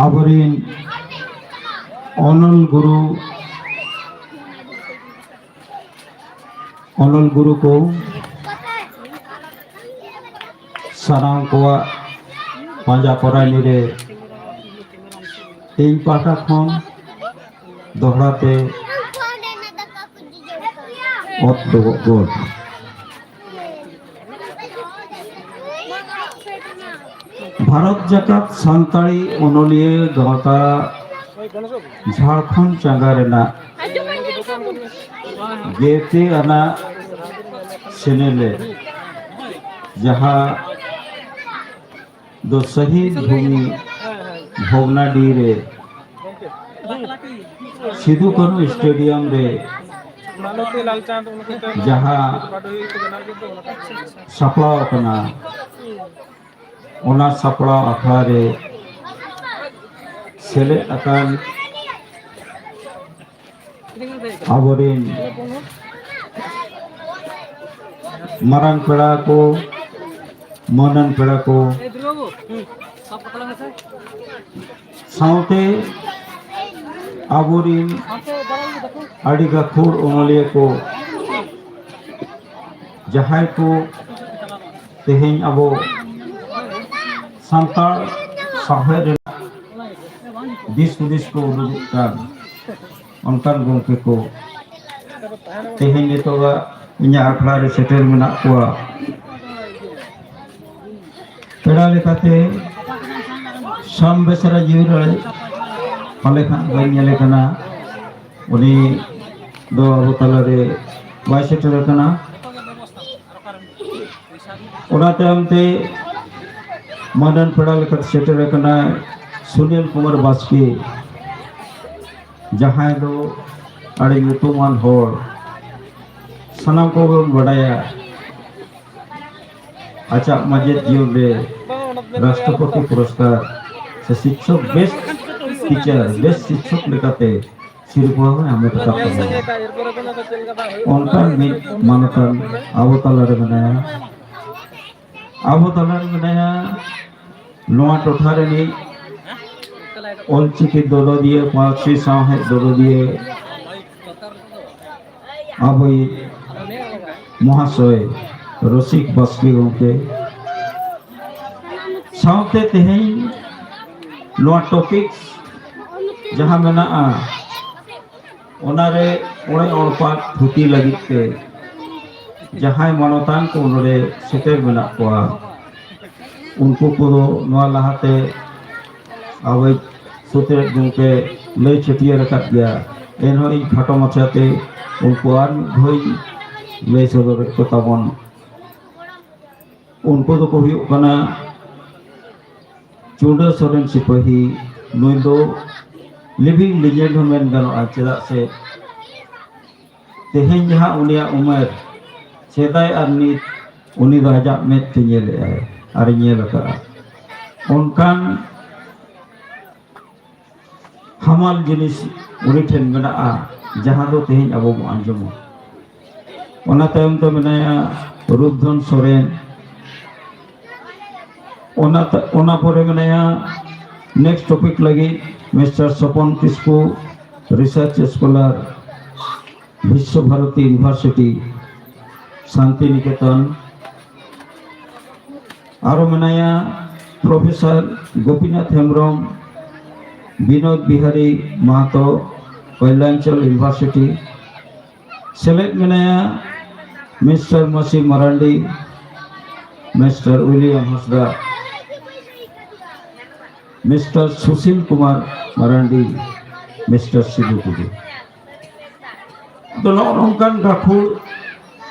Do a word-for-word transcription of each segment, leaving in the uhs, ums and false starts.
ᱟᱵᱚᱨᱤᱱ ᱚᱱᱚᱞ ᱜᱩᱨᱩ, ᱚᱱᱚᱞ ᱜᱩᱨᱩ ᱠᱚ ᱥᱟᱱᱟᱢ ᱠᱚᱣᱟᱜ ᱯᱟᱸᱡᱟ ᱯᱚᱨᱟᱭᱱᱤ ᱨᱮ ᱤᱧ ᱯᱟᱦᱴᱟ ᱠᱷᱚᱱ ᱫᱚᱦᱲᱟ ᱛᱮ ᱚᱛ ᱰᱚᱵᱚᱜ ᱜᱚᱰ᱾ ᱵᱷᱟᱨᱚᱛ ᱡᱟᱠᱟᱛ ᱥᱟᱱᱛᱟᱲᱤ ᱚᱱᱚᱞᱤᱭᱟᱹ ᱜᱟᱶᱛᱟ ᱡᱷᱟᱲᱠᱷᱚᱸᱰ ᱪᱟᱸᱜᱟ ᱨᱮᱱᱟᱜ ᱜᱮᱯᱮ ᱟᱱᱟᱜ ᱥᱮᱱᱮᱞᱮᱫ, ᱡᱟᱦᱟᱸ ᱫᱚ ᱥᱟᱹᱦᱤᱫ ᱵᱷᱩᱢᱤ ᱵᱷᱚᱜᱽᱱᱟᱰᱤ ᱨᱮ ᱥᱤᱫᱩ ᱠᱟᱹᱱᱦᱩ ᱥᱴᱮᱰᱤᱭᱟᱢ ᱨᱮ ᱡᱟᱦᱟᱸ ᱥᱟᱯᱲᱟᱣ ᱟᱠᱟᱱᱟ, ᱚᱱᱟ ᱥᱟᱯᱲᱟᱣ ᱟᱠᱷᱲᱟ ᱨᱮ ᱥᱮᱞᱮᱫ ᱟᱠᱟᱱ ᱟᱵᱚᱨᱮᱱ ᱢᱟᱨᱟᱝ ᱯᱮᱲᱟ ᱠᱚ, ᱢᱟᱹᱱᱟᱱ ᱯᱮᱲᱟ ᱠᱚ, ᱥᱟᱶᱛᱮ ᱟᱵᱚᱨᱮᱱ ᱟᱹᱰᱤ ᱜᱟᱹᱠᱷᱩᱲ ᱚᱱᱚᱞᱤᱭᱟᱹ ᱠᱚ, ᱡᱟᱦᱟᱸᱭ ᱠᱚ ᱛᱮᱦᱮᱧ ᱟᱵᱚ ᱥᱟᱱᱛᱟᱲ ᱥᱟᱶᱦᱮᱫ ᱨᱮᱱᱟᱜ ᱫᱤᱥ ᱦᱩᱫᱤᱥ ᱠᱚ ᱩᱫᱩᱜᱮᱫ ᱠᱟᱱ ᱚᱱᱠᱟᱱ ᱜᱚᱢᱠᱮ ᱠᱚ ᱛᱮᱦᱮᱧ ᱱᱤᱛᱚᱜᱟᱜ ᱤᱧᱟᱹᱜ ᱟᱠᱷᱲᱟ ᱨᱮ ᱥᱮᱴᱮᱨ ᱢᱮᱱᱟᱜ ᱠᱚᱣᱟ᱾ ᱯᱮᱲᱟ ᱞᱮᱠᱟᱛᱮ ᱥᱟᱢ ᱵᱮᱥᱨᱟ ᱡᱤᱣᱤ ᱨᱮ ᱯᱟᱞᱮ ᱠᱷᱟᱱ ᱵᱟᱹᱧ ᱧᱮᱞᱮ ᱠᱟᱱᱟ, ᱩᱱᱤ ᱫᱚ ᱟᱵᱚ ᱛᱟᱞᱟᱨᱮ ᱵᱟᱭ ᱥᱮᱴᱮᱨ ᱟᱠᱟᱱᱟ᱾ ᱚᱱᱟ ᱛᱟᱭᱚᱢ ᱛᱮ ᱢᱟᱹᱱᱟᱱ ᱯᱮᱲᱟ ᱞᱮᱠᱟᱛᱮ ᱥᱮᱴᱮᱨ ᱟᱠᱟᱱᱟᱭ ᱥᱩᱱᱤᱞ ᱠᱩᱢᱟᱨ ᱵᱟᱥᱠᱮ, ᱡᱟᱦᱟᱸᱭ ᱫᱚ ᱟᱹᱰᱤ ᱧᱩᱛᱩᱢᱟᱱ ᱦᱚᱲ, ᱥᱟᱱᱟᱢ ᱠᱚᱵᱚᱱ ᱵᱟᱰᱟᱭᱟ᱾ ᱟᱡᱟᱜ ᱢᱟᱪᱮᱫ ᱡᱤᱭᱚᱱ ᱨᱮ ᱨᱟᱥᱴᱨᱚᱯᱚᱛᱤ ᱯᱩᱨᱚᱥᱠᱟᱨ ᱥᱮ ᱥᱤᱠᱥᱚᱠ, best teacher, best ᱥᱤᱠᱥᱚᱠ ᱞᱮᱠᱟᱛᱮ ᱥᱤᱨᱯᱟᱹ ᱦᱚᱸᱭ ᱦᱟᱢᱮᱴ ᱟᱠᱟᱫ ᱛᱟᱵᱚᱱᱟ᱾ ᱚᱱᱠᱟᱱ ᱢᱤᱫ ᱢᱟᱱᱚᱛᱟᱱ ᱟᱵᱚ ᱛᱟᱞᱟᱨᱮ ᱢᱮᱱᱟᱭᱟ᱾ ᱟᱵᱚ ᱛᱟᱞᱟᱨᱮ ᱢᱮᱱᱟᱭᱟ ᱱᱚᱣᱟ ᱴᱚᱴᱷᱟ ᱨᱤᱱᱤᱡ ᱚᱞᱪᱤᱠᱤ ᱫᱚᱨᱚᱫᱤᱭᱟᱹ, ᱯᱟᱹᱨᱥᱤ ᱥᱟᱶᱦᱮᱫ ᱫᱚᱨᱚᱫᱤᱭᱟᱹ, ᱟᱵᱚᱭᱤᱡ ᱢᱚᱦᱟᱥᱚᱭ ᱨᱚᱥᱤᱠ ᱵᱟᱥᱠᱮ ᱜᱚᱢᱠᱮ ᱥᱟᱶᱛᱮ ᱛᱮᱦᱮᱧ ᱱᱚᱣᱟ ᱴᱚᱯᱤᱠ ᱡᱟᱦᱟᱸ ᱢᱮᱱᱟᱜᱼᱟ, ᱚᱱᱟᱨᱮ ᱚᱲᱮ ᱚᱲᱯᱟᱛ ᱛᱷᱩᱛᱤ ᱞᱟᱹᱜᱤᱫ ᱛᱮ ᱡᱟᱦᱟᱸᱭ ᱢᱟᱱᱚᱛᱟᱱ ᱠᱚ ᱱᱚᱰᱮ ᱥᱮᱴᱮᱨ ᱢᱮᱱᱟᱜ ᱠᱚᱣᱟ, ᱩᱱᱠᱩ ᱠᱚᱫᱚ ᱱᱚᱣᱟ ᱞᱟᱦᱟᱛᱮ ᱟᱵᱚᱭᱤᱡ ᱥᱩᱛᱨᱮᱛ ᱜᱚᱢᱠᱮ ᱞᱟᱹᱭ ᱪᱷᱟᱹᱴᱭᱟᱹᱨ ᱟᱠᱟᱫ ᱜᱮᱭᱟ᱾ ᱮᱱᱦᱚᱸ ᱤᱧ ᱠᱷᱟᱴᱚ ᱢᱟᱪᱷᱟᱛᱮ ᱩᱱᱠᱩ ᱟᱨ ᱢᱤᱫ ᱫᱷᱟᱣ ᱤᱧ ᱞᱟᱹᱭ ᱥᱚᱫᱚᱨᱮᱫ ᱠᱚ ᱛᱟᱵᱚᱱ᱾ ᱩᱱᱠᱩ ᱫᱚᱠᱚ ᱦᱩᱭᱩᱜ ᱠᱟᱱᱟ ᱪᱩᱰᱟᱹ ᱥᱚᱨᱮᱱ ᱥᱤᱯᱟᱹᱦᱤ᱾ ᱱᱩᱭ ᱫᱚ ᱞᱤᱵᱷᱤᱝ ᱞᱤᱡᱮᱱᱰ ᱦᱚᱸ ᱢᱮᱱ ᱜᱟᱱᱚᱜᱼᱟ, ᱪᱮᱫᱟᱜ ᱥᱮ ᱛᱮᱦᱮᱧ ᱡᱟᱦᱟᱸ ᱩᱱᱤᱭᱟᱜ ᱩᱢᱮᱨ, ᱥᱮᱫᱟᱭ ᱟᱨ ᱱᱤᱛ ᱩᱱᱤ ᱫᱚ ᱟᱡᱟᱜ ᱢᱮᱫ ᱛᱮ ᱧᱮᱞᱮᱫᱼᱟᱭ ᱟᱨᱮ ᱧᱮᱞ ᱟᱠᱟᱫᱼᱟ᱾ ᱚᱱᱠᱟᱱ ᱦᱟᱢᱟᱞ ᱡᱤᱱᱤᱥ ᱩᱱᱤ ᱴᱷᱮᱱ ᱢᱮᱱᱟᱜᱼᱟ, ᱡᱟᱦᱟᱸ ᱫᱚ ᱛᱮᱦᱮᱧ ᱟᱵᱚ ᱵᱚᱱ ᱟᱸᱡᱚᱢᱟ᱾ ᱚᱱᱟ ᱛᱟᱭᱚᱢ ᱛᱮ ᱢᱮᱱᱟᱭᱟ ᱨᱩᱯᱫᱷᱚᱱ ᱥᱚᱨᱮᱱ᱾ ᱚᱱᱟ ᱛᱟ-, ᱚᱱᱟ ᱯᱚᱨᱮ ᱢᱮᱱᱟᱭᱟ next topic ᱞᱟᱹᱜᱤᱫ ᱢᱤᱥᱴᱟᱨ ᱥᱚᱯᱚᱱ ᱠᱤᱥᱠᱩ, research scholar, ᱵᱤᱥᱥᱚ ᱵᱷᱟᱨᱚᱛᱤ ᱤᱭᱩᱱᱤᱵᱷᱟᱨᱥᱤᱴᱤ, ᱥᱟᱱᱛᱤᱱᱤᱠᱮᱛᱚᱱ᱾ ᱟᱨᱚ ᱢᱮᱱᱟᱭᱟ ᱯᱨᱚᱯᱷᱮᱥᱚᱨ ᱜᱳᱯᱤᱱᱟᱛᱷ ᱦᱮᱢᱵᱨᱚᱢ, ᱵᱤᱱᱳᱫ ᱵᱤᱦᱟᱨᱤ ᱢᱟᱦᱟᱛᱚ, ᱠᱚᱞᱭᱟᱱᱪᱚᱞ ᱤᱭᱩᱱᱤᱵᱷᱟᱨᱥᱤᱴᱤ᱾ ᱥᱮᱞᱮᱫ ᱢᱮᱱᱟᱭᱟ ᱢᱤᱥᱴᱟᱨ ᱢᱟᱹᱥᱤ ᱢᱟᱨᱟᱱᱰᱤ, ᱢᱤᱥᱴᱟᱨ ᱩᱭᱞᱤᱭᱟᱢ ᱦᱟᱸᱥᱫᱟ, ᱢᱤᱥᱴᱟᱨ ᱥᱩᱥᱤᱞ ᱠᱩᱢᱟᱨ ᱢᱟᱨᱟᱱᱰᱤ, ᱢᱤᱥᱴᱟᱨ ᱥᱤᱵᱩ ᱴᱩᱰᱩ᱾ ᱟᱫᱚ ᱱᱚᱜᱼᱚ ᱱᱚᱝᱠᱟᱱ ᱜᱟᱹᱠᱷᱩᱲ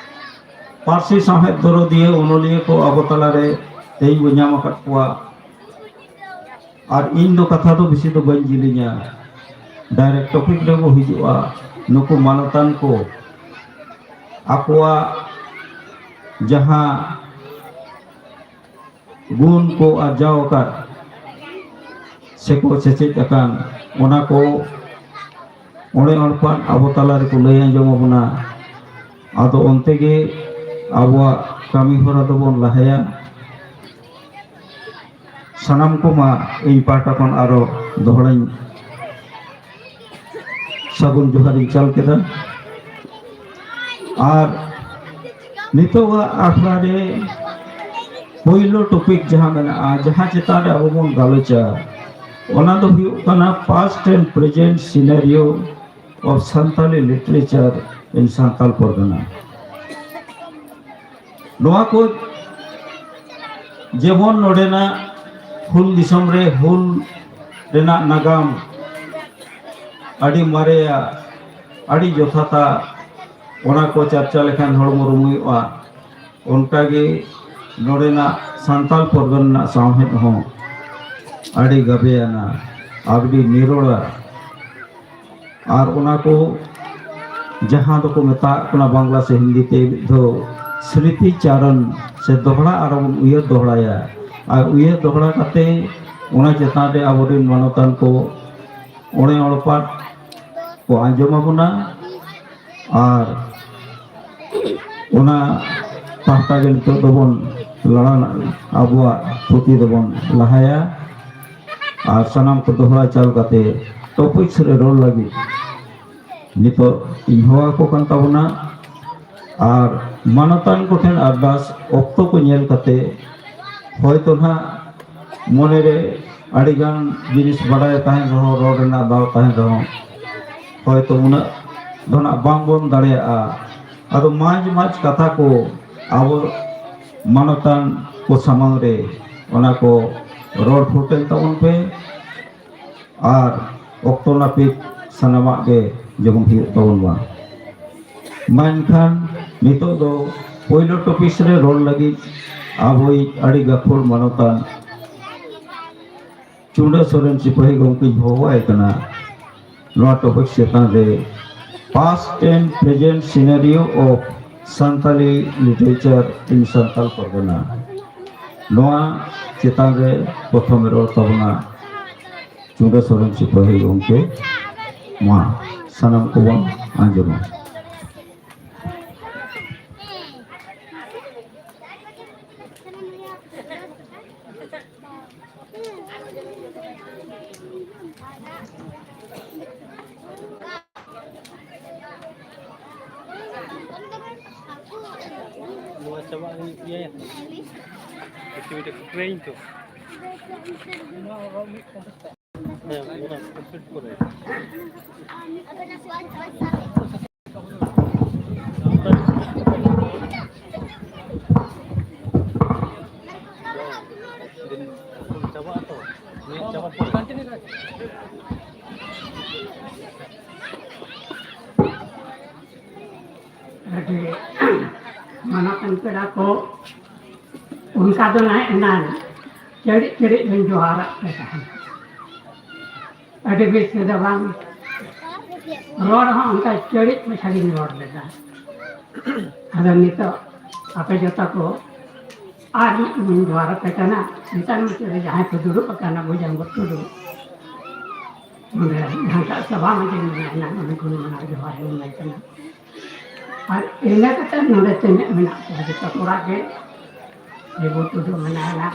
ᱯᱟᱹᱨᱥᱤ ᱥᱟᱶᱦᱮᱫ ᱫᱚᱨᱚᱫᱤᱭᱟᱹ ᱚᱱᱚᱞᱤᱭᱟᱹ ᱠᱚ ᱟᱵᱚ ᱛᱟᱞᱟᱨᱮ ᱛᱮᱦᱮᱧ ᱵᱚ ᱧᱟᱢ ᱟᱠᱟᱫ ᱠᱚᱣᱟ᱾ ᱟᱨ ᱤᱧ ᱫᱚ ᱠᱟᱛᱷᱟ ᱫᱚ ᱵᱮᱥᱤ ᱫᱚ ᱵᱟᱹᱧ ᱡᱤᱞᱤᱧᱟ, direct topic ᱨᱮᱵᱚ ᱦᱤᱡᱩᱜᱼᱟ᱾ ᱱᱩᱠᱩ ᱢᱟᱱᱚᱛᱟᱱ ᱠᱚ ᱟᱠᱚᱣᱟᱜ ᱡᱟᱦᱟᱸ ᱜᱩᱱ ᱠᱚ ᱟᱨᱡᱟᱣ ᱟᱠᱟᱫ ᱥᱮᱠᱚ ᱥᱮᱪᱮᱫ ᱟᱠᱟᱱ, ᱚᱱᱟ ᱠᱚ ᱚᱸᱰᱮ ᱚᱲᱯᱟᱱ ᱟᱵᱚ ᱛᱟᱞᱟ ᱨᱮᱠᱚ ᱞᱟᱹᱭ ᱟᱸᱡᱚᱢ ᱟᱵᱚᱱᱟ᱾ ᱟᱫᱚ ᱚᱱᱛᱮ ᱜᱮ ᱟᱵᱚᱣᱟᱜ ᱠᱟᱹᱢᱤ ᱦᱚᱨᱟ ᱫᱚᱵᱚᱱ ᱞᱟᱦᱟᱭᱟ᱾ ᱥᱟᱱᱟᱢ ᱠᱚᱢᱟ ᱤᱧ ᱯᱟᱦᱴᱟ ᱠᱷᱚᱱ ᱟᱨᱚ ᱫᱚᱦᱲᱟᱧ ᱥᱟᱹᱜᱩᱱ ᱡᱚᱦᱟᱨᱤᱧ ᱪᱟᱞ ᱠᱮᱫᱟ᱾ ᱟᱨ ᱱᱤᱛᱚᱜᱟᱜ ᱟᱠᱷᱲᱟ ᱨᱮ ᱯᱳᱭᱞᱳ ᱴᱚᱯᱤᱠ ᱡᱟᱦᱟᱸ ᱢᱮᱱᱟᱜᱼᱟ, ᱡᱟᱦᱟᱸ ᱪᱮᱛᱟᱱ ᱨᱮ ᱟᱵᱚ ᱵᱚᱱ ᱜᱟᱞᱚᱪᱟ, ᱚᱱᱟ ᱫᱚ ᱦᱩᱭᱩᱜ ᱠᱟᱱᱟ past and present scenario of Santali literature in Santal Pargana. ᱱᱚᱣᱟ ᱠᱚ ᱡᱮᱢᱚᱱ ᱱᱚᱰᱮᱱᱟᱜ ᱦᱩᱞ ᱫᱤᱥᱚᱢ ᱨᱮ ᱦᱩᱞ ᱨᱮᱱᱟᱜ ᱱᱟᱜᱟᱢ ᱟᱹᱰᱤ ᱢᱟᱨᱮᱭᱟ, ᱟᱹᱰᱤ ᱡᱚᱛᱷᱟᱛᱟ, ᱚᱱᱟ ᱠᱚ ᱪᱟᱨᱪᱟ ᱞᱮᱠᱷᱟᱱ ᱦᱚᱲᱢᱚ ᱨᱩᱢᱩᱭᱚᱜᱼᱟ᱾ ᱚᱱᱠᱟᱜᱮ ᱱᱚᱰᱮᱱᱟᱜ ᱥᱟᱱᱛᱟᱞ ᱯᱚᱨᱜᱚᱱᱟ ᱨᱮᱱᱟᱜ ᱥᱟᱶᱦᱮᱫ ᱦᱚᱸ ᱟᱹᱰᱤ ᱜᱟᱵᱮᱭᱟᱱᱟ, ᱟᱹᱰᱤ ᱱᱤᱨᱚᱲᱟ᱾ ᱟᱨ ᱚᱱᱟ ᱠᱚ ᱡᱟᱦᱟᱸ ᱫᱚᱠᱚ ᱢᱮᱛᱟᱜ ᱠᱟᱱᱟ ᱵᱟᱝᱞᱟ ᱥᱮ ᱦᱤᱱᱫᱤ ᱛᱮ ᱢᱤᱫ ᱫᱷᱟᱣ ᱥᱢᱨᱤᱛᱤ ᱪᱟᱨᱚᱱ ᱥᱮ ᱫᱚᱦᱲᱟ ᱟᱨᱚ ᱵᱚᱱ ᱩᱭᱦᱟᱹᱨ ᱫᱚᱦᱲᱟᱭᱟ᱾ ᱟᱨ ᱩᱭᱦᱟᱹᱨ ᱫᱚᱦᱲᱟ ᱠᱟᱛᱮ ᱚᱱᱟ ᱪᱮᱛᱟᱱ ᱨᱮ ᱟᱵᱚᱨᱮᱱ ᱢᱟᱱᱚᱛᱟᱱ ᱠᱚ ᱚᱬᱮ ᱚᱬᱯᱟᱴ ᱠᱚ ᱟᱸᱡᱚᱢ ᱟᱵᱚᱱᱟ᱾ ᱟᱨ ᱚᱱᱟ ᱯᱟᱦᱴᱟ ᱜᱮ ᱱᱤᱛᱚᱜ ᱫᱚᱵᱚᱱ ᱞᱟᱲᱟ, ᱟᱵᱚᱣᱟᱜ ᱯᱩᱛᱷᱤ ᱫᱚᱵᱚᱱ ᱞᱟᱦᱟᱭᱟ᱾ ᱟᱨ ᱥᱟᱱᱟᱢ ᱠᱚ ᱫᱚᱦᱲᱟ ᱪᱟᱞ ᱠᱟᱛᱮ ᱴᱚᱯᱤᱠᱥ ᱨᱮ ᱨᱚᱲ ᱞᱟᱹᱜᱤᱫ ᱱᱤᱛᱚᱜ ᱤᱧ ᱦᱚᱦᱚ ᱟᱠᱚ ᱠᱟᱱ ᱛᱟᱵᱚᱱᱟ᱾ ᱟᱨ ᱢᱟᱱᱚᱛᱟᱱ ᱠᱚᱴᱷᱮᱱ ᱟᱨᱫᱟᱥ, ᱚᱠᱛᱚ ᱠᱚ ᱧᱮᱞ ᱠᱟᱛᱮ ᱦᱚᱭᱛᱚ ᱱᱟᱦᱟᱜ ᱢᱚᱱᱮᱨᱮ ᱟᱹᱰᱤᱜᱟᱱ ᱡᱤᱱᱤᱥ ᱵᱟᱰᱟᱭ ᱛᱟᱦᱮᱱ ᱨᱮᱦᱚᱸ, ᱨᱚᱲ ᱨᱮᱱᱟᱜ ᱫᱟᱣ ᱛᱟᱦᱮᱱ ᱨᱮᱦᱚᱸ, ᱦᱚᱭᱛᱚ ᱩᱱᱟᱹᱜ ᱫᱚ ᱱᱟᱜ ᱵᱟᱝᱵᱚᱱ ᱫᱟᱲᱮᱭᱟᱜᱼᱟ᱾ ᱟᱫᱚ ᱢᱟᱡᱽ ᱢᱟᱡᱽ ᱠᱟᱛᱷᱟ ᱠᱚ ᱟᱵᱚ ᱢᱟᱱᱚᱛᱟᱱ ᱠᱚ ᱥᱟᱢᱟᱝ ᱨᱮ ᱚᱱᱟ ᱠᱚ ᱨᱚᱲ ᱯᱷᱩᱴᱮᱞ ᱛᱟᱵᱚᱱ ᱯᱮ᱾ ᱟᱨ ᱚᱠᱛᱚ ᱱᱟᱹᱯᱤᱛ ᱥᱟᱱᱟᱢᱟᱜ ᱜᱮ ᱡᱮᱢᱚᱱ ᱦᱩᱭᱩᱜ ᱛᱟᱵᱚᱱ ᱢᱟ᱾ ᱢᱟ ᱮᱱᱠᱷᱟᱱ ᱱᱤᱛᱚᱜ ᱫᱚ ᱯᱳᱭᱞᱳ ᱴᱚᱯᱤᱠᱥ ᱨᱮ ᱨᱚᱲ ᱞᱟᱹᱜᱤᱫ ᱟᱵᱚᱭᱤᱡ ᱟᱹᱰᱤ ᱜᱟᱹᱠᱷᱩᱲ ᱢᱟᱱᱚᱛᱟᱱ ᱪᱩᱸᱰᱟᱹ ᱥᱚᱨᱮᱱ ᱥᱤᱯᱟᱹᱦᱤ ᱜᱚᱢᱠᱮᱧ ᱦᱚᱦᱚᱣᱟᱭ ᱠᱟᱱᱟ᱾ ᱱᱚᱣᱟ ᱴᱚᱯᱤᱠ ᱪᱮᱛᱟᱱ ᱨᱮ past and present scenario of Santali literature in Santal Pargana, ᱱᱚᱣᱟ ᱪᱮᱛᱟᱱ ᱨᱮ ᱯᱨᱚᱛᱷᱚᱢ ᱨᱚᱲ ᱛᱟᱵᱚᱱᱟ ᱪᱩᱸᱰᱟᱹ ᱥᱚᱨᱮᱱ ᱥᱤᱯᱟᱹᱦᱤ ᱜᱚᱢᱠᱮ᱾ ᱢᱟ ᱥᱟᱱᱟᱢ ᱠᱚᱵᱚᱱ ᱟᱸᱡᱚᱢᱟ᱾ ᱱᱚᱣᱟ ᱪᱟᱵᱟᱜ ᱤᱭᱟᱹᱭᱟ᱾ ᱮᱠᱴᱤᱵᱷᱤᱴᱤ ᱠᱚ ᱴᱨᱮᱱ ᱛᱚ᱾ ᱦᱮᱸ, ᱚᱱᱟ ᱠᱚᱢᱯᱞᱤᱴ ᱯᱚᱨᱮ᱾ ᱪᱟᱵᱟᱜ ᱟᱛᱚ, ᱱᱤᱭᱟᱹ ᱪᱟᱵᱟ ᱯᱚᱨᱮ᱾ ᱟᱹᱰᱤ ᱢᱟᱱᱚᱛᱟᱱ ᱯᱮᱲᱟ ᱠᱚ, ᱚᱱᱠᱟ ᱫᱚ ᱱᱟᱦᱟᱜ ᱮᱱᱟᱝ ᱪᱟᱹᱲᱤᱡ ᱪᱟᱹᱲᱤᱡ ᱞᱤᱧ ᱡᱚᱦᱟᱨᱟᱜ ᱯᱮ ᱛᱟᱦᱮᱸᱫ᱾ ᱟᱹᱰᱤ ᱵᱮᱥ ᱛᱮᱫᱚ ᱵᱟᱝ, ᱨᱚᱲ ᱦᱚᱸ ᱚᱱᱠᱟ ᱪᱟᱹᱲᱤᱡ ᱢᱟᱪᱷᱟ ᱜᱤᱧ ᱨᱚᱲ ᱞᱮᱫᱟ᱾ ᱟᱫᱚ ᱱᱤᱛᱚᱜ ᱟᱯᱮ ᱡᱚᱛᱚ ᱠᱚ ᱟᱨ ᱢᱤᱫ ᱫᱚᱢ ᱡᱚᱦᱟᱨ ᱟᱯᱮ ᱠᱟᱱᱟ᱾ ᱱᱮᱛᱟᱨ ᱢᱩᱪᱟᱹᱫ ᱨᱮ ᱡᱟᱦᱟᱸᱭ ᱠᱚ ᱫᱩᱲᱩᱵ ᱟᱠᱟᱱᱟ, ᱵᱷᱩᱡᱟᱝᱜᱚ ᱴᱩᱰᱩ, ᱱᱚᱰᱮ ᱡᱟᱦᱟᱸᱴᱟᱜ ᱥᱚᱵᱷᱟ ᱢᱟᱹᱡᱷᱤ ᱢᱮᱱᱟᱭᱟ, ᱚᱸᱰᱮ ᱠᱷᱚᱱ ᱢᱟᱱᱟᱣ ᱡᱚᱦᱟᱨ ᱞᱤᱧ ᱮᱢᱟᱭ ᱠᱟᱱᱟ᱾ ᱟᱨ ᱤᱱᱟᱹ ᱠᱟᱛᱮ ᱱᱚᱰᱮ ᱛᱤᱱᱟᱹᱜ ᱢᱮᱱᱟᱜ ᱠᱚᱣᱟ, ᱡᱚᱛᱚ ᱠᱚᱲᱟ ᱜᱮ, ᱫᱮᱵᱩ ᱴᱩᱰᱩ ᱢᱮᱱᱟᱭᱟ,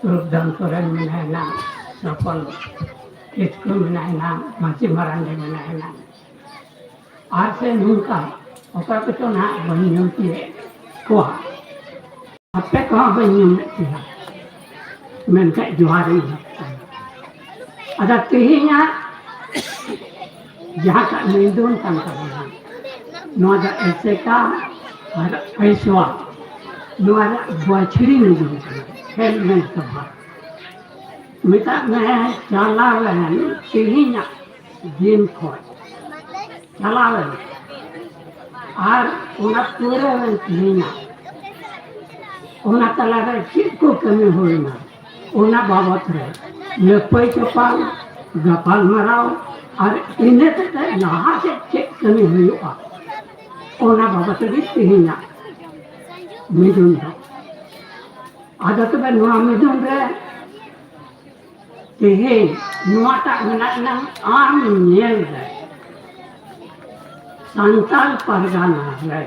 ᱨᱩᱯᱫᱷᱚᱱ ᱥᱚᱨᱮᱱ ᱢᱮᱱᱟᱭᱟ, ᱥᱚᱯᱚᱞ ᱠᱤᱥᱠᱩ ᱢᱮᱱᱟᱭᱟ, ᱢᱟᱹᱡᱷᱤ ᱢᱟᱨᱟᱱᱰᱤ ᱢᱮᱱᱟᱭᱟ, ᱟᱨ ᱥᱮ ᱱᱚᱝᱠᱟ ᱚᱠᱟ ᱠᱚᱪᱚ ᱱᱟᱦᱟᱜ ᱵᱟᱹᱧ ᱧᱩᱢ ᱛᱤᱭᱳᱜ ᱠᱚᱣᱟ, ᱟᱯᱮ ᱠᱚᱦᱚᱸ ᱵᱟᱹᱧ ᱧᱩᱢᱮᱫ ᱯᱮᱭᱟ, ᱢᱮᱱᱠᱷᱟᱱ ᱡᱚᱦᱟᱨ ᱤᱧ ᱮᱢᱟ ᱯᱮ ᱠᱟᱱᱟ᱾ ᱟᱫᱚ ᱛᱮᱦᱮᱧᱟᱜ ᱡᱟᱦᱟᱸᱴᱟᱜ ᱢᱤᱫᱩᱱ ᱠᱟᱱ ᱛᱟᱵᱚᱱᱟ, ᱱᱚᱣᱟ ᱫᱚ ᱮᱥᱮᱠᱟ ᱟᱨ ᱟᱭᱥᱣᱟ, ᱱᱚᱣᱟ ᱨᱮᱭᱟᱜ ᱵᱟᱹᱪᱷᱲᱤ ᱢᱤᱫᱩᱱ ᱠᱟᱱᱟ, ᱦᱮᱞᱢᱮᱞ ᱥᱚᱵᱷᱟ᱾ ᱢᱮᱛᱟᱜ ᱢᱮ, ᱪᱟᱞᱟᱣᱮᱱ ᱛᱮᱦᱮᱧᱟᱜ ᱫᱤᱱ ᱠᱷᱚᱱ ᱪᱟᱞᱟᱣᱮᱱ, ᱟᱨ ᱚᱱᱟ ᱯᱩᱨᱟᱹᱣᱮᱱ ᱛᱮᱦᱮᱧᱟᱜ, ᱚᱱᱟ ᱛᱟᱞᱟᱨᱮ ᱪᱮᱫ ᱠᱚ ᱠᱟᱹᱢᱤ ᱦᱩᱭᱱᱟ, ᱚᱱᱟ ᱵᱟᱵᱚᱛ ᱨᱮ ᱞᱟᱹᱯᱟᱹᱭ ᱪᱟᱯᱟᱞ, ᱜᱟᱯᱟᱞ ᱢᱟᱨᱟᱣ, ᱟᱨ ᱤᱱᱟᱹ ᱠᱟᱛᱮ ᱞᱟᱦᱟ ᱥᱮᱫ ᱪᱮᱫ ᱠᱟᱹᱢᱤ ᱦᱩᱭᱩᱜᱼᱟ, ᱚᱱᱟ ᱵᱟᱵᱚᱛ ᱨᱮ ᱛᱮᱦᱮᱧᱟᱜ ᱢᱤᱫᱩᱱ ᱫᱚ᱾ ᱟᱫᱚ ᱛᱚᱵᱮ ᱱᱚᱣᱟ ᱢᱤᱫᱩᱱ ᱨᱮ ᱛᱮᱦᱮᱧ ᱱᱚᱣᱟᱴᱟᱜ ᱢᱮᱱᱟᱜ ᱮᱱᱟᱝ ᱟᱢ ᱧᱮᱞ ᱨᱮ ᱥᱟᱱᱛᱟᱲ ᱯᱟᱨᱜᱟᱱᱟ ᱨᱮ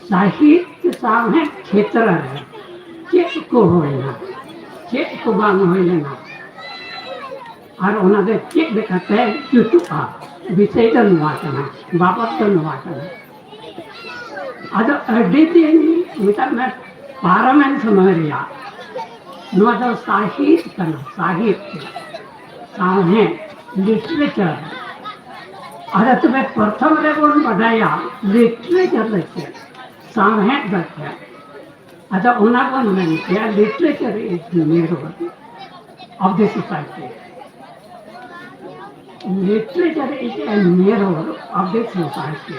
ᱥᱟᱦᱤᱛᱭᱚ ᱥᱟᱶᱦᱮᱫ ᱠᱷᱮᱛᱨᱚ ᱨᱮ ᱪᱮᱫ ᱠᱚ ᱦᱩᱭᱱᱟ, ᱪᱮᱫ ᱠᱚ ᱵᱟᱝ ᱦᱩᱭ ᱞᱮᱱᱟ, ᱟᱨ ᱚᱱᱟ ᱫᱚ ᱪᱮᱫ ᱞᱮᱠᱟᱛᱮ ᱡᱩᱛᱩᱜᱼᱟ, ᱵᱤᱥᱚᱭ ᱫᱚ ᱱᱚᱣᱟ ᱠᱟᱱᱟ, ᱵᱟᱵᱚᱫ ᱫᱚ ᱱᱚᱣᱟ ᱠᱟᱱᱟ᱾ ᱟᱫᱚ ᱟᱹᱰᱤ ᱫᱤᱱ ᱢᱮᱛᱟᱜ ᱢᱮ ᱯᱟᱨᱚᱢᱮᱱ ᱥᱚᱢᱚᱭ ᱨᱮᱭᱟᱜ ᱱᱚᱣᱟ ᱫᱚ ᱥᱟᱦᱤᱛ ᱠᱟᱱᱟ, ᱥᱟᱦᱤᱛ, ᱥᱟᱶᱦᱮᱫ, ᱞᱤᱴᱟᱨᱮᱪᱟᱨ᱾ ᱟᱫᱚ ᱛᱚᱵᱮ ᱯᱨᱚᱛᱷᱚᱢ ᱨᱮᱵᱚᱱ ᱵᱟᱰᱟᱭᱟ ᱞᱤᱴᱟᱨᱮᱪᱟᱨ ᱫᱚ ᱪᱮᱫ, ᱥᱟᱶᱦᱮᱫ ᱫᱚ ᱪᱮᱫ? ᱟᱫᱚ ᱚᱱᱟ ᱵᱚᱱ ᱢᱮᱱ ᱠᱮᱭᱟ, literature is the mirror of the society. Literature is a mirror of the society.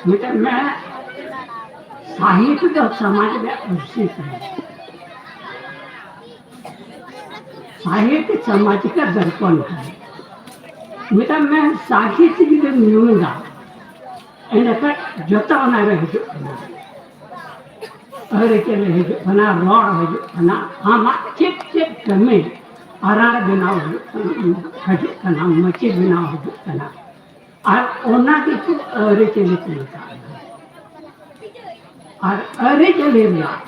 ᱢᱮᱛᱟᱜ ᱢᱮ, ᱥᱟᱦᱤᱛ ᱫᱚ ᱥᱚᱢᱟᱡᱽ ᱨᱮᱭᱟᱜ ᱟᱹᱨᱥᱤ ᱠᱟᱱᱟ᱾ ᱥᱟᱦᱤᱛ ᱥᱚᱢᱟᱡᱽ ᱠᱟ ᱫᱚᱨᱯᱚᱱ ᱠᱟᱱᱟ᱾ ᱢᱮᱛᱟᱜ ᱢᱮ, ᱥᱟᱦᱤᱛ ᱡᱩᱫᱤᱢ ᱧᱩᱢ ᱮᱫᱟ, ᱮᱸᱰᱮᱠᱷᱟᱱ ᱡᱚᱛᱚ ᱚᱱᱟ ᱨᱮ ᱦᱤᱡᱩᱜ ᱠᱟᱱᱟ᱾ ᱟᱹᱨᱤᱪᱟᱹᱞᱤ ᱦᱤᱡᱩᱜ ᱠᱟᱱᱟ, ᱨᱚᱲ ᱦᱤᱡᱩᱜ ᱠᱟᱱᱟ, ᱟᱢᱟᱜ ᱪᱮᱫ ᱪᱮᱫ ᱠᱟᱹᱢᱤ, ᱟᱨᱟᱬ ᱵᱮᱱᱟᱣ ᱦᱩᱭᱩᱜ ᱠᱟᱱᱟ, ᱦᱤᱡᱩᱜ ᱠᱟᱱᱟ, ᱢᱟᱹᱪᱤ ᱵᱮᱱᱟᱣ ᱦᱤᱡᱩᱜ ᱠᱟᱱᱟ᱾ ᱟᱨ ᱚᱱᱟ ᱜᱮᱠᱚ ᱟᱹᱨᱤᱪᱟᱹᱞᱤ ᱠᱚ ᱢᱮᱛᱟᱜ ᱠᱟᱱᱟ᱾ ᱟᱨ ᱟᱹᱨᱤᱪᱟᱹᱞᱤ ᱨᱮᱭᱟᱜ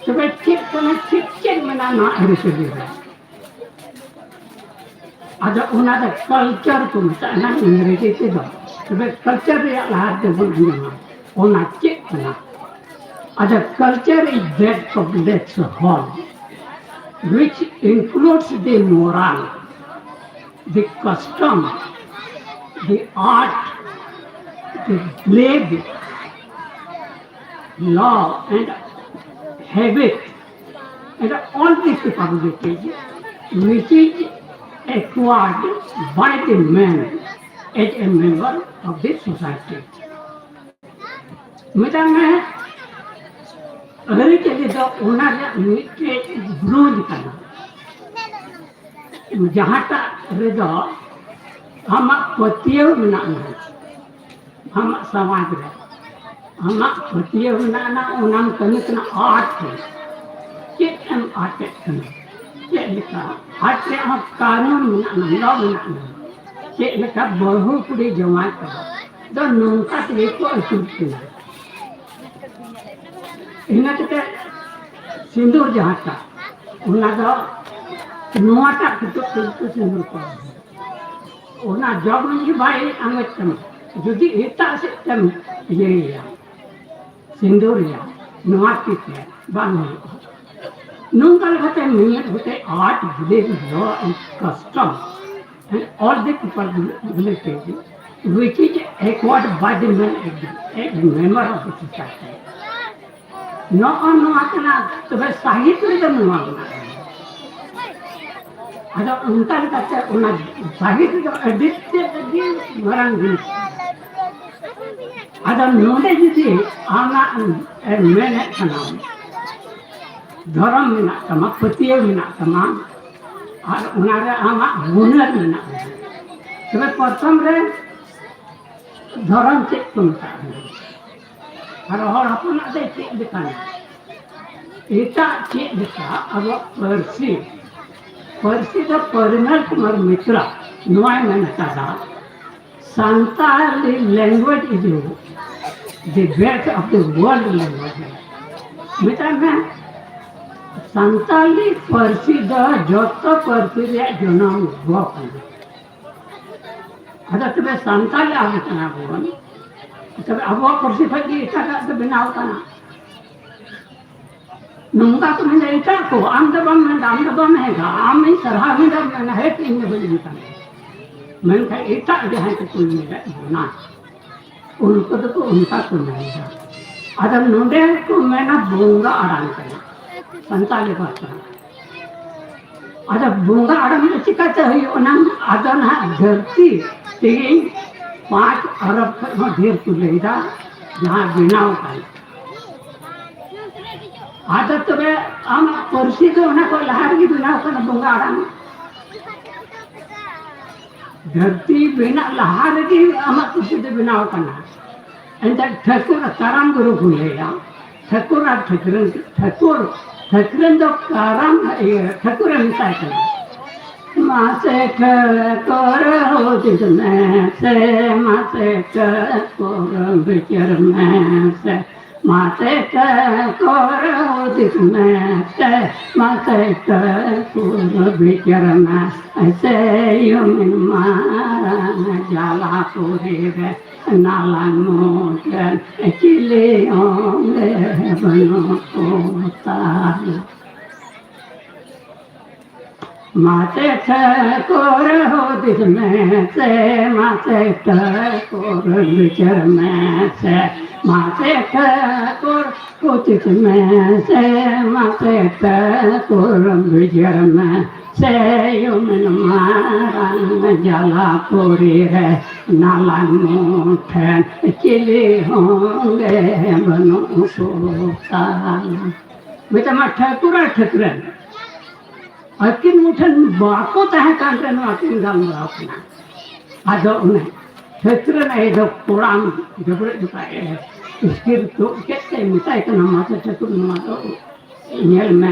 ᱛᱚᱵᱮ ᱪᱮᱫ ᱠᱟᱱᱟ, ᱪᱮᱫ ᱪᱮᱫ ᱢᱮᱱᱟᱜᱼᱟ ᱱᱚᱣᱟ ᱟᱹᱨᱤᱪᱟᱹᱞᱤ ᱨᱮ? ᱟᱫᱚ ᱚᱱᱟ ᱫᱚ ᱠᱟᱞᱪᱟᱨ ᱠᱚ ᱢᱮᱛᱟᱜᱼᱟ ᱤᱝᱨᱮᱡᱤ ᱛᱮᱫᱚ᱾ ᱛᱚᱵᱮ ᱠᱟᱞᱪᱟᱨ ᱨᱮᱭᱟᱜ ᱞᱟᱦᱟ ᱨᱮᱫᱚ ᱵᱚᱱ ᱟᱸᱡᱚᱢᱟ, ᱚᱱᱟ ᱪᱮᱫ ᱠᱟᱱᱟ? ᱟᱫᱚ culture is that public hall which includes the moral, the custom, the art, the belief, law and habit, and all these capabilities which is acquired by the man as a member of the society. ᱢᱮᱛᱟᱜ ᱢᱮ, ᱟᱹᱨᱤᱪᱟᱹᱞᱤ ᱫᱚ ᱚᱱᱟ ᱨᱮᱭᱟᱜ ᱢᱤᱫᱴᱮᱡ ᱵᱨᱚᱸᱡᱽ ᱠᱟᱱᱟ, ᱡᱟᱦᱟᱸᱴᱟᱜ ᱨᱮᱫᱚ ᱟᱢᱟᱜ ᱯᱟᱹᱛᱭᱟᱹᱣ ᱢᱮᱱᱟᱜᱼᱟ, ᱟᱢᱟᱜ ᱥᱚᱢᱟᱡᱽ ᱨᱮ ᱟᱢᱟᱜ ᱯᱟᱹᱛᱭᱟᱹᱣ ᱢᱮᱱᱟᱜᱼᱟ, ᱚᱱᱟᱢ ᱠᱟᱹᱢᱤ ᱠᱟᱱᱟ ᱟᱨᱴ ᱨᱮ᱾ ᱪᱮᱫ ᱮᱢ ᱟᱨᱴ ᱮᱫ ᱠᱟᱱᱟ? ᱪᱮᱫ ᱞᱮᱠᱟ ᱟᱨᱴ ᱨᱮᱭᱟᱜ ᱦᱚᱸ ᱠᱟᱹᱱᱩᱱ ᱢᱮᱱᱟᱜᱼᱟ, ᱞᱚ ᱢᱮᱱᱟᱜᱼᱟ᱾ ᱪᱮᱫ ᱞᱮᱠᱟ ᱵᱟᱹᱦᱩ ᱠᱩᱲᱤ ᱡᱟᱶᱟᱭ ᱠᱚ ᱫᱚ ᱱᱚᱝᱠᱟ ᱛᱮᱜᱮ ᱠᱚ ᱟᱹᱪᱩᱨ ᱠᱤᱱᱟ᱾ ᱤᱱᱟᱹ ᱠᱟᱛᱮ ᱥᱤᱸᱫᱩᱨ ᱡᱟᱦᱟᱸᱴᱟᱜ, ᱚᱱᱟ ᱫᱚ ᱱᱚᱣᱟᱴᱟᱜ ᱠᱤᱛᱟᱹᱵ ᱛᱮᱜᱮ ᱠᱚ ᱥᱤᱸᱫᱩᱨ ᱠᱚᱣᱟ᱾ ᱚᱱᱟ ᱡᱚᱜᱽ ᱢᱟᱺᱡᱷᱤ ᱵᱟᱭ ᱟᱸᱜᱚᱪ ᱛᱟᱢᱟ, ᱡᱩᱫᱤ ᱮᱴᱟᱜ ᱥᱮᱫ ᱛᱮᱢ ᱤᱭᱟᱹᱭᱮᱭᱟ, ᱥᱤᱸᱫᱩᱨᱮᱭᱟ, ᱱᱚᱣᱟ ᱛᱤ ᱛᱮ ᱵᱟᱝ ᱦᱩᱭᱩᱜᱼᱟ᱾ ᱱᱚᱝᱠᱟ ᱞᱮᱠᱟᱛᱮ ᱢᱤᱢᱤᱫ ᱜᱚᱴᱮᱡ art, belief, law and custom and all the people related, which is acquired by the man, a member of the society. ᱱᱚᱜᱼᱚ ᱱᱚᱣᱟ ᱠᱟᱱᱟ᱾ ᱛᱚᱵᱮ ᱥᱟᱦᱤᱛ ᱨᱮᱫᱚ ᱱᱚᱣᱟ ᱢᱮᱱᱟᱜᱼᱟ᱾ ᱟᱫᱚ ᱚᱱᱠᱟ ᱞᱮᱠᱟᱛᱮ ᱚᱱᱟ ᱥᱟᱦᱤᱛ ᱫᱚ ᱟᱹᱰᱤ ᱛᱮᱫ ᱟᱹᱰᱤ ᱢᱟᱨᱟᱝ ᱡᱤᱱᱤᱥ ᱠᱟᱱᱟ᱾ ᱟᱫᱚ ᱱᱚᱰᱮ ᱡᱩᱫᱤ ᱟᱢᱟᱜ ᱮᱢ ᱢᱮᱱᱮᱫ ᱠᱟᱱᱟᱢ, ᱫᱷᱚᱨᱚᱢ ᱢᱮᱱᱟᱜ ᱛᱟᱢᱟ, ᱯᱟᱹᱛᱭᱟᱹᱣ ᱢᱮᱱᱟᱜ ᱛᱟᱢᱟ, ᱟᱨ ᱚᱱᱟᱨᱮ ᱟᱢᱟᱜ ᱦᱩᱱᱟᱹᱨ ᱢᱮᱱᱟᱜ ᱛᱟᱢᱟ, ᱛᱚᱵᱮ ᱯᱨᱚᱛᱷᱚᱢ ᱨᱮ ᱫᱷᱚᱨᱚᱢ ᱪᱮᱫ ᱠᱚ ᱢᱮᱛᱟᱜ ᱠᱟᱱᱟ? ᱟᱨ ᱦᱚᱲ ᱦᱚᱯᱚᱱᱟᱜ ᱫᱚ ᱪᱮᱫ ᱞᱮᱠᱟᱱᱟ? ᱮᱴᱟᱜ ᱪᱮᱫ ᱞᱮᱠᱟ ᱟᱵᱚᱣᱟᱜ ᱯᱟᱹᱨᱥᱤ, ᱯᱟᱹᱨᱥᱤ ᱫᱚ ᱯᱚᱨᱤᱢᱚᱞ ᱠᱩᱢᱟᱨ ᱢᱤᱛᱨᱟ ᱱᱚᱣᱟᱭ ᱢᱮᱱ ᱟᱠᱟᱫᱟ, Santali language is the best of the world language. ᱢᱮᱛᱟᱭ ᱢᱮ, ᱥᱟᱱᱛᱟᱞᱤ ᱯᱟᱹᱨᱥᱤ ᱫᱚ ᱡᱚᱛᱚ ᱯᱟᱹᱨᱥᱤ ᱨᱮᱭᱟᱜ ᱡᱚᱱᱚᱢ ᱜᱚ ᱠᱟᱱᱟ᱾ ᱟᱫᱚ ᱛᱚᱵᱮ ᱥᱟᱱᱛᱟᱞᱤ ᱟᱵᱚ ᱠᱟᱱᱟ ᱵᱚᱱ, ᱛᱚᱵᱮ ᱟᱵᱚᱣᱟᱜ ᱯᱟᱹᱨᱥᱤ ᱠᱷᱚᱱ ᱜᱮ ᱮᱴᱟᱜᱟᱜ ᱫᱚ ᱵᱮᱱᱟᱣ ᱠᱟᱱᱟ᱾ ᱱᱚᱝᱠᱟ ᱠᱚ ᱢᱮᱱᱫᱟ, ᱮᱴᱟᱜ ᱠᱚ, ᱟᱢ ᱫᱚ ᱵᱟᱢ ᱢᱮᱱᱫᱟ, ᱟᱢ ᱫᱚ ᱵᱟᱢ ᱦᱮᱡᱟ, ᱟᱢᱤᱧ ᱥᱟᱨᱦᱟᱣ ᱢᱮᱫᱟ, ᱢᱮᱱᱟ, ᱦᱮᱸ, ᱤᱧ ᱫᱚ ᱵᱟᱹᱧ ᱢᱮᱛᱟᱢᱟ᱾ ᱢᱮᱱᱠᱷᱟᱱ ᱮᱴᱟᱜ ᱡᱟᱦᱟᱸᱭ ᱠᱚᱠᱚ ᱢᱮᱱᱮᱫ ᱵᱚᱱᱟ, ᱩᱱᱠᱩ ᱫᱚᱠᱚ ᱚᱱᱠᱟ ᱠᱚ ᱢᱮᱱᱫᱟ᱾ ᱟᱫᱚ ᱱᱚᱰᱮ ᱠᱚ ᱢᱮᱱᱟ ᱵᱚᱸᱜᱟ ᱟᱲᱟᱝ ᱠᱟᱱᱟ ᱥᱟᱱᱛᱟᱲᱤ ᱯᱟᱹᱨᱥᱤ᱾ ᱟᱫᱚ ᱵᱚᱸᱜᱟ ᱟᱲᱟᱝ ᱫᱚ ᱪᱤᱠᱟᱹᱛᱮ ᱦᱩᱭᱩᱜᱼᱟ? ᱚᱱᱟ ᱟᱫᱚ ᱱᱟᱦᱟᱜ ᱫᱷᱟᱹᱨᱛᱤ ᱛᱮᱦᱮᱧ ᱯᱟᱸᱪ ᱟᱨᱚᱵ ᱠᱷᱚᱱ ᱦᱚᱸ ᱰᱷᱮᱨ ᱠᱚ ᱞᱟᱹᱭᱫᱟ, ᱡᱟᱦᱟᱸ ᱵᱮᱱᱟᱣ ᱠᱟᱱ᱾ ᱟᱫᱚ ᱛᱚᱵᱮ ᱟᱢᱟᱜ ᱯᱟᱹᱨᱥᱤ ᱫᱚ ᱚᱱᱟ ᱠᱷᱚᱱ ᱞᱟᱦᱟ ᱨᱮᱜᱮ ᱵᱮᱱᱟᱣ ᱠᱟᱱᱟ ᱵᱚᱸᱜᱟ ᱟᱲᱟᱝ᱾ ᱫᱷᱟᱹᱨᱛᱤ ᱵᱮᱱᱟᱜ ᱞᱟᱦᱟ ᱨᱮᱜᱮ ᱟᱢᱟᱜ ᱯᱟᱹᱨᱥᱤ ᱫᱚ ᱵᱮᱱᱟᱣ ᱠᱟᱱᱟ᱾ ᱮᱱᱛᱮ ᱴᱷᱟᱹᱠᱩᱨ ᱠᱟᱨᱟᱢ ᱜᱩᱨᱩ ᱠᱚ ᱞᱟᱹᱭᱟ, ᱴᱷᱟᱹᱠᱩᱨ ᱟᱨ ᱴᱷᱟᱹᱠᱨᱟᱹᱱ, ᱴᱷᱟᱹᱠᱩᱨ, ᱴᱷᱟᱹᱠᱨᱟᱹᱱ ᱫᱚ ᱠᱟᱨᱟᱢ, ᱤᱭᱟᱹ, ᱴᱷᱟᱹᱠᱩᱨᱮ ᱢᱮᱛᱟᱭ ᱠᱟᱱᱟ᱾ ᱢᱟᱥᱮ ᱴᱷᱟᱹᱠᱩᱨ ᱦᱩᱫᱤᱥ ᱢᱮᱥᱮ, ᱢᱟᱥᱮ ᱴᱷᱟᱹᱠᱩᱨ ᱵᱤᱪᱟᱹᱨ ᱢᱮᱥᱮ, ᱢᱟᱥᱮ ᱴᱷᱟᱹᱠᱩᱨ ᱦᱩᱫᱤᱥ ᱢᱮᱥᱮ, ᱢᱟᱥᱮ ᱴᱷᱟᱹᱠᱩᱨ ᱵᱤᱪᱟᱹᱨ ᱢᱮᱥᱮ, ᱭᱩᱢᱤᱱ ᱢᱟᱨᱟᱝ ᱡᱟᱞᱟᱯᱩᱨᱤ ᱨᱮ ᱱᱟᱞᱟᱝ ᱢᱩᱴᱷᱟᱹᱱ ᱪᱤᱞᱤ ᱦᱚᱸ ᱜᱮ ᱵᱟᱹᱱᱩᱜ ᱠᱚ ᱛᱟᱞᱟᱝ᱾ ᱢᱟᱥᱮ ᱴᱷᱟᱹᱠᱩᱨ ᱦᱩᱫᱤᱥ ᱢᱮᱥᱮ, ᱢᱟᱥᱮ ᱴᱷᱟᱹᱠᱩᱨ ᱵᱤᱪᱟᱹᱨ ᱢᱮᱥᱮ, ᱢᱟᱥᱮ ᱴᱷᱟᱹᱠᱩᱨ ᱦᱩᱫᱤᱥ ᱢᱮᱥᱮ, ᱢᱟᱥᱮ ᱴᱷᱟᱹᱠᱩᱨ ᱵᱤᱪᱟᱹᱨ ᱢᱮᱥᱮ, ᱭᱩᱢᱤᱱ ᱢᱟᱨᱟᱝ ᱡᱟᱞᱟᱯᱩᱨᱤ ᱨᱮ ᱱᱟᱞᱟᱝ ᱢᱩᱴᱷᱟᱹᱱ ᱪᱤᱞᱤ ᱦᱚᱸ ᱜᱮ ᱵᱟᱹᱱᱩᱜ ᱠᱚ ᱛᱟᱞᱟᱝ᱾ ᱢᱮᱛᱟᱢᱟ ᱴᱷᱟᱹᱠᱩᱨ ᱟᱨ ᱴᱷᱟᱹᱠᱨᱟᱹᱱ᱾ ᱟᱹᱠᱤᱱ ᱢᱩᱴᱷᱟᱹᱱ ᱵᱟᱠᱚ ᱛᱟᱦᱮᱸ ᱠᱟᱱ ᱨᱮ ᱱᱚᱣᱟ ᱠᱤᱱ ᱜᱟᱞᱢᱟᱨᱟᱣ ᱠᱟᱱᱟ᱾ ᱟᱫᱚ ᱚᱱᱮ ᱴᱷᱟᱹᱠᱨᱟᱹᱱ ᱟᱭᱳ ᱫᱚ ᱠᱚᱲᱟᱢ ᱡᱚᱵᱽᱨᱮᱡ ᱡᱚᱠᱷᱟᱡ ᱮ ᱤᱥᱠᱤᱨ ᱛᱩᱫ ᱠᱮᱫ ᱛᱮ ᱢᱮᱛᱟᱭ ᱠᱟᱱᱟ, "ᱢᱟᱥᱮ ᱴᱷᱟᱹᱠᱩᱨ, ᱱᱚᱣᱟ ᱫᱚ ᱧᱮᱞ ᱢᱮ,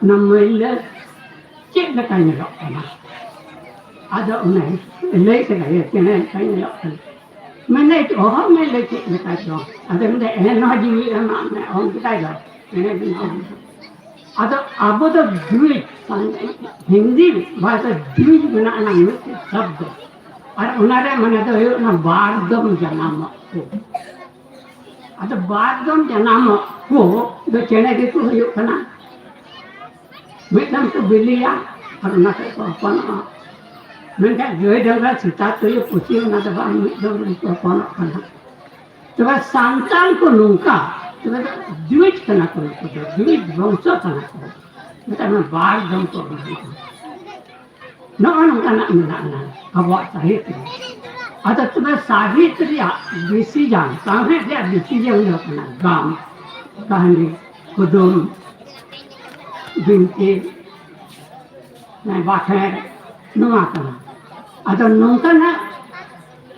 ᱚᱱᱟ ᱢᱟᱹᱭᱞᱟᱹ ᱪᱮᱫ ᱞᱮᱠᱟ ᱧᱮᱞᱚᱜ ᱠᱟᱱᱟ?" ᱟᱫᱚ ᱚᱱᱮ ᱞᱟᱹᱭ ᱠᱮᱫᱟᱭ, "ᱪᱮᱬᱮ ᱞᱮᱠᱟ ᱧᱮᱞᱚᱜ ᱠᱟᱱᱟ᱾" ᱢᱮᱱᱫᱟᱭ, "ᱚᱦᱚ ᱢᱟᱹᱭᱞᱟᱹ ᱪᱮᱫ ᱞᱮᱠᱟ ᱪᱚᱝ?" ᱟᱫᱚ ᱢᱮᱱᱫᱟᱭ, "ᱮᱱ ᱦᱚᱸ ᱡᱤᱣᱤ ᱮᱢᱟᱜ ᱢᱮ", ᱚᱞ ᱠᱮᱫᱟᱭ ᱫᱚ, ᱪᱮᱬᱮ ᱵᱮᱱᱟᱣ ᱮᱱᱟ᱾ ᱟᱫᱚ ᱟᱵᱚ ᱫᱚ ᱫᱩᱭ, ᱦᱤᱱᱫᱤ ᱵᱷᱟᱥᱟ ᱫᱩᱭ ᱢᱮᱱᱟᱜᱼᱟ ᱢᱤᱫᱴᱮᱡ ᱥᱚᱵᱫᱚ, ᱟᱨ ᱚᱱᱟ ᱨᱮ ᱢᱟᱱᱮ ᱫᱚ ᱦᱩᱭᱩᱜ ᱠᱟᱱᱟ ᱵᱟᱨ ᱫᱚᱢ ᱡᱟᱱᱟᱢᱚᱜ ᱠᱚ᱾ ᱟᱫᱚ ᱵᱟᱨ ᱫᱚᱢ ᱡᱟᱱᱟᱢᱚᱜ ᱠᱚ ᱫᱚ ᱪᱮᱬᱮ ᱜᱮᱠᱚ ᱦᱩᱭᱩᱜ ᱠᱟᱱᱟ᱾ ᱢᱤᱫ ᱫᱚᱢ ᱠᱚ ᱵᱤᱞᱤᱭᱟ ᱟᱨ ᱚᱱᱟ ᱠᱷᱚᱡ ᱠᱚ ᱦᱚᱯᱚᱱᱚᱜᱼᱟ᱾ ᱢᱮᱱᱠᱷᱟᱱ ᱜᱟᱹᱭ ᱰᱟᱝᱨᱟ ᱥᱮᱛᱟ ᱛᱩᱭᱩ ᱯᱩᱥᱤ ᱚᱱᱟ ᱫᱚ ᱵᱟᱝ, ᱢᱤᱫ ᱫᱚᱢ ᱨᱮᱜᱮ ᱠᱚ ᱦᱚᱯᱚᱱᱚᱜ ᱠᱟᱱᱟ᱾ ᱛᱚᱵᱮ ᱥᱟᱱᱛᱟᱲ ᱠᱚ ᱱᱚᱝᱠᱟ, ᱛᱚᱵᱮ ᱫᱚ ᱫᱩᱨᱤᱡ ᱠᱟᱱᱟ ᱠᱚ, ᱱᱩᱠᱩ ᱫᱚ ᱫᱩᱨᱤᱡ ᱵᱚᱝᱥᱚ ᱠᱟᱱᱟ ᱠᱚ᱾ ᱢᱮᱛᱟᱜ ᱢᱮ ᱵᱟᱨ ᱫᱚᱢ ᱠᱚ ᱵᱤᱞᱤᱜᱼᱟ᱾ ᱱᱚᱜᱼᱚ ᱱᱚᱝᱠᱟᱱᱟᱜ ᱢᱮᱱᱟᱜᱼᱟ ᱟᱵᱚᱣᱟᱜ ᱥᱟᱦᱤᱛ ᱨᱮ᱾ ᱟᱫᱚ ᱛᱚᱵᱮ ᱥᱟᱦᱤᱛ ᱨᱮᱭᱟᱜ decision, ᱥᱟᱶᱦᱮᱫ ᱨᱮᱭᱟᱜ decision ᱫᱚ ᱠᱟᱱᱟ ᱜᱟᱢ, ᱠᱟᱹᱦᱱᱤ, ᱠᱩᱫᱩᱢ, ᱵᱤᱱᱛᱤ, ᱵᱟᱠᱷᱮᱬ, ᱱᱚᱣᱟ ᱠᱟᱱᱟ᱾ ᱟᱫᱚ ᱱᱚᱝᱠᱟᱱᱟᱜ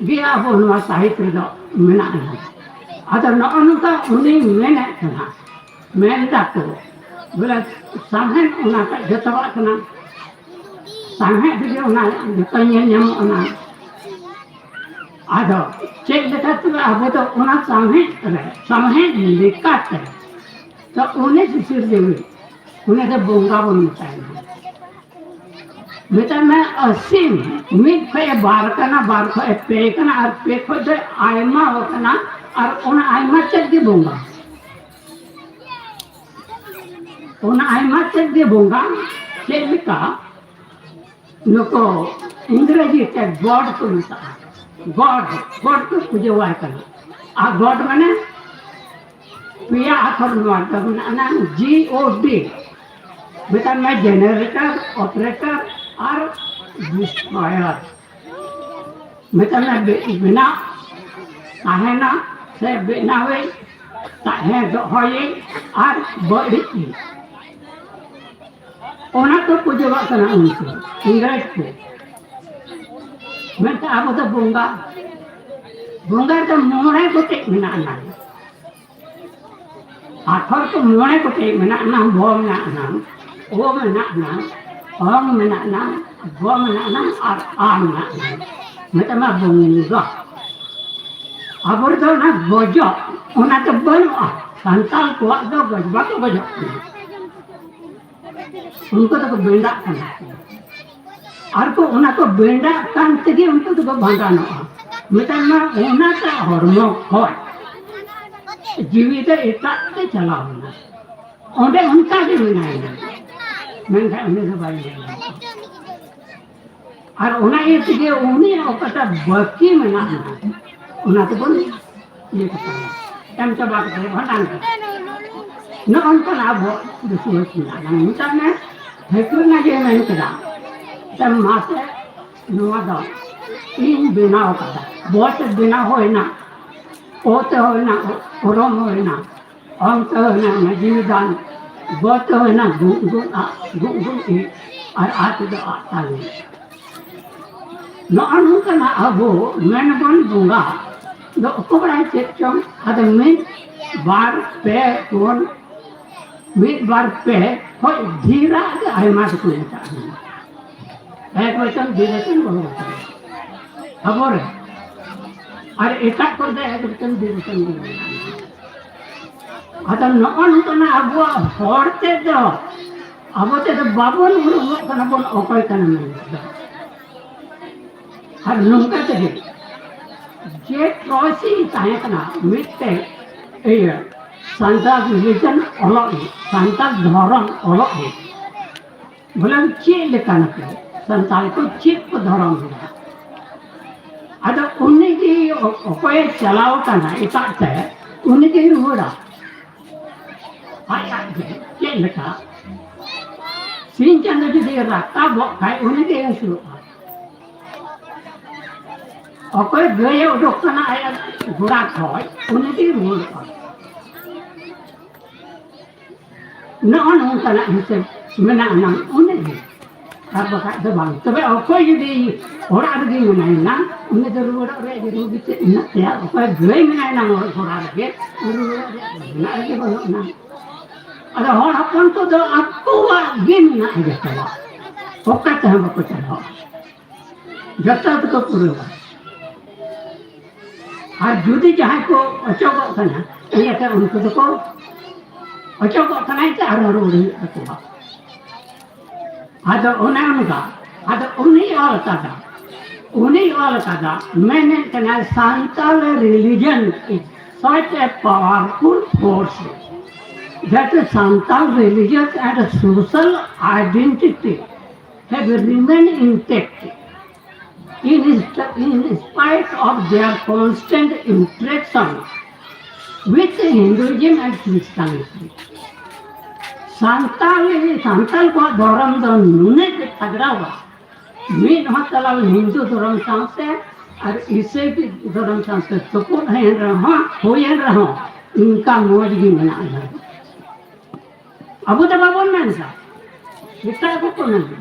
ᱜᱮ ᱟᱵᱚ ᱱᱚᱣᱟ ᱥᱟᱦᱤᱛ ᱨᱮᱫᱚ ᱢᱮᱱᱟᱜᱼᱟ᱾ ᱟᱫᱚ ᱱᱚᱜᱼᱚ ᱱᱚᱝᱠᱟ ᱩᱱᱤ ᱢᱮᱱᱮᱫ ᱠᱟᱱᱟ, ᱢᱮᱱ ᱫᱟᱠᱚ ᱵᱚᱞᱮ ᱥᱟᱶᱦᱮᱫ ᱚᱱᱟ ᱠᱷᱚᱡ ᱡᱚᱛᱚᱣᱟᱜ ᱠᱟᱱᱟ, ᱥᱟᱶᱦᱮᱫ ᱨᱮᱜᱮ ᱚᱱᱟ ᱡᱚᱛᱚ ᱧᱮᱞ ᱧᱟᱢᱚᱜ ᱠᱟᱱᱟ᱾ ᱟᱫᱚ ᱪᱮᱫ ᱞᱮᱠᱟᱛᱮ ᱟᱵᱚ ᱫᱚ ᱚᱱᱟ ᱥᱟᱶᱦᱮᱫ ᱨᱮ, ᱥᱟᱶᱦᱮᱫ ᱞᱮᱠᱟᱛᱮ, ᱛᱚ ᱩᱱᱤ ᱥᱤᱥᱤᱨ ᱡᱤᱣᱤ, ᱩᱱᱤ ᱫᱚ ᱵᱚᱸᱜᱟ ᱵᱚᱱ ᱢᱮᱛᱟᱭ ᱠᱟᱱᱟ᱾ ᱢᱮᱛᱟᱜ ᱢᱮ ᱟᱹᱥᱤᱢ, ᱢᱤᱫ ᱠᱷᱚᱡ ᱮ ᱵᱟᱨ ᱠᱟᱱᱟ, ᱵᱟᱨ ᱠᱷᱚᱡ ᱮ ᱯᱮ ᱠᱟᱱᱟ, ᱟᱨ ᱯᱮ ᱠᱷᱚᱡ ᱫᱚ ᱟᱭᱢᱟ ᱠᱟᱱᱟ, ᱟᱨ ᱚᱱᱟ ᱟᱭᱢᱟ ᱛᱮᱫ ᱜᱮ ᱵᱚᱸᱜᱟ᱾ ᱚᱱᱟ ᱟᱭᱢᱟ ᱛᱮᱫ ᱜᱮ ᱵᱚᱸᱜᱟ᱾ ᱪᱮᱫ ᱞᱮᱠᱟ? ᱱᱩᱠᱩ ᱤᱝᱨᱮᱡᱤ ᱛᱮ God ᱠᱚ ᱢᱮᱛᱟᱜᱼᱟ᱾ God, God ᱠᱚ ᱯᱩᱡᱟᱹᱣᱟᱭ ᱠᱟᱱᱟ᱾ ᱟᱨ God ᱢᱟᱱᱮ ᱯᱮᱭᱟ ᱟᱠᱷᱚᱨ ᱱᱚᱣᱟ ᱫᱚ ᱢᱮᱱᱟᱜᱼᱟ, G O D, ᱢᱮᱛᱟᱜ ᱢᱮ generator, operator ᱟᱨ destroyer᱾ ᱢᱮᱛᱟᱜ ᱢᱮ ᱵᱮ-, ᱵᱮᱱᱟᱣ, ᱛᱟᱦᱮᱱᱟ ᱥᱮ ᱵᱮᱱᱟᱣᱮ, ᱛᱟᱦᱮᱸ ᱫᱚᱦᱚᱭᱮ ᱟᱨ ᱵᱟᱹᱲᱤᱡ᱾ ᱚᱱᱟ ᱠᱚ ᱯᱩᱡᱟᱹᱣᱟᱜ ᱠᱟᱱᱟ ᱩᱱᱠᱩ ᱤᱝᱨᱮᱡᱽ ᱠᱚ᱾ ᱢᱮᱱᱠᱷᱟᱱ ᱟᱵᱚ ᱫᱚ ᱵᱚᱸᱜᱟ, ᱵᱚᱸᱜᱟ ᱫᱚ ᱢᱚᱬᱮ ᱜᱚᱴᱮᱡ ᱢᱮᱱᱟᱜᱼᱟ᱾ ᱟᱠᱷᱚᱨ ᱠᱚ ᱢᱚᱬᱮ ᱜᱚᱴᱮᱡ ᱢᱮᱱᱟᱜᱼᱟ᱾ ᱵᱚ ᱢᱮᱱᱟᱜᱼᱟ, ᱳ ᱢᱮᱱᱟᱜᱼᱟ, ᱚᱝ ᱢᱮᱱᱟᱜᱼᱟ, ᱜᱚ ᱢᱮᱱᱟᱜᱼᱟ ᱟᱨ ᱟ ᱢᱮᱱᱟᱜᱼᱟ᱾ ᱢᱮᱛᱟᱜ ᱢᱮ ᱵᱚᱸᱜᱟ᱾ ᱟᱵᱚ ᱨᱮᱫᱚ ᱚᱱᱟ ᱜᱚᱡᱚᱜ, ᱚᱱᱟ ᱫᱚ ᱵᱟᱹᱱᱩᱜᱼᱟ᱾ ᱥᱟᱱᱛᱟᱲ ᱠᱚᱣᱟᱜ ᱫᱚ ᱜᱚᱡ ᱵᱟᱠᱚ ᱜᱚᱡᱚᱜ ᱠᱟᱱᱟ᱾ ᱩᱱᱠᱩ ᱫᱚᱠᱚ ᱵᱮᱸᱰᱟᱜ ᱠᱟᱱᱟ᱾ ᱟᱨ ᱠᱚ, ᱚᱱᱟ ᱠᱚ ᱵᱮᱸᱰᱟᱜ ᱠᱟᱱ ᱛᱮᱜᱮ ᱩᱱᱠᱩ ᱫᱚᱠᱚ ᱵᱷᱟᱸᱰᱟᱱᱚᱜᱼᱟ᱾ ᱢᱮᱛᱟᱜ ᱢᱮ ᱚᱱᱟᱴᱟᱜ ᱦᱚᱲᱢᱚ ᱠᱷᱚᱡ ᱡᱤᱣᱤ ᱫᱚ ᱮᱴᱟᱜ ᱛᱮ ᱪᱟᱞᱟᱣ ᱮᱱᱟ᱾ ᱚᱸᱰᱮ ᱚᱱᱠᱟ ᱜᱮ ᱢᱮᱱᱟᱭᱟ, ᱢᱮᱱᱠᱷᱟᱱ ᱩᱱᱤ ᱫᱚ ᱵᱟᱭ ᱧᱮᱞ ᱧᱟᱢᱚᱜᱼᱟ᱾ ᱟᱨ ᱚᱱᱟ ᱤᱭᱟᱹ ᱛᱮᱜᱮ ᱩᱱᱤᱭᱟᱜ ᱚᱠᱟᱴᱟᱜ ᱵᱟᱹᱠᱤ ᱢᱮᱱᱟᱜᱼᱟ, ᱚᱱᱟ ᱛᱮᱵᱚᱱ ᱤᱭᱟᱹ ᱠᱟᱛᱟᱭᱟ, ᱮᱢ ᱪᱟᱵᱟ ᱠᱟᱛᱟᱭᱟ, ᱵᱷᱟᱸᱰᱟᱱ ᱠᱟᱛᱟᱭᱟ᱾ ᱱᱚᱜᱼᱚ ᱱᱚᱝᱠᱟᱱᱟᱜ ᱟᱵᱚ ᱵᱤᱥᱣᱟᱹᱥ ᱢᱮᱱᱟᱜᱼᱟ᱾ ᱢᱮᱛᱟᱜ ᱢᱮ, ᱴᱷᱟᱹᱠᱨᱟᱹ ᱱᱟᱜ ᱜᱮ ᱢᱮᱱ ᱠᱮᱫᱟ, ᱛᱚ ᱢᱟᱥᱮ ᱱᱚᱣᱟ ᱫᱚ ᱤᱧ ᱵᱮᱱᱟᱣ ᱠᱟᱫᱟ, ᱵᱚ ᱛᱮ ᱵᱮᱱᱟᱣ ᱦᱩᱭᱱᱟ, ᱚ ᱛᱮ ᱦᱩᱭᱱᱟ, ᱚᱨᱚᱝ ᱦᱩᱭᱱᱟ, ᱚᱝ ᱛᱮ ᱦᱩᱭᱱᱟ ᱢᱟᱹᱡᱷᱤ ᱫᱟᱱ, ᱜᱚ ᱛᱮ ᱦᱩᱭᱱᱟ ᱜᱩᱜ ᱜᱩᱜ ᱟ, ᱜᱩᱜ ᱜᱩᱜ ᱤ, ᱟᱨ ᱟ ᱛᱮᱫᱚ ᱟᱜ ᱛᱟᱞᱮ᱾ ᱱᱚᱜᱼᱚ ᱱᱚᱝᱠᱟᱱᱟᱜ ᱟᱵᱚ ᱢᱮᱱᱵᱚᱱ ᱵᱚᱸᱜᱟ ᱫᱚ ᱚᱠᱚᱭ ᱵᱟᱲᱟᱭ ᱪᱮᱫ ᱪᱚᱝ, ᱟᱫᱚ ᱢᱤᱫ ᱵᱟᱨ ᱯᱮ ᱯᱩᱱ, ᱢᱤᱫ ᱵᱟᱨ ᱯᱮ ᱠᱷᱚᱡ ᱰᱷᱮᱨᱟᱜ ᱜᱮ ᱟᱭᱢᱟ ᱫᱚᱠᱚ ᱢᱮᱛᱟᱜᱼᱟ᱾ ᱮᱠ ᱵᱚᱪᱚᱱ, ᱫᱩᱭ ᱵᱚᱪᱚᱱ, ᱵᱚᱦᱩ ᱵᱚᱪᱚᱱ᱾ ᱟᱵᱚᱨᱮ ᱟᱨ ᱮᱴᱟᱜ ᱠᱚᱨᱮ ᱫᱚ ᱮᱠ ᱨᱚᱠᱚᱢ ᱫᱩ ᱨᱚᱠᱚᱢ ᱜᱮ ᱢᱮᱱᱟᱜᱼᱟ᱾ ᱟᱫᱚ ᱱᱚᱜᱼᱚ ᱱᱚᱝᱠᱟᱱᱟᱜ ᱟᱵᱚᱣᱟᱜ ᱦᱚᱲ ᱛᱮᱫ ᱫᱚ ᱟᱵᱚ ᱛᱮᱫᱚ ᱵᱟᱵᱚᱱ ᱩᱨᱩᱢᱚᱜ ᱠᱟᱱᱟ ᱵᱚᱱ ᱚᱠᱚᱭ ᱠᱟᱱᱟ ᱢᱮᱱᱛᱮ ᱫᱚ᱾ ᱟᱨ ᱱᱚᱝᱠᱟ ᱛᱮᱜᱮ ᱡᱮ ᱯᱨᱚᱭᱥᱤ ᱛᱟᱦᱮᱸ ᱠᱟᱱᱟ ᱢᱤᱫᱴᱮᱡ ᱤᱭᱟᱹ ᱥᱟᱱᱛᱟᱲ ᱨᱤᱞᱤᱡᱚᱱ ᱚᱞᱚᱜ ᱨᱮ, ᱥᱟᱱᱛᱟᱲ ᱫᱷᱚᱨᱚᱢ ᱚᱞᱚᱜ ᱨᱮ, ᱵᱚᱞᱮ ᱪᱮᱫ ᱞᱮᱠᱟᱱᱟᱠᱚ ᱥᱟᱱᱛᱟᱲ ᱠᱚ, ᱪᱮᱫ ᱠᱚ ᱫᱷᱚᱨᱚᱢ ᱢᱮᱱᱟᱜᱼᱟ? ᱟᱫᱚ ᱩᱱᱤ ᱜᱮ ᱚ-, ᱚᱠᱚᱭᱮ ᱪᱟᱞᱟᱣ ᱠᱟᱱᱟ ᱮᱴᱟᱜ ᱛᱮ, ᱩᱱᱤ ᱜᱮᱭ ᱨᱩᱣᱟᱹᱲᱟ᱾ ᱟᱡ ᱟᱡ ᱜᱮ ᱪᱮᱫ ᱞᱮᱠᱟ ᱥᱤᱧ ᱪᱟᱸᱫᱚ ᱡᱩᱫᱤ ᱨᱟᱠᱟᱵᱚᱜ ᱠᱷᱟᱡ, ᱩᱱᱤ ᱜᱮᱭ ᱦᱟᱹᱥᱩᱨᱚᱜᱼᱟ᱾ ᱚᱠᱚᱭ ᱜᱟᱹᱭᱮ ᱩᱰᱩᱠ ᱠᱟᱱᱟ ᱟᱭᱟᱜ ᱜᱚᱲᱟ ᱠᱷᱚᱡ, ᱩᱱᱤ ᱜᱮᱭ ᱨᱩᱣᱟᱹᱲᱚᱜᱼᱟ᱾ ᱱᱚᱜᱼᱚ ᱱᱚᱝᱠᱟᱱᱟᱜ ᱦᱤᱥᱟᱹᱵ ᱢᱮᱱᱟᱜ ᱟᱱᱟᱝ ᱩᱱᱤ ᱜᱮ, ᱟᱨ ᱵᱟᱠᱷᱟᱡ ᱫᱚ ᱵᱟᱝ᱾ ᱛᱚᱵᱮ ᱚᱠᱚᱭ ᱡᱩᱫᱤ ᱚᱲᱟᱜ ᱨᱮᱜᱮ ᱢᱮᱱᱟᱭ ᱱᱟ, ᱩᱱᱤ ᱫᱚ ᱨᱩᱣᱟᱹᱲᱚᱜ ᱨᱮᱭᱟᱜ ᱡᱟᱹᱨᱩᱲ ᱜᱮ ᱪᱮᱫ ᱢᱮᱱᱟᱜ ᱛᱟᱭᱟ? ᱚᱠᱚᱭ ᱜᱟᱹᱭ ᱢᱮᱱᱟᱭ ᱱᱟ ᱜᱚᱲᱟ ᱨᱮᱜᱮ, ᱩᱱᱤ ᱨᱩᱣᱟᱹᱲᱚᱜ ᱨᱮᱭᱟᱜ ᱫᱚ ᱢᱮᱱᱟᱜ ᱜᱮ ᱵᱟᱹᱱᱩᱜ ᱟᱱᱟ᱾ ᱟᱫᱚ ᱦᱚᱲ ᱦᱚᱯᱚᱱ ᱠᱚᱫᱚ ᱟᱠᱚᱣᱟᱜ ᱜᱮ ᱢᱮᱱᱟᱜᱼᱟ ᱡᱚᱛᱚᱣᱟᱜ, ᱚᱠᱟ ᱛᱮᱦᱚᱸ ᱵᱟᱠᱚ ᱪᱟᱞᱟᱣᱟ, ᱡᱚᱛᱚ ᱫᱚᱠᱚ ᱯᱩᱨᱟᱹᱣᱟ᱾ ᱟᱨ ᱡᱩᱫᱤ ᱡᱟᱦᱟᱸᱭ ᱠᱚ ᱚᱪᱚᱜᱚᱜ ᱠᱟᱱᱟ, ᱮᱸᱰᱮᱠᱷᱟᱱ ᱩᱱᱠᱩ ᱫᱚᱠᱚ ᱚᱪᱚᱜᱚᱜ ᱠᱟᱱᱟ, ᱮᱱᱛᱮ ᱟᱨᱦᱚᱸ ᱨᱩᱣᱟᱹᱲ ᱦᱩᱭᱩᱜ ᱛᱟᱠᱚᱣᱟ᱾ ᱟᱫᱚ ᱚᱱᱮ ᱚᱱᱠᱟ, ᱟᱫᱚ ᱩᱱᱤ ᱚᱞ ᱠᱟᱫᱟ, ᱩᱱᱤ ᱚᱞ ᱠᱟᱫᱟ, ᱢᱮᱱᱮᱫ ᱠᱟᱱᱟᱭ, "Santal religion is such a powerful force that the Santal religious and social identity have remained intact in, in spite of their constant interaction with Hinduism and Christianity." Santali, Santal ᱠᱚᱣᱟᱜ ᱫᱷᱚᱨᱚᱢ ᱫᱚ ᱱᱩᱱᱟᱹᱜ ᱜᱮ ᱛᱟᱜᱲᱟᱣᱟ, ᱢᱤᱫ ᱦᱚᱸ ᱛᱟᱞᱟ ᱦᱤᱱᱫᱩ ᱫᱷᱚᱨᱚᱢ ᱥᱟᱶᱛᱮ ᱟᱨ ᱤᱥᱟᱹᱭ ᱫᱷᱚᱨᱚᱢ ᱥᱟᱶᱛᱮ ᱛᱩᱯᱩᱫ ᱦᱩᱭᱮᱱ ᱨᱮᱦᱚᱸ, ᱦᱩᱭᱮᱱ ᱨᱮᱦᱚᱸ, ᱤᱱᱠᱟ ᱢᱚᱡᱽ ᱜᱮ ᱢᱮᱱᱟᱜᱼᱟ᱾ ᱟᱵᱚ ᱫᱚ ᱵᱟᱵᱚᱱ ᱢᱮᱱ ᱮᱫᱟ, ᱮᱴᱟᱜ ᱠᱚᱠᱚ ᱢᱮᱱ ᱮᱫᱟ᱾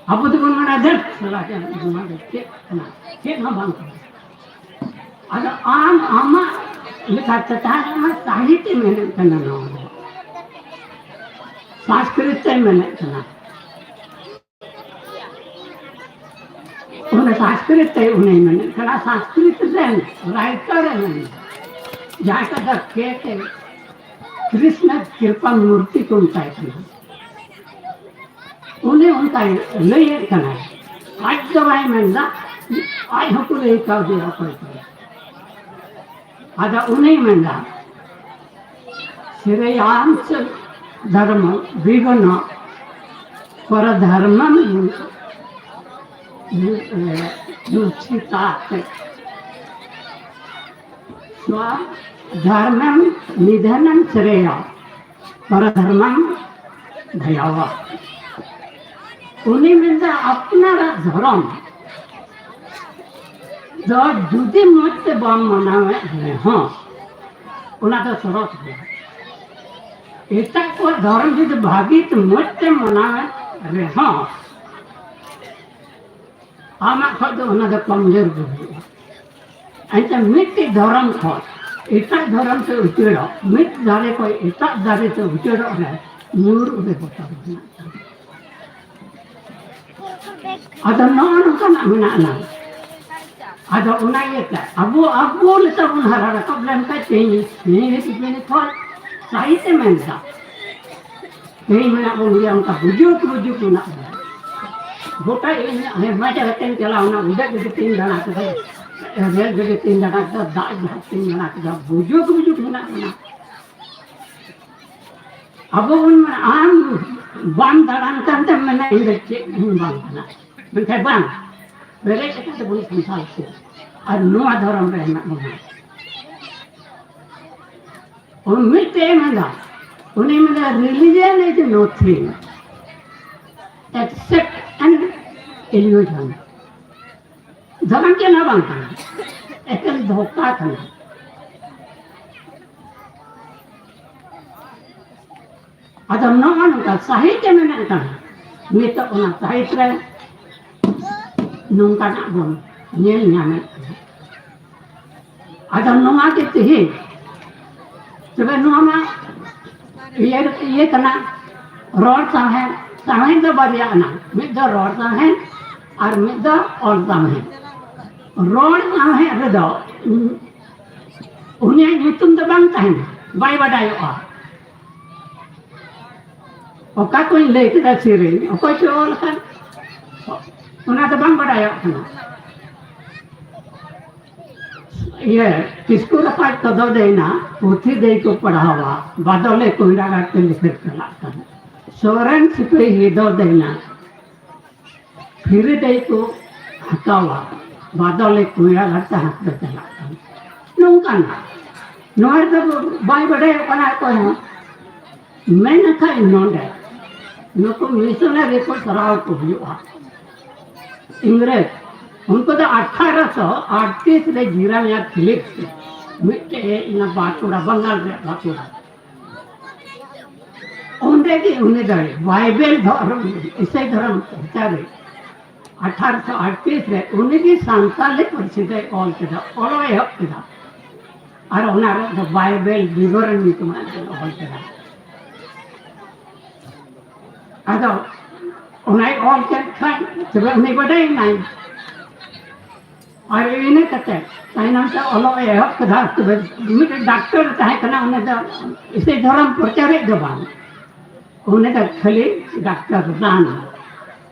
ᱟᱵᱚ ᱫᱚᱵᱚᱱ ᱢᱮᱱᱟ, "ᱫᱮᱱ ᱥᱟᱞᱟ ᱜᱮ, ᱱᱚᱣᱟ ᱫᱚ ᱪᱮᱫ ᱠᱟᱱᱟ? ᱪᱮᱫ ᱦᱚᱸ ᱵᱟᱝ ᱠᱟᱱᱟ᱾" ᱟᱫᱚ ᱟᱢ ᱟᱢᱟᱜ ᱞᱮᱠᱟᱛᱮ ᱛᱟᱦᱮᱸ ᱠᱟᱱᱟ, ᱥᱟᱦᱤᱛᱮ ᱢᱮᱱᱮᱫ ᱠᱟᱱᱟ, ᱱᱚᱣᱟ ᱫᱚ ᱥᱚᱝᱥᱠᱨᱤᱛ ᱛᱮ ᱢᱮᱱᱮᱫ ᱠᱟᱱᱟ᱾ ᱚᱱᱟ ᱥᱟᱸᱥᱠᱨᱤᱛ ᱛᱮ ᱩᱱᱤ ᱢᱮᱱᱮᱫ ᱠᱟᱱᱟ, ᱥᱟᱸᱥᱠᱨᱤᱛ ᱨᱮᱱ ᱨᱟᱭᱴᱟᱨ ᱮ ᱢᱮᱱᱮᱫ, ᱡᱟᱦᱟᱸᱭ ᱠᱚᱫᱚ ᱠᱮ ᱠᱮ ᱠᱨᱤᱥᱱᱟ ᱠᱨᱤᱯᱟ ᱢᱩᱨᱛᱤ ᱠᱚ ᱢᱮᱛᱟᱭ ᱠᱟᱱᱟ᱾ ᱩᱱᱤ ᱚᱱᱠᱟᱭ ᱞᱟᱹᱭᱮᱫ ᱠᱟᱱᱟᱭ, ᱟᱡ ᱫᱚ ᱵᱟᱭ ᱢᱮᱱᱫᱟ, ᱟᱡ ᱦᱚᱸᱠᱚ ᱞᱟᱹᱭ ᱠᱟᱣᱫᱮᱭᱟ ᱚᱠᱚᱭ ᱠᱚ᱾ ᱟᱫᱚ ᱩᱱᱤᱭ ᱢᱮᱱᱫᱟ, ᱥᱨᱮᱭᱟᱝᱥ ᱫᱷᱚᱨᱢᱚ ᱵᱤᱜᱷᱱᱚ ᱯᱚᱨᱚᱫᱷᱚᱨᱢᱚᱢ ᱢᱩᱪᱤᱛᱟᱛ᱾ ᱥᱣᱚᱫᱷᱚᱨᱢᱚᱢ ᱱᱤᱫᱷᱚᱱᱚᱢ ᱥᱨᱮᱭᱚ ᱯᱚᱨᱚᱫᱷᱚᱨᱢᱚᱢ ᱫᱷᱟᱭᱟᱣᱟ᱾ ᱩᱱᱤ ᱢᱮᱱᱫᱟ, ᱟᱯᱱᱟᱨᱟᱜ ᱫᱷᱚᱨᱚᱢ ᱫᱚ ᱡᱩᱫᱤ ᱢᱚᱡᱽ ᱛᱮ ᱵᱟᱢ ᱢᱟᱱᱟᱣᱮᱫ ᱨᱮᱦᱚᱸ, ᱚᱱᱟ ᱫᱚ ᱥᱚᱨᱚᱥ ᱜᱮᱭᱟ᱾ ᱮᱴᱟᱜ ᱠᱚᱣᱟᱜ ᱫᱷᱚᱨᱚᱢ ᱡᱩᱫᱤ ᱵᱷᱟᱹᱜᱤ ᱛᱮ ᱢᱚᱡᱽ ᱛᱮᱢ ᱢᱟᱱᱟᱣᱮᱫ ᱨᱮᱦᱚᱸ, ᱟᱢᱟᱜ ᱠᱷᱚᱡ ᱫᱚ ᱚᱱᱟ ᱫᱚ ᱠᱚᱢᱡᱳᱨ ᱜᱮ ᱦᱩᱭᱩᱜᱼᱟ᱾ ᱮᱱᱛᱮ ᱢᱤᱫᱴᱮᱡ ᱫᱷᱚᱨᱚᱢ ᱠᱷᱚᱡ ᱮᱴᱟᱜ ᱫᱷᱚᱨᱚᱢ ᱛᱮ ᱩᱪᱟᱹᱲᱚᱜ, ᱢᱤᱫ ᱫᱟᱨᱮ ᱠᱷᱚᱡ ᱮᱴᱟᱜ ᱫᱟᱨᱮ ᱛᱮ ᱩᱪᱟᱹᱲᱚᱜ ᱨᱮ ᱧᱩᱨ ᱩᱰᱩᱠ ᱵᱚᱛᱚᱨ ᱢᱮᱱᱟᱜ ᱛᱟᱢᱟ᱾ ᱟᱫᱚ ᱱᱚᱜᱼᱚ ᱱᱚᱝᱠᱟᱱᱟᱜ ᱢᱮᱱᱟᱜ ᱟᱱᱟ᱾ ᱟᱫᱚ ᱚᱱᱟ ᱤᱭᱟᱹᱛᱮ ᱟᱵᱚ, ᱟᱵᱚ ᱞᱮᱠᱟ ᱵᱚᱱ ᱦᱟᱨᱟ ᱨᱟᱠᱟᱵ ᱞᱮᱱᱠᱷᱟᱡ ᱛᱮᱦᱮᱧ, ᱛᱮᱦᱮᱧ ᱦᱟᱹᱵᱤᱡ ᱵᱮᱱ ᱛᱷᱚᱲ ᱥᱟᱹᱦᱤ ᱛᱮ ᱢᱮᱱ ᱫᱟ᱾ ᱛᱮᱦᱮᱧ ᱢᱮᱱᱟᱜ ᱵᱚᱱ ᱜᱮᱭᱟ, ᱚᱱᱠᱟ ᱵᱩᱡᱩᱜ ᱵᱩᱡᱩᱜ ᱢᱮᱱᱟᱜ ᱵᱚᱱᱟ᱾ ᱜᱚᱴᱟ ᱤᱧ ᱦᱮᱢᱟᱪᱟᱞ ᱛᱮᱧ ᱪᱟᱞᱟᱣᱱᱟ, ᱩᱰᱟᱹᱜ ᱜᱟᱹᱰᱤ ᱛᱮᱧ ᱫᱟᱬᱟ ᱠᱮᱫᱟ, ᱨᱮᱞ ᱜᱟᱹᱰᱤ ᱛᱮᱧ ᱫᱟᱬᱟ ᱠᱮᱫᱟ, ᱫᱟᱜ ᱡᱟᱦᱟᱡᱽ ᱛᱮᱧ ᱫᱟᱬᱟ ᱠᱮᱫᱟ, ᱵᱩᱡᱩᱜ ᱵᱩᱡᱩᱜ ᱢᱮᱱᱟᱜ ᱵᱚᱱᱟ᱾ ᱟᱵᱚ ᱵᱚᱱ ᱢᱮᱱᱟ, ᱟᱢ ᱵᱟᱢ ᱫᱟᱬᱟᱱ ᱠᱟᱱ ᱛᱮᱢ ᱢᱮᱱᱟ, ᱤᱧ ᱫᱚ ᱪᱮᱫ ᱦᱚᱸ ᱵᱟᱝ ᱠᱟᱱᱟ᱾ ᱢᱮᱱᱠᱷᱟᱱ ᱵᱟᱝ, ᱯᱮᱨᱮᱡ ᱟᱠᱟᱫ ᱛᱟᱵᱚᱱ ᱥᱟᱱᱛᱟᱲ ᱠᱚ, ᱟᱨ ᱱᱚᱣᱟ ᱫᱷᱚᱨᱚᱢ ᱨᱮ ᱦᱮᱱᱟᱜ ᱵᱚᱱᱟ᱾ ᱩᱱᱤ ᱢᱤᱫᱴᱮᱡ ᱮ ᱢᱮᱱᱫᱟ, ᱩᱱᱤ ᱢᱮᱱᱫᱟ, religion is nothing except an illusion. ᱫᱷᱚᱨᱚᱢ ᱪᱮᱫ ᱦᱚᱸ ᱵᱟᱝ ᱠᱟᱱᱟ, ᱮᱠᱮᱱ ᱫᱷᱳᱠᱟ ᱠᱟᱱᱟ᱾ ᱟᱫᱚ ᱱᱚᱜᱼᱚ ᱱᱚᱝᱠᱟ ᱥᱟᱹᱦᱤᱛ ᱮ ᱢᱮᱱᱮᱫ ᱠᱟᱱᱟ, ᱱᱤᱛᱚᱜ ᱚᱱᱟ ᱥᱟᱹᱦᱤᱛ ᱨᱮ ᱱᱚᱝᱠᱟᱱᱟᱜ ᱵᱚᱱ ᱧᱮᱞ ᱧᱟᱢᱮᱫ ᱠᱟᱱᱟ᱾ ᱟᱫᱚ ᱱᱚᱣᱟ ᱜᱮ ᱛᱮᱦᱮᱧ, ᱛᱚᱵᱮ ᱱᱚᱣᱟ ᱢᱟ ᱤᱭᱟᱹ, ᱤᱭᱟᱹ ᱠᱟᱱᱟ, ᱨᱚᱲ ᱥᱟᱶᱦᱮᱫ, ᱥᱟᱶᱦᱮᱫ ᱫᱚ ᱵᱟᱨᱭᱟ ᱠᱟᱱᱟ, ᱢᱤᱫ ᱫᱚ ᱨᱚᱲ ᱥᱟᱶᱦᱮᱫ, ᱟᱨ ᱢᱤᱫ ᱫᱚ ᱚᱞ ᱥᱟᱶᱦᱮᱫ᱾ ᱨᱚᱲ ᱥᱟᱶᱦᱮᱫ ᱨᱮᱫᱚ, ᱩᱱᱤᱭᱟᱜ ᱧᱩᱛᱩᱢ ᱫᱚ ᱵᱟᱝ ᱛᱟᱦᱮᱱᱟ, ᱵᱟᱭ ᱵᱟᱰᱟᱭᱚᱜᱼᱟ᱾ ᱚᱠᱟ ᱠᱚᱧ ᱞᱟᱹᱭ ᱠᱮᱫᱟ ᱥᱮᱨᱮᱧ, ᱚᱠᱚᱭ ᱪᱚ ᱚᱞ ᱟᱠᱟᱫ, ᱚᱱᱟ ᱫᱚ ᱵᱟᱝ ᱵᱟᱰᱟᱭᱚᱜ ᱠᱟᱱᱟ᱾ ᱤᱭᱟᱹ, ᱠᱤᱥᱠᱩ ᱨᱟᱯᱟᱡ ᱠᱚᱫᱚ ᱫᱟᱹᱭᱱᱟ, ᱯᱩᱛᱷᱤ ᱫᱟᱹᱭ ᱠᱚ ᱯᱟᱲᱦᱟᱣᱟ, ᱵᱟᱫᱚᱞᱮ ᱠᱚᱭᱨᱟ ᱜᱟᱲ ᱛᱮ ᱞᱤᱠᱷᱟᱹᱲ ᱪᱟᱞᱟᱜ ᱠᱟᱱᱟ᱾ ᱥᱚᱨᱮᱱ ᱥᱤᱯᱟᱹᱦᱤ ᱫᱚ ᱫᱟᱹᱭᱱᱟ, ᱯᱷᱤᱨᱤ ᱫᱟᱹᱭ ᱠᱚ ᱦᱟᱛᱟᱣᱟ, ᱵᱟᱫᱚᱞᱮ ᱠᱚᱭᱨᱟ ᱜᱟᱲ ᱛᱮ ᱦᱟᱛᱟᱣ ᱪᱟᱞᱟᱜ ᱠᱟᱱᱟ᱾ ᱱᱚᱝᱠᱟᱱᱟᱜ, ᱱᱚᱣᱟ ᱨᱮᱫᱚ ᱵᱟᱭ ᱵᱟᱰᱟᱭᱚᱜ ᱠᱟᱱᱟ ᱚᱠᱚᱭ ᱦᱚᱸ᱾ ᱢᱮᱱᱠᱷᱟᱱ ᱱᱚᱰᱮ ᱱᱩᱠᱩ ᱢᱤᱥᱚᱱᱟᱨᱤ ᱠᱚ ᱥᱟᱨᱦᱟᱣ ᱠᱚ ᱦᱩᱭᱩᱜᱼᱟ᱾ ᱤᱝᱨᱮᱡᱽ, ᱩᱱᱠᱩ ᱫᱚ ᱟᱴᱷᱟᱨᱚᱥᱚ ᱟᱴᱛᱨᱤᱥ ᱨᱮ ᱡᱤᱨᱟᱢᱤᱭᱟ ᱯᱷᱤᱞᱤᱯᱥ ᱢᱤᱫᱴᱮᱡ ᱮ ᱚᱱᱟ ᱵᱟᱸᱠᱩᱲᱟ, ᱵᱟᱝᱜᱟᱞ ᱨᱮᱭᱟᱜ ᱵᱟᱸᱠᱩᱲᱟ, ᱚᱸᱰᱮ ᱜᱮ ᱩᱱᱤ ᱫᱚ ᱵᱟᱭᱵᱮᱞ ᱫᱷᱚᱨᱚᱢ, ᱤᱥᱟᱹᱭ ᱫᱷᱚᱨᱚᱢ ᱯᱨᱚᱪᱟᱨᱤ ᱟᱴᱷᱟᱨᱚᱥᱚ ᱟᱴᱛᱨᱤᱥ ᱨᱮ ᱩᱱᱤ ᱜᱮ ᱥᱟᱱᱛᱟᱞᱤ ᱯᱟᱹᱨᱥᱤ ᱫᱚᱭ ᱚᱞ ᱠᱮᱫᱟ, ᱚᱞ ᱮ ᱮᱦᱚᱵ ᱠᱮᱫᱟ᱾ ᱟᱨ ᱚᱱᱟ ᱨᱮ ᱫᱚ ᱵᱟᱭᱵᱮᱞ ᱵᱤᱵᱚᱨᱚᱱ ᱧᱩᱛᱩᱢᱟᱜ ᱫᱚ ᱚᱞ ᱠᱮᱫᱟ᱾ ᱟᱫᱚ ᱚᱱᱟᱭ ᱚᱞ ᱠᱮᱫ ᱠᱷᱟᱱ ᱛᱚᱵᱮ ᱩᱱᱤ ᱵᱟᱰᱟᱭᱮᱱᱟᱭ᱾ ᱟᱨ ᱤᱱᱟᱹ ᱠᱟᱛᱮ ᱛᱟᱭᱱᱚᱢ ᱛᱮ ᱚᱞᱚᱜ ᱮ ᱮᱦᱚᱵ ᱠᱮᱫᱟ᱾ ᱛᱚᱵᱮ ᱢᱤᱫᱴᱮᱱ ᱰᱟᱠᱛᱚᱨ ᱮ ᱛᱟᱦᱮᱸ ᱠᱟᱱᱟ, ᱩᱱᱤ ᱫᱚ ᱤᱥᱟᱹᱭ ᱫᱷᱚᱨᱚᱢ ᱯᱨᱚᱪᱟᱨᱤᱡ ᱫᱚ ᱵᱟᱝ, ᱩᱱᱤ ᱫᱚ ᱠᱷᱟᱹᱞᱤ ᱰᱟᱠᱛᱚᱨ ᱨᱟᱱ᱾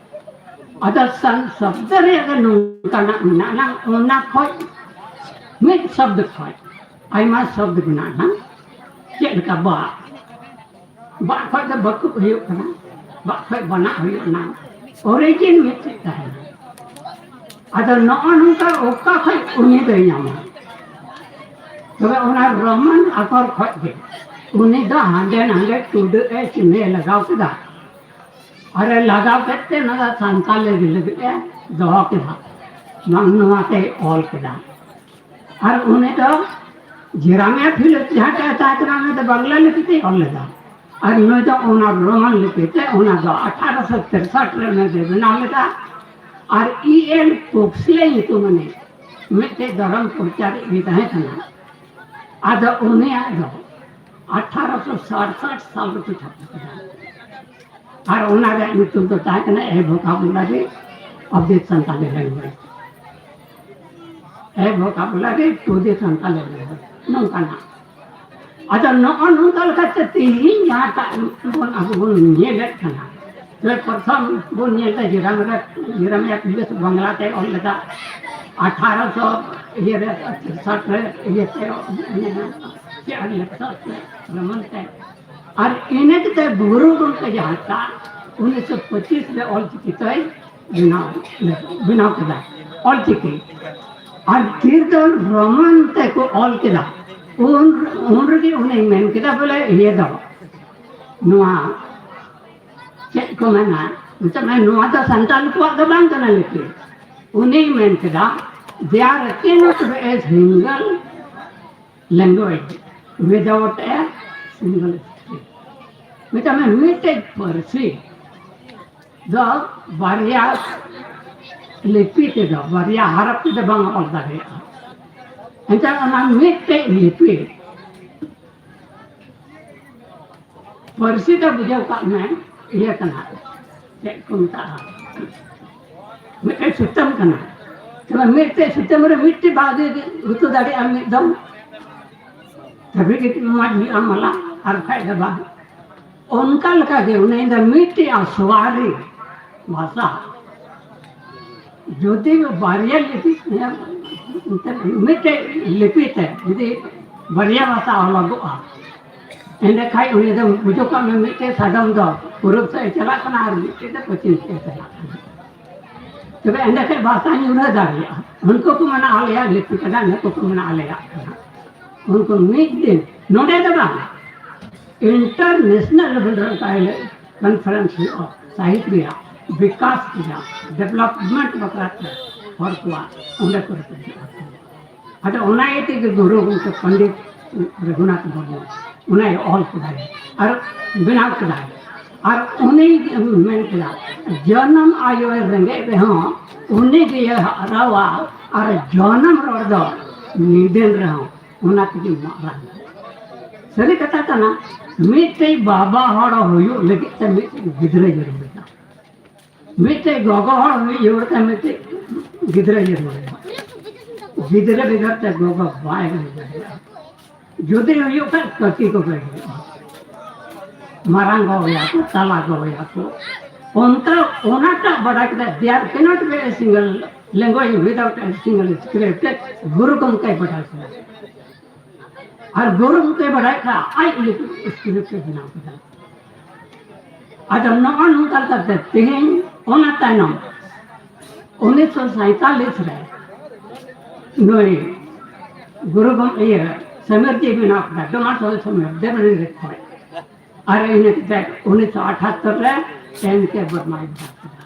ᱟᱫᱚ ᱥᱟᱱ ᱥᱚᱵᱫᱚ ᱨᱮᱭᱟᱜ ᱫᱚ ᱱᱚᱝᱠᱟᱱᱟᱜ ᱢᱮᱱᱟᱜᱼᱟ, ᱚᱱᱟ ᱠᱷᱚᱡ ᱢᱤᱫ ᱥᱚᱵᱫᱚ ᱠᱷᱚᱡ ᱟᱭᱢᱟ ᱥᱚᱵᱫᱚ ᱢᱮᱱᱟᱜᱼᱟ᱾ ᱪᱮᱫ ᱞᱮᱠᱟ ᱵᱟ, ᱵᱟ ᱠᱷᱚᱡ ᱫᱚ ᱵᱟᱹᱠᱩᱵ ᱦᱩᱭᱩᱜ ᱠᱟᱱᱟ, ᱵᱟ ᱠᱷᱚᱡ ᱵᱟᱱᱟᱜ ᱦᱩᱭᱩᱜ ᱠᱟᱱᱟ, ᱚᱨᱤᱡᱤᱱ ᱢᱤᱫᱴᱮᱡ ᱛᱟᱦᱮᱱᱟ᱾ ᱟᱫᱚ ᱱᱚᱜᱼᱚ ᱱᱚᱝᱠᱟ ᱚᱠᱟ ᱠᱷᱚᱡ ᱩᱱᱤ ᱫᱚᱭ ᱧᱟᱢᱟ? ᱛᱚᱵᱮ ᱚᱱᱟ ᱨᱳᱢᱟᱱ ᱟᱠᱷᱚᱨ ᱠᱷᱚᱡ ᱜᱮ ᱩᱱᱤ ᱫᱚ ᱦᱟᱸᱰᱮ ᱱᱟᱸᱰᱮ ᱴᱩᱰᱟᱹᱜ ᱮ ᱪᱤᱱᱦᱟᱹ ᱞᱟᱜᱟᱣ ᱠᱮᱫᱟ᱾ ᱟᱨ ᱮ ᱞᱟᱜᱟᱣ ᱠᱮᱫ ᱛᱮ ᱱᱚᱣᱟ ᱫᱚ ᱥᱟᱱᱛᱟᱞᱤ ᱞᱟᱹᱜᱤᱫ ᱮ ᱫᱚᱦᱚ ᱠᱮᱫᱟ, ᱵᱟᱝ ᱱᱚᱣᱟ ᱛᱮᱭ ᱚᱞ ᱠᱮᱫᱟ᱾ ᱟᱨ ᱩᱱᱤ ᱫᱚ ᱡᱮᱨᱟᱢᱤᱭᱟ ᱯᱷᱤᱞᱤᱯ ᱡᱟᱦᱟᱸᱴᱟᱜ ᱮ ᱛᱟᱦᱮᱸ ᱠᱟᱱᱟ, ᱩᱱᱤ ᱫᱚ ᱵᱟᱝᱞᱟ ᱞᱤᱯᱤ ᱛᱮᱭ ᱚᱞ ᱞᱮᱫᱟ᱾ ᱟᱨ ᱱᱩᱭ ᱫᱚ ᱚᱱᱟ ᱨᱳᱢᱟᱱ ᱞᱤᱯᱤ ᱛᱮ, ᱚᱱᱟ ᱫᱚ ᱟᱴᱷᱟᱨᱚᱥᱚ ᱛᱮᱨᱥᱚᱴ ᱨᱮ ᱩᱱᱤ ᱫᱚᱭ ᱵᱮᱱᱟᱣ ᱞᱮᱫᱟ᱾ ᱟᱨ ᱤ ᱮᱞ ᱯᱳᱠᱥᱞᱮ ᱧᱩᱛᱩᱢᱟᱱᱤᱡ ᱢᱤᱫᱴᱮᱡ ᱫᱷᱚᱨᱚᱢ ᱯᱨᱚᱪᱟᱨᱤᱡ ᱩᱱᱤ ᱛᱟᱦᱮᱸ ᱠᱟᱱᱟ᱾ ᱟᱫᱚ ᱩᱱᱤᱭᱟᱜ ᱫᱚ ᱟᱴᱷᱟᱨᱚᱥᱚ ᱥᱟᱲᱥᱟᱴ ᱥᱟᱞ ᱨᱮᱠᱚ ᱪᱷᱟᱯᱟ ᱠᱮᱫᱟ᱾ ᱟᱨ ᱚᱱᱟ ᱨᱮᱭᱟᱜ ᱧᱩᱛᱩᱢ ᱫᱚ ᱛᱟᱦᱮᱸ ᱠᱟᱱᱟ ᱮ ᱵᱷᱳᱠᱟᱵᱩᱞᱟᱨᱤ᱾ of the Santali language. A vocabulary to the Santali language. ᱱᱚᱝᱠᱟᱱᱟᱜ᱾ ᱟᱫᱚ ᱱᱚᱜᱼᱚ ᱱᱚᱝᱠᱟ ᱞᱮᱠᱟᱛᱮ ᱛᱮᱦᱮᱧ ᱡᱟᱦᱟᱸᱴᱟᱜ ᱵᱚᱱ ᱟᱵᱚ ᱵᱚᱱ ᱧᱮᱞᱮᱫ ᱠᱟᱱᱟ, ᱛᱚᱵᱮ ᱯᱨᱚᱛᱷᱚᱢ ᱵᱚᱱ ᱧᱮᱞ ᱮᱫᱟ ᱡᱮᱨᱟᱢᱤᱭᱟ, ᱡᱮᱨᱟᱢᱤᱭᱟ ᱯᱤᱞᱤᱥ ᱵᱟᱝᱞᱟ ᱛᱮ ᱚᱞ ᱞᱮᱫᱟ, ᱟᱴᱷᱟᱨᱚᱥᱚ ᱤᱭᱟᱹ ᱨᱮ, ᱥᱟᱴ ᱨᱮ ᱤᱭᱟᱹ ᱛᱮ, ᱪᱮᱫ ᱟᱹᱰᱤ ᱞᱮᱠᱟ ᱛᱮ ᱨᱚᱢᱚᱱ ᱛᱮ᱾ ᱟᱨ ᱤᱱᱟᱹ ᱠᱟᱛᱮ ᱜᱩᱨᱩ ᱜᱚᱢᱠᱮ ᱡᱟᱦᱟᱸ ᱴᱟᱜ ᱩᱱᱤᱥᱥᱚ ᱯᱚᱸᱪᱤᱥ ᱨᱮ ᱚᱞ ᱪᱤᱠᱤ ᱛᱮᱭ ᱵᱮᱱᱟᱣ, ᱵᱮᱱᱟᱣ ᱠᱮᱫᱟ ᱚᱞ ᱪᱤᱠᱤ᱾ ᱟᱨ ᱛᱤᱨᱫᱚᱞ ᱨᱳᱢᱟᱱ ᱛᱮᱠᱚ ᱚᱞ ᱠᱮᱫᱟ᱾ ᱩᱱ, ᱩᱱ ᱨᱮᱜᱮ ᱩᱱᱤ ᱢᱮᱱ ᱠᱮᱫᱟ ᱵᱚᱞᱮ ᱤᱭᱟᱹ ᱫᱚ ᱱᱚᱣᱟ ᱪᱮᱫ ᱠᱚ ᱢᱮᱱᱟ, ᱢᱮᱛᱟᱜ ᱢᱮ, ᱱᱚᱣᱟ ᱫᱚ ᱥᱟᱱᱛᱟᱲ ᱠᱚᱣᱟᱜ ᱫᱚ ᱵᱟᱝ ᱠᱟᱱᱟ ᱞᱤᱯᱤ᱾ ᱩᱱᱤ ᱢᱮᱱ ᱠᱮᱫᱟ, "There cannot be a single language without a single script." ᱢᱮᱛᱟᱜ ᱢᱮ, ᱢᱤᱫᱴᱮᱡ ᱯᱟᱹᱨᱥᱤ ᱫᱚ ᱵᱟᱨᱭᱟ ᱞᱤᱯᱤ ᱛᱮᱫᱚ, ᱵᱟᱨᱭᱟ ᱦᱟᱨᱚᱯ ᱛᱮᱫᱚ ᱵᱟᱝ ᱚᱞ ᱫᱟᱲᱮᱭᱟᱜᱼᱟ᱾ ᱮᱱᱠᱷᱟᱱ ᱚᱱᱟ ᱢᱤᱫᱴᱮᱡ ᱞᱤᱯᱤ ᱯᱟᱹᱨᱥᱤ ᱫᱚ ᱵᱩᱡᱷᱟᱹᱣ ᱠᱟᱜ ᱢᱮ, ᱤᱭᱟᱹ ᱠᱟᱱᱟ, ᱪᱮᱫ ᱠᱚ ᱢᱮᱛᱟᱜᱼᱟ, ᱢᱤᱫᱴᱮᱡ ᱥᱩᱛᱟᱹᱢ ᱠᱟᱱᱟ᱾ ᱛᱚᱵᱮ ᱢᱤᱫᱴᱮᱡ ᱥᱩᱛᱟᱹᱢ ᱨᱮ ᱢᱤᱫᱴᱮᱡ ᱵᱟᱦᱟ ᱜᱮ ᱜᱩᱛᱩ ᱫᱟᱲᱮᱭᱟᱜᱼᱟ ᱢᱤᱫ ᱫᱚᱢ, ᱛᱚᱵᱮ ᱜᱮ ᱢᱚᱡᱽ ᱦᱩᱭᱩᱜᱼᱟ ᱢᱟᱞᱟ, ᱟᱨ ᱵᱟᱠᱷᱟᱡ ᱫᱚ ᱵᱟᱝ᱾ ᱚᱱᱠᱟ ᱞᱮᱠᱟ ᱜᱮ ᱩᱱᱤ ᱫᱚ ᱢᱤᱫᱴᱮᱡ ᱟᱥᱣᱟᱨᱤ ᱵᱷᱟᱥᱟ ᱡᱩᱫᱤ ᱵᱟᱨᱭᱟ ᱞᱤᱯᱤ, ᱢᱤᱫᱴᱮᱡ ᱞᱤᱯᱤ ᱛᱮ ᱡᱩᱫᱤ ᱵᱟᱨᱭᱟ ᱵᱷᱟᱥᱟ ᱚᱞᱚᱜᱚᱜᱼᱟ, ᱮᱸᱰᱮᱠᱷᱟᱡ ᱩᱱᱤ ᱫᱚ ᱵᱩᱡᱷᱟᱹᱣ ᱠᱟᱜ ᱢᱮ, ᱢᱤᱫᱴᱮᱡ ᱥᱟᱫᱚᱢ ᱫᱚ ᱯᱩᱨᱩᱵ ᱥᱮᱫ ᱮ ᱪᱟᱞᱟᱜ ᱠᱟᱱᱟ ᱟᱨ ᱢᱤᱫᱴᱮᱡ ᱫᱚ ᱯᱚᱪᱷᱤᱢ ᱥᱮᱫ ᱮ ᱪᱟᱞᱟᱜ ᱠᱟᱱᱟ᱾ ᱛᱚᱵᱮ ᱮᱸᱰᱮᱠᱷᱟᱡ ᱵᱷᱟᱥᱟ ᱧᱩᱨᱦᱟᱹ ᱫᱟᱲᱮᱭᱟᱜᱼᱟ᱾ ᱩᱱᱠᱩ ᱠᱚ ᱢᱮᱱᱟ ᱟᱞᱮᱭᱟᱜ ᱞᱤᱯᱤ ᱠᱟᱱᱟ, ᱱᱩᱠᱩ ᱠᱚ ᱢᱮᱱᱟ ᱟᱞᱮᱭᱟᱜ ᱠᱟᱱᱟ᱾ ᱩᱱᱠᱩ ᱢᱤᱫ ᱫᱤᱱ ᱱᱚᱰᱮ ᱫᱚ ᱵᱟᱝ, international level ᱨᱮ ᱚᱱᱠᱟ ᱦᱤᱞᱳᱜ conference ᱦᱩᱭᱩᱜᱼᱟ, ᱥᱟᱦᱤᱛ ᱨᱮᱭᱟᱜ ᱵᱤᱠᱟᱥ ᱨᱮᱭᱟᱜ, development ᱵᱟᱠᱷᱨᱟ ᱛᱮ ᱦᱚᱲ ᱠᱚᱣᱟᱜ ᱚᱸᱰᱮ ᱠᱚ ᱨᱮᱯᱮᱡᱚᱜᱼᱟ᱾ ᱟᱫᱚ ᱚᱱᱟ ᱤᱭᱟᱹ ᱛᱮᱜᱮ ᱜᱩᱨᱩ ᱜᱚᱢᱠᱮ ᱯᱚᱱᱰᱤᱛ ᱨᱚᱜᱷᱩᱱᱟᱛᱷ ᱢᱩᱨᱢᱩ ᱚᱱᱟᱭ ᱚᱞ ᱠᱮᱫᱟᱭ ᱟᱨ ᱵᱮᱱᱟᱣ ᱠᱮᱫᱟᱭ᱾ ᱟᱨ ᱩᱱᱤ ᱢᱮᱱ ᱠᱮᱫᱟ, "ᱡᱚᱱᱚᱢ ᱟᱭᱳᱭ ᱨᱮᱸᱜᱮᱡ ᱨᱮᱦᱚᱸ ᱩᱱᱤ ᱜᱮᱭ ᱦᱟᱨᱟᱣᱟ, ᱟᱨ ᱡᱚᱱᱚᱢ ᱨᱚᱲ ᱫᱚ ᱱᱤᱫᱟᱹᱱ ᱨᱮᱦᱚᱸ ᱚᱱᱟ ᱛᱮᱜᱮ ᱢᱟᱨᱟᱝ᱾" ᱥᱟᱹᱨᱤ ᱠᱟᱛᱷᱟ ᱠᱟᱱᱟ, ᱢᱤᱫᱴᱮᱡ ᱵᱟᱵᱟ ᱦᱚᱲ ᱦᱩᱭᱩᱜ ᱞᱟᱹᱜᱤᱫ ᱛᱮ ᱢᱤᱫᱴᱮᱡ ᱜᱤᱫᱽᱨᱟᱹ ᱡᱟᱹᱨᱩᱲ ᱢᱮᱱᱟᱜᱼᱟ᱾ ᱢᱤᱫᱴᱮᱡ ᱜᱚᱜᱚ ᱦᱚᱲ ᱦᱩᱭ ᱡᱟᱹᱨᱩᱲ ᱠᱟᱱᱟ, ᱢᱤᱫᱴᱮᱡ ᱜᱤᱫᱽᱨᱟᱹ ᱡᱟᱹᱨᱩᱲ ᱠᱟᱱᱟ᱾ ᱜᱤᱫᱽᱨᱟᱹ ᱵᱮᱜᱚᱨ ᱛᱮ ᱜᱚᱜᱚ ᱵᱟᱭ ᱦᱩᱭ ᱫᱟᱲᱮᱭᱟᱜᱼᱟ᱾ ᱡᱩᱫᱤ ᱦᱩᱭᱩᱜ ᱠᱷᱟᱱ ᱠᱟᱹᱠᱤ ᱠᱚᱜᱮ ᱦᱩᱭᱩᱜᱼᱟ᱾ ᱢᱟᱨᱟᱝ ᱜᱚ ᱦᱩᱭᱟ ᱠᱚ, ᱛᱟᱞᱟ ᱜᱚ ᱦᱩᱭᱟ ᱠᱚ᱾ ᱚᱱᱠᱟ ᱚᱱᱟᱴᱟᱜ ᱵᱟᱰᱟᱭ ᱠᱮᱫᱟ, there cannot be a single language without a single script. ᱜᱩᱨᱩ ᱜᱚᱢᱠᱮ ᱵᱟᱰᱟᱭ ᱠᱮᱫᱟ᱾ ᱟᱨ ᱜᱩᱨᱩ ᱜᱚᱢᱠᱮ ᱵᱟᱰᱟᱭ ᱠᱮᱫᱟ, ᱟᱡ ᱞᱟᱹᱜᱤᱫ script ᱮ ᱵᱮᱱᱟᱣ ᱠᱮᱫᱟ᱾ ᱟᱫᱚ ᱱᱚᱜᱼᱚ ᱱᱚᱝᱠᱟ ᱞᱮᱠᱟᱛᱮ ᱛᱮᱦᱮᱧ ᱚᱱᱟ ᱛᱟᱭᱱᱚᱢ ᱩᱱᱤᱥᱥᱚ ᱥᱟᱭᱛᱟᱞᱤᱥ ᱨᱮ ᱱᱩᱭ ᱜᱩᱨᱩ ᱜᱚᱢ-, ᱤᱭᱟᱹ, ᱥᱚᱢᱤᱨ ᱡᱤ ᱵᱮᱱᱟᱣ ᱠᱮᱫᱟ, ᱰᱚᱢᱟᱴᱳᱞ ᱥᱚᱢᱤᱨ, ᱫᱮᱵᱽᱨᱤ ᱨᱮ ᱠᱷᱚᱡ᱾ ᱟᱨ ᱤᱱᱟᱹ ᱠᱟᱛᱮ ᱩᱱᱤᱥᱥᱚ ᱟᱴᱷᱟᱛᱛᱳᱨ ᱨᱮ ᱮᱱ ᱠᱮ ᱵᱚᱨᱢᱟᱭ ᱵᱮᱱᱟᱣ ᱠᱮᱫᱟ᱾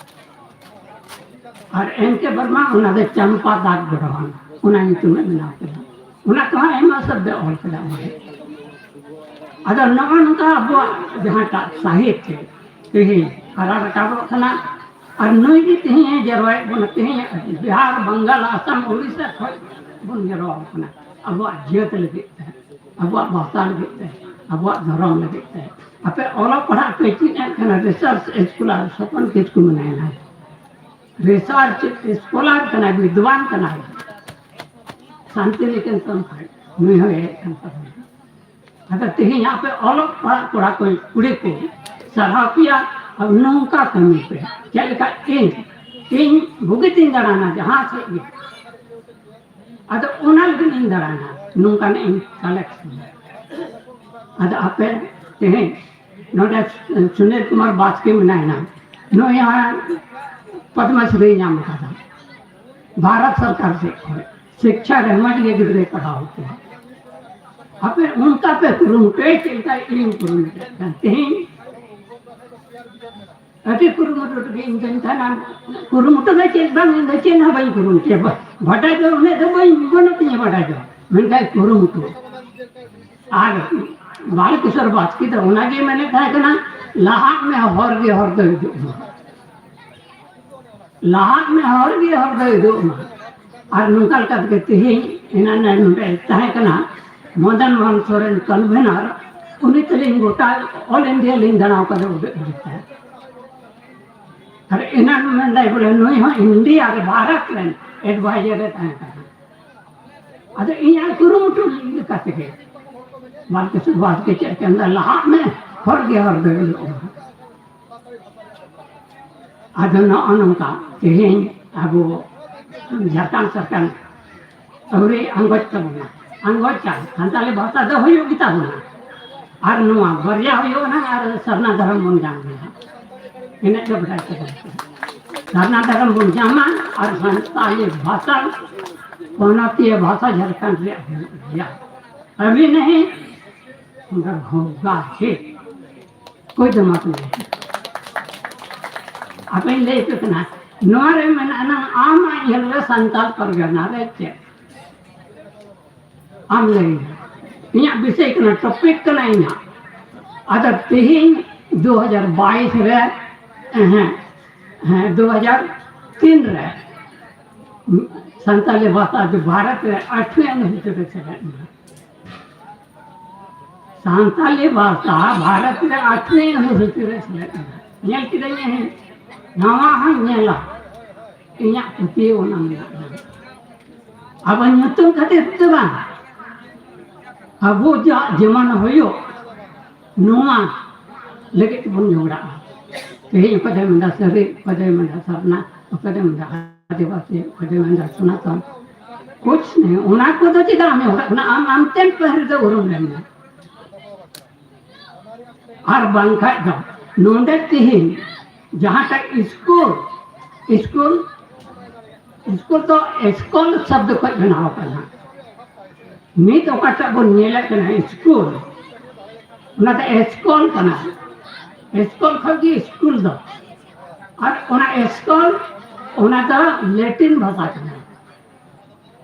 ᱟᱨ ᱮᱱ ᱠᱮ ᱵᱚᱨᱢᱟ ᱚᱱᱟ ᱫᱚ ᱪᱟᱢᱯᱟ ᱫᱟᱜ ᱜᱚᱲᱦᱚᱱ, ᱚᱱᱟ ᱧᱩᱛᱩᱢ ᱮ ᱵᱮᱱᱟᱣ ᱠᱮᱫᱟ᱾ ᱚᱱᱟ ᱠᱚᱦᱚᱸ ᱟᱭᱢᱟ ᱥᱚᱵᱫᱚ ᱚᱞ ᱠᱮᱫᱟ ᱚᱸᱰᱮ᱾ ᱟᱫᱚ ᱱᱚᱜᱼᱚ ᱱᱚᱝᱠᱟ ᱟᱵᱚᱣᱟᱜ ᱡᱟᱦᱟᱸᱴᱟᱜ ᱥᱟᱦᱤᱛ ᱛᱮᱦᱮᱧ ᱦᱟᱨᱟ ᱨᱟᱠᱟᱵᱚᱜ ᱠᱟᱱᱟ, ᱟᱨ ᱱᱩᱭ ᱜᱮ ᱛᱮᱦᱮᱧ ᱮ ᱡᱟᱨᱣᱟᱭᱮᱫ ᱵᱚᱱᱟ᱾ ᱛᱮᱦᱮᱧ ᱵᱤᱦᱟᱨ, ᱵᱟᱝᱜᱟᱞ, ᱟᱥᱟᱢ, ᱩᱲᱤᱥᱥᱟ ᱠᱷᱚᱱ ᱵᱚᱱ ᱡᱟᱨᱣᱟ ᱟᱠᱟᱱᱟ ᱟᱵᱚᱣᱟᱜ ᱡᱟᱹᱛ ᱞᱟᱹᱜᱤᱫ ᱛᱮ, ᱟᱵᱚᱣᱟᱜ ᱵᱷᱟᱥᱟ ᱞᱟᱹᱜᱤᱫ ᱛᱮ, ᱟᱵᱚᱣᱟᱜ ᱫᱷᱚᱨᱚᱢ ᱞᱟᱹᱜᱤᱫ ᱛᱮ᱾ ᱟᱯᱮ ᱚᱞᱚᱜ ᱯᱟᱲᱦᱟᱜ ᱯᱮ ᱪᱮᱫ ᱮᱫ ᱠᱟᱱᱟ, ᱨᱤᱥᱟᱨᱪ ᱥᱠᱚᱞᱟᱨ ᱥᱚᱯᱚᱱ ᱠᱤᱥᱠᱩ ᱢᱮᱱᱟᱭᱟ, ᱨᱤᱥᱟᱨᱪ ᱥᱠᱚᱞᱟᱨ ᱠᱟᱱᱟᱭ, ᱵᱤᱫᱽᱣᱟᱱ ᱠᱟᱱᱟᱭ, ᱥᱟᱱᱛᱤᱱᱤᱠᱮᱛᱚᱱ ᱠᱷᱚᱱ ᱱᱩᱭ ᱦᱚᱸ ᱦᱮᱡ ᱠᱟᱱ ᱛᱟᱵᱚᱱᱟ᱾ ᱟᱫᱚ ᱛᱮᱦᱮᱧ ᱟᱯᱮ ᱚᱞᱚᱜ ᱯᱟᱲᱦᱟᱜ ᱠᱚᱲᱟ ᱠᱚ, ᱠᱩᱲᱤ ᱠᱚ, ᱥᱟᱨᱦᱟᱣ ᱯᱮᱭᱟ᱾ ᱟᱨ ᱱᱚᱝᱠᱟ ᱠᱟᱹᱢᱤ ᱯᱮ, ᱪᱮᱫ ᱞᱮᱠᱟ ᱤᱧ, ᱤᱧ ᱵᱩᱜᱤᱛᱤᱧ ᱫᱟᱬᱟᱱᱟ ᱡᱟᱦᱟᱸ ᱥᱮᱫ ᱜᱮ, ᱟᱫᱚ ᱚᱱᱟ ᱞᱟᱹᱜᱤᱫ ᱤᱧ ᱫᱟᱬᱟᱱᱟ, ᱱᱚᱝᱠᱟᱱᱟᱜ ᱤᱧ ᱠᱟᱞᱮᱠᱴ᱾ ᱟᱫᱚ ᱟᱯᱮ ᱛᱮᱦᱮᱧ ᱱᱚᱰᱮ ᱥᱩᱱᱤᱞ ᱠᱩᱢᱟᱨ ᱵᱟᱥᱠᱮ ᱢᱮᱱᱟᱭᱟ, ᱱᱩᱭ ᱦᱚᱸ ᱯᱚᱫᱽᱢᱚᱥᱨᱤ ᱧᱟᱢ ᱟᱠᱟᱫᱟ ᱵᱷᱟᱨᱚᱛ ᱥᱚᱨᱠᱟᱨ ᱥᱮᱫ ᱠᱷᱚᱱ, ᱥᱤᱠᱪᱷᱟ ᱨᱮ ᱢᱚᱡᱽ ᱜᱮ ᱜᱤᱫᱽᱨᱟᱹᱭ ᱯᱟᱲᱦᱟᱣ ᱠᱚᱣᱟ᱾ ᱟᱯᱮ ᱚᱱᱠᱟ ᱯᱮ ᱠᱩᱨᱩᱢᱩᱴᱩᱭᱟ, ᱪᱮᱫ ᱞᱮᱠᱟ ᱤᱧ ᱠᱩᱨᱩᱢᱩᱴᱩᱭᱮᱫ ᱠᱟᱱ ᱛᱮᱦᱮᱧ᱾ ᱟᱹᱰᱤ ᱠᱩᱨᱩᱢᱩᱴᱩ ᱨᱮᱜᱮ ᱤᱧ ᱫᱚᱧ ᱛᱟᱦᱮᱱᱟ᱾ ᱠᱩᱨᱩᱢᱩᱴᱩ ᱫᱚ ᱪᱮᱫ ᱵᱟᱝ, ᱤᱧ ᱫᱚ ᱪᱮᱫ ᱦᱚᱸ ᱵᱟᱹᱧ ᱠᱩᱨᱩᱢᱩᱴᱩᱭᱟ᱾ ᱵᱟ-, ᱵᱟᱰᱟᱭ ᱫᱚ ᱩᱱᱟᱹᱜ ᱫᱚ ᱵᱟᱹᱧ, ᱵᱟᱹᱱᱩᱜ ᱛᱤᱧᱟ ᱵᱟᱰᱟᱭ ᱫᱚ, ᱢᱮᱱᱠᱷᱟᱱ ᱠᱩᱨᱩᱢᱩᱴᱩ᱾ ᱟᱨ ᱵᱟᱞᱠᱤᱥᱳᱨ ᱵᱟᱥᱠᱮ ᱫᱚ ᱚᱱᱟᱜᱮ ᱢᱮᱱᱮᱫ ᱛᱟᱦᱮᱸ ᱠᱟᱱᱟ, ᱞᱟᱦᱟᱜ ᱢᱮ, ᱦᱚᱨ ᱜᱮ ᱦᱚᱨ ᱫᱚ ᱦᱤᱡᱩᱜ ᱢᱟ, ᱞᱟᱦᱟᱜ ᱢᱮ, ᱦᱚᱨ ᱜᱮ ᱦᱚᱨ ᱫᱚ ᱦᱤᱡᱩᱜ ᱢᱟ᱾ ᱟᱨ ᱱᱚᱝᱠᱟ ᱞᱮᱠᱟ ᱛᱮᱜᱮ ᱛᱮᱦᱮᱧ ᱮᱱᱟᱱ ᱱᱚᱰᱮ ᱛᱟᱦᱮᱸ ᱠᱟᱱᱟ ᱢᱚᱫᱚᱱ ᱢᱳᱦᱚᱱ ᱥᱚᱨᱮᱱ ᱠᱚᱱᱵᱷᱮᱱᱟᱨ, ᱩᱱᱤ ᱛᱟᱹᱞᱤᱧ ᱜᱚᱴᱟ ᱚᱞ ᱤᱱᱰᱤᱭᱟ ᱞᱤᱧ ᱫᱟᱬᱟ ᱟᱠᱟᱫᱟ ᱩᱰᱟᱹᱜ ᱩᱰᱟᱹᱜ ᱛᱮ᱾ ᱟᱨ ᱮᱱᱟᱱ ᱢᱮᱱᱫᱟᱭ ᱵᱚᱞᱮ ᱱᱩᱭ ᱦᱚᱸ ᱤᱱᱰᱤᱭᱟ ᱨᱮ ᱵᱷᱟᱨᱚᱛ ᱨᱮᱱ ᱮᱰᱵᱷᱟᱭᱡᱟᱨ ᱮ ᱛᱟᱦᱮᱸ ᱠᱟᱱᱟ᱾ ᱟᱫᱚ ᱤᱧᱟᱹᱜ ᱠᱩᱨᱩᱢᱩᱴᱩ ᱞᱮᱠᱟ ᱛᱮᱜᱮ ᱵᱟᱨ ᱠᱤ ᱥᱩᱵᱷᱟᱥ ᱜᱮ ᱪᱮᱫ ᱠᱟᱱ ᱫᱟ, ᱞᱟᱦᱟᱜ ᱢᱮ, ᱦᱚᱨ ᱜᱮ ᱦᱚᱨ ᱫᱚ ᱦᱩᱭᱩᱜᱼᱟ᱾ ᱟᱫᱚ ᱱᱚᱜᱼᱚ ᱱᱚᱝᱠᱟ ᱛᱮᱦᱮᱧ ᱟᱵᱚ ᱡᱷᱟᱲᱠᱷᱚᱸᱰ ᱥᱚᱨᱠᱟᱨ ᱟᱹᱣᱨᱤ ᱟᱸᱜᱚᱪ ᱛᱟᱵᱚᱱᱟ᱾ ᱟᱸᱜᱚᱪ ᱠᱟᱱ ᱥᱟᱱᱛᱟᱲᱤ ᱵᱷᱟᱥᱟ ᱫᱚ ᱦᱩᱭᱩᱜ ᱜᱮᱛᱟ ᱵᱚᱱᱟ, ᱟᱨ ᱱᱚᱣᱟ ᱵᱟᱨᱭᱟ ᱦᱩᱭᱩᱜᱼᱟ ᱱᱟᱦᱟᱜ, ᱟᱨ ᱥᱟᱨᱱᱟ ᱫᱷᱚᱨᱚᱢ ᱵᱚᱱ ᱧᱟᱢ ᱜᱮᱭᱟ᱾ ᱤᱱᱟᱹᱜ ᱜᱮ ᱵᱟᱰᱟᱭ ᱛᱟᱵᱚᱱ ᱯᱮ᱾ ᱥᱟᱨᱱᱟ ᱫᱷᱚᱨᱚᱢ ᱵᱚᱱ ᱧᱟᱢᱟ ᱟᱨ ᱥᱟᱱᱛᱟᱲᱤ ᱵᱷᱟᱥᱟ, ᱯᱚᱱᱚᱛᱤᱭᱟᱹ ᱵᱷᱟᱥᱟ ᱡᱷᱟᱲᱠᱷᱚᱸᱰ ᱨᱮᱭᱟᱜ ᱦᱩᱭᱩᱜ ᱜᱮᱭᱟ᱾ ᱟᱹᱵᱤ ᱱᱟᱦᱤ ᱩᱫᱷᱟᱨ ᱦᱳᱜᱟ ᱦᱤ᱾ ᱠᱚᱭ ᱫᱚ ᱢᱟ ᱛᱚᱵᱮ᱾ ᱟᱯᱮᱧ ᱞᱟᱹᱭ ᱟᱯᱮ ᱠᱟᱱᱟ, ᱱᱚᱣᱟ ᱨᱮ ᱢᱮᱱᱟᱜᱼᱟ ᱱᱟᱝ ᱟᱢᱟᱜ ᱧᱮᱞ ᱨᱮ ᱥᱟᱱᱛᱟᱲ ᱯᱟᱨᱜᱟᱱᱟ ᱨᱮ ᱪᱮᱫ? ᱟᱢ ᱞᱟᱹᱭ ᱢᱮ᱾ ᱤᱧᱟᱹᱜ ᱵᱤᱥᱚᱭ ᱠᱟᱱᱟ, ᱴᱚᱯᱤᱠ ᱠᱟᱱᱟ ᱤᱧᱟᱹᱜ᱾ ᱟᱫᱚ ᱛᱮᱦᱮᱧ ᱫᱩ ᱦᱟᱡᱟᱨ ᱵᱟᱭᱤᱥ ᱨᱮ, ᱦᱮᱸ, ᱦᱮᱸ, ᱫᱩ ᱦᱟᱡᱟᱨ ᱛᱤᱱ ᱨᱮ ᱥᱟᱱᱛᱟᱞᱤ ᱵᱷᱟᱥᱟ ᱫᱚ ᱵᱷᱟᱨᱚᱛ ᱨᱮ ᱟᱴᱷᱣᱤ ᱚᱱᱩᱥᱩᱪᱤ ᱨᱮ ᱥᱮᱞᱮᱫ ᱮᱱᱟ᱾ ᱥᱟᱱᱛᱟᱞᱤ ᱵᱷᱟᱥᱟ ᱵᱷᱟᱨᱚᱛ ᱨᱮ ᱟᱴᱷᱣᱤ ᱚᱱᱩᱥᱩᱪᱤ ᱨᱮ ᱥᱮᱞᱮᱫ ᱮᱱᱟ᱾ ᱧᱮᱞ ᱠᱤᱫᱟᱹᱧ, ᱱᱟᱣᱟ ᱦᱚᱸᱧ ᱧᱮᱞᱟ, ᱤᱧᱟᱹᱜ ᱯᱟᱹᱛᱭᱟᱹᱣ ᱚᱱᱟ ᱢᱮᱱᱟᱜᱼᱟ᱾ ᱟᱵᱚ ᱧᱩᱛᱩᱢ ᱠᱷᱟᱹᱛᱤᱨ ᱛᱮ ᱵᱟᱝ, ᱟᱵᱚ ᱡᱟ-, ᱡᱮᱢᱚᱱ ᱦᱩᱭᱩᱜ, ᱱᱚᱣᱟ ᱞᱟᱹᱜᱤᱫ ᱵᱚᱱ ᱡᱷᱚᱜᱽᱲᱟᱜᱼᱟ᱾ ᱛᱮᱦᱮᱧ ᱚᱠᱚᱭ ᱫᱚᱭ ᱢᱮᱱᱫᱟ ᱥᱟᱹᱨᱤ, ᱚᱠᱚᱭ ᱫᱚᱭ ᱢᱮᱱᱫᱟ ᱥᱟᱨᱱᱟ, ᱚᱠᱚᱭ ᱫᱚᱭ ᱢᱮᱱᱫᱟ ᱟᱹᱫᱤᱵᱟᱹᱥᱤ, ᱚᱠᱚᱭ ᱫᱚᱭ ᱢᱮᱱᱫᱟ ᱥᱚᱱᱟᱛᱚᱱ᱾ ᱠᱩᱪ ᱱᱮ, ᱚᱱᱟ ᱠᱚᱫᱚ ᱪᱮᱫᱟᱜ ᱮᱢ ᱡᱷᱚᱜᱽᱲᱟᱜ ᱠᱟᱱᱟ? ᱟᱢ ᱟᱢᱛᱮᱢ ᱯᱟᱹᱦᱤᱞ ᱫᱚ ᱩᱨᱩᱢ ᱞᱮᱱ ᱢᱮ᱾ ᱟᱨ ᱵᱟᱝᱠᱷᱟᱡ ᱫᱚ ᱱᱚᱰᱮ ᱛᱮᱦᱮᱧ ᱡᱟᱦᱟᱸᱴᱟᱜ ᱥᱠᱩᱞ, ᱥᱠᱩᱞ, ᱥᱠᱩᱞ ᱫᱚ ᱥᱠᱩᱞ ᱥᱚᱵᱫᱚ ᱠᱷᱚᱱ ᱵᱮᱱᱟᱣ ᱟᱠᱟᱱᱟ᱾ ᱱᱤᱛ ᱚᱠᱟᱴᱟᱜ ᱵᱚᱱ ᱧᱮᱞᱮᱫ ᱠᱟᱱᱟ ᱥᱠᱩᱞ, ᱚᱱᱟ ᱫᱚ ᱥᱠᱩᱞ ᱠᱟᱱᱟ᱾ ᱥᱠᱩᱞ ᱠᱷᱚᱱ ᱜᱮ ᱥᱠᱩᱞ ᱫᱚ᱾ ᱟᱨ ᱚᱱᱟ ᱥᱠᱩᱞ, ᱚᱱᱟ ᱫᱚ ᱞᱮᱴᱤᱱ ᱵᱷᱟᱥᱟ ᱠᱟᱱᱟ᱾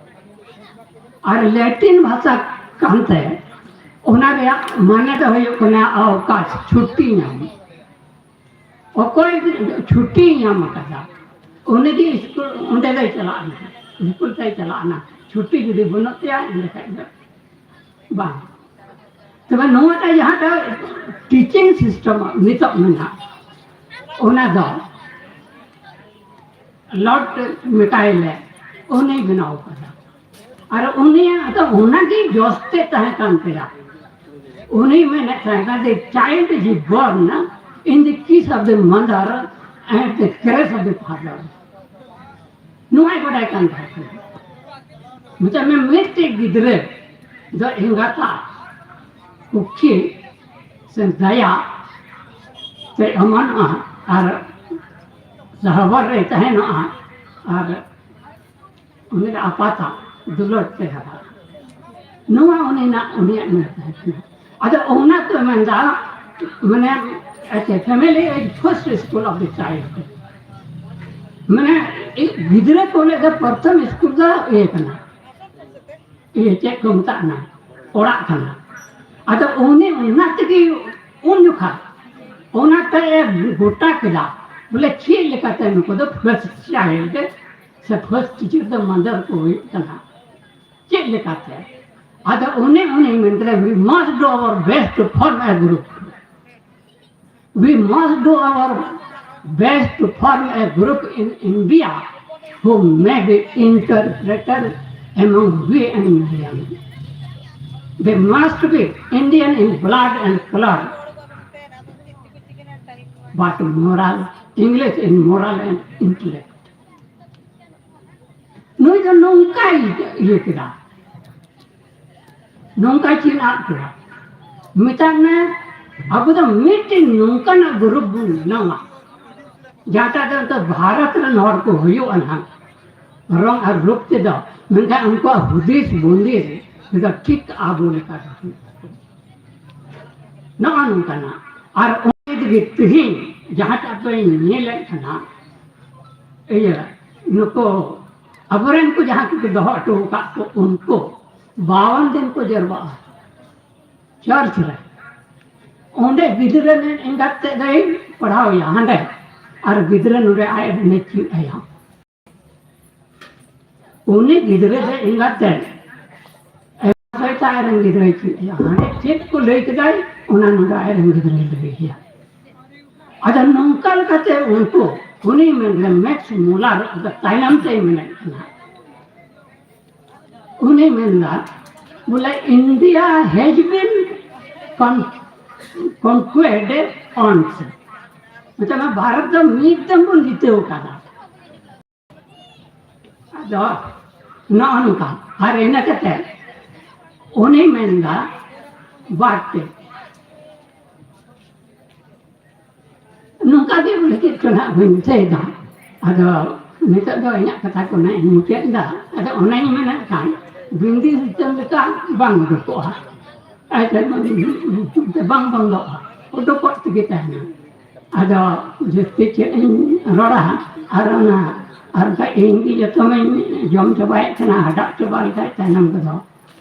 ᱟᱨ ᱞᱮᱴᱤᱱ ᱵᱷᱟᱥᱟ ᱠᱟᱱᱛᱮ ᱚᱱᱟ ᱨᱮᱭᱟᱜ ᱢᱟᱱᱮ ᱫᱚ ᱦᱩᱭᱩᱜ ᱠᱟᱱᱟ ᱚᱵᱠᱟᱥ, ᱪᱷᱩᱴᱤ ᱧᱟᱢ᱾ ᱚᱠᱚᱭ ᱪᱷᱩᱴᱤ ᱧᱟᱢ ᱟᱠᱟᱫᱟ, ᱩᱱᱤ ᱜᱮ ᱥᱠᱩᱞ, ᱚᱸᱰᱮ ᱫᱚᱭ ᱪᱟᱞᱟᱜᱼᱟ, ᱥᱠᱩᱞ ᱛᱮᱭ ᱪᱟᱞᱟᱜᱼᱟ᱾ ᱪᱷᱩᱴᱤ ᱡᱩᱫᱤ ᱵᱟᱹᱱᱩᱜ ᱛᱟᱭᱟ, ᱮᱸᱰᱮᱠᱷᱟᱡ ᱫᱚ ᱵᱟᱝ᱾ ᱛᱚᱵᱮ ᱱᱚᱣᱟᱴᱟᱜ ᱡᱟᱦᱟᱸᱴᱟᱜ ᱴᱤᱪᱤᱝ ᱥᱤᱥᱴᱮᱢ ᱱᱤᱛᱚᱜ ᱢᱮᱱᱟᱜᱼᱟ, ᱚᱱᱟ ᱫᱚ ᱞᱚᱨᱰ ᱢᱮᱠᱟᱭᱞᱮ, ᱩᱱᱤ ᱵᱮᱱᱟᱣ ᱠᱟᱫᱟ᱾ ᱟᱨ ᱩᱱᱤᱭᱟᱜ ᱫᱚ ᱚᱱᱟᱜᱮ ᱡᱚᱥ ᱛᱮ ᱛᱟᱦᱮᱸ ᱠᱟᱱ ᱛᱟᱭᱟ᱾ ᱩᱱᱤ ᱢᱮᱱᱮᱫ ᱛᱟᱦᱮᱸ ᱠᱟᱱᱟ, "The child is born in the kiss of the mother and the caress of the father." ᱱᱚᱣᱟᱭ ᱵᱟᱰᱟᱭ ᱠᱟᱱ ᱛᱟᱦᱮᱸ ᱠᱟᱱᱟ᱾ ᱢᱮᱛᱟᱜ ᱢᱮ, ᱢᱤᱫᱴᱮᱡ ᱜᱤᱫᱽᱨᱟᱹ ᱫᱚ ᱮᱸᱜᱟᱛᱟᱜ ᱠᱩᱠᱷᱤ ᱥᱮ ᱫᱟᱭᱟ ᱛᱮ ᱚᱢᱚᱱᱚᱜᱼᱟ ᱟᱨ ᱥᱟᱦᱟᱣᱟᱨ ᱨᱮ ᱛᱟᱦᱮᱱᱚᱜᱼᱟ ᱟᱨ ᱩᱱᱤ ᱫᱚ ᱟᱯᱟᱛᱟᱜ ᱫᱩᱞᱟᱹᱲ ᱛᱮ ᱦᱟᱨᱟᱜᱼᱟ᱾ ᱱᱚᱣᱟ ᱩᱱᱤᱱᱟᱜ, ᱩᱱᱤᱭᱟᱜ ᱢᱮᱱ ᱛᱟᱦᱮᱸ ᱠᱟᱱᱟ᱾ ᱟᱫᱚ ᱚᱱᱟ ᱠᱚ ᱢᱮᱱᱫᱟ, ᱢᱟᱱᱮ, ᱟᱪᱪᱷᱟ, family is first school of the child᱾ ᱢᱟᱱᱮ, ᱜᱤᱫᱽᱨᱟᱹ ᱠᱚ ᱞᱟᱹᱜᱤᱫ ᱯᱨᱚᱛᱷᱚᱢ ᱥᱠᱩᱞ ᱫᱚ ᱤᱭᱟᱹ ᱠᱟᱱᱟ, ᱤᱭᱟᱹ ᱪᱮᱫ ᱠᱚ ᱢᱮᱛᱟᱜ ᱠᱟᱱᱟ, ᱚᱲᱟᱜ ᱠᱟᱱᱟ᱾ ᱟᱫᱚ ᱩᱱᱤ ᱚᱱᱟ ᱛᱮᱜᱮ ᱩᱱ ᱡᱚᱠᱷᱟ ᱚᱱᱟᱛᱮ ᱜᱚᱴᱟ ᱠᱮᱫᱟ, ᱵᱚᱞᱮ ᱪᱮᱫ ᱞᱮᱠᱟᱛᱮ ᱱᱩᱠᱩ ᱫᱚ first child ᱥᱮ first teacher ᱫᱚ mother ᱠᱚ ᱦᱩᱭᱩᱜ ᱠᱟᱱᱟ, ᱪᱮᱫ ᱞᱮᱠᱟᱛᱮ? ᱟᱫᱚ ᱩᱱᱤ, ᱩᱱᱤ ᱢᱮᱱ ᱠᱮᱫᱟ, "We must do our best to form a group." We must do our best to form a group in India who may be interpreted among we and Indian. They must be Indian in blood and color, but moral, English in moral and intellect. ᱱᱩᱭ ᱫᱚ ᱱᱚᱝᱠᱟᱭ ᱤᱭᱟᱹ ᱠᱮᱫᱟ, ᱱᱚᱝᱠᱟᱭ ᱪᱤᱱ ᱟᱫ ᱠᱮᱫᱟ᱾ ᱢᱮᱛᱟᱜ ᱢᱮ, ᱟᱵᱚ ᱫᱚ ᱢᱤᱫᱴᱮᱱ ᱱᱚᱝᱠᱟᱱᱟᱜ ᱜᱨᱩᱯ ᱵᱚᱱ ᱵᱮᱱᱟᱣᱟ, ᱡᱟᱦᱟᱸᱴᱟᱜ ᱫᱚ ᱮᱱᱛᱮ ᱵᱷᱟᱨᱚᱛ ᱨᱮᱱ ᱦᱚᱲ ᱠᱚ ᱦᱩᱭᱩᱜᱼᱟ ᱱᱟᱦᱟᱜ, ᱨᱚᱝ ᱟᱨ ᱨᱩᱯ ᱛᱮᱫᱚ, ᱢᱮᱱᱠᱷᱟᱱ ᱩᱱᱠᱩᱣᱟᱜ ᱦᱩᱫᱤᱥ ᱵᱩᱸᱫᱤᱥ ᱛᱮᱫᱚ ᱴᱷᱤᱠ ᱟᱵᱚ ᱞᱮᱠᱟ ᱜᱮ ᱦᱩᱭᱩᱜ ᱛᱟᱠᱚᱣᱟ᱾ ᱱᱚᱜᱼᱚ ᱱᱚᱝᱠᱟᱱᱟᱜ᱾ ᱟᱨ ᱚᱱᱟ ᱛᱮᱜᱮ ᱛᱮᱦᱮᱧ ᱡᱟᱦᱟᱸᱴᱟᱜ ᱯᱮ ᱧᱮᱞᱮᱫ ᱠᱟᱱᱟ, ᱤᱭᱟᱹ, ᱱᱩᱠᱩ ᱟᱵᱚᱨᱮᱱ ᱠᱚ ᱡᱟᱦᱟᱸ ᱠᱚ ᱫᱚᱦᱚ ᱦᱚᱴᱚ ᱟᱠᱟᱫ ᱠᱚ, ᱩᱱᱠᱩ ᱵᱟᱣᱟᱱ ᱫᱤᱱ ᱠᱚ ᱡᱟᱨᱣᱟᱜᱼᱟ ᱪᱟᱨᱪ ᱨᱮ᱾ ᱚᱸᱰᱮ ᱜᱤᱫᱽᱨᱟᱹ ᱨᱮᱱ ᱮᱸᱜᱟᱛ ᱛᱮᱫ ᱫᱚᱭ ᱯᱟᱲᱦᱟᱣ ᱮᱭᱟ ᱦᱟᱸᱰᱮ, ᱟᱨ ᱜᱤᱫᱽᱨᱟᱹ ᱱᱚᱰᱮ ᱟᱡ ᱨᱮᱱᱮ ᱪᱮᱫ ᱟᱭᱟ᱾ ᱩᱱᱤ ᱜᱤᱫᱽᱨᱟᱹ ᱫᱚ ᱮᱸᱜᱟᱛ ᱛᱮᱫ ᱮᱸᱜᱟᱛ ᱥᱚᱭᱛᱟ ᱟᱡ ᱨᱮᱱ ᱜᱤᱫᱽᱨᱟᱹᱭ ᱪᱮᱫ ᱟᱭᱟ᱾ ᱦᱟᱸᱰᱮ ᱪᱮᱫ ᱠᱚ ᱞᱟᱹᱭ ᱠᱮᱫᱟᱭ, ᱚᱱᱟ ᱱᱚᱰᱮ ᱟᱡ ᱨᱮᱱ ᱜᱤᱫᱽᱨᱟᱹᱭ ᱞᱟᱹᱭ ᱟᱭᱟ᱾ ᱟᱫᱚ ᱱᱚᱝᱠᱟ ᱞᱮᱠᱟᱛᱮ ᱩᱱᱠᱩ ᱩᱱᱤ ᱢᱮᱱᱫᱟ, ᱢᱮᱠᱥ ᱢᱩᱞᱟᱨ ᱫᱚ ᱛᱟᱭᱱᱚᱢ ᱛᱮᱭ ᱢᱮᱱᱮᱫ ᱠᱟᱱᱟ᱾ ᱩᱱᱤ ᱢᱮᱱᱫᱟ, ᱵᱚᱞᱮ, India has been con- conquered once. ᱢᱮᱛᱟᱜ ᱢᱮ, ᱵᱷᱟᱨᱚᱛ ᱫᱚ ᱢᱤᱫ ᱫᱚᱢ ᱵᱚᱱ ᱡᱤᱛᱟᱹᱣ ᱟᱠᱟᱫᱟ᱾ ᱟᱫᱚ ᱱᱚᱜᱼᱚ ᱱᱚᱝᱠᱟ᱾ ᱟᱨ ᱤᱱᱟᱹ ᱠᱟᱛᱮ ᱩᱱᱤ ᱢᱮᱱᱫᱟ, ᱵᱟᱨ ᱴᱷᱤᱠ᱾ ᱱᱚᱝᱠᱟ ᱜᱮ ᱵᱚᱞᱮ ᱪᱮᱫ ᱪᱚ ᱱᱟᱜ ᱵᱟᱹᱧ ᱫᱤᱥᱟᱹᱭᱮᱫᱟ᱾ ᱟᱫᱚ ᱱᱤᱛᱚᱜ ᱫᱚ ᱤᱧᱟᱹᱜ ᱠᱟᱛᱷᱟ ᱠᱚ ᱱᱟᱜ ᱤᱧ ᱢᱩᱪᱟᱹᱫ ᱮᱫᱟ᱾ ᱟᱫᱚ ᱚᱱᱮᱧ ᱢᱮᱱᱮᱫ ᱠᱟᱱ, ᱵᱤᱱᱫᱤ ᱥᱤᱥᱴᱮᱢ ᱞᱮᱠᱟ ᱵᱟᱝ ᱩᱰᱩᱠᱚᱜᱼᱟ᱾ ᱟᱨ ᱵᱟᱝ ᱵᱚᱱᱫᱚᱜᱼᱟ, ᱩᱰᱩᱠᱚᱜ ᱛᱮᱜᱮ ᱛᱟᱦᱮᱱᱟ᱾ ᱟᱫᱚ ᱡᱟᱹᱥᱛᱤ ᱪᱮᱫ ᱤᱧ ᱨᱚᱲᱟ? ᱟᱨ ᱚᱱᱟ, ᱟᱨ ᱚᱱᱠᱟ ᱤᱧ ᱜᱮ ᱡᱚᱛᱚᱧ ᱡᱚᱢ ᱪᱟᱵᱟᱭᱮᱫ ᱠᱟᱱᱟ, ᱦᱟᱰᱟᱜ ᱪᱟᱵᱟ ᱞᱮᱠᱷᱟᱡ ᱛᱟᱭᱱᱚᱢ ᱨᱮᱫᱚ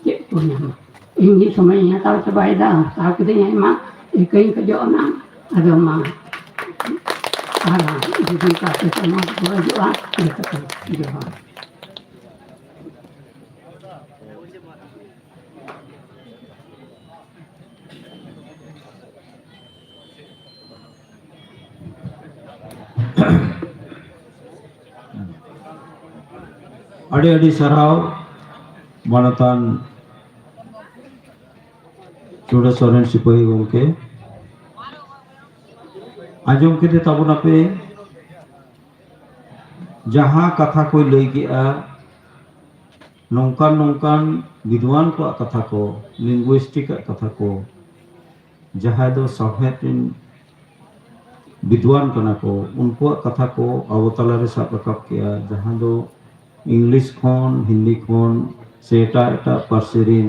ᱪᱮᱫ ᱠᱚ ᱧᱟᱢᱟ? ᱤᱧ ᱜᱮ ᱥᱚᱢᱚᱭᱤᱧ ᱦᱟᱛᱟᱣ ᱪᱟᱵᱟᱭᱮᱫᱟ, ᱦᱟᱛᱟᱣ ᱠᱤᱫᱟᱹᱧ ᱟᱭᱢᱟ, ᱤᱠᱟᱹᱧ ᱠᱷᱚᱡᱚᱜ ᱠᱟᱱᱟ᱾ ᱟᱫᱚ ᱢᱟ, ᱟᱨ ᱡᱩᱫᱤ ᱠᱟᱛᱮ ᱥᱚᱢᱚᱭ ᱠᱚ ᱦᱤᱡᱩᱜᱼᱟ, ᱡᱚᱛᱚ ᱠᱚ ᱡᱚᱦᱟᱨ᱾ ᱟᱹᱰᱤ ᱟᱹᱰᱤ ᱥᱟᱨᱦᱟᱣ ᱢᱟᱱᱚᱛᱟᱱ ᱪᱩᱰᱟᱹ ᱥᱚᱨᱮᱱ ᱥᱤᱯᱟᱹᱦᱤ ᱜᱚᱢᱠᱮ᱾ ᱟᱸᱡᱚᱢ ᱠᱮᱫᱮ ᱛᱟᱵᱚᱱᱟᱯᱮ ᱡᱟᱦᱟᱸ ᱠᱟᱛᱷᱟ ᱠᱚᱭ ᱞᱟᱹᱭ ᱠᱮᱜᱼᱟ, ᱱᱚᱝᱠᱟᱱ ᱱᱚᱝᱠᱟᱱ ᱵᱤᱫᱽᱣᱟᱱ ᱠᱚᱣᱟᱜ ᱠᱟᱛᱷᱟ ᱠᱚ, ᱞᱤᱝᱜᱩᱭᱤᱥᱴᱤᱠ ᱟᱜ ᱠᱟᱛᱷᱟ ᱠᱚ, ᱡᱟᱦᱟᱸᱭ ᱫᱚ ᱥᱟᱶᱦᱮᱫ ᱨᱮᱱ ᱵᱤᱫᱽᱣᱟᱱ ᱠᱟᱱᱟ ᱠᱚ, ᱩᱱᱠᱩᱣᱟᱜ ᱠᱟᱛᱷᱟ ᱠᱚ ᱟᱵᱚ ᱛᱟᱞᱟᱨᱮ ᱥᱟᱵ ᱨᱟᱠᱟᱵ ᱠᱮᱜᱼᱟ, ᱡᱟᱦᱟᱸ ᱫᱚ ᱤᱝᱞᱤᱥ ᱠᱷᱚᱱ, ᱦᱤᱱᱫᱤ ᱠᱷᱚᱱ, ᱥᱮ ᱮᱴᱟᱜ ᱮᱴᱟᱜ ᱯᱟᱹᱨᱥᱤ ᱨᱮᱱ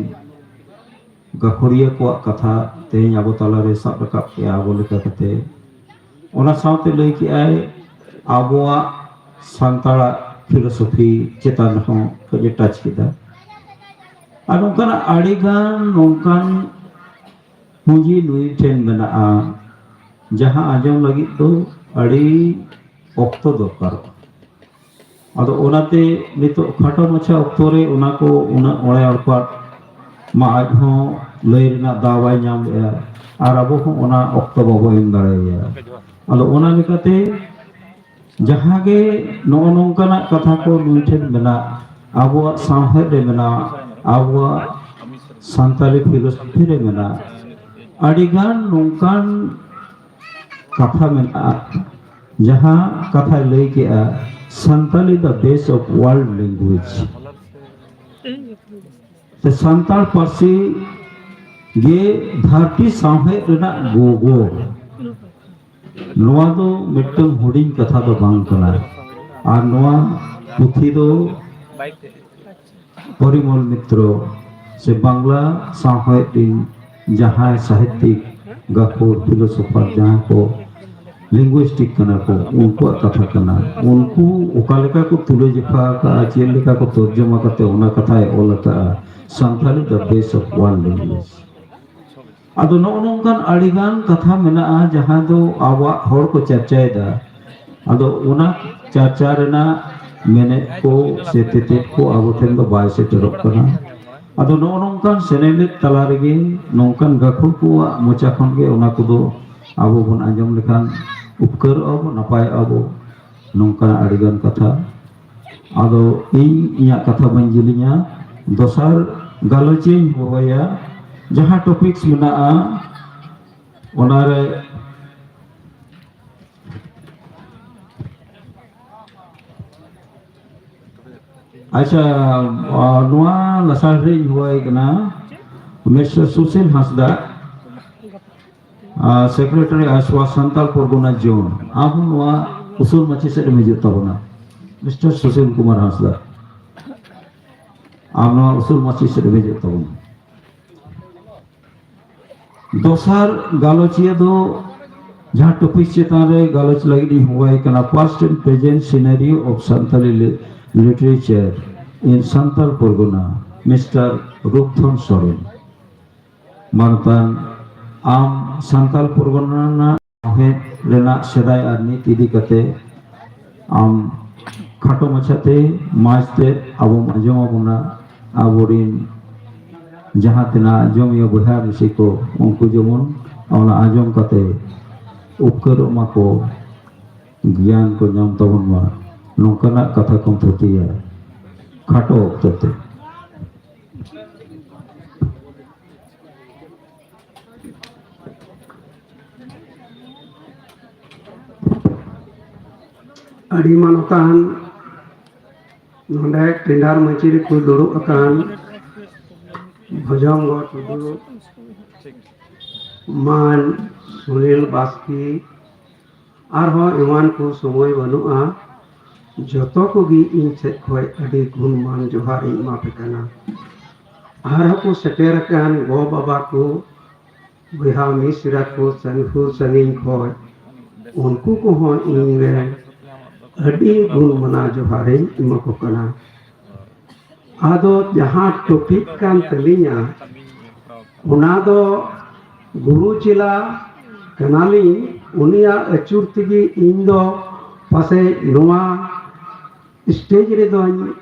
ᱜᱟᱹᱠᱷᱩᱲᱤᱭᱟᱹ ᱠᱚᱣᱟᱜ ᱠᱟᱛᱷᱟ ᱛᱮᱦᱮᱧ ᱟᱵᱚ ᱛᱟᱞᱟᱨᱮ ᱥᱟᱵ ᱨᱟᱠᱟᱵ ᱠᱮᱜᱼᱟ ᱟᱵᱚ ᱞᱮᱠᱟ ᱠᱟᱛᱮ᱾ ᱚᱱᱟ ᱥᱟᱶᱛᱮ ᱞᱟᱹᱭ ᱠᱮᱜᱼᱟᱭ ᱟᱵᱚᱣᱟᱜ ᱥᱟᱱᱛᱟᱲᱟᱜ ᱯᱷᱤᱞᱳᱥᱚᱯᱷᱤ ᱪᱮᱛᱟᱱ ᱨᱮᱦᱚᱸ ᱠᱟᱹᱡ ᱮ ᱴᱟᱪ ᱠᱮᱫᱟ᱾ ᱟᱨ ᱱᱚᱝᱠᱟᱱᱟᱜ ᱟᱹᱰᱤᱜᱟᱱ ᱱᱚᱝᱠᱟᱱ ᱯᱩᱸᱡᱤ ᱱᱩᱭ ᱴᱷᱮᱱ ᱢᱮᱱᱟᱜᱼᱟ, ᱡᱟᱦᱟᱸ ᱟᱸᱡᱚᱢ ᱞᱟᱹᱜᱤᱫ ᱫᱚ ᱟᱹᱰᱤ ᱚᱠᱛᱚ ᱫᱚᱨᱠᱟᱨᱚᱜᱼᱟ᱾ ᱟᱫᱚ ᱚᱱᱟᱛᱮ ᱱᱤᱛᱚᱜ ᱠᱷᱟᱴᱚ ᱢᱟᱪᱷᱟ ᱚᱠᱛᱚ ᱨᱮ ᱚᱱᱟ ᱠᱚ ᱩᱱᱟᱹᱜ ᱚᱬᱮ ᱚᱲᱯᱟᱴ ᱢᱟ ᱟᱡ ᱦᱚᱸ ᱞᱟᱹᱭ ᱨᱮᱱᱟᱜ ᱫᱟᱣ ᱵᱟᱭ ᱧᱟᱢ ᱞᱮᱜᱼᱟ, ᱟᱨ ᱟᱵᱚ ᱦᱚᱸ ᱚᱱᱟ ᱚᱠᱛᱚ ᱵᱟᱵᱚ ᱮᱢ ᱫᱟᱲᱮᱭᱟᱭᱟ᱾ ᱟᱫᱚ ᱚᱱᱟ ᱞᱮᱠᱟᱛᱮ ᱡᱟᱦᱟᱸ ᱜᱮ ᱱᱚᱜᱼᱚ ᱱᱚᱝᱠᱟᱱᱟᱜ ᱠᱟᱛᱷᱟ ᱠᱚ ᱱᱩᱭ ᱴᱷᱮᱱ ᱢᱮᱱᱟᱜ, ᱟᱵᱚᱣᱟᱜ ᱥᱟᱶᱦᱮᱫ ᱨᱮ ᱢᱮᱱᱟᱜ, ᱟᱵᱚᱣᱟᱜ ᱥᱟᱱᱛᱟᱞᱤ ᱯᱷᱤᱞᱳᱥᱚᱯᱷᱤ ᱨᱮ ᱢᱮᱱᱟᱜ, ᱟᱹᱰᱤᱜᱟᱱ ᱱᱚᱝᱠᱟᱱ ᱠᱟᱛᱷᱟ ᱢᱮᱱᱟᱜᱼᱟ, ᱡᱟᱦᱟᱸ ᱠᱟᱛᱷᱟᱭ ᱞᱟᱹᱭ ᱠᱮᱜᱼᱟ, Santali the best of world language᱾ ᱥᱮ ᱥᱟᱱᱛᱟᱲ ᱯᱟᱹᱨᱥᱤ ᱜᱮ ᱫᱷᱟᱹᱨᱛᱤ ᱥᱟᱶᱦᱮᱫ ᱨᱮᱱᱟᱜ ᱜᱚᱜᱚ᱾ ᱱᱚᱣᱟ ᱫᱚ ᱢᱤᱫᱴᱟᱝ ᱦᱩᱰᱤᱧ ᱠᱟᱛᱷᱟ ᱫᱚ ᱵᱟᱝ ᱠᱟᱱᱟ᱾ ᱟᱨ ᱱᱚᱣᱟ ᱯᱩᱛᱷᱤ ᱫᱚ ᱯᱚᱨᱤᱢᱚᱞ ᱢᱤᱛᱨᱚ ᱥᱮ ᱵᱟᱝᱞᱟ ᱥᱟᱶᱦᱮᱫ ᱨᱤᱱ ᱡᱟᱦᱟᱸᱭ ᱥᱟᱦᱤᱛᱭᱤᱠ, ᱜᱟᱹᱠᱷᱩᱲ, ᱯᱷᱤᱞᱳᱥᱚᱯᱷᱟᱨ, ᱡᱟᱦᱟᱸᱭ ᱠᱚ ᱞᱤᱝᱜᱩᱭᱤᱥᱴᱤᱠ ᱠᱟᱱᱟ ᱠᱚ, ᱩᱱᱠᱩᱣᱟᱜ ᱠᱟᱛᱷᱟ ᱠᱟᱱᱟ᱾ ᱩᱱᱠᱩ ᱚᱠᱟ ᱞᱮᱠᱟ ᱠᱚ ᱛᱩᱞᱟᱹ ᱡᱚᱠᱷᱟ ᱟᱠᱟᱫᱼᱟ, ᱪᱮᱫ ᱞᱮᱠᱟ ᱠᱚ ᱛᱚᱨᱡᱚᱢᱟ ᱠᱟᱛᱮ ᱚᱱᱟ ᱠᱟᱛᱷᱟᱭ ᱚᱞ ᱟᱠᱟᱫᱼᱟ, Santali the best of world language᱾ ᱟᱫᱚ ᱱᱚᱜᱼᱚ ᱱᱚᱝᱠᱟᱱ ᱟᱹᱰᱤᱜᱟᱱ ᱠᱟᱛᱷᱟ ᱢᱮᱱᱟᱜᱼᱟ, ᱡᱟᱦᱟᱸ ᱫᱚ ᱟᱵᱚᱣᱟᱜ ᱦᱚᱲ ᱠᱚ ᱪᱟᱨᱪᱟᱭᱮᱫᱟ᱾ ᱟᱫᱚ ᱚᱱᱟ ᱪᱟᱨᱪᱟ ᱨᱮᱱᱟᱜ ᱢᱮᱱᱮᱫ ᱠᱚ ᱥᱮ ᱛᱮᱛᱮᱫ ᱠᱚ ᱟᱵᱚ ᱴᱷᱮᱱ ᱫᱚ ᱵᱟᱭ ᱥᱮᱴᱮᱨᱚᱜ ᱠᱟᱱᱟ᱾ ᱟᱫᱚ ᱱᱚᱜᱼᱚ ᱱᱚᱝᱠᱟᱱ ᱥᱮᱱᱮᱞᱮᱫ ᱛᱟᱞᱟ ᱨᱮᱜᱮ ᱱᱚᱝᱠᱟᱱ ᱜᱟᱹᱠᱷᱩᱲ ᱠᱚᱣᱟᱜ ᱢᱚᱪᱟ ᱠᱷᱚᱱ ᱜᱮ ᱚᱱᱟ ᱠᱚᱫᱚ ᱟᱵᱚ ᱵᱚᱱ ᱟᱸᱡᱚᱢ ᱞᱮᱠᱷᱟᱱ ᱩᱯᱠᱟᱹᱨᱚᱜᱼᱟ ᱵᱚ, ᱱᱟᱯᱟᱭᱚᱜᱼᱟ ᱵᱚ᱾ ᱱᱚᱝᱠᱟᱱᱟᱜ ᱟᱹᱰᱤᱜᱟᱱ ᱠᱟᱛᱷᱟ᱾ ᱟᱫᱚ ᱤᱧ ᱤᱧᱟᱹᱜ ᱠᱟᱛᱷᱟ ᱵᱟᱹᱧ ᱡᱤᱞᱤᱧᱟ᱾ ᱫᱚᱥᱟᱨ ᱜᱟᱞᱚᱪᱤᱧ ᱦᱚᱦᱚᱭᱟ, ᱡᱟᱦᱟᱸ ᱴᱚᱯᱤᱠᱥ ᱢᱮᱱᱟᱜᱼᱟ ᱚᱱᱟᱨᱮ᱾ ᱟᱪᱪᱷᱟ, ᱟ, ᱱᱚᱣᱟ ᱞᱟᱥᱟᱲ ᱨᱮᱧ ᱦᱚᱦᱚᱭ ᱠᱟᱱᱟ ᱢᱤᱥᱴᱟᱨ ᱥᱩᱥᱤᱞ ᱦᱟᱸᱥᱫᱟ, ᱟ, ᱥᱮᱠᱨᱮᱴᱟᱨᱤ ᱟᱥᱣᱟ ᱥᱟᱱᱛᱟᱞ ᱯᱚᱨᱜᱚᱱᱟ ᱡᱳᱱ᱾ ᱟᱢ ᱦᱚᱸ ᱱᱚᱣᱟ ᱩᱥᱩᱞ ᱢᱟᱹᱪᱤ ᱥᱮᱫ ᱮᱢ ᱦᱤᱡᱩᱜ ᱛᱟᱵᱚᱱᱟ, ᱢᱤᱥᱴᱟᱨ ᱥᱩᱥᱤᱞ ᱠᱩᱢᱟᱨ ᱦᱟᱸᱥᱫᱟ᱾ ᱟᱢ ᱱᱚᱣᱟ ᱩᱥᱩᱞ ᱢᱟᱹᱪᱤ ᱥᱮᱫ ᱮᱢ ᱦᱤᱡᱩᱜ ᱛᱟᱵᱚᱱᱟ᱾ ᱫᱚᱥᱟᱨ ᱜᱟᱞᱚᱪᱤᱭᱟᱹ ᱫᱚ ᱡᱟᱦᱟᱸ ᱴᱚᱯᱤᱠ ᱪᱮᱛᱟᱱ ᱨᱮ ᱜᱟᱞᱚᱪ ᱞᱟᱹᱜᱤᱫ ᱤᱧ ᱦᱚᱦᱚᱣᱟᱭ ᱠᱟᱱᱟ, Past and Present Scenario of Santali Li-, Literature in Santal Pargana, mister Rupdhon Soren. ᱢᱟᱱᱚᱛᱟᱱ, ᱟᱢ ᱥᱟᱱᱛᱟᱞ ᱯᱚᱨᱜᱚᱱᱟ ᱨᱮᱱᱟᱜ ᱥᱟᱶᱦᱮᱫ ᱨᱮᱱᱟᱜ ᱥᱮᱫᱟᱭ ᱟᱨ ᱱᱤᱛ ᱤᱫᱤ ᱠᱟᱛᱮ ᱟᱢ ᱠᱷᱟᱴᱚ ᱢᱟᱪᱷᱟᱛᱮ ᱢᱟᱡᱽ ᱛᱮ ᱟᱵᱚᱢ ᱟᱸᱡᱚᱢ ᱟᱵᱚᱱᱟ᱾ ᱟᱵᱚᱨᱤᱱ ᱡᱟᱦᱟᱸ ᱛᱤᱱᱟᱹᱜ ᱟᱸᱡᱚᱢᱤᱭᱟᱹ ᱵᱚᱭᱦᱟ ᱢᱤᱥᱤ ᱠᱚ, ᱩᱱᱠᱩ ᱡᱮᱢᱚᱱ ᱚᱱᱟ ᱟᱸᱡᱚᱢ ᱠᱟᱛᱮ ᱩᱯᱠᱟᱹᱨᱚᱜ ᱢᱟᱠᱚ᱾ ᱜᱮᱭᱟᱱ ᱠᱚ ᱧᱟᱢ ᱛᱟᱵᱚᱱ ᱢᱟ, ᱱᱚᱝᱠᱟᱱᱟᱜ ᱠᱟᱛᱷᱟ ᱠᱚᱢ ᱛᱷᱩᱛᱤᱭᱟ ᱠᱷᱟᱴᱚ ᱚᱠᱛᱚ ᱛᱮ᱾ ᱟᱹᱰᱤ ᱢᱟᱱᱚᱛᱟᱱ ᱱᱚᱰᱮ ᱴᱮᱸᱰᱟᱨ ᱢᱟᱹᱪᱤ ᱨᱮᱠᱚ ᱫᱩᱲᱩᱵ ᱟᱠᱟᱱ ᱵᱷᱚᱡᱚᱝᱜᱚ ᱴᱩᱰᱩ, ᱢᱟᱱ ᱥᱩᱱᱤᱞ ᱵᱟᱥᱠᱮ, ᱟᱨᱦᱚᱸ ᱮᱢᱟᱱ ᱠᱚ ᱥᱚᱢᱚᱭ ᱵᱟᱹᱱᱩᱜᱼᱟ᱾ ᱡᱚᱛᱚ ᱠᱚᱜᱮ ᱤᱧ ᱥᱮᱫ ᱠᱷᱚᱱ ᱟᱹᱰᱤ ᱜᱩᱱᱢᱟᱱ ᱡᱚᱦᱟᱨ ᱤᱧ ᱮᱢᱟ ᱯᱮ ᱠᱟᱱᱟ᱾ ᱟᱨᱦᱚᱸ ᱠᱚ ᱥᱮᱴᱮᱨ ᱟᱠᱟᱱ ᱜᱚ ᱵᱟᱵᱟ ᱠᱚ, ᱵᱚᱭᱦᱟ ᱢᱤᱥᱨᱟ ᱠᱚ ᱥᱟᱹᱝᱠᱷᱩ ᱥᱟᱹᱜᱤᱧ ᱠᱷᱚᱱ, ᱩᱱᱠᱩ ᱠᱚᱦᱚᱸ ᱤᱧ ᱨᱮᱱ ᱟᱹᱰᱤ ᱜᱩᱱ ᱢᱟᱱᱟᱣ ᱡᱚᱦᱟᱨᱤᱧ ᱮᱢᱟ ᱠᱚ ᱠᱟᱱᱟ᱾ ᱟᱫᱚ ᱡᱟᱦᱟᱸ ᱴᱚᱯᱤᱠ ᱠᱟᱱ ᱛᱟᱹᱞᱤᱧᱟ, ᱚᱱᱟ ᱫᱚ ᱜᱩᱨᱩ ᱪᱮᱞᱟ ᱠᱟᱱᱟᱞᱤᱧ, ᱩᱱᱤᱭᱟᱜ ᱟᱹᱪᱩᱨ ᱛᱮᱜᱮ ᱤᱧ ᱫᱚ ᱯᱟᱥᱮᱡ ᱱᱚᱣᱟ ᱥᱴᱮᱡᱽ ᱨᱮᱫᱚᱧ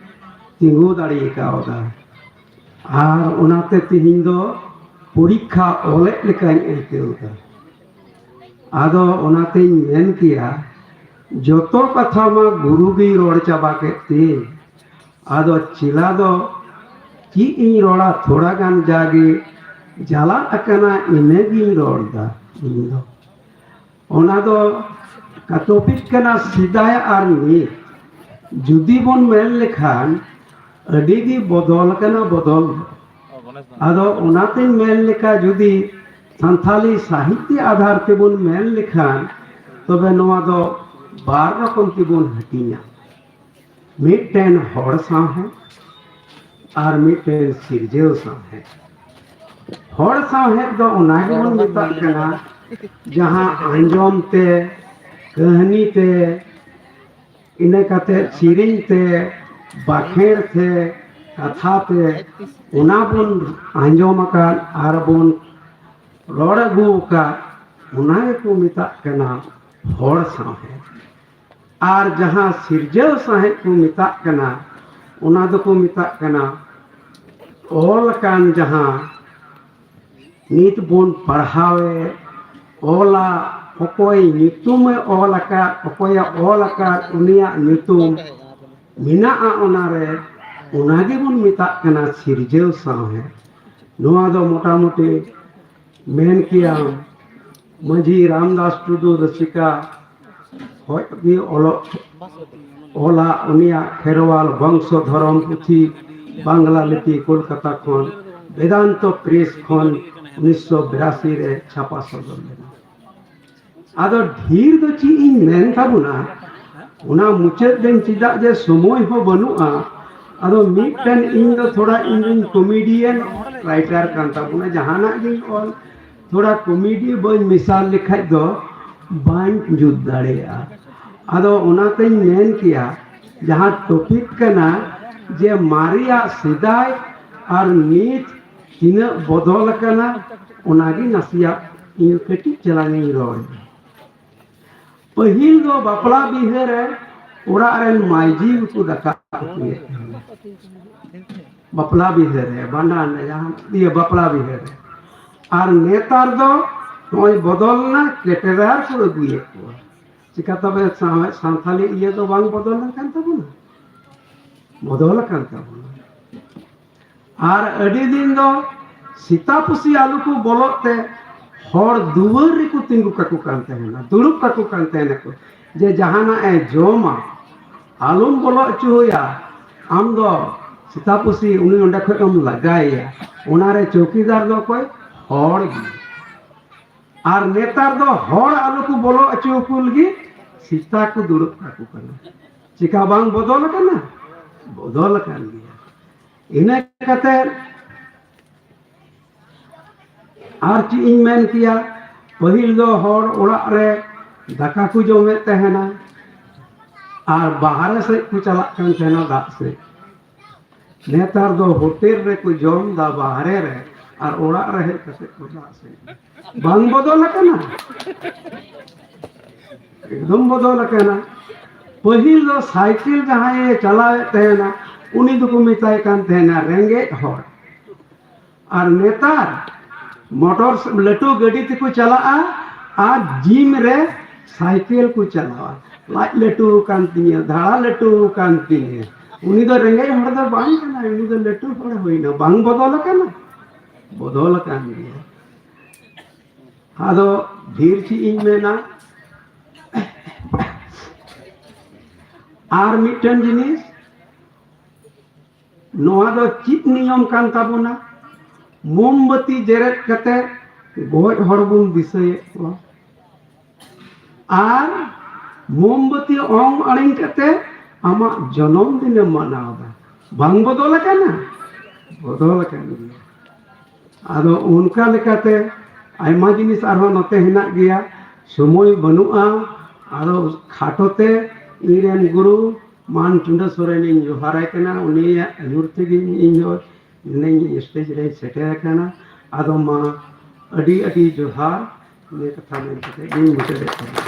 ᱛᱤᱸᱜᱩ ᱫᱟᱲᱮ ᱠᱟᱣᱫᱟ᱾ ᱟᱨ ᱚᱱᱟᱛᱮ ᱛᱮᱦᱮᱧ ᱫᱚ ᱯᱚᱨᱤᱠᱠᱷᱟ ᱚᱞᱮᱫ ᱞᱮᱠᱟᱧ ᱟᱹᱭᱠᱟᱹᱣ ᱮᱫᱟ᱾ ᱟᱫᱚ ᱚᱱᱟᱛᱮᱧ ᱢᱮᱱ ᱠᱮᱭᱟ, ᱡᱚᱛᱚ ᱠᱟᱛᱷᱟ ᱢᱟ ᱜᱩᱨᱩ ᱜᱮᱭ ᱨᱚᱲ ᱪᱟᱵᱟ ᱠᱮᱫ ᱛᱤᱧ, ᱟᱫᱚ ᱪᱮᱞᱟ ᱫᱚ ᱪᱮᱫ ᱤᱧ ᱨᱚᱲᱟ? ᱛᱷᱚᱲᱟ ᱜᱟᱱ ᱡᱟᱜᱮ ᱪᱟᱞᱟᱜ ᱟᱠᱟᱱᱟ, ᱤᱱᱟᱹᱜᱤᱧ ᱨᱚᱲ ᱮᱫᱟ ᱤᱧ ᱫᱚ᱾ ᱚᱱᱟ ᱫᱚ ᱴᱚᱯᱤᱠ ᱠᱟᱱᱟ ᱥᱮᱫᱟᱭ ᱟᱨ ᱱᱤᱛ᱾ ᱡᱩᱫᱤ ᱵᱚᱱ ᱢᱮᱱ ᱞᱮᱠᱷᱟᱱ, ᱟᱹᱰᱤ ᱜᱮ ᱵᱚᱫᱚᱞ ᱠᱟᱱᱟ ᱵᱚᱫᱚᱞ ᱫᱚ᱾ ᱟᱫᱚ ᱚᱱᱟᱛᱮᱧ ᱢᱮᱱ ᱞᱮᱠᱟ, ᱡᱩᱫᱤ ᱥᱟᱱᱛᱷᱟᱞᱤ ᱥᱟᱦᱤᱛᱭᱚ ᱟᱫᱷᱟᱨ ᱛᱮᱵᱚᱱ ᱢᱮᱱ ᱞᱮᱠᱷᱟᱱ, ᱛᱚᱵᱮ ᱱᱚᱣᱟ ᱫᱚ ᱵᱟᱨ ᱨᱚᱠᱚᱢ ᱛᱮᱵᱚᱱ ᱦᱟᱹᱴᱤᱧᱟ᱾ ᱢᱤᱫᱴᱮᱱ ᱦᱚᱲ ᱥᱟᱶᱦᱮᱫ ᱟᱨ ᱢᱤᱫᱴᱮᱱ ᱥᱤᱨᱡᱟᱹᱣ ᱥᱟᱶᱦᱮᱫ᱾ ᱦᱚᱲ ᱥᱟᱶᱦᱮᱫ ᱫᱚ ᱚᱱᱟ ᱜᱮᱵᱚᱱ ᱢᱮᱛᱟᱜ ᱠᱟᱱᱟ, ᱡᱟᱦᱟᱸ ᱟᱸᱡᱚᱢ ᱛᱮ, ᱠᱟᱹᱦᱱᱤ ᱛᱮ, ᱤᱱᱟᱹ ᱠᱟᱛᱮ ᱥᱮᱨᱮᱧ ᱛᱮ, ᱵᱟᱠᱷᱮᱬ ᱛᱮ, ᱠᱟᱛᱷᱟ ᱛᱮ, ᱚᱱᱟ ᱵᱚᱱ ᱟᱸᱡᱚᱢ ᱟᱠᱟᱫ ᱟᱨ ᱵᱚᱱ ᱨᱚᱲ ᱟᱹᱜᱩ ᱟᱠᱟᱫ, ᱚᱱᱟ ᱜᱮᱠᱚ ᱢᱮᱛᱟᱜ ᱠᱟᱱᱟ ᱦᱚᱲ ᱥᱟᱶᱦᱮᱫ᱾ ᱟᱨ ᱡᱟᱦᱟᱸ ᱥᱤᱨᱡᱟᱹᱣ ᱥᱟᱶᱦᱮᱫ ᱠᱚ ᱢᱮᱛᱟᱜ ᱠᱟᱱᱟ, ᱚᱱᱟ ᱫᱚᱠᱚ ᱢᱮᱛᱟᱜ ᱠᱟᱱᱟ ᱚᱞ ᱟᱠᱟᱱ ᱡᱟᱦᱟᱸ ᱱᱤᱛ ᱵᱚᱱ ᱯᱟᱲᱦᱟᱣᱮᱫ, ᱚᱞᱟᱜ, ᱚᱠᱚᱭ ᱧᱩᱛᱩᱢᱮ ᱚᱞ ᱟᱠᱟᱫ, ᱚᱠᱚᱭᱮ ᱚᱞ ᱟᱠᱟᱫ, ᱩᱱᱤᱭᱟᱜ ᱧᱩᱛᱩᱢ ᱢᱮᱱᱟᱜᱼᱟ ᱚᱱᱟᱨᱮ, ᱚᱱᱟ ᱜᱮᱵᱚᱱ ᱢᱮᱛᱟᱜ ᱠᱟᱱᱟ ᱥᱤᱨᱡᱟᱹᱣ ᱥᱟᱶᱦᱮᱫ᱾ ᱱᱚᱣᱟ ᱫᱚ ᱢᱚᱴᱟᱢᱩᱴᱤ ᱢᱮᱱ ᱠᱮᱭᱟᱢ ᱢᱟᱹᱡᱷᱤ ᱨᱟᱢᱫᱟᱥ ᱴᱩᱰᱩ ᱨᱟᱹᱥᱤᱠᱟ ᱠᱷᱚᱡ ᱜᱮ ᱚᱞᱚᱜ ᱚᱞᱟᱜ ᱩᱱᱤᱭᱟᱜ ᱠᱷᱮᱨᱣᱟᱞ ᱵᱚᱝᱥᱚ ᱫᱷᱚᱨᱚᱢ ᱯᱩᱛᱷᱤ ᱵᱟᱝᱞᱟ ᱞᱤᱯᱤ ᱠᱳᱞᱠᱟᱛᱟ ᱠᱷᱚᱱ ᱵᱮᱫᱟᱱᱛᱚ ᱯᱨᱮᱥ ᱠᱷᱚᱱ ᱩᱱᱤᱥᱥᱚ ᱵᱤᱨᱟᱥᱤ ᱨᱮ ᱪᱷᱟᱯᱟ ᱥᱚᱫᱚᱨ ᱞᱮᱱᱟ᱾ ᱟᱫᱚ ᱰᱷᱮᱨ ᱫᱚ ᱪᱮᱫ ᱤᱧ ᱢᱮᱱ ᱛᱟᱵᱚᱱᱟ, ᱚᱱᱟ ᱢᱩᱪᱟᱹᱫ ᱨᱮᱧ ᱪᱮᱫᱟᱜ ᱡᱮ ᱥᱚᱢᱚᱭ ᱦᱚᱸ ᱵᱟᱹᱱᱩᱜᱼᱟ᱾ ᱟᱫᱚ ᱢᱤᱫᱴᱮᱱ ᱤᱧ ᱫᱚ ᱛᱷᱚᱲᱟ ᱤᱧ ᱫᱚᱧ ᱠᱚᱢᱮᱰᱤᱭᱟᱱ ᱨᱟᱭᱴᱟᱨ ᱠᱟᱱ ᱛᱟᱵᱚᱱᱟ, ᱡᱟᱦᱟᱱᱟᱜ ᱜᱤᱧ ᱚᱞ ᱛᱷᱚᱲᱟ ᱠᱚᱢᱮᱰᱤ ᱵᱟᱹᱧ ᱢᱮᱥᱟᱞ ᱞᱮᱠᱷᱟᱡ ᱫᱚ ᱵᱟᱹᱧ ᱡᱩᱛ ᱫᱟᱲᱮᱭᱟᱜᱼᱟ᱾ ᱟᱫᱚ ᱚᱱᱟᱛᱮᱧ ᱢᱮᱱ ᱠᱮᱭᱟ, ᱡᱟᱦᱟᱸ ᱴᱚᱯᱤᱠ ᱠᱟᱱᱟ ᱡᱮ ᱢᱟᱨᱮᱭᱟᱜ ᱥᱮᱫᱟᱭ ᱟᱨ ᱱᱤᱛ ᱛᱤᱱᱟᱹᱜ ᱵᱚᱫᱚᱞ ᱟᱠᱟᱱᱟ, ᱚᱱᱟᱜᱮ ᱱᱟᱥᱮᱭᱟᱜ ᱤᱧ ᱠᱟᱹᱴᱤᱡ ᱪᱟᱞᱟᱝ ᱤᱧ ᱨᱚᱲ᱾ ᱯᱟᱹᱦᱤᱞ ᱫᱚ ᱵᱟᱯᱞᱟ ᱵᱤᱦᱟᱹ ᱨᱮ ᱚᱲᱟᱜ ᱨᱮᱱ ᱢᱟᱹᱭᱡᱤ ᱜᱮᱠᱚ ᱫᱟᱠᱟ ᱩᱛᱩᱭᱮᱫ ᱛᱟᱦᱮᱱᱟ᱾ ᱵᱟᱯᱞᱟ ᱵᱤᱦᱟᱹ ᱨᱮ, ᱵᱷᱟᱸᱰᱟᱱ ᱨᱮ, ᱡᱟᱦᱟᱸ ᱤᱭᱟᱹ ᱵᱟᱯᱞᱟ ᱵᱤᱦᱟᱹ ᱨᱮ᱾ ᱟᱨ ᱱᱮᱛᱟᱨ ᱫᱚ ᱱᱚᱜᱼᱚᱭ ᱵᱚᱫᱚᱞ ᱮᱱᱟ, ᱠᱮᱴᱮᱨᱟᱨ ᱠᱚ ᱟᱹᱜᱩᱭᱮᱫ ᱠᱚᱣᱟ᱾ ᱪᱤᱠᱟ ᱛᱚᱵᱮ ᱥᱟᱶ-, ᱥᱟᱱᱛᱟᱞᱤ ᱤᱭᱟᱹ ᱫᱚ ᱵᱟᱝ ᱵᱚᱫᱚᱞ ᱟᱠᱟᱱ ᱛᱟᱵᱚᱱᱟ? ᱵᱚᱫᱚᱞ ᱟᱠᱟᱱ ᱛᱟᱵᱚᱱᱟ᱾ ᱟᱨ ᱟᱹᱰᱤ ᱫᱤᱱ ᱫᱚ ᱥᱮᱛᱟ ᱯᱩᱥᱤ ᱟᱞᱚ ᱠᱚ ᱵᱚᱞᱚᱜ ᱛᱮ ᱦᱚᱲ ᱫᱩᱣᱟᱹᱨ ᱨᱮᱠᱚ ᱛᱤᱸᱜᱩ ᱠᱟᱠᱚ ᱠᱟᱱ ᱛᱟᱦᱮᱱᱟ, ᱫᱩᱲᱩᱵ ᱠᱟᱠᱚ ᱠᱟᱱ ᱛᱟᱦᱮᱱᱟᱠᱚ, ᱡᱮ ᱡᱟᱦᱟᱱᱟᱜ ᱮ ᱡᱚᱢᱟ, ᱟᱞᱚᱢ ᱵᱚᱞᱚ ᱦᱚᱪᱚ ᱟᱭᱟ᱾ ᱟᱢ ᱫᱚ ᱥᱮᱛᱟ ᱯᱩᱥᱤ ᱩᱱᱤ ᱚᱸᱰᱮ ᱠᱷᱚᱡ ᱮᱢ ᱞᱟᱜᱟᱭᱮᱭᱟ, ᱚᱱᱟᱨᱮ ᱪᱳᱣᱠᱤᱫᱟᱨ ᱫᱚ ᱚᱠᱚᱭ? ᱦᱚᱲ ᱜᱮ᱾ ᱟᱨ ᱱᱮᱛᱟᱨ ᱫᱚ ᱦᱚᱲ ᱟᱞᱚ ᱠᱚ ᱵᱚᱞᱚ ᱦᱚᱪᱚ ᱟᱠᱚ ᱞᱟᱹᱜᱤᱫ ᱥᱮᱛᱟ ᱠᱚ ᱫᱩᱲᱩᱵ ᱠᱟᱠᱚ ᱠᱟᱱᱟ᱾ ᱪᱮᱠᱟ ᱵᱟᱝ ᱵᱚᱫᱚᱞ ᱟᱠᱟᱱᱟ? ᱵᱚᱫᱚᱞ ᱟᱠᱟᱱ ᱜᱮᱭᱟ᱾ ᱤᱱᱟᱹ ᱠᱟᱛᱮ ᱟᱨ ᱪᱮᱫ ᱤᱧ ᱢᱮᱱ ᱠᱮᱭᱟ, ᱯᱟᱹᱦᱤᱞ ᱫᱚ ᱦᱚᱲ ᱚᱲᱟᱜ ᱨᱮ ᱫᱟᱠᱟ ᱠᱚ ᱡᱚᱢᱮᱫ ᱛᱟᱦᱮᱱᱟ ᱟᱨ ᱵᱟᱦᱨᱮ ᱥᱮᱫ ᱠᱚ ᱪᱟᱞᱟᱜ ᱠᱟᱱ ᱛᱟᱦᱮᱱᱟ ᱫᱟᱜ ᱥᱮᱫ᱾ ᱱᱮᱛᱟᱨ ᱫᱚ ᱦᱳᱴᱮᱞ ᱨᱮᱠᱚ ᱡᱚᱢ ᱫᱟ ᱵᱟᱦᱨᱮ ᱨᱮ, ᱟᱨ ᱚᱲᱟᱜ ᱨᱮ ᱦᱮᱡ ᱠᱟᱛᱮ ᱠᱚ ᱫᱟᱜ ᱥᱮᱫ᱾ ᱵᱟᱝ ᱵᱚᱫᱚᱞ ᱟᱠᱟᱱᱟ? ᱮᱠᱫᱚᱢ ᱵᱚᱫᱚᱞ ᱟᱠᱟᱱᱟ᱾ ᱯᱟᱹᱦᱤᱞ ᱫᱚ ᱥᱟᱭᱠᱮᱞ ᱡᱟᱦᱟᱸᱭᱮ ᱪᱟᱞᱟᱣᱮᱫ ᱛᱟᱦᱮᱱᱟ, ᱩᱱᱤ ᱫᱚᱠᱚ ᱢᱮᱛᱟᱭ ᱠᱟᱱ ᱛᱟᱦᱮᱱᱟ ᱨᱮᱸᱜᱮᱡ ᱦᱚᱲ᱾ ᱟᱨ ᱱᱮᱛᱟᱨ ᱢᱚᱴᱚᱨ ᱞᱟᱹᱴᱩ ᱜᱟᱹᱰᱤ ᱛᱮᱠᱚ ᱪᱟᱞᱟᱜᱼᱟ, ᱟᱨ ᱡᱤᱢ ᱨᱮ ᱥᱟᱭᱠᱮᱞ ᱠᱚ ᱪᱟᱞᱟᱣᱟ᱾ ᱞᱟᱡ ᱞᱟᱹᱴᱩ ᱟᱠᱟᱱ ᱛᱤᱧᱟᱹ, ᱫᱷᱟᱲᱟ ᱞᱟᱹᱴᱩ ᱟᱠᱟᱱ ᱛᱤᱧᱟᱹ᱾ ᱩᱱᱤ ᱫᱚ ᱨᱮᱸᱜᱮᱡ ᱦᱚᱲ ᱫᱚ ᱵᱟᱝ ᱠᱟᱱᱟᱭ, ᱩᱱᱤ ᱫᱚ ᱞᱟᱹᱴᱩ ᱦᱚᱲ ᱦᱩᱭᱱᱟ, ᱵᱟᱝ ᱵᱚᱫᱚᱞ ᱟᱠᱟᱱᱟ? ᱵᱚᱫᱚᱞ ᱟᱠᱟᱱ ᱜᱮᱭᱟ᱾ ᱟᱫᱚ ᱰᱷᱮᱨ ᱪᱮᱫ ᱤᱧ ᱢᱮᱱᱟ, ᱟᱨ ᱢᱤᱫᱴᱮᱱ ᱡᱤᱱᱤᱥ, ᱱᱚᱣᱟ ᱫᱚ ᱪᱮᱫ ᱱᱤᱭᱚᱢ ᱠᱟᱱ ᱛᱟᱵᱚᱱᱟ? ᱢᱳᱢᱵᱟᱹᱛᱤ ᱡᱮᱨᱮᱫ ᱠᱟᱛᱮ ᱜᱚᱡ ᱦᱚᱲ ᱵᱚᱱ ᱫᱤᱥᱟᱹᱭᱮᱫ ᱠᱚᱣᱟ, ᱟᱨ ᱢᱳᱢᱵᱟᱹᱛᱤ ᱚᱝ ᱟᱲᱤᱝ ᱠᱟᱛᱮ ᱟᱢᱟᱜ ᱡᱚᱱᱚᱢ ᱫᱤᱱᱮᱢ ᱢᱟᱱᱟᱣ ᱮᱫᱟ᱾ ᱵᱟᱝ ᱵᱚᱫᱚᱞ ᱟᱠᱟᱱᱟ? ᱵᱚᱫᱚᱞ ᱟᱠᱟᱱ ᱜᱮᱭᱟ᱾ ᱟᱫᱚ ᱚᱱᱠᱟ ᱞᱮᱠᱟᱛᱮ ᱟᱭᱢᱟ ᱡᱤᱱᱤᱥ ᱟᱨᱦᱚᱸ ᱱᱚᱛᱮ ᱦᱮᱱᱟᱜ ᱜᱮᱭᱟ, ᱥᱚᱢᱚᱭ ᱵᱟᱹᱱᱩᱜᱼᱟ᱾ ᱟᱫᱚ ᱠᱷᱟᱴᱚ ᱛᱮ ᱤᱧᱨᱮᱱ ᱜᱩᱨᱩ ᱢᱟᱱ ᱴᱩᱰᱟᱹ ᱥᱚᱨᱮᱱᱤᱧ ᱡᱚᱦᱟᱨᱟᱭ ᱠᱟᱱᱟ, ᱩᱱᱤᱭᱟᱜ ᱟᱹᱭᱩᱨ ᱛᱮᱜᱮ ᱤᱧ ᱫᱚ ᱱᱤᱭᱟᱹ ᱥᱴᱮᱡ ᱨᱮᱧ ᱥᱮᱴᱮᱨ ᱟᱠᱟᱱᱟ᱾ ᱟᱫᱚ ᱢᱟ, ᱟᱹᱰᱤ ᱟᱹᱰᱤ ᱡᱚᱦᱟᱨ᱾ ᱱᱤᱭᱟᱹ ᱠᱟᱛᱷᱟ ᱢᱮᱱ ᱠᱟᱛᱮ ᱜᱤᱧ ᱢᱩᱪᱟᱹᱫᱮᱫ ᱛᱟᱵᱚᱱᱟ᱾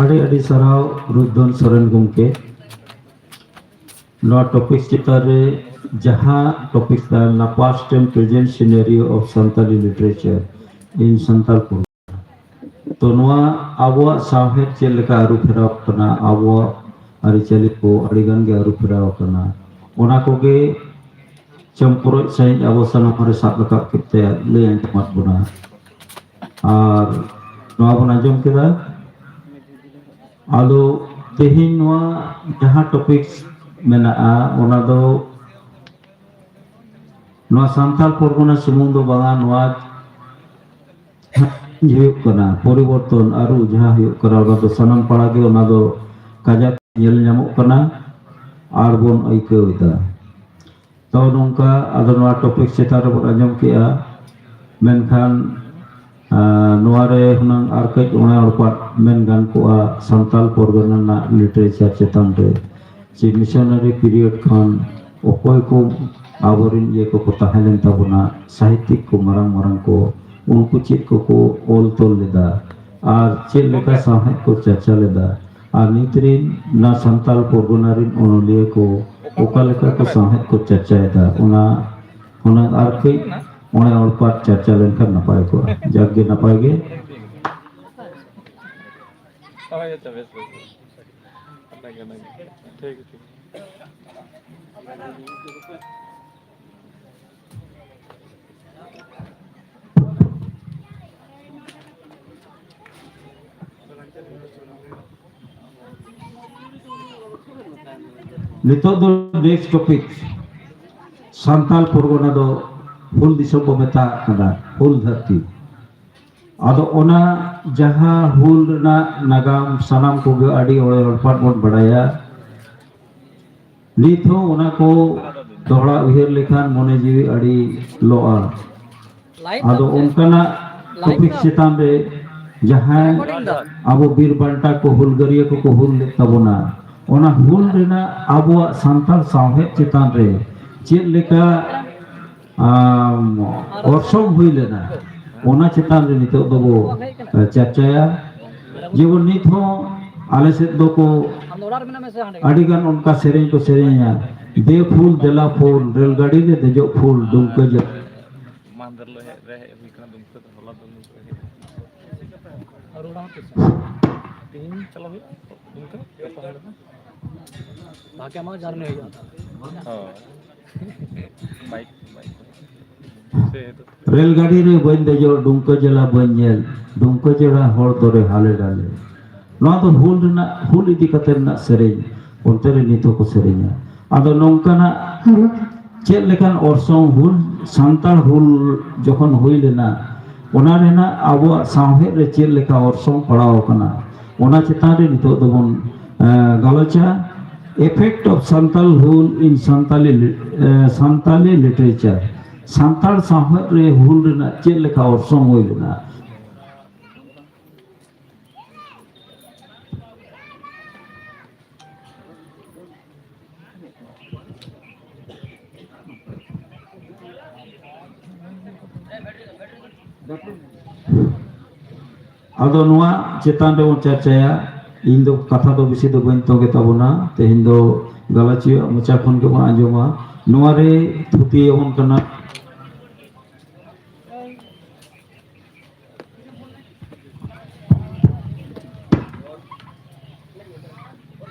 ᱟᱹᱰᱤ ᱟᱹᱰᱤ ᱥᱟᱨᱦᱟᱣ ᱨᱩᱯᱫᱷᱚᱱ ᱥᱚᱨᱮᱱ ᱜᱚᱢᱠᱮ᱾ ᱱᱚᱣᱟ ᱴᱚᱯᱤᱠ ᱪᱮᱛᱟᱱ ᱨᱮ, ᱡᱟᱦᱟᱸ ᱴᱚᱯᱤᱠ ᱛᱟᱦᱮᱸ ᱞᱮᱱᱟ, Past and Present Scenario of Santali Literature in Santalpur᱾ ᱛᱚ ᱱᱚᱣᱟ ᱟᱵᱚᱣᱟᱜ ᱥᱟᱶᱦᱮᱫ ᱪᱮᱫ ᱞᱮᱠᱟ ᱟᱹᱨᱩ ᱯᱷᱮᱨᱟᱣ ᱟᱠᱟᱱᱟ, ᱟᱵᱚᱣᱟᱜ ᱟᱹᱨᱤᱪᱟᱹᱞᱤ ᱠᱚ ᱟᱹᱰᱤ ᱜᱟᱱ ᱜᱮ ᱟᱹᱨᱩ ᱯᱷᱮᱨᱟᱣ ᱟᱠᱟᱱᱟ, ᱚᱱᱟ ᱠᱚᱜᱮ ᱪᱚᱢᱯᱚᱨᱚᱡ ᱥᱟᱺᱦᱤᱡ ᱟᱵᱚ ᱥᱟᱱᱟᱢ ᱨᱮ ᱥᱟᱵ ᱨᱟᱠᱟᱵ ᱠᱮᱫ ᱛᱮ ᱞᱟᱹᱭ ᱟᱸᱡᱚᱢᱟᱫ ᱵᱚᱱᱟ᱾ ᱟᱨ ᱱᱚᱣᱟ ᱵᱚᱱ ᱟᱸᱡᱚᱢ ᱠᱮᱫᱟ᱾ ᱟᱫᱚ ᱛᱮᱦᱮᱧ ᱱᱚᱣᱟ ᱡᱟᱦᱟᱸ ᱴᱚᱯᱤᱠ ᱢᱮᱱᱟᱜᱼᱟ, ᱚᱱᱟ ᱫᱚ ᱱᱚᱣᱟ ᱥᱟᱱᱛᱟᱲ ᱯᱚᱨᱜᱚᱱᱟ ᱥᱩᱢᱩᱝ ᱫᱚ ᱵᱟᱝᱟ, ᱱᱚᱣᱟ ᱦᱩᱭᱩᱜ ᱠᱟᱱᱟ ᱯᱚᱨᱤᱵᱚᱨᱛᱚᱱ, ᱟᱹᱨᱩ ᱡᱟᱦᱟᱸ ᱦᱩᱭᱩᱜ ᱠᱟᱱᱟ, ᱚᱱᱟ ᱫᱚ ᱥᱟᱱᱟᱢ ᱯᱟᱲᱟ ᱜᱮ ᱚᱱᱟ ᱫᱚ ᱠᱟᱡᱟᱠ ᱧᱮᱞ ᱧᱟᱢᱚᱜ ᱠᱟᱱᱟ ᱟᱨ ᱵᱚᱱ ᱟᱹᱭᱠᱟᱹᱣ ᱮᱫᱟ᱾ ᱛᱚ ᱱᱚᱝᱠᱟ ᱟᱫᱚ ᱱᱚᱣᱟ ᱴᱚᱯᱤᱠ ᱪᱮᱛᱟᱱ ᱨᱮᱵᱚᱱ ᱟᱸᱡᱚᱢ ᱠᱮᱜᱼᱟ, ᱢᱮᱱᱠᱷᱟᱱ ᱟᱨ ᱱᱚᱣᱟ ᱨᱮ ᱦᱩᱱᱟᱹᱝ ᱟᱨ ᱠᱟᱹᱡ ᱚᱱᱮ ᱚᱲᱯᱟᱴ ᱢᱮᱱ ᱜᱟᱱ ᱠᱚᱜᱼᱟ, ᱥᱟᱱᱛᱟᱲ ᱯᱚᱨᱜᱟᱱᱟ ᱨᱮᱱᱟᱜ ᱞᱤᱴᱟᱨᱮᱪᱟᱨ ᱪᱮᱛᱟᱱ ᱨᱮ ᱪᱮ ᱢᱤᱥᱚᱱᱟᱨᱤ ᱯᱤᱨᱤᱭᱚᱰ ᱠᱷᱚᱱ ᱚᱠᱚᱭ ᱠᱚ ᱟᱵᱚᱨᱮᱱ ᱤᱭᱟᱹ ᱠᱚᱠᱚ ᱛᱟᱦᱮᱸ ᱞᱮᱱ ᱛᱟᱵᱚᱱᱟ, ᱥᱟᱦᱤᱛᱭᱤᱠ ᱠᱚ ᱢᱟᱨᱟᱝ ᱢᱟᱨᱟᱝ ᱠᱚ, ᱩᱱᱠᱩ ᱪᱮᱫ ᱠᱚᱠᱚ ᱚᱞ ᱛᱚᱞ ᱞᱮᱫᱟ ᱟᱨ ᱪᱮᱫ ᱞᱮᱠᱟ ᱥᱟᱶᱦᱮᱫ ᱠᱚ ᱪᱟᱨᱪᱟ ᱞᱮᱫᱟ, ᱟᱨ ᱱᱤᱛ ᱨᱮᱱ ᱱᱟ ᱥᱟᱱᱛᱟᱲ ᱯᱚᱨᱜᱚᱱᱟ ᱨᱮᱱ ᱚᱱᱚᱞᱤᱭᱟᱹ ᱠᱚ ᱚᱠᱟ ᱞᱮᱠᱟ ᱠᱚ ᱥᱟᱶᱦᱮᱫ ᱠᱚ ᱪᱟᱨᱪᱟᱭᱮᱫᱟ, ᱚᱱᱟ ᱦᱩᱱᱟᱹᱝ ᱟᱨ ᱠᱟᱹᱡ ᱚᱱᱮ ᱚᱲᱯᱟᱛ ᱪᱟᱨᱪᱟ ᱞᱮᱱᱠᱷᱟᱱ ᱱᱟᱯᱟᱭ ᱠᱚᱜᱼᱟ᱾ ᱡᱟᱠ ᱜᱮ, ᱱᱟᱯᱟᱭ ᱜᱮ᱾ ᱦᱳᱭ, ᱟᱪᱪᱷᱟ, ᱵᱮᱥ, ᱵᱮᱥ, ᱵᱮᱥ᱾ ᱚᱱᱟᱜᱮ, ᱚᱱᱟᱜᱮ᱾ ᱴᱷᱤᱠ ᱜᱮᱭᱟ, ᱴᱷᱤᱠ ᱜᱮᱭᱟ᱾ ᱱᱤᱛᱚᱜ ᱫᱚ next topic, ᱥᱟᱱᱛᱟᱲ ᱯᱚᱨᱜᱚᱱᱟ ᱫᱚ ᱦᱩᱞ ᱫᱤᱥᱚᱢ ᱵᱚ ᱢᱮᱛᱟᱜ ᱠᱟᱱᱟ, ᱦᱩᱞ ᱫᱷᱟᱹᱨᱛᱤ᱾ ᱟᱫᱚ ᱚᱱᱟ ᱡᱟᱦᱟᱸ ᱦᱩᱞ ᱨᱮᱱᱟᱜ ᱱᱟᱜᱟᱢ ᱥᱟᱱᱟᱢ ᱠᱚᱜᱮ ᱟᱹᱰᱤ ᱚᱲᱮ ᱚᱲᱯᱟᱛ ᱵᱚᱱ ᱵᱟᱲᱟᱭᱟ᱾ ᱱᱤᱛ ᱦᱚᱸ ᱚᱱᱟ ᱠᱚ ᱫᱚᱦᱲᱟ ᱩᱭᱦᱟᱹᱨ ᱞᱮᱠᱷᱟᱱ ᱢᱚᱱᱮ ᱡᱤᱣᱤ ᱟᱹᱰᱤ ᱞᱚᱜᱼᱟ᱾ ᱟᱫᱚ ᱚᱱᱠᱟᱱᱟᱜ topic ᱪᱮᱛᱟᱱ ᱨᱮ ᱡᱟᱦᱟᱸᱭ ᱟᱵᱚ ᱵᱤᱨ ᱵᱟᱱᱴᱟ ᱠᱚ, ᱦᱩᱞᱜᱟᱹᱨᱤᱭᱟᱹ ᱠᱚᱠᱚ ᱦᱩᱞ ᱞᱮᱫ ᱛᱟᱵᱚᱱᱟ, ᱚᱱᱟ ᱦᱩᱞ ᱨᱮᱱᱟᱜ ᱟᱵᱚᱣᱟᱜ ᱥᱟᱱᱛᱟᱲ ᱥᱟᱶᱦᱮᱫ ᱪᱮᱛᱟᱱ ᱨᱮ ᱪᱮᱫ ᱞᱮᱠᱟ ᱟᱢ, ᱚᱨᱥᱚᱝ ᱦᱩᱭ ᱞᱮᱱᱟ, ᱚᱱᱟ ᱪᱮᱛᱟᱱ ᱨᱮ ᱱᱤᱛᱚᱜ ᱫᱚᱵᱚ, ᱮ, ᱪᱟᱨᱪᱟᱭᱟ᱾ ᱡᱮᱢᱚᱱ ᱱᱤᱛ ᱦᱚᱸ ᱟᱞᱮ ᱥᱮᱫ ᱫᱚᱠᱚ ᱟᱹᱰᱤ ᱜᱟᱱ ᱚᱱᱠᱟ ᱥᱮᱨᱮᱧ ᱠᱚ ᱥᱮᱨᱮᱧᱟ, "ᱫᱮ ᱯᱷᱩᱞ ᱫᱮᱞᱟ ᱯᱷᱩᱞ, ᱨᱮᱞ ᱜᱟᱹᱰᱤ ᱨᱮ ᱫᱮᱡᱚᱜ ᱯᱷᱩᱞ, ᱰᱩᱢᱠᱟᱹ ᱡᱮ-" ᱢᱟᱦᱫᱮᱨ ᱦᱤᱞᱳᱜ ᱦᱮᱡ ᱨᱮ ᱦᱮᱡ ᱦᱩᱭ ᱠᱟᱱᱟ, ᱫᱩᱢᱠᱟᱹ ᱫᱚ ᱦᱚᱞᱟ ᱫᱚ ᱫᱩᱢᱠᱟᱹ ᱦᱮᱡ᱾ ᱛᱮᱦᱮᱧ ᱪᱟᱞᱟᱣ ᱦᱩᱭᱩᱜᱼᱟ ᱫᱩᱢᱠᱟᱹ, ᱜᱟᱯᱟ ᱦᱩᱭᱩᱜᱼᱟ᱾ ᱵᱟᱠᱤ ᱟᱢᱟᱜ ᱡᱟᱨᱱᱤ ᱦᱩᱭᱩᱜᱼᱟ᱾ ᱦᱳᱭ᱾ Bike, bike. ᱥᱮ ᱨᱮᱞ ᱜᱟᱹᱰᱤ ᱨᱮ ᱵᱟᱹᱧ ᱫᱮᱡᱚᱜ, ᱰᱩᱢᱠᱟᱹ ᱡᱮᱞᱟ ᱵᱟᱹᱧ ᱧᱮᱞ, ᱰᱩᱢᱠᱟᱹ ᱡᱮᱞᱟ ᱦᱚᱲ ᱫᱚᱨᱮ ᱦᱟᱞᱮ ᱰᱟᱞᱮ᱾ ᱱᱚᱣᱟ ᱫᱚ ᱦᱩᱞ ᱨᱮᱱᱟᱜ, ᱦᱩᱞ ᱤᱫᱤ ᱠᱟᱛᱮ ᱨᱮᱱᱟᱜ ᱥᱮᱨᱮᱧ, ᱚᱱᱛᱮ ᱨᱮ ᱱᱤᱛ ᱦᱚᱸᱠᱚ ᱥᱮᱨᱮᱧᱟ᱾ ᱟᱫᱚ ᱱᱚᱝᱠᱟᱱᱟᱜ ᱪᱮᱫ ᱞᱮᱠᱟᱱ ᱚᱨᱥᱚᱝ ᱦᱩᱞ, ᱥᱟᱱᱛᱟᱲ ᱦᱩᱞ ᱡᱚᱠᱷᱚᱱ ᱦᱩᱭ ᱞᱮᱱᱟ, ᱚᱱᱟ ᱨᱮᱱᱟᱜ ᱟᱵᱚᱣᱟᱜ ᱥᱟᱶᱦᱮᱫ ᱨᱮ ᱪᱮᱫ ᱞᱮᱠᱟ ᱚᱨᱥᱚᱝ ᱯᱟᱲᱟᱣ ᱟᱠᱟᱱᱟ, ᱚᱱᱟ ᱪᱮᱛᱟᱱ ᱨᱮ ᱱᱤᱛᱚᱜ ᱫᱚᱵᱚᱱ, ᱮ, ᱜᱟᱞᱚᱪᱟ᱾ Effect of ᱥᱟᱱᱛᱟᱲ ᱦᱩᱞ in ᱥᱟᱱᱛᱟᱞᱤ ᱞᱤ-, ᱮ, ᱥᱟᱱᱛᱟᱞᱤ literature, ᱥᱟᱱᱛᱟᱲ ᱥᱟᱶᱦᱮᱫ ᱨᱮ ᱦᱩᱞ ᱨᱮᱱᱟᱜ ᱪᱮᱫ ᱞᱮᱠᱟ ᱚᱨᱥᱚᱝ ᱦᱩᱭ ᱞᱮᱱᱟ᱾ ᱟᱫᱚ ᱱᱚᱣᱟ ᱪᱮᱛᱟᱱ ᱨᱮᱵᱚᱱ ᱪᱟᱨᱪᱟᱭᱟ᱾ ᱤᱧ ᱫᱚ ᱠᱟᱛᱷᱟ ᱫᱚ ᱵᱮᱥᱤ ᱫᱚ ᱵᱟᱹᱧ ᱛᱚᱜᱮ ᱛᱟᱵᱚᱱᱟ, ᱛᱮᱦᱮᱧ ᱫᱚ ᱜᱟᱞᱚᱪᱤᱭᱟᱹ ᱢᱚᱪᱟ ᱠᱷᱚᱱ ᱜᱮᱵᱚᱱ ᱟᱸᱡᱚᱢᱟ᱾ ᱱᱚᱣᱟ ᱨᱮ ᱛᱷᱩᱛᱤ ᱟᱵᱚᱱ ᱠᱟᱱᱟ᱾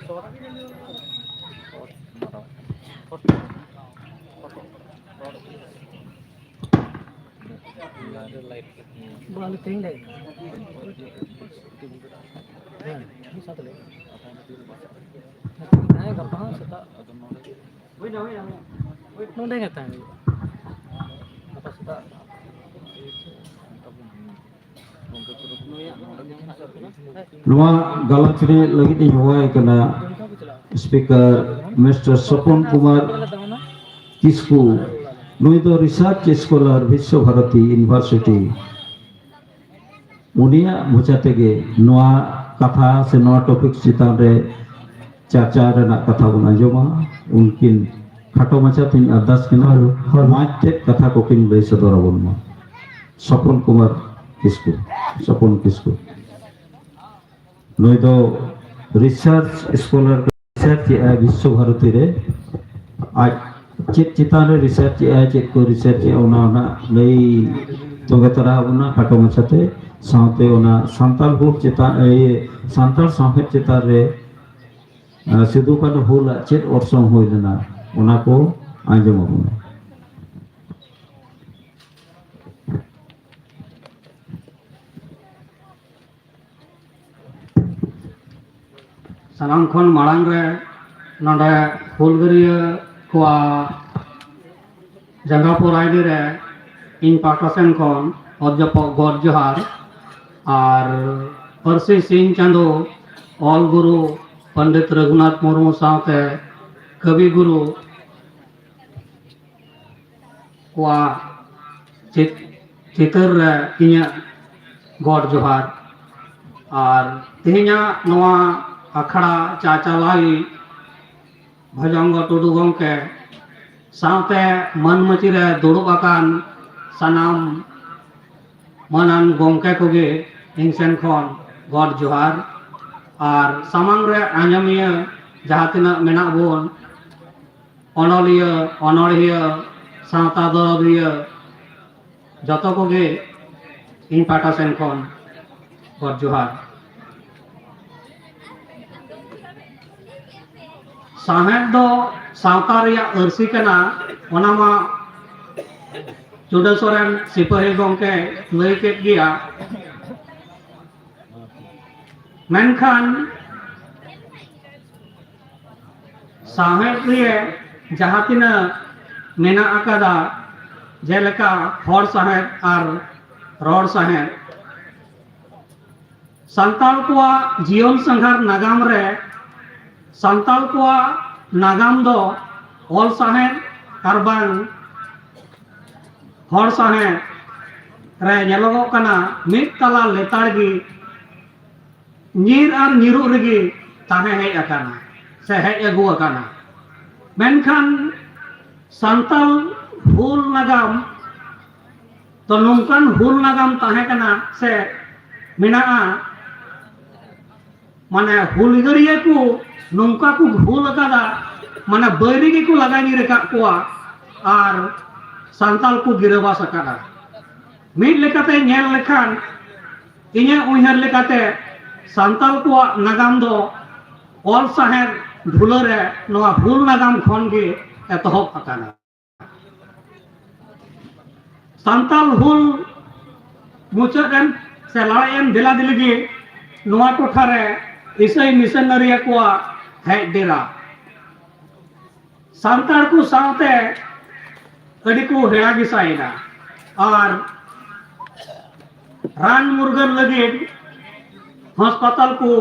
ᱵᱟᱞᱮ ᱛᱮᱦᱮᱧ ᱞᱮ ᱦᱮᱸ, ᱢᱤᱫ ᱥᱟᱶ ᱛᱮᱞᱮ ᱦᱮᱸ, ᱜᱟᱯᱟ ᱦᱚᱸ ᱥᱮᱛᱟᱜ ᱱᱚᱸᱰᱮ ᱜᱮ ᱛᱟᱦᱮᱸ ᱦᱩᱭᱩᱜᱼᱟ᱾ ᱜᱟᱯᱟ ᱥᱮᱛᱟᱜ ᱱᱚᱣᱟ ᱜᱟᱞᱚᱪ ᱨᱮ ᱞᱟᱹᱜᱤᱫ ᱤᱧ ᱦᱚᱦᱚᱣᱟᱭ ᱠᱟᱱᱟ ᱥᱯᱤᱠᱟᱨ ᱢᱤᱥᱴᱟᱨ ᱥᱚᱯᱚᱱ ᱠᱩᱢᱟᱨ ᱠᱤᱥᱠᱩ᱾ ᱱᱩᱭ ᱫᱚ ᱨᱤᱥᱟᱨᱪ ᱥᱠᱚᱞᱟᱨ ᱵᱤᱥᱥᱚ ᱵᱷᱟᱨᱚᱛᱤ ᱤᱭᱩᱱᱤᱵᱷᱟᱨᱥᱤᱴᱤ᱾ ᱩᱱᱤᱭᱟᱜ ᱢᱚᱪᱟ ᱛᱮᱜᱮ ᱱᱚᱣᱟ ᱠᱟᱛᱷᱟ ᱥᱮ ᱱᱚᱣᱟ ᱴᱚᱯᱤᱠ ᱪᱮᱛᱟᱱ ᱨᱮ ᱪᱟᱨᱪᱟ ᱨᱮᱱᱟᱜ ᱠᱟᱛᱷᱟ ᱵᱚᱱ ᱟᱸᱡᱚᱢᱟ᱾ ᱩᱱᱠᱤᱱ ᱠᱷᱟᱴᱚ ᱢᱟᱪᱷᱟ ᱛᱮᱧ ᱟᱨᱫᱟᱥ ᱠᱤᱱᱟ, ᱦᱳᱭ, ᱦᱳᱭ᱾ ᱢᱟᱡᱽ ᱛᱮᱫ ᱠᱟᱛᱷᱟ ᱠᱚᱠᱤᱱ ᱞᱟᱹᱭ ᱥᱚᱫᱚᱨ ᱟᱵᱚᱱ ᱢᱟ᱾ ᱥᱚᱯᱚᱱ ᱠᱩᱢᱟᱨ ᱠᱤᱥᱠᱩ, ᱥᱚᱯᱚᱱ ᱠᱤᱥᱠᱩ᱾ ᱱᱩᱭ ᱫᱚ ᱨᱤᱥᱟᱨᱪ ᱥᱠᱚᱞᱟᱨ, ᱨᱤᱥᱟᱨᱪ ᱮᱫᱟᱭ ᱵᱤᱥᱥᱚ ᱵᱷᱟᱨᱚᱛᱤ ᱨᱮ᱾ ᱟᱡ ᱪᱮᱫ ᱪᱮᱛᱟᱱ ᱨᱮ ᱨᱤᱥᱟᱨᱪ ᱮᱫᱟᱭ, ᱪᱮᱫ ᱠᱚ ᱨᱤᱥᱟᱨᱪ ᱮᱫᱟ, ᱚᱱᱟ ᱚᱱᱟ ᱞᱟᱹᱭ ᱛᱚᱵᱮ ᱛᱚᱨᱟ ᱟᱵᱚᱱᱟ ᱠᱷᱟᱴᱚ ᱢᱟᱪᱷᱟᱛᱮ᱾ ᱥᱟᱶᱛᱮ ᱚᱱᱟ ᱥᱟᱱᱛᱟᱲ ᱦᱩᱞ ᱪᱮᱛᱟᱱ, ᱤᱭᱟᱹ, ᱥᱟᱱᱛᱟᱲ ᱥᱟᱶᱦᱮᱫ ᱪᱮᱛᱟᱱ ᱨᱮ, ᱟᱸ, ᱥᱤᱫᱩ ᱠᱟᱹᱱᱦᱩ ᱦᱩᱞᱟᱜ ᱪᱮᱫ ᱚᱨᱥᱚᱝ ᱦᱩᱭ ᱞᱮᱱᱟ, ᱚᱱᱟ ᱠᱚ ᱟᱸᱡᱚᱢ ᱟᱵᱚᱱᱟ᱾ ᱥᱟᱱᱟᱢ ᱠᱷᱚᱱ ᱢᱟᱲᱟᱝ ᱨᱮ ᱱᱚᱰᱮ ᱦᱩᱞᱜᱟᱹᱨᱭᱟᱹ ᱠᱚᱣᱟᱜ ᱡᱟᱸᱜᱟ ᱯᱚᱨᱟᱭᱱᱤ ᱨᱮ ᱤᱧ ᱯᱟᱦᱴᱟ ᱥᱮᱱ ᱠᱷᱚᱱ ᱚᱛ ᱡᱟᱹᱯᱩᱫ ᱜᱚᱰ ᱡᱚᱦᱟᱨ ᱟᱨ ᱯᱟᱹᱨᱥᱤ ᱥᱤᱧ ᱪᱟᱸᱫᱳ ᱚᱞ ᱜᱩᱨᱩ ᱯᱚᱱᱰᱤᱛ ᱨᱚᱜᱷᱩᱱᱟᱛᱷ ᱢᱩᱨᱢᱩ ᱥᱟᱶᱛᱮ ᱠᱚᱵᱤ ᱜᱩᱨᱩ ᱠᱚᱣᱟᱜ ᱪᱤᱛ-, ᱪᱤᱛᱟᱹᱨ ᱨᱮ ᱤᱧᱟᱹᱜ ᱜᱚᱰ ᱡᱚᱦᱟᱨ᱾ ᱟᱨ ᱛᱮᱦᱮᱧᱟᱜ ᱱᱚᱣᱟ ᱟᱠᱷᱲᱟ ᱪᱟᱪᱟᱞᱟᱣᱤᱡ ᱵᱷᱚᱡᱚᱝᱜᱚ ᱴᱩᱰᱩ ᱜᱚᱢᱠᱮ ᱥᱟᱶᱛᱮ ᱢᱟᱹᱱ ᱢᱟᱹᱪᱤ ᱨᱮ ᱫᱩᱲᱩᱵ ᱟᱠᱟᱱ ᱥᱟᱱᱟᱢ ᱢᱟᱹᱱᱟᱱ ᱜᱚᱢᱠᱮ ᱠᱚᱜᱮ ᱤᱧ ᱥᱮᱱ ᱠᱷᱚᱱ ᱜᱚᱰ ᱡᱚᱦᱟᱨ᱾ ᱟᱨ ᱥᱟᱢᱟᱝ ᱨᱮ ᱟᱸᱡᱚᱢᱤᱭᱟᱹ ᱡᱟᱦᱟᱸ ᱛᱤᱱᱟᱹᱜ ᱢᱮᱱᱟᱜ ᱵᱚᱱ, ᱚᱱᱚᱞᱤᱭᱟᱹ, ᱚᱱᱚᱲᱦᱤᱭᱟᱹ, ᱥᱟᱶᱛᱟ ᱫᱚᱨᱚᱫᱤᱭᱟᱹ, ᱡᱚᱛᱚ ᱠᱚᱜᱮ ᱤᱧ ᱯᱟᱦᱴᱟ ᱥᱮᱱ ᱠᱷᱚᱱ ᱜᱚᱰ ᱡᱚᱦᱟᱨ᱾ ᱥᱟᱶᱦᱮᱫ ᱫᱚ ᱥᱟᱶᱛᱟ ᱨᱮᱭᱟᱜ ᱟᱹᱨᱥᱤ ᱠᱟᱱᱟ, ᱚᱱᱟ ᱢᱟ ᱪᱩᱰᱟᱹ ᱥᱚᱨᱮᱱ ᱥᱤᱯᱟᱹᱦᱤ ᱜᱚᱢᱠᱮ ᱞᱟᱹᱭ ᱠᱮᱫ ᱜᱮᱭᱟ᱾ ᱢᱮᱱᱠᱷᱟᱱ ᱥᱟᱶᱦᱮᱫ ᱨᱮ ᱡᱟᱦᱟᱸ ᱛᱤᱱᱟᱹᱜ ᱢᱮᱱᱟᱜ ᱟᱠᱟᱫᱟ, ᱡᱮᱞᱮᱠᱟ ᱦᱚᱲ ᱥᱟᱶᱦᱮᱫ ᱟᱨ ᱨᱚᱲ ᱥᱟᱶᱦᱮᱫ, ᱥᱟᱱᱛᱟᱲ ᱠᱚᱣᱟᱜ ᱡᱤᱭᱚᱱ ᱥᱟᱸᱜᱷᱟᱨ ᱱᱟᱜᱟᱢ ᱨᱮ ᱥᱟᱱᱛᱟᱲ ᱠᱚᱣᱟᱜ ᱱᱟᱜᱟᱢ ᱫᱚ ᱚᱞ ᱥᱟᱶᱦᱮᱫ ᱟᱨ ᱵᱟᱝ ᱦᱚᱲ ᱥᱟᱶᱦᱮᱫ ᱨᱮ ᱧᱮᱞᱚᱜᱚᱜ ᱠᱟᱱᱟ, ᱢᱤᱫ ᱛᱟᱞᱟ ᱞᱮᱛᱟᱲ ᱜᱮ ᱧᱤᱨ ᱟᱨ ᱧᱤᱨᱩᱜ ᱨᱮᱜᱮ ᱛᱟᱦᱮᱸ ᱦᱮᱡ ᱟᱠᱟᱱᱟ ᱥᱮ ᱦᱮᱡ ᱟᱹᱜᱩ ᱟᱠᱟᱱᱟ᱾ ᱢᱮᱱᱠᱷᱟᱱ ᱥᱟᱱᱛᱟᱲ ᱦᱩᱞ ᱱᱟᱜᱟᱢ ᱫᱚ ᱱᱚᱝᱠᱟᱱ ᱦᱩᱞ ᱱᱟᱜᱟᱢ ᱛᱟᱦᱮᱸ ᱠᱟᱱᱟ ᱥᱮ ᱢᱮᱱᱟᱜᱼᱟ, ᱢᱟᱱᱮ ᱦᱩᱞᱜᱟᱹᱨᱤᱭᱟᱹ ᱠᱚ ᱱᱚᱝᱠᱟ ᱠᱚ ᱦᱩᱞ ᱟᱠᱟᱫᱟ, ᱢᱟᱱᱮ ᱵᱟᱹᱭᱨᱤ ᱜᱮᱠᱚ ᱞᱟᱜᱟ ᱧᱤᱨ ᱟᱠᱟᱫ ᱠᱚᱣᱟ ᱟᱨ ᱥᱟᱱᱛᱟᱲ ᱠᱚ ᱜᱤᱨᱟᱹᱵᱟᱥ ᱟᱠᱟᱫᱟ᱾ ᱢᱤᱫ ᱞᱮᱠᱟᱛᱮ ᱧᱮᱞ ᱞᱮᱠᱷᱟᱱ, ᱤᱧᱟᱹᱜ ᱩᱭᱦᱟᱹᱨ ᱞᱮᱠᱟᱛᱮ ᱥᱟᱱᱛᱟᱲ ᱠᱚᱣᱟᱜ ᱱᱟᱜᱟᱢ ᱫᱚ ᱚᱞ ᱥᱟᱶᱦᱮᱫ ᱰᱷᱩᱞᱟᱹ ᱨᱮ ᱱᱚᱣᱟ ᱦᱩᱞ ᱱᱟᱜᱟᱢ ᱠᱷᱚᱱ ᱜᱮ ᱮᱛᱚᱦᱚᱵ ᱟᱠᱟᱱᱟ᱾ ᱥᱟᱱᱛᱟᱲ ᱦᱩᱞ ᱢᱩᱪᱟᱹᱫ ᱮᱱ ᱥᱮ ᱞᱟᱲᱮᱡ ᱮᱱ ᱫᱮᱞᱟ ᱫᱮᱞᱤ ᱜᱮ ᱱᱚᱣᱟ ᱴᱚᱴᱷᱟ ᱨᱮ ᱤᱥᱟᱹᱭ ᱢᱤᱥᱚᱱᱟᱨᱤᱭᱟᱹ ᱠᱚᱣᱟᱜ ᱦᱮᱡ ᱰᱮᱨᱟ᱾ ᱥᱟᱱᱛᱟᱲ ᱠᱚ ᱥᱟᱶᱛᱮ ᱟᱹᱰᱤ ᱠᱚ ᱦᱮᱲᱟ ᱜᱮᱥᱟᱭᱮᱱᱟ ᱟᱨ ᱨᱟᱱ ᱢᱩᱨᱜᱟᱹᱱ ᱞᱟᱹᱜᱤᱫ ᱦᱟᱥᱯᱟᱛᱟᱞ ᱠᱚ,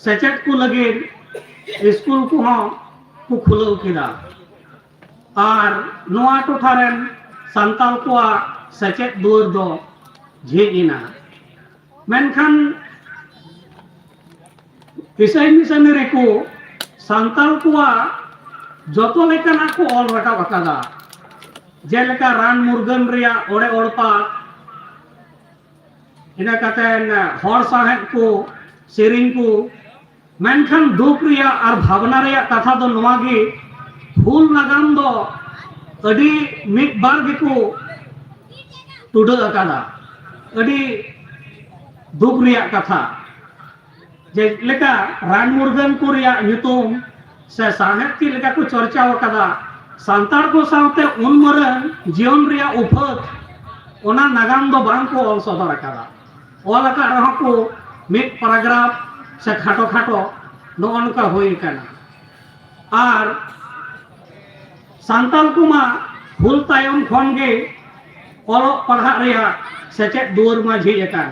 ᱥᱮᱪᱮᱫ ᱠᱚ ᱞᱟᱹᱜᱤᱫ ᱥᱠᱩᱞ ᱠᱚᱦᱚᱸ ᱠᱚ ᱠᱷᱩᱞᱟᱹᱣ ᱠᱮᱫᱟ᱾ ᱟᱨ ᱱᱚᱣᱟ ᱴᱚᱴᱷᱟ ᱨᱮᱱ ᱥᱟᱱᱛᱟᱲ ᱠᱚᱣᱟᱜ ᱥᱮᱪᱮᱫ ᱫᱩᱣᱟᱹᱨ ᱫᱚ ᱡᱷᱤᱡ ᱮᱱᱟ᱾ ᱢᱮᱱᱠᱷᱟᱱ ᱤᱥᱟᱹᱭ ᱢᱤᱥᱚᱱᱟᱨᱤ ᱠᱚ ᱥᱟᱱᱛᱟᱲ ᱠᱚᱣᱟᱜ ᱡᱚᱛᱚ ᱞᱮᱠᱟᱱᱟᱜ ᱠᱚ ᱚᱞ ᱨᱟᱠᱟᱵ ᱟᱠᱟᱫᱟ, ᱡᱮᱞᱮᱠᱟ ᱨᱟᱱ ᱢᱩᱨᱜᱟᱹᱱ ᱨᱮᱭᱟᱜ ᱚᱲᱮ ᱚᱲᱯᱟ, ᱤᱱᱟᱹ ᱠᱟᱛᱮ ᱦᱚᱲ ᱥᱟᱶᱦᱮᱫ ᱠᱚ, ᱥᱮᱨᱮᱧ ᱠᱚ᱾ ᱢᱮᱱᱠᱷᱟᱱ ᱫᱩᱠ ᱨᱮᱭᱟᱜ ᱟᱨ ᱵᱷᱟᱵᱽᱱᱟ ᱨᱮᱭᱟᱜ ᱠᱟᱛᱷᱟ ᱫᱚ ᱱᱚᱣᱟ ᱜᱮ, ᱦᱩᱞ ᱱᱟᱜᱟᱢ ᱫᱚ ᱟᱹᱰᱤ ᱢᱤᱫ ᱵᱟᱨ ᱜᱮᱠᱚ ᱴᱩᱰᱟᱹᱜ ᱟᱠᱟᱫᱟ᱾ ᱟᱹᱰᱤ ᱫᱩᱠ ᱨᱮᱭᱟᱜ ᱠᱟᱛᱷᱟ, ᱡᱮᱞᱮᱠᱟ ᱨᱟᱱ ᱢᱩᱨᱜᱟᱹᱱ ᱠᱚ ᱨᱮᱭᱟᱜ ᱧᱩᱛᱩᱢ ᱥᱮ ᱥᱟᱶᱦᱮᱫ ᱪᱮᱫ ᱞᱮᱠᱟ ᱠᱚ ᱪᱚᱨᱪᱟᱣ ᱟᱠᱟᱫᱟ, ᱥᱟᱱᱛᱟᱲ ᱠᱚ ᱥᱟᱶᱛᱮ ᱩᱱ ᱢᱟᱨᱟᱝ ᱡᱤᱭᱚᱱ ᱨᱮᱭᱟᱜ ᱩᱯᱷᱟᱹᱛ, ᱚᱱᱟ ᱱᱟᱜᱟᱢ ᱫᱚ ᱵᱟᱝ ᱠᱚ ᱚᱞ ᱥᱚᱫᱚᱨ ᱟᱠᱟᱫᱟ᱾ ᱚᱞ ᱟᱠᱟᱫ ᱨᱮᱦᱚᱸ ᱠᱚ ᱢᱤᱫ paragraph ᱥᱮ ᱠᱷᱟᱴᱚ ᱠᱷᱟᱴᱚ ᱱᱚᱜᱼᱚ ᱱᱚᱝᱠᱟ ᱦᱩᱭ ᱟᱠᱟᱱᱟ᱾ ᱟᱨ ᱥᱟᱱᱛᱟᱲ ᱠᱚᱢᱟ ᱦᱩᱞ ᱛᱟᱭᱚᱢ ᱠᱷᱚᱱ ᱜᱮ ᱚᱞᱚᱜ ᱯᱟᱲᱦᱟᱜ ᱨᱮᱭᱟᱜ ᱥᱮᱪᱮᱫ ᱫᱩᱣᱟᱹᱨ ᱢᱟ ᱡᱷᱤᱡ ᱟᱠᱟᱱ᱾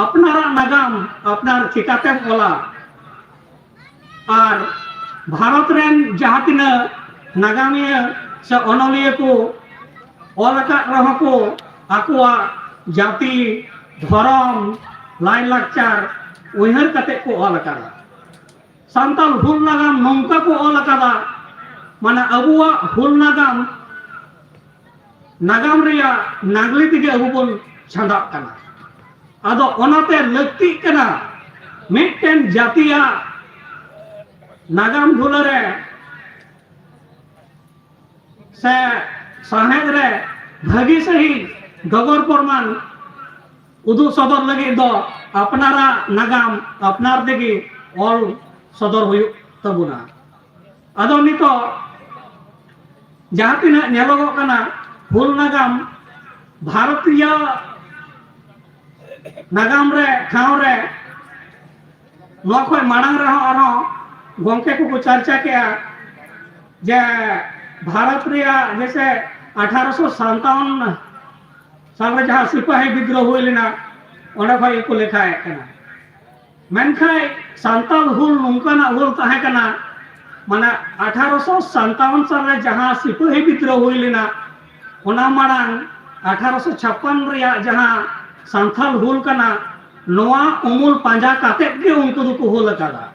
ᱟᱯᱱᱟᱨᱟᱜ ᱱᱟᱜᱟᱢ ᱟᱯᱱᱟᱨ ᱪᱤᱠᱟᱛᱮᱢ ᱚᱞᱟ? ᱟᱨ ᱵᱷᱟᱨᱚᱛ ᱨᱮᱱ ᱡᱟᱦᱟᱸ ᱛᱤᱱᱟᱹᱜ ᱱᱟᱜᱟᱢᱤᱭᱟᱹ ᱥᱮ ᱚᱱᱚᱞᱤᱭᱟᱹ ᱠᱚ ᱚᱞ ᱟᱠᱟᱫ ᱨᱮᱦᱚᱸ ᱠᱚ ᱟᱠᱚᱣᱟᱜ ᱡᱟᱹᱛᱤ, ᱫᱷᱚᱨᱚᱢ, ᱞᱟᱭᱼᱞᱟᱠᱪᱟᱨ ᱩᱭᱦᱟᱹᱨ ᱠᱟᱛᱮ ᱠᱚ ᱚᱞ ᱟᱠᱟᱫᱟ᱾ ᱥᱟᱱᱛᱟᱲ ᱦᱩᱞ ᱱᱟᱜᱟᱢ ᱱᱚᱝᱠᱟ ᱠᱚ ᱚᱞ ᱟᱠᱟᱫᱟ, ᱢᱟᱱᱮ ᱟᱵᱚᱣᱟᱜ ᱦᱩᱞ ᱱᱟᱜᱟᱢ ᱱᱟᱜᱟᱢ ᱨᱮᱭᱟᱜ ᱱᱟᱜᱽᱞᱤ ᱛᱮᱜᱮ ᱟᱵᱚ ᱵᱚᱱ ᱪᱷᱟᱸᱫᱟᱜ ᱠᱟᱱᱟ᱾ ᱟᱫᱚ ᱚᱱᱟᱛᱮ ᱞᱟᱹᱠᱛᱤᱜ ᱠᱟᱱᱟ ᱢᱤᱫᱴᱮᱱ ᱡᱟᱹᱛᱤᱭᱟᱜ ᱱᱟᱜᱟᱢ ᱰᱷᱩᱞᱟᱹ ᱨᱮ ᱥᱮ ᱥᱟᱶᱦᱮᱫ ᱨᱮ ᱵᱷᱟᱹᱜᱤ ᱥᱟᱹᱦᱤᱡ ᱰᱚᱜᱚᱨ ᱯᱨᱚᱢᱟᱱ ᱩᱫᱩᱜ ᱥᱚᱫᱚᱨ ᱞᱟᱹᱜᱤᱫ ᱫᱚ ᱟᱯᱱᱟᱨᱟᱜ ᱱᱟᱜᱟᱢ ᱟᱯᱱᱟᱨ ᱛᱮᱜᱮ ᱚᱞ ᱥᱚᱫᱚᱨ ᱦᱩᱭᱩᱜ ᱛᱟᱵᱚᱱᱟ᱾ ᱟᱫᱚ ᱱᱤᱛᱚᱜ ᱡᱟᱦᱟᱸ ᱛᱤᱱᱟᱹᱜ ᱧᱮᱞᱚᱜᱚᱜ ᱠᱟᱱᱟ, ᱦᱩᱞ ᱱᱟᱜᱟᱢ ᱵᱷᱟᱨᱚᱛᱤᱭᱚ ᱱᱟᱜᱟᱢ ᱨᱮ ᱴᱷᱟᱶ ᱨᱮ ᱱᱚᱣᱟ ᱠᱷᱚᱱ ᱢᱟᱲᱟᱝ ᱨᱮᱦᱚᱸ ᱟᱨᱦᱚᱸ ᱜᱚᱢᱠᱮ ᱠᱚᱠᱚ ᱪᱟᱨᱪᱟ ᱠᱮᱜᱼᱟ ᱡᱮ ᱵᱷᱟᱨᱚᱛ ᱨᱮᱭᱟᱜ ᱡᱮᱥᱮ ᱟᱴᱷᱟᱨᱚᱥᱚ ᱥᱟᱱᱛᱟᱣᱚᱱ ᱥᱟᱞ ᱨᱮ ᱡᱟᱦᱟᱸ ᱥᱤᱯᱟᱹᱦᱤ ᱵᱤᱫᱽᱨᱳᱦ ᱦᱩᱭ ᱞᱮᱱᱟ, ᱚᱸᱰᱮ ᱠᱷᱚᱱ ᱜᱮᱠᱚ ᱞᱮᱠᱷᱟᱭᱮᱫ ᱠᱟᱱᱟ᱾ ᱢᱮᱱᱠᱷᱟᱱ ᱥᱟᱱᱛᱟᱲ ᱦᱩᱞ ᱱᱚᱝᱠᱟᱱᱟᱜ ᱦᱩᱞ ᱛᱟᱦᱮᱸ ᱠᱟᱱᱟ, ᱢᱟᱱᱮ ᱟᱴᱷᱟᱨᱚᱥᱚ ᱥᱟᱱᱛᱟᱣᱚᱱ ᱥᱟᱞ ᱨᱮ ᱡᱟᱦᱟᱸ ᱥᱤᱯᱟᱹᱦᱤ ᱵᱤᱫᱽᱨᱳᱦ ᱦᱩᱭ ᱞᱮᱱᱟ, ᱚᱱᱟ ᱢᱟᱲᱟᱝ ᱟᱴᱷᱟᱨᱚᱥᱚ ᱪᱷᱟᱯᱯᱟᱱ ᱨᱮᱭᱟᱜ ᱡᱟᱦᱟᱸ ᱥᱟᱱᱛᱟᱲ ᱦᱩᱞ ᱠᱟᱱᱟ, ᱱᱚᱣᱟ ᱩᱢᱩᱞ ᱯᱟᱸᱡᱟ ᱠᱟᱛᱮᱫ ᱜᱮ ᱩᱱᱠᱩ ᱫᱚᱠᱚ ᱦᱩᱞ ᱟᱠᱟᱫᱟ᱾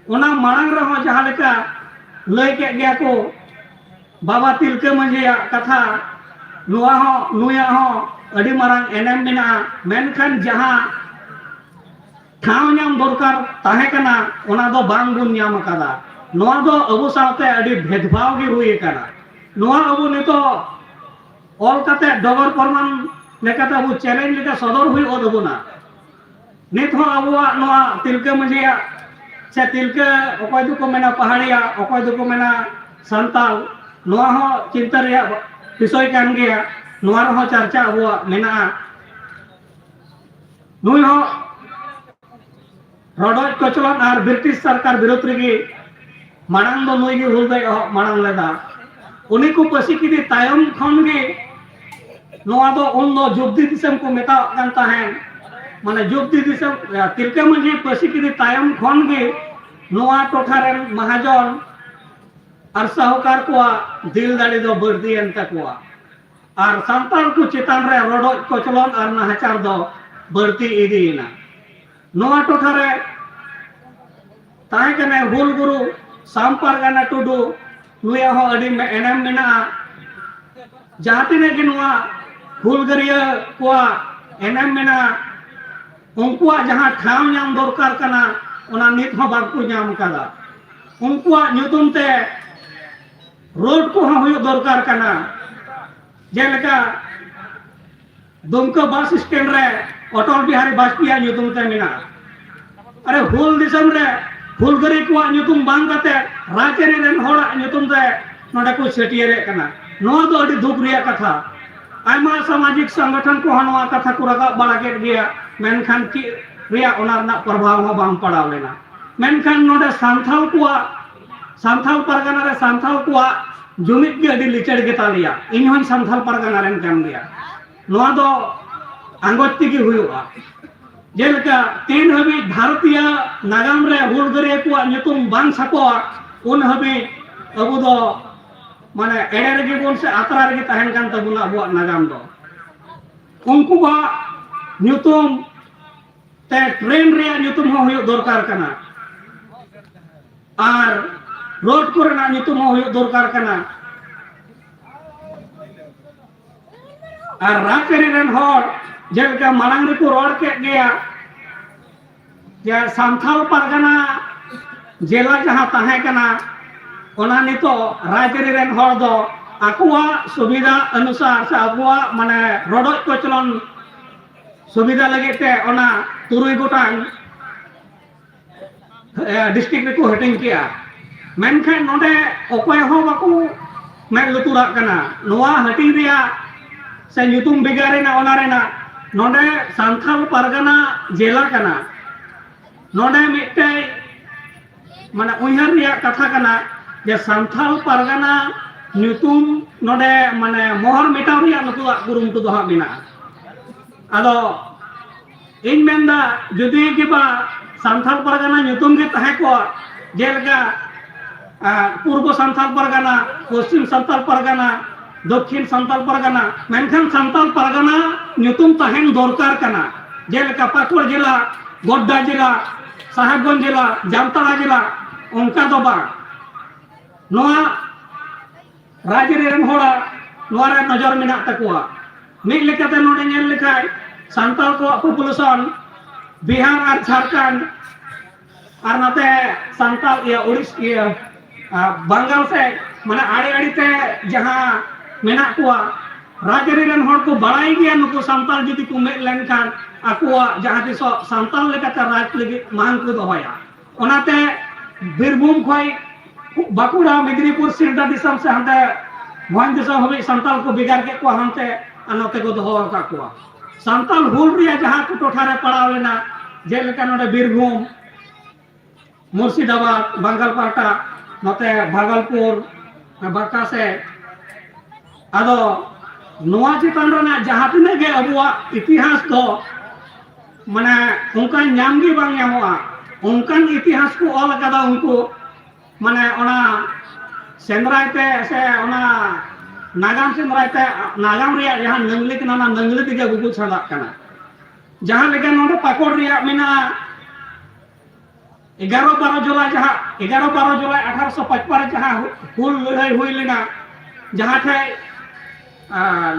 ᱚᱱᱟ ᱢᱟᱲᱟᱝ ᱨᱮᱦᱚᱸ ᱡᱟᱦᱟᱸ ᱞᱮᱠᱟ ᱞᱟᱹᱭ ᱠᱮᱫ ᱜᱮᱭᱟ ᱠᱚ, ᱵᱟᱵᱟ ᱛᱤᱞᱠᱟᱹ ᱢᱟᱹᱡᱷᱤᱭᱟᱜ ᱠᱟᱛᱷᱟ, ᱱᱚᱣᱟ ᱦᱚᱸ, ᱱᱩᱭᱟᱜ ᱦᱚᱸ ᱟᱹᱰᱤ ᱢᱟᱨᱟᱝ ᱮᱱᱮᱢ ᱢᱮᱱᱟᱜᱼᱟ᱾ ᱢᱮᱱᱠᱷᱟᱱ ᱡᱟᱦᱟᱸ ᱴᱷᱟᱶ ᱧᱟᱢ ᱫᱚᱨᱠᱟᱨ ᱛᱟᱦᱮᱸ ᱠᱟᱱᱟ, ᱚᱱᱟ ᱫᱚ ᱵᱟᱝ ᱵᱚᱱ ᱧᱟᱢ ᱟᱠᱟᱫᱟ᱾ ᱱᱚᱣᱟ ᱫᱚ ᱟᱵᱚ ᱥᱟᱶᱛᱮ ᱟᱹᱰᱤ ᱵᱷᱮᱫᱽᱵᱷᱟᱣ ᱜᱮ ᱦᱩᱭ ᱟᱠᱟᱱᱟ᱾ ᱱᱚᱣᱟ ᱟᱵᱚ ᱱᱤᱛᱚᱜ ᱚᱞ ᱠᱟᱛᱮ ᱰᱚᱜᱚᱨ ᱯᱨᱚᱢᱟᱱ ᱞᱮᱠᱟᱛᱮ ᱟᱵᱚ challenge ᱞᱮᱠᱟ ᱥᱚᱫᱚᱨ ᱦᱩᱭᱩᱜ ᱛᱟᱵᱚᱱᱟ᱾ ᱱᱤᱛ ᱦᱚᱸ ᱟᱵᱚᱣᱟᱜ ᱱᱚᱣᱟ ᱛᱤᱞᱠᱟᱹ ᱢᱟᱹᱡᱷᱤᱭᱟᱜ ᱥᱮ ᱛᱤᱞᱠᱟᱹ, ᱚᱠᱚᱭ ᱫᱚᱠᱚ ᱢᱮᱱᱟ ᱯᱟᱦᱟᱲᱤᱭᱟ, ᱚᱠᱚᱭ ᱫᱚᱠᱚ ᱢᱮᱱᱟ ᱥᱟᱱᱛᱟᱞ, ᱱᱚᱣᱟ ᱦᱚᱸ ᱪᱤᱱᱛᱟᱹ ᱨᱮᱭᱟᱜ ᱵᱤᱥᱚᱭ ᱠᱟᱱ ᱜᱮᱭᱟ᱾ ᱱᱚᱣᱟ ᱨᱮᱦᱚᱸ ᱪᱟᱨᱪᱟ ᱟᱵᱚᱣᱟᱜ ᱢᱮᱱᱟᱜᱼᱟ᱾ ᱱᱩᱭ ᱦᱚᱸ ᱨᱚᱰᱚᱡ ᱠᱚᱪᱞᱚᱱ ᱟᱨ ᱵᱨᱤᱴᱤᱥ ᱥᱚᱨᱠᱟᱨ ᱵᱤᱨᱩᱫᱷ ᱨᱮᱜᱮ ᱢᱟᱲᱟᱝ ᱫᱚ ᱱᱩᱭ ᱜᱮ ᱦᱩᱞ ᱫᱚᱭ ᱮᱦᱚᱵ ᱢᱟᱲᱟᱝ ᱞᱮᱫᱟ᱾ ᱩᱱᱤ ᱠᱚ ᱯᱟᱹᱥᱤ ᱠᱮᱫᱮ ᱛᱟᱭᱚᱢ ᱠᱷᱚᱱ ᱜᱮ ᱱᱚᱣᱟ ᱫᱚ ᱩᱱ ᱫᱚ ᱡᱩᱵᱽᱫᱤ ᱫᱤᱥᱚᱢ ᱠᱚ ᱢᱮᱛᱟᱣᱟᱜ ᱠᱟᱱ ᱛᱟᱦᱮᱸᱱ, ᱢᱟᱱᱮ ᱡᱩᱵᱽᱫᱤ ᱫᱤᱥᱚᱢ, ᱛᱤᱞᱠᱟᱹ ᱢᱟᱹᱡᱷᱤ ᱯᱟᱹᱥᱤ ᱠᱮᱫᱮ ᱛᱟᱭᱚᱢ ᱠᱷᱚᱱ ᱜᱮ ᱱᱚᱣᱟ ᱴᱚᱴᱷᱟ ᱨᱮᱱ ᱢᱟᱦᱟᱡᱚᱱ ᱟᱨ ᱥᱟᱦᱩᱠᱟᱨ ᱠᱚᱣᱟᱜ ᱫᱤᱞ ᱫᱟᱲᱮ ᱫᱚ ᱵᱟᱹᱲᱛᱤᱭᱮᱱ ᱛᱟᱠᱚᱣᱟ᱾ ᱟᱨ ᱥᱟᱱᱛᱟᱲ ᱠᱚ ᱪᱮᱛᱟᱱ ᱨᱮ ᱨᱚᱰᱚᱡ ᱠᱚᱪᱞᱚᱱ ᱟᱨ ᱱᱟᱦᱟᱪᱟᱨ ᱫᱚ ᱵᱟᱹᱲᱛᱤ ᱤᱫᱤᱭᱮᱱᱟ᱾ ᱱᱚᱣᱟ ᱴᱚᱴᱷᱟ ᱨᱮ ᱛᱟᱦᱮᱸ ᱠᱟᱱᱟᱭ ᱦᱩᱞ ᱜᱩᱨᱩ ᱥᱟᱢ ᱯᱟᱨᱜᱟᱱᱟ ᱴᱩᱰᱩ, ᱱᱩᱭᱟᱜ ᱦᱚᱸ ᱟᱹᱰᱤ ᱢᱮ-, ᱮᱱᱮᱢ ᱢᱮᱱᱟᱜᱼᱟ᱾ ᱡᱟᱦᱟᱸ ᱛᱤᱱᱟᱹᱜ ᱜᱮ ᱱᱚᱣᱟ ᱦᱩᱞᱜᱟᱹᱨᱭᱟᱹ ᱠᱚᱣᱟᱜ ᱮᱱᱮᱢ ᱢᱮᱱᱟᱜᱼᱟ, ᱩᱱᱠᱩᱣᱟᱜ ᱡᱟᱦᱟᱸ ᱴᱷᱟᱶ ᱧᱟᱢ ᱫᱚᱨᱠᱟᱨ ᱠᱟᱱᱟ, ᱚᱱᱟ ᱱᱤᱛ ᱦᱚᱸ ᱵᱟᱝᱠᱚ ᱧᱟᱢ ᱠᱟᱫᱟ᱾ ᱩᱱᱠᱩᱣᱟᱜ ᱧᱩᱛᱩᱢ ᱛᱮ ᱨᱳᱰ ᱠᱚᱦᱚᱸ ᱦᱩᱭᱩᱜ ᱫᱚᱨᱠᱟᱨ ᱠᱟᱱᱟ᱾ ᱡᱮᱞᱮᱠᱟ ᱫᱩᱢᱠᱟᱹ ᱵᱟᱥ ᱥᱴᱮᱱᱰ ᱨᱮ ᱚᱴᱚᱞ ᱵᱤᱦᱟᱨᱤ ᱵᱟᱡᱽᱯᱮᱭᱤᱭᱟᱜ ᱧᱩᱛᱩᱢ ᱛᱮ ᱢᱮᱱᱟᱜᱼᱟ᱾ ᱟᱨᱮ, ᱦᱩᱞ ᱫᱤᱥᱚᱢ ᱨᱮ ᱦᱩᱞᱜᱟᱹᱨᱤᱭᱟᱹ ᱠᱚᱣᱟᱜ ᱧᱩᱛᱩᱢ ᱵᱟᱝ ᱠᱟᱛᱮ ᱨᱟᱡᱽᱟᱹᱨᱤ ᱨᱮᱱ ᱦᱚᱲᱟᱜ ᱧᱩᱛᱩᱢ ᱛᱮ ᱱᱚᱰᱮ ᱠᱚ ᱪᱷᱟᱹᱴᱭᱟᱹᱨᱮᱫ ᱠᱟᱱᱟ᱾ ᱱᱚᱣᱟ ᱫᱚ ᱟᱹᱰᱤ ᱫᱩᱠ ᱨᱮᱭᱟᱜ ᱠᱟᱛᱷᱟ᱾ ᱟᱭᱢᱟ ᱥᱟᱢᱟᱡᱤᱠ ᱥᱚᱝᱜᱚᱴᱷᱚᱱ ᱠᱚᱦᱚᱸ ᱱᱚᱣᱟ ᱠᱟᱛᱷᱟ ᱠᱚ ᱨᱟᱠᱟᱵ ᱵᱟᱲᱟ ᱠᱮᱫ ᱜᱮᱭᱟ, ᱢᱮᱱᱠᱷᱟᱱ ᱪᱮᱫ ᱨᱮᱭᱟᱜ ᱚᱱᱟ ᱨᱮᱱᱟᱜ ᱯᱨᱚᱵᱷᱟᱵᱽ ᱦᱚᱸ ᱵᱟᱝ ᱯᱟᱲᱟᱣ ᱞᱮᱱᱟ᱾ ᱢᱮᱱᱠᱷᱟᱱ ᱱᱚᱰᱮ ᱥᱟᱱᱛᱷᱟᱞ ᱠᱚᱣᱟᱜ, ᱥᱟᱱᱛᱷᱟᱞ ᱯᱟᱨᱜᱟᱱᱟ ᱨᱮ ᱥᱟᱱᱛᱷᱟᱞ ᱠᱚᱣᱟᱜ ᱡᱩᱢᱤᱫ ᱜᱮ ᱟᱹᱰᱤ ᱞᱤᱪᱟᱹᱲ ᱜᱮᱛᱟ ᱞᱮᱭᱟ᱾ ᱤᱧ ᱦᱚᱸᱧ ᱥᱟᱱᱛᱷᱟᱞ ᱯᱟᱨᱜᱟᱱᱟ ᱨᱮᱱ ᱠᱟᱱ ᱜᱮᱭᱟ᱾ ᱱᱚᱣᱟ ᱫᱚ ᱟᱸᱜᱚᱪ ᱛᱮᱜᱮ ᱦᱩᱭᱩᱜᱼᱟ᱾ ᱡᱮᱞᱮᱠᱟ ᱛᱤᱱ ᱦᱟᱹᱵᱤᱡ ᱵᱷᱟᱨᱚᱛᱤᱭᱟᱹ ᱱᱟᱜᱟᱢ ᱨᱮ ᱦᱩᱞᱜᱟᱹᱨᱭᱟᱹ ᱠᱚᱣᱟᱜ ᱧᱩᱛᱩᱢ ᱵᱟᱝ ᱪᱷᱟᱯᱚᱜᱼᱟ, ᱩᱱ ᱦᱟᱹᱵᱤᱡ ᱟᱵᱚ ᱫᱚ ᱢᱟᱱᱮ ᱮᱲᱮ ᱨᱮᱜᱮ ᱵᱚᱱ ᱥᱮ ᱟᱛᱨᱟ ᱨᱮᱜᱮ ᱛᱟᱦᱮᱱ ᱠᱟᱱ ᱛᱟᱵᱚᱱᱟ ᱟᱵᱚᱣᱟᱜ ᱱᱟᱜᱟᱢ ᱫᱚ᱾ ᱩᱱᱠᱩᱣᱟᱜ ᱧᱩᱛᱩᱢ ᱛᱮ ᱴᱨᱮᱱ ᱨᱮᱭᱟᱜ ᱧᱩᱛᱩᱢ ᱦᱚᱸ ᱦᱩᱭᱩᱜ ᱫᱚᱨᱠᱟᱨ ᱠᱟᱱᱟ᱾ ᱟᱨ ᱨᱳᱰ ᱠᱚᱨᱮᱱᱟᱜ ᱧᱩᱛᱩᱢ ᱦᱚᱸ ᱦᱩᱭᱩᱜ ᱫᱚᱨᱠᱟᱨ ᱠᱟᱱᱟ᱾ ᱟᱨ ᱨᱟᱡᱽᱟᱹᱨᱤ ᱨᱮᱱ ᱦᱚᱲ ᱡᱮᱞᱮᱠᱟ ᱢᱟᱲᱟᱝ ᱨᱮᱠᱚ ᱨᱚᱲ ᱠᱮᱫ ᱜᱮᱭᱟ, ᱡᱮ ᱥᱟᱱᱛᱷᱟᱞ ᱯᱟᱨᱜᱟᱱᱟ ᱡᱮᱞᱟ ᱡᱟᱦᱟᱸ ᱛᱟᱦᱮᱸ ᱠᱟᱱᱟ, ᱚᱱᱟ ᱱᱤᱛᱚᱜ ᱨᱟᱡᱽᱟᱹᱨᱤ ᱨᱮᱱ ᱦᱚᱲ ᱫᱚ ᱟᱠᱚᱣᱟᱜ ᱥᱩᱵᱤᱫᱷᱟ ᱚᱱᱩᱥᱟᱨ ᱥᱮ ᱟᱠᱚᱣᱟᱜ ᱢᱟᱱᱮ ᱨᱚᱰᱚᱡ ᱠᱚᱪᱞᱚᱱ ᱥᱩᱵᱤᱫᱷᱟ ᱞᱟᱹᱜᱤᱫ ᱛᱮ ᱚᱱᱟ ᱛᱩᱨᱩᱭ ᱜᱚᱴᱟᱝ ᱰᱤᱥᱴᱨᱤᱠᱴ ᱨᱮᱠᱚ ᱦᱟᱹᱴᱤᱧ ᱠᱮᱜᱼᱟ᱾ ᱢᱮᱱᱠᱷᱟᱱ ᱱᱚᱰᱮ ᱚᱠᱚᱭ ᱦᱚᱸ ᱵᱟᱠᱚ ᱢᱮᱫ ᱞᱩᱛᱩᱨᱟᱜ ᱠᱟᱱᱟ᱾ ᱱᱚᱣᱟ ᱦᱟᱹᱴᱤᱧ ᱨᱮᱭᱟᱜ ᱥᱮ ᱧᱩᱛᱩᱢ ᱵᱷᱮᱜᱟᱨ ᱨᱮᱱᱟᱜ, ᱚᱱᱟ ᱨᱮᱱᱟᱜ, ᱱᱚᱰᱮ ᱥᱟᱱᱛᱷᱟᱞ ᱯᱟᱨᱜᱟᱱᱟ ᱡᱮᱞᱟ ᱠᱟᱱᱟ᱾ ᱱᱚᱰᱮ ᱢᱤᱫᱴᱮᱡ ᱢᱟᱱᱮ ᱩᱭᱦᱟᱹᱨ ᱨᱮᱭᱟᱜ ᱠᱟᱛᱷᱟ ᱠᱟᱱᱟ ᱡᱮ ᱥᱟᱱᱛᱷᱟᱞ ᱯᱟᱨᱜᱟᱱᱟ ᱧᱩᱛᱩᱢ ᱱᱚᱰᱮ ᱢᱟᱱᱮ ᱢᱚᱦᱚᱨ ᱢᱮᱴᱟᱣ ᱨᱮᱭᱟᱜ ᱱᱩᱠᱩᱣᱟᱜ ᱠᱩᱨᱩᱢᱩᱴᱩ ᱫᱚ ᱦᱟᱸᱜ ᱢᱮᱱᱟᱜᱼᱟ᱾ ᱟᱫᱚ ᱤᱧ ᱢᱮᱱᱫᱟ, ᱡᱩᱫᱤ ᱜᱮ ᱵᱟ ᱥᱟᱱᱛᱷᱟᱞ ᱯᱟᱨᱜᱟᱱᱟ ᱧᱩᱛᱩᱢ ᱜᱮ ᱛᱟᱦᱮᱸ ᱠᱚᱜᱼᱟ, ᱡᱮᱞᱮᱠᱟ, ᱟᱨ, ᱯᱩᱨᱵᱚ ᱥᱟᱱᱛᱟᱞ ᱯᱟᱨᱜᱟᱱᱟ, ᱯᱚᱥᱪᱤᱢ ᱥᱟᱱᱛᱟᱞ ᱯᱟᱨᱜᱟᱱᱟ, ᱫᱚᱠᱠᱷᱤᱱ ᱥᱟᱱᱛᱟᱞ ᱯᱟᱨᱜᱟᱱᱟ, ᱢᱮᱱᱠᱷᱟᱱ ᱥᱟᱱᱛᱟᱞ ᱯᱟᱨᱜᱟᱱᱟ ᱧᱩᱛᱩᱢ ᱛᱟᱦᱮᱱ ᱫᱚᱨᱠᱟᱨ ᱠᱟᱱᱟ᱾ ᱡᱮᱞᱮᱠᱟ ᱯᱟᱹᱠᱩᱲ ᱡᱮᱞᱟ, ᱜᱳᱰᱰᱟ ᱡᱮᱞᱟ, ᱥᱟᱦᱮᱵᱽᱜᱚᱸᱡᱽ ᱡᱮᱞᱟ, ᱡᱟᱢᱛᱟᱲᱟ ᱡᱮᱞᱟ, ᱚᱱᱠᱟ ᱫᱚ ᱵᱟᱝ᱾ ᱱᱚᱣᱟ ᱨᱟᱡᱽ ᱨᱮᱱ ᱦᱚᱲᱟᱜ ᱱᱚᱣᱟ ᱨᱮ ᱱᱚᱡᱚᱨ ᱢᱮᱱᱟᱜ ᱛᱟᱠᱚᱣᱟ᱾ ᱢᱤᱫ ᱞᱮᱠᱟᱛᱮ ᱱᱚᱰᱮ ᱧᱮᱞ ᱞᱮᱠᱷᱟᱱ ᱥᱟᱱᱛᱟᱲ ᱠᱚᱣᱟᱜ ᱯᱚᱯᱩᱞᱮᱥᱚᱱ ᱵᱤᱦᱟᱨ ᱟᱨ ᱡᱷᱟᱲᱠᱷᱚᱸᱰ ᱟᱨ ᱱᱚᱛᱮ ᱥᱟᱱᱛᱟᱲ, ᱤᱭᱟᱹ, ᱩᱲᱤᱥ-, ᱤᱭᱟᱹ, ᱟ, ᱵᱟᱝᱜᱟᱞ ᱥᱮᱫ, ᱢᱟᱱᱮ ᱟᱲᱮ ᱟᱲᱮ ᱛᱮ ᱡᱟᱦᱟᱸ ᱢᱮᱱᱟᱜ ᱠᱚᱣᱟ, ᱨᱟᱡᱽ ᱟᱹᱨᱤ ᱨᱮᱱ ᱦᱚᱲ ᱠᱚ ᱵᱟᱲᱟᱭ ᱜᱮᱭᱟ ᱱᱩᱠᱩ ᱥᱟᱱᱛᱟᱲ ᱡᱩᱫᱤ ᱠᱚ ᱢᱤᱫ ᱞᱮᱱᱠᱷᱟᱱ ᱟᱠᱚᱣᱟᱜ ᱡᱟᱦᱟᱸ ᱛᱤᱥᱚᱜ ᱥᱟᱱᱛᱟᱲ ᱞᱮᱠᱟᱛᱮ ᱨᱟᱡᱽ ᱞᱟᱹᱜᱤᱫ ᱢᱟᱝ ᱠᱚ ᱫᱚᱦᱚᱭᱟ᱾ ᱚᱱᱟᱛᱮ ᱵᱤᱨᱵᱷᱩᱢ ᱠᱷᱚᱱ ᱵᱟᱸᱠᱩᱲᱟ, ᱢᱮᱫᱽᱱᱤᱯᱩᱨ, ᱥᱤᱞᱫᱟ ᱫᱤᱥᱚᱢ ᱥᱮ ᱦᱟᱱᱛᱮ ᱵᱷᱚᱸᱡᱽ ᱫᱤᱥᱚᱢ ᱦᱟᱹᱵᱤᱡ ᱥᱟᱱᱛᱟᱲ ᱠᱚ ᱵᱷᱮᱜᱟᱨ ᱠᱮᱫ ᱠᱚᱣᱟ ᱦᱟᱱᱛᱮ, ᱟᱨ ᱱᱚᱛᱮ ᱠᱚ ᱫᱚᱦᱚ ᱟᱠᱟᱫ ᱠᱚᱣᱟ᱾ ᱥᱟᱱᱛᱟᱲ ᱦᱩᱞ ᱨᱮᱭᱟᱜ ᱡᱟᱦᱟᱸ ᱠᱚ ᱴᱚᱴᱷᱟ ᱨᱮ ᱯᱟᱲᱟᱣ ᱞᱮᱱᱟ, ᱡᱮᱞᱮᱠᱟ ᱱᱚᱰᱮ ᱵᱤᱨᱵᱷᱩᱢ, ᱢᱩᱨᱥᱤᱫᱟᱵᱟᱫᱽ, ᱵᱟᱝᱜᱟᱞ ᱯᱟᱦᱴᱟ, ᱱᱚᱛᱮ ᱵᱷᱟᱜᱚᱞᱯᱩᱨ, ᱵᱟᱸᱠᱟ ᱥᱮᱫ᱾ ᱟᱫᱚ ᱱᱚᱣᱟ ᱪᱮᱛᱟᱱ ᱨᱮᱱᱟᱜ ᱡᱟᱦᱟᱸ ᱛᱤᱱᱟᱹᱜ ᱜᱮ ᱟᱵᱚᱣᱟᱜ ᱤᱛᱤᱦᱟᱥ ᱫᱚ, ᱢᱟᱱᱮ, ᱚᱱᱠᱟ ᱧᱟᱢ ᱜᱮ ᱵᱟᱝ ᱧᱟᱢᱚᱜᱼᱟ᱾ ᱚᱱᱠᱟᱱ ᱤᱛᱤᱦᱟᱥ ᱠᱚ ᱚᱞ ᱟᱠᱟᱫᱟ ᱩᱱᱠᱩ, ᱢᱟᱱᱮ, ᱚᱱᱟ ᱥᱮᱸᱫᱽᱨᱟᱭ ᱛᱮ ᱥᱮ ᱚᱱᱟ ᱱᱟᱜᱟᱢ ᱥᱮᱸᱫᱽᱨᱟᱭ ᱛᱮ, ᱱᱟᱜᱟᱢ ᱨᱮᱭᱟᱜ ᱡᱟᱦᱟᱸ ᱱᱟᱹᱝᱞᱤ ᱠᱟᱱᱟ, ᱚᱱᱟ ᱱᱟᱹᱝᱞᱤ ᱛᱮᱜᱮ ᱵᱩᱵᱩᱡ ᱥᱟᱰᱟᱜ ᱠᱟᱱᱟ᱾ ᱡᱟᱦᱟᱸ ᱞᱮᱠᱟ ᱱᱚᱰᱮ ᱯᱟᱠᱚᱲ ᱨᱮᱭᱟᱜ ᱢᱮᱱᱟᱜᱼᱟ, ᱮᱜᱟᱨᱚ ᱵᱟᱨᱚ ᱡᱩᱞᱟᱭ, ᱡᱟᱦᱟᱸ ᱮᱜᱟᱨᱚ ᱵᱟᱨᱚ ᱡᱩᱞᱟᱭ ᱟᱴᱷᱟᱨᱚᱥᱚ ᱯᱟᱸᱪᱯᱟᱱᱱᱚ ᱨᱮ ᱡᱟᱦᱟᱸ ᱦᱩ-, ᱦᱩᱞ ᱞᱟᱹᱲᱦᱟᱹᱭ ᱦᱩᱭ ᱞᱮᱱᱟ, ᱡᱟᱦᱟᱸ ᱴᱷᱮᱡ, ᱟᱨ,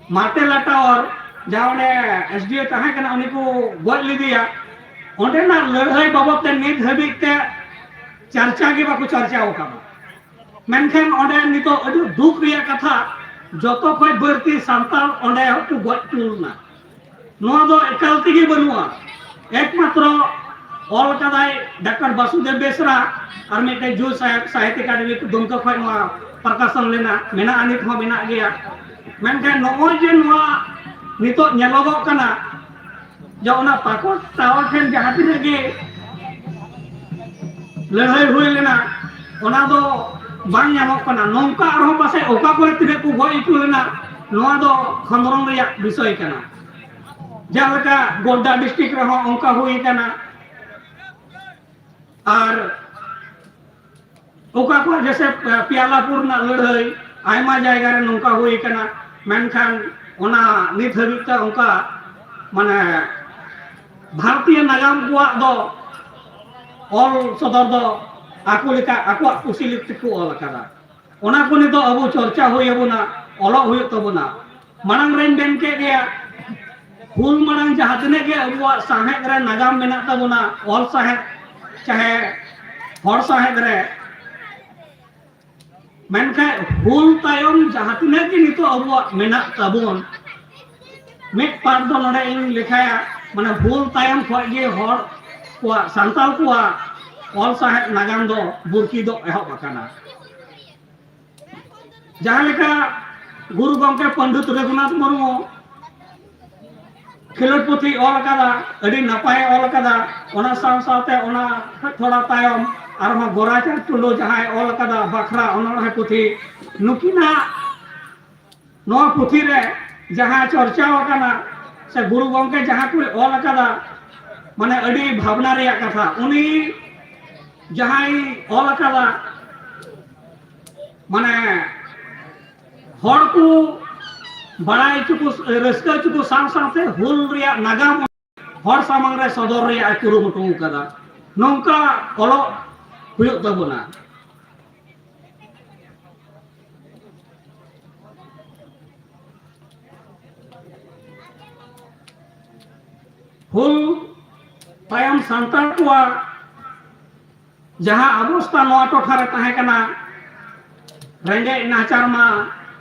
ᱢᱟᱨᱴᱮᱞᱟ ᱴᱟᱣᱟᱨ, ᱡᱟᱦᱟᱸ ᱚᱸᱰᱮ ᱮᱥ ᱰᱤ ᱳ ᱛᱟᱦᱮᱸ ᱠᱟᱱᱟ, ᱩᱱᱤ ᱠᱚ ᱜᱚᱡ ᱞᱮᱫᱮᱭᱟ᱾ ᱚᱸᱰᱮᱱᱟᱜ ᱞᱟᱹᱲᱦᱟᱹᱭ ᱵᱟᱵᱚᱫ ᱛᱮ ᱱᱤᱛ ᱦᱟᱹᱵᱤᱡ ᱛᱮ ᱪᱟᱨᱪᱟ ᱜᱮ ᱵᱟᱠᱚ ᱪᱟᱨᱪᱟᱣ ᱟᱠᱟᱫᱟ᱾ ᱢᱮᱱᱠᱷᱟᱱ ᱚᱸᱰᱮ ᱱᱤᱛᱚᱜ ᱟᱹᱰᱤ ᱫᱩᱠ ᱨᱮᱭᱟᱜ ᱠᱟᱛᱷᱟ, ᱡᱚᱛᱚ ᱠᱷᱚᱱ ᱵᱟᱹᱲᱛᱤ ᱥᱟᱱᱛᱟᱲ ᱚᱸᱰᱮ ᱦᱚᱸᱠᱚ ᱜᱚᱡ ᱠᱩᱞ ᱮᱱᱟ᱾ ᱱᱚᱣᱟ ᱫᱚ ᱮᱠᱟᱞ ᱛᱮᱜᱮ ᱵᱟᱹᱱᱩᱜᱼᱟ᱾ ᱮᱠᱢᱟᱛᱨᱚ ᱚᱞ ᱠᱟᱫᱟᱭ ᱰᱟᱠᱛᱟᱨ ᱵᱟᱥᱩᱫᱮᱵ ᱵᱮᱥᱨᱟ, ᱟᱨ ᱢᱤᱫᱴᱮᱱ ᱡᱩ ᱥᱟᱦᱮᱵᱽ ᱥᱟᱦᱤᱛᱭᱚ ᱟᱠᱟᱫᱮᱢᱤ ᱫᱩᱢᱠᱟ ᱠᱷᱚᱱ ᱱᱚᱣᱟ ᱯᱨᱚᱠᱟᱥᱚᱱ ᱞᱮᱱᱟ, ᱢᱮᱱᱟᱜᱼᱟ, ᱱᱤᱛ ᱦᱚᱸ ᱢᱮᱱᱟᱜ ᱜᱮᱭᱟ᱾ ᱢᱮᱱᱠᱷᱟᱱ ᱱᱚᱜᱼᱚᱭ ᱡᱮ ᱱᱚᱣᱟ ᱱᱤᱛᱚᱜ ᱧᱮᱞᱚᱜᱚᱜ ᱠᱟᱱᱟ, ᱡᱮ ᱚᱱᱟ ᱯᱟᱠᱚᱲ ᱴᱟᱣᱟᱨ ᱴᱷᱮᱱ ᱡᱟᱦᱟᱸ ᱛᱤᱱᱟᱹᱜ ᱜᱮ ᱞᱟᱹᱲᱦᱟᱹᱭ ᱦᱩᱭ ᱞᱮᱱᱟ, ᱚᱱᱟ ᱫᱚ ᱵᱟᱝ ᱧᱟᱢᱚᱜ ᱠᱟᱱᱟ᱾ ᱱᱚᱝᱠᱟ ᱟᱨᱦᱚᱸ ᱯᱟᱥᱮᱡ ᱚᱠᱟ ᱠᱚᱨᱮ ᱛᱤᱱᱟᱹᱜ ᱠᱚ ᱜᱚᱡ ᱦᱚᱪᱚ ᱞᱮᱱᱟ, ᱱᱚᱣᱟ ᱫᱚ ᱠᱷᱚᱸᱫᱽᱨᱚᱱ ᱨᱮᱭᱟᱜ ᱵᱤᱥᱚᱭ ᱠᱟᱱᱟ᱾ ᱡᱟᱦᱟᱸ ᱞᱮᱠᱟ ᱜᱳᱰᱰᱟ ᱰᱤᱥᱴᱨᱤᱠᱴ ᱨᱮᱦᱚᱸ ᱚᱱᱠᱟ ᱦᱩᱭ ᱠᱟᱱᱟ, ᱟᱨ ᱚᱠᱟ ᱠᱚ ᱡᱮᱥᱮ ᱯᱤᱭᱟᱞᱟᱯᱩᱨ ᱨᱮᱱᱟᱜ ᱞᱟᱹᱲᱦᱟᱹᱭ, ᱟᱭᱢᱟ ᱡᱟᱭᱜᱟ ᱨᱮ ᱱᱚᱝᱠᱟ ᱦᱩᱭ ᱠᱟᱱᱟ, ᱢᱮᱱᱠᱷᱟᱱ ᱚᱱᱟ ᱱᱤᱛ ᱦᱟᱹᱵᱤᱡ ᱛᱮ ᱚᱱᱠᱟ ᱢᱟᱱᱮ ᱵᱷᱟᱨᱚᱛᱤᱭᱚ ᱱᱟᱜᱟᱢ ᱠᱚᱣᱟᱜ ᱫᱚ ᱚᱞ ᱥᱚᱫᱚᱨ ᱫᱚ ᱟᱠᱚ ᱞᱮᱠᱟ, ᱟᱠᱚᱣᱟᱜ ᱠᱩᱥᱤ ᱞᱮᱠᱟ ᱛᱮᱠᱚ ᱚᱞ ᱟᱠᱟᱫᱟ᱾ ᱚᱱᱟ ᱠᱚ ᱱᱤᱛᱚᱜ ᱟᱵᱚ ᱪᱚᱨᱪᱟ ᱦᱩᱭ ᱟᱵᱚᱱᱟ, ᱚᱞᱚᱜ ᱦᱩᱭᱩᱜ ᱛᱟᱵᱚᱱᱟ᱾ ᱢᱟᱲᱟᱝ ᱨᱮᱧ ᱢᱮᱱ ᱠᱮᱫ ᱜᱮᱭᱟ, ᱦᱩᱞ ᱢᱟᱲᱟᱝ ᱡᱟᱦᱟᱸ ᱛᱤᱱᱟᱹᱜ ᱜᱮ ᱟᱵᱚᱣᱟᱜ ᱥᱟᱶᱦᱮᱫ ᱨᱮ ᱱᱟᱜᱟᱢ ᱢᱮᱱᱟᱜ ᱛᱟᱵᱚᱱᱟ, ᱚᱞ ᱥᱟᱶᱦᱮᱫ ᱪᱟᱦᱮ ᱦᱚᱲ ᱥᱟᱶᱦᱮᱫ ᱨᱮ, ᱢᱮᱱᱠᱷᱟᱱ ᱦᱩᱞ ᱛᱟᱭᱚᱢ ᱡᱟᱦᱟᱸ ᱛᱤᱱᱟᱹᱜ ᱜᱮ ᱱᱤᱛᱚᱜ ᱟᱵᱚᱣᱟᱜ ᱢᱮᱱᱟᱜ ᱛᱟᱵᱚᱱ, ᱢᱤᱫ ᱯᱟᱨᱴ ᱫᱚ ᱱᱚᱰᱮ ᱤᱧ ᱞᱮᱠᱷᱟᱭᱟ, ᱢᱟᱱᱮ ᱦᱩᱞ ᱛᱟᱭᱚᱢ ᱠᱷᱚᱱ ᱜᱮ ᱦᱚᱲ ᱠᱚᱣᱟᱜ, ᱥᱟᱱᱛᱟᱲ ᱠᱚᱣᱟᱜ ᱚᱞ ᱥᱟᱶᱦᱮᱫ ᱱᱟᱜᱟᱢ ᱫᱚ ᱵᱩᱨᱠᱤ ᱫᱚ ᱮᱦᱚᱵ ᱟᱠᱟᱱᱟ᱾ ᱡᱟᱦᱟᱸ ᱞᱮᱠᱟ ᱜᱩᱨᱩ ᱜᱚᱢᱠᱮ ᱯᱚᱱᱰᱤᱛ ᱨᱚᱜᱷᱩᱱᱟᱛᱷ ᱢᱩᱨᱢᱩ ᱠᱷᱮᱞᱳᱰ ᱯᱩᱛᱷᱤ ᱚᱞ ᱟᱠᱟᱫᱟ, ᱟᱹᱰᱤ ᱱᱟᱯᱟᱭᱮ ᱚᱞ ᱟᱠᱟᱫᱟ᱾ ᱚᱱᱟ ᱥᱟᱶ ᱥᱟᱶᱛᱮ ᱚᱱᱟ ᱛᱷᱚᱲᱟ ᱛᱟᱭᱚᱢ ᱟᱨᱦᱚᱸ ᱜᱳᱨᱟᱪᱟᱸᱫᱽ ᱴᱩᱰᱩ ᱡᱟᱦᱟᱸᱭ ᱚᱞ ᱟᱠᱟᱫᱟ ᱵᱟᱠᱷᱨᱟ ᱚᱱᱚᱬᱦᱮ ᱯᱩᱛᱷᱤ, ᱱᱩᱠᱤᱱᱟᱜ ᱱᱚᱣᱟ ᱯᱩᱛᱷᱤ ᱨᱮ ᱡᱟᱦᱟᱸ ᱪᱚᱨᱪᱟᱣ ᱟᱠᱟᱱᱟ ᱥᱮ ᱜᱩᱨᱩ ᱜᱚᱢᱠᱮ ᱡᱟᱦᱟᱸ ᱠᱚᱭ ᱚᱞ ᱟᱠᱟᱫᱟ, ᱢᱟᱱᱮ ᱟᱹᱰᱤ ᱵᱷᱟᱵᱽᱱᱟ ᱨᱮᱭᱟᱜ ᱠᱟᱛᱷᱟ᱾ ᱩᱱᱤ ᱡᱟᱦᱟᱸᱭ ᱚᱞ ᱟᱠᱟᱫᱟ, ᱢᱟᱱᱮ ᱦᱚᱲ ᱠᱚ ᱵᱟᱲᱟᱭ ᱦᱚᱪᱚ ᱠᱚ, ᱨᱟᱹᱥᱠᱟᱹ ᱦᱚᱪᱚ ᱠᱚ ᱥᱟᱶ ᱥᱟᱶᱛᱮ ᱦᱩᱞ ᱨᱮᱭᱟᱜ ᱱᱟᱜᱟᱢ ᱦᱚᱲ ᱥᱟᱢᱟᱝ ᱨᱮ ᱥᱚᱫᱚᱨ ᱨᱮᱭᱟᱜ ᱮ ᱠᱩᱨᱩᱢᱩᱴᱩ ᱟᱠᱟᱫᱟ᱾ ᱱᱚᱝᱠᱟ ᱚᱞᱚᱜ ᱦᱩᱭᱩᱜ ᱛᱟᱵᱚᱱᱟ᱾ ᱦᱩᱞ ᱛᱟᱭᱚᱢ ᱥᱟᱱᱛᱟᱲ ᱠᱚᱣᱟᱜ ᱡᱟᱦᱟᱸ ᱚᱵᱚᱥᱛᱟ ᱱᱚᱣᱟ ᱴᱚᱴᱷᱟ ᱨᱮ ᱛᱟᱦᱮᱸ ᱠᱟᱱᱟ, ᱨᱮᱸᱜᱮᱡ ᱱᱟᱪᱟᱨ ᱢᱟ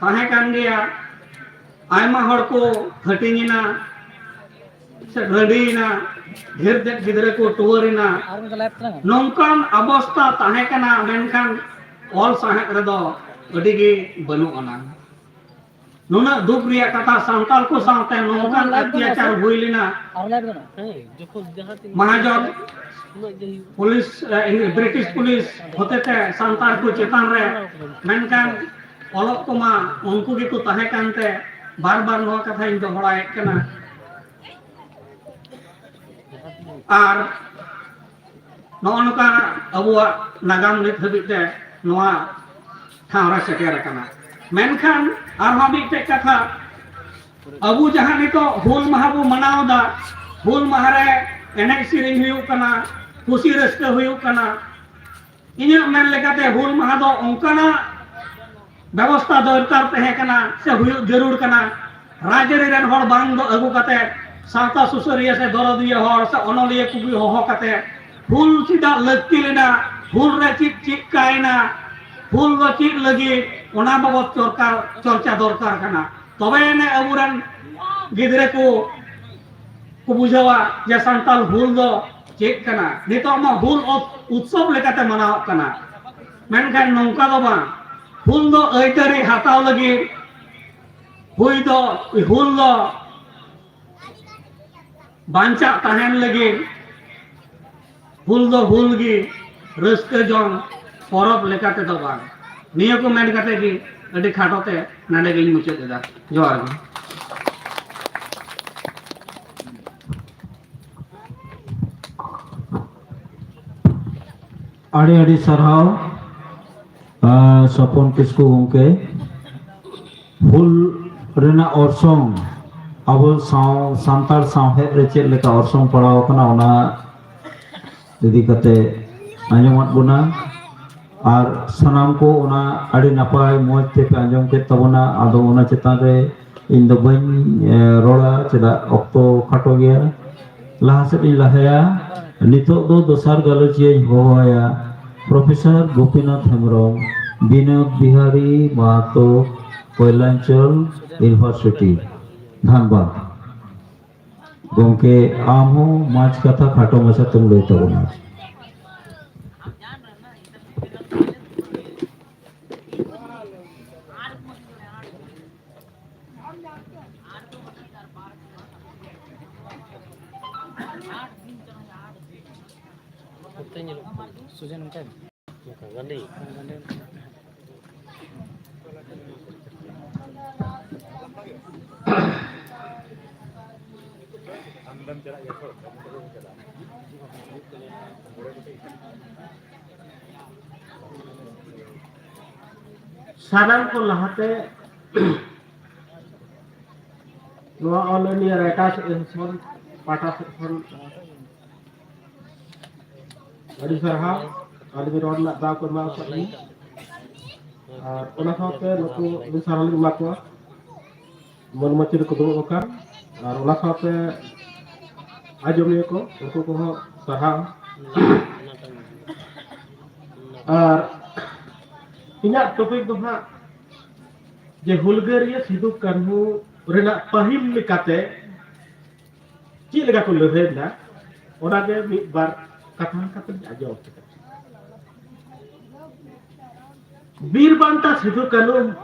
ᱛᱟᱦᱮᱸ ᱠᱟᱱ ᱜᱮᱭᱟ, ᱟᱭᱢᱟ ᱦᱚᱲ ᱠᱚ ᱦᱟᱹᱴᱤᱧᱮᱱᱟ ᱥᱮ ᱨᱟᱺᱰᱤᱭᱮᱱᱟ, ᱰᱷᱮᱨ ᱛᱮᱫ ᱜᱤᱫᱽᱨᱟᱹ ᱠᱚ ᱴᱩᱣᱟᱹᱨ ᱮᱱᱟ᱾ ᱱᱚᱝᱠᱟᱱ ᱚᱵᱚᱥᱛᱟ ᱛᱟᱦᱮᱸ ᱠᱟᱱᱟ, ᱢᱮᱱᱠᱷᱟᱱ ᱚᱞ ᱥᱟᱶᱦᱮᱫ ᱨᱮᱫᱚ ᱟᱹᱰᱤ ᱜᱮ ᱵᱟᱹᱱᱩᱜ ᱟᱱᱟ᱾ ᱱᱩᱱᱟᱹᱜ ᱫᱩᱠ ᱨᱮᱭᱟᱜ ᱠᱟᱛᱷᱟ, ᱥᱟᱱᱛᱟᱲ ᱠᱚ ᱥᱟᱶᱛᱮ ᱱᱚᱝᱠᱟᱱ ᱚᱛᱛᱟᱪᱟᱨ ᱦᱩᱭ ᱞᱮᱱᱟ᱾ ᱢᱟᱦᱟᱡᱚᱱ ᱯᱩᱞᱤᱥ, ᱮ, ᱤᱝ-, ᱵᱨᱤᱴᱤᱥ ᱯᱩᱞᱤᱥ ᱦᱚᱛᱮᱛᱮ ᱥᱟᱱᱛᱟᱲ ᱠᱚ ᱪᱮᱛᱟᱱ ᱨᱮ, ᱢᱮᱱᱠᱷᱟᱱ ᱚᱞᱚᱜ ᱠᱚᱢᱟ ᱩᱱᱠᱩ ᱜᱮᱠᱚ ᱛᱟᱦᱮᱸ ᱠᱟᱱᱛᱮ, ᱵᱟᱨ ᱵᱟᱨ ᱱᱚᱣᱟ ᱠᱟᱛᱷᱟᱧ ᱫᱚᱦᱲᱟᱭᱮᱫ ᱠᱟᱱᱟ᱾ ᱟᱨ ᱱᱚᱜᱼᱚ ᱱᱚᱝᱠᱟ ᱟᱵᱚᱣᱟᱜ ᱱᱟᱜᱟᱢ ᱱᱤᱛ ᱦᱟᱹᱵᱤᱡ ᱛᱮ ᱱᱚᱣᱟ ᱴᱷᱟᱶ ᱨᱮ ᱥᱮᱴᱮᱨ ᱟᱠᱟᱱᱟ᱾ ᱢᱮᱱᱠᱷᱟᱱ ᱟᱨᱦᱚᱸ ᱢᱤᱫᱴᱮᱡ ᱠᱟᱛᱷᱟ, ᱟᱵᱚ ᱡᱟᱦᱟᱸ ᱱᱤᱛᱚᱜ ᱦᱩᱞ ᱢᱟᱦᱟ ᱵᱚ ᱢᱟᱱᱟᱣ ᱮᱫᱟ, ᱦᱩᱞ ᱢᱟᱦᱟ ᱨᱮ ᱮᱱᱮᱡ ᱥᱮᱨᱮᱧ ᱦᱩᱭᱩᱜ ᱠᱟᱱᱟ, ᱠᱩᱥᱤ ᱨᱟᱹᱥᱠᱟᱹ ᱦᱩᱭᱩᱜ ᱠᱟᱱᱟ, ᱤᱧᱟᱹᱜ ᱢᱮᱱ ᱞᱮᱠᱟᱛᱮ ᱦᱩᱞ ᱢᱟᱦᱟ ᱫᱚ ᱚᱱᱠᱟᱱᱟᱜ ᱵᱮᱵᱚᱥᱛᱷᱟ ᱫᱚᱨᱠᱟᱨ ᱛᱟᱦᱮᱸ ᱠᱟᱱᱟ ᱥᱮ ᱦᱩᱭᱩᱜ ᱡᱟᱹᱨᱩᱲ ᱠᱟᱱᱟ᱾ ᱨᱟᱡᱽᱟᱹᱨᱤ ᱨᱮᱱ ᱦᱚᱲ ᱵᱟᱝ ᱫᱚ ᱟᱹᱜᱩ ᱠᱟᱛᱮ ᱥᱟᱶᱛᱟ ᱥᱩᱥᱟᱹᱨᱤᱭᱟᱹ ᱥᱮ ᱫᱚᱨᱚᱫᱤᱭᱟᱹ ᱦᱚᱲ ᱥᱮ ᱚᱱᱚᱞᱤᱭᱟᱹ ᱠᱚᱜᱮ ᱦᱚᱦᱚ ᱠᱟᱛᱮ ᱦᱩᱞ ᱪᱮᱫᱟᱜ ᱞᱟᱹᱠᱛᱤ ᱞᱮᱱᱟ, ᱦᱩᱞ ᱨᱮ ᱪᱮᱫ ᱪᱮᱫ ᱠᱟᱭᱱᱟ, ᱦᱩᱞ ᱫᱚ ᱪᱮᱫ ᱞᱟᱹᱜᱤᱫ, ᱚᱱᱟ ᱵᱟᱵᱚᱛ ᱪᱚᱨᱪᱟ, ᱪᱚᱨᱪᱟ ᱫᱚᱨᱠᱟᱨ ᱠᱟᱱᱟ᱾ ᱛᱚᱵᱮ ᱮᱱᱮ ᱟᱵᱚᱨᱮᱱ ᱜᱤᱫᱽᱨᱟᱹ ᱠᱚ ᱠᱚ ᱵᱩᱡᱷᱟᱹᱣᱟ ᱡᱮ ᱥᱟᱱᱛᱟᱲ ᱦᱩᱞ ᱫᱚ ᱪᱮᱫ ᱠᱟᱱᱟ᱾ ᱱᱤᱛᱚᱜ ᱢᱟ ᱦᱩᱞ ᱩᱛ-, ᱩᱛᱥᱚᱵ ᱞᱮᱠᱟᱛᱮ ᱢᱟᱱᱟᱣᱚᱜ ᱠᱟᱱᱟ, ᱢᱮᱱᱠᱷᱟᱱ ᱱᱚᱝᱠᱟ ᱫᱚ ᱵᱟᱝ᱾ ᱦᱩᱞ ᱫᱚ ᱟᱹᱭᱫᱟᱹᱨᱤ ᱦᱟᱛᱟᱣ ᱞᱟᱹᱜᱤᱫ, ᱦᱩᱭ ᱫᱚ, ᱦᱩᱞ ᱫᱚ ᱵᱟᱧᱪᱟᱜ ᱛᱟᱦᱮᱱ ᱞᱟᱹᱜᱤᱫ᱾ ᱦᱩᱞ ᱫᱚ ᱦᱩᱞ ᱜᱮ, ᱨᱟᱹᱥᱠᱟᱹ ᱡᱚᱝ ᱯᱚᱨᱚᱵᱽ ᱞᱮᱠᱟ ᱛᱮᱫᱚ ᱵᱟᱝ᱾ ᱱᱤᱭᱟᱹ ᱠᱚ ᱢᱮᱱ ᱠᱟᱛᱮ ᱜᱮ ᱟᱹᱰᱤ ᱠᱷᱟᱴᱚ ᱛᱮ ᱱᱚᱰᱮ ᱜᱤᱧ ᱢᱩᱪᱟᱹᱫ ᱮᱫᱟ᱾ ᱡᱚᱦᱟᱨ ᱜᱮ᱾ ᱟᱹᱰᱤ ᱟᱹᱰᱤ ᱥᱟᱨᱦᱟᱣ, ᱟᱸ, ᱥᱚᱯᱚᱱ ᱠᱤᱥᱠᱩ ᱜᱚᱢᱠᱮ᱾ ᱦᱩᱞ ᱨᱮᱱᱟᱜ ᱚᱨᱥᱚᱝ, ᱟᱵᱚ ᱥᱟᱶ-, ᱥᱟᱱᱛᱟᱲ ᱥᱟᱶᱦᱮᱫ ᱨᱮ ᱪᱮᱫ ᱞᱮᱠᱟ ᱚᱨᱥᱚᱝ ᱯᱟᱲᱟᱣ ᱟᱠᱟᱱᱟ, ᱚᱱᱟ ᱤᱫᱤ ᱠᱟᱛᱮ ᱟᱸᱡᱚᱢᱟᱫ ᱵᱚᱱᱟ᱾ ᱟᱨ ᱥᱟᱱᱟᱢ ᱠᱚ ᱚᱱᱟ ᱟᱹᱰᱤ ᱱᱟᱯᱟᱭ ᱢᱚᱡᱽ ᱛᱮᱯᱮ ᱟᱸᱡᱚᱢ ᱠᱮᱫ ᱛᱟᱵᱚᱱᱟ᱾ ᱟᱫᱚ ᱚᱱᱟ ᱪᱮᱛᱟᱱ ᱨᱮ ᱤᱧ ᱫᱚ ᱵᱟᱹᱧ, ᱮ, ᱨᱚᱲᱟ, ᱪᱮᱫᱟᱜ ᱚᱠᱛᱚ ᱠᱷᱟᱴᱚ ᱜᱮᱭᱟ᱾ ᱞᱟᱦᱟ ᱥᱮᱫ ᱤᱧ ᱞᱟᱦᱟᱭᱟ᱾ ᱱᱤᱛᱚᱜ ᱫᱚ ᱫᱚᱥᱟᱨ ᱜᱟᱞᱚᱪᱤᱭᱟᱹᱧ ᱦᱚᱦᱚᱣᱟᱭᱟ, ᱯᱨᱚᱯᱷᱮᱥᱚᱨ ᱜᱳᱯᱤᱱᱟᱛᱷ ᱦᱮᱢᱵᱨᱚᱢ, ᱵᱤᱱᱳᱫ ᱵᱤᱦᱟᱨᱤ ᱢᱟᱦᱟᱛᱚ, ᱠᱚᱭᱞᱟᱧᱪᱚᱞ ᱤᱭᱩᱱᱤᱵᱷᱟᱨᱥᱤᱴᱤ, ᱫᱷᱟᱱᱵᱟᱫᱽ᱾ ᱜᱚᱢᱠᱮ, ᱟᱢ ᱦᱚᱸ ᱢᱟᱪ ᱠᱟᱛᱷᱟ ᱠᱷᱟᱴᱚ ᱢᱟᱪᱷᱟ ᱛᱮᱢ ᱞᱟᱹᱭ ᱛᱟᱵᱚᱱᱟ᱾ ᱥᱟᱱᱟᱢ ᱠᱚ ᱞᱟᱦᱟᱛᱮ ᱱᱚᱣᱟ All India Writers Association ᱯᱟᱦᱴᱟ ᱥᱮᱫ ᱠᱷᱚᱱ ᱟᱹᱰᱤ ᱥᱟᱨᱦᱟᱣ, ᱟᱹᱰᱤ ᱨᱚᱲ ᱨᱮᱱᱟᱜ ᱫᱟᱣ ᱠᱚ ᱮᱢᱟ ᱟᱠᱟᱫ ᱞᱤᱧᱟ᱾ ᱟᱨ ᱚᱱᱟ ᱥᱟᱶᱛᱮ ᱱᱩᱠᱩ ᱟᱹᱰᱤ ᱥᱟᱨᱦᱟᱣ ᱞᱤᱧ ᱮᱢᱟ ᱠᱚᱣᱟ, ᱢᱟᱹᱱ ᱢᱟᱹᱪᱤ ᱨᱮᱠᱚ ᱫᱩᱲᱩᱵ ᱟᱠᱟᱱ᱾ ᱟᱨ ᱚᱱᱟ ᱥᱟᱶᱛᱮ ᱟᱸᱡᱚᱢᱤᱭᱟᱹ ᱠᱚ, ᱩᱱᱠᱩ ᱠᱚᱦᱚᱸ ᱥᱟᱨᱦᱟᱣ᱾ ᱟᱨ ᱤᱧᱟᱹᱜ ᱴᱚᱯᱤᱠ ᱫᱚ ᱦᱟᱸᱜ ᱡᱮ ᱦᱩᱞᱜᱟᱹᱨᱤᱭᱟᱹ ᱥᱤᱫᱩ ᱠᱟᱹᱱᱦᱩ ᱨᱮᱱᱟᱜ ᱯᱟᱹᱦᱤᱞ ᱞᱮᱠᱟᱛᱮ ᱪᱮᱫ ᱞᱮᱠᱟ ᱠᱚ ᱞᱟᱹᱲᱦᱟᱹᱭ ᱞᱮᱫᱟ, ᱚᱱᱟᱜᱮ ᱢᱤᱫ ᱵᱟᱨ ᱠᱟᱛᱷᱟ ᱠᱟᱛᱮ ᱟᱸᱡᱚᱢ ᱠᱮᱫᱟ᱾ ᱵᱤᱨ ᱵᱟᱱᱴᱟ ᱥᱤᱫᱩ ᱠᱟᱹᱱᱦᱩ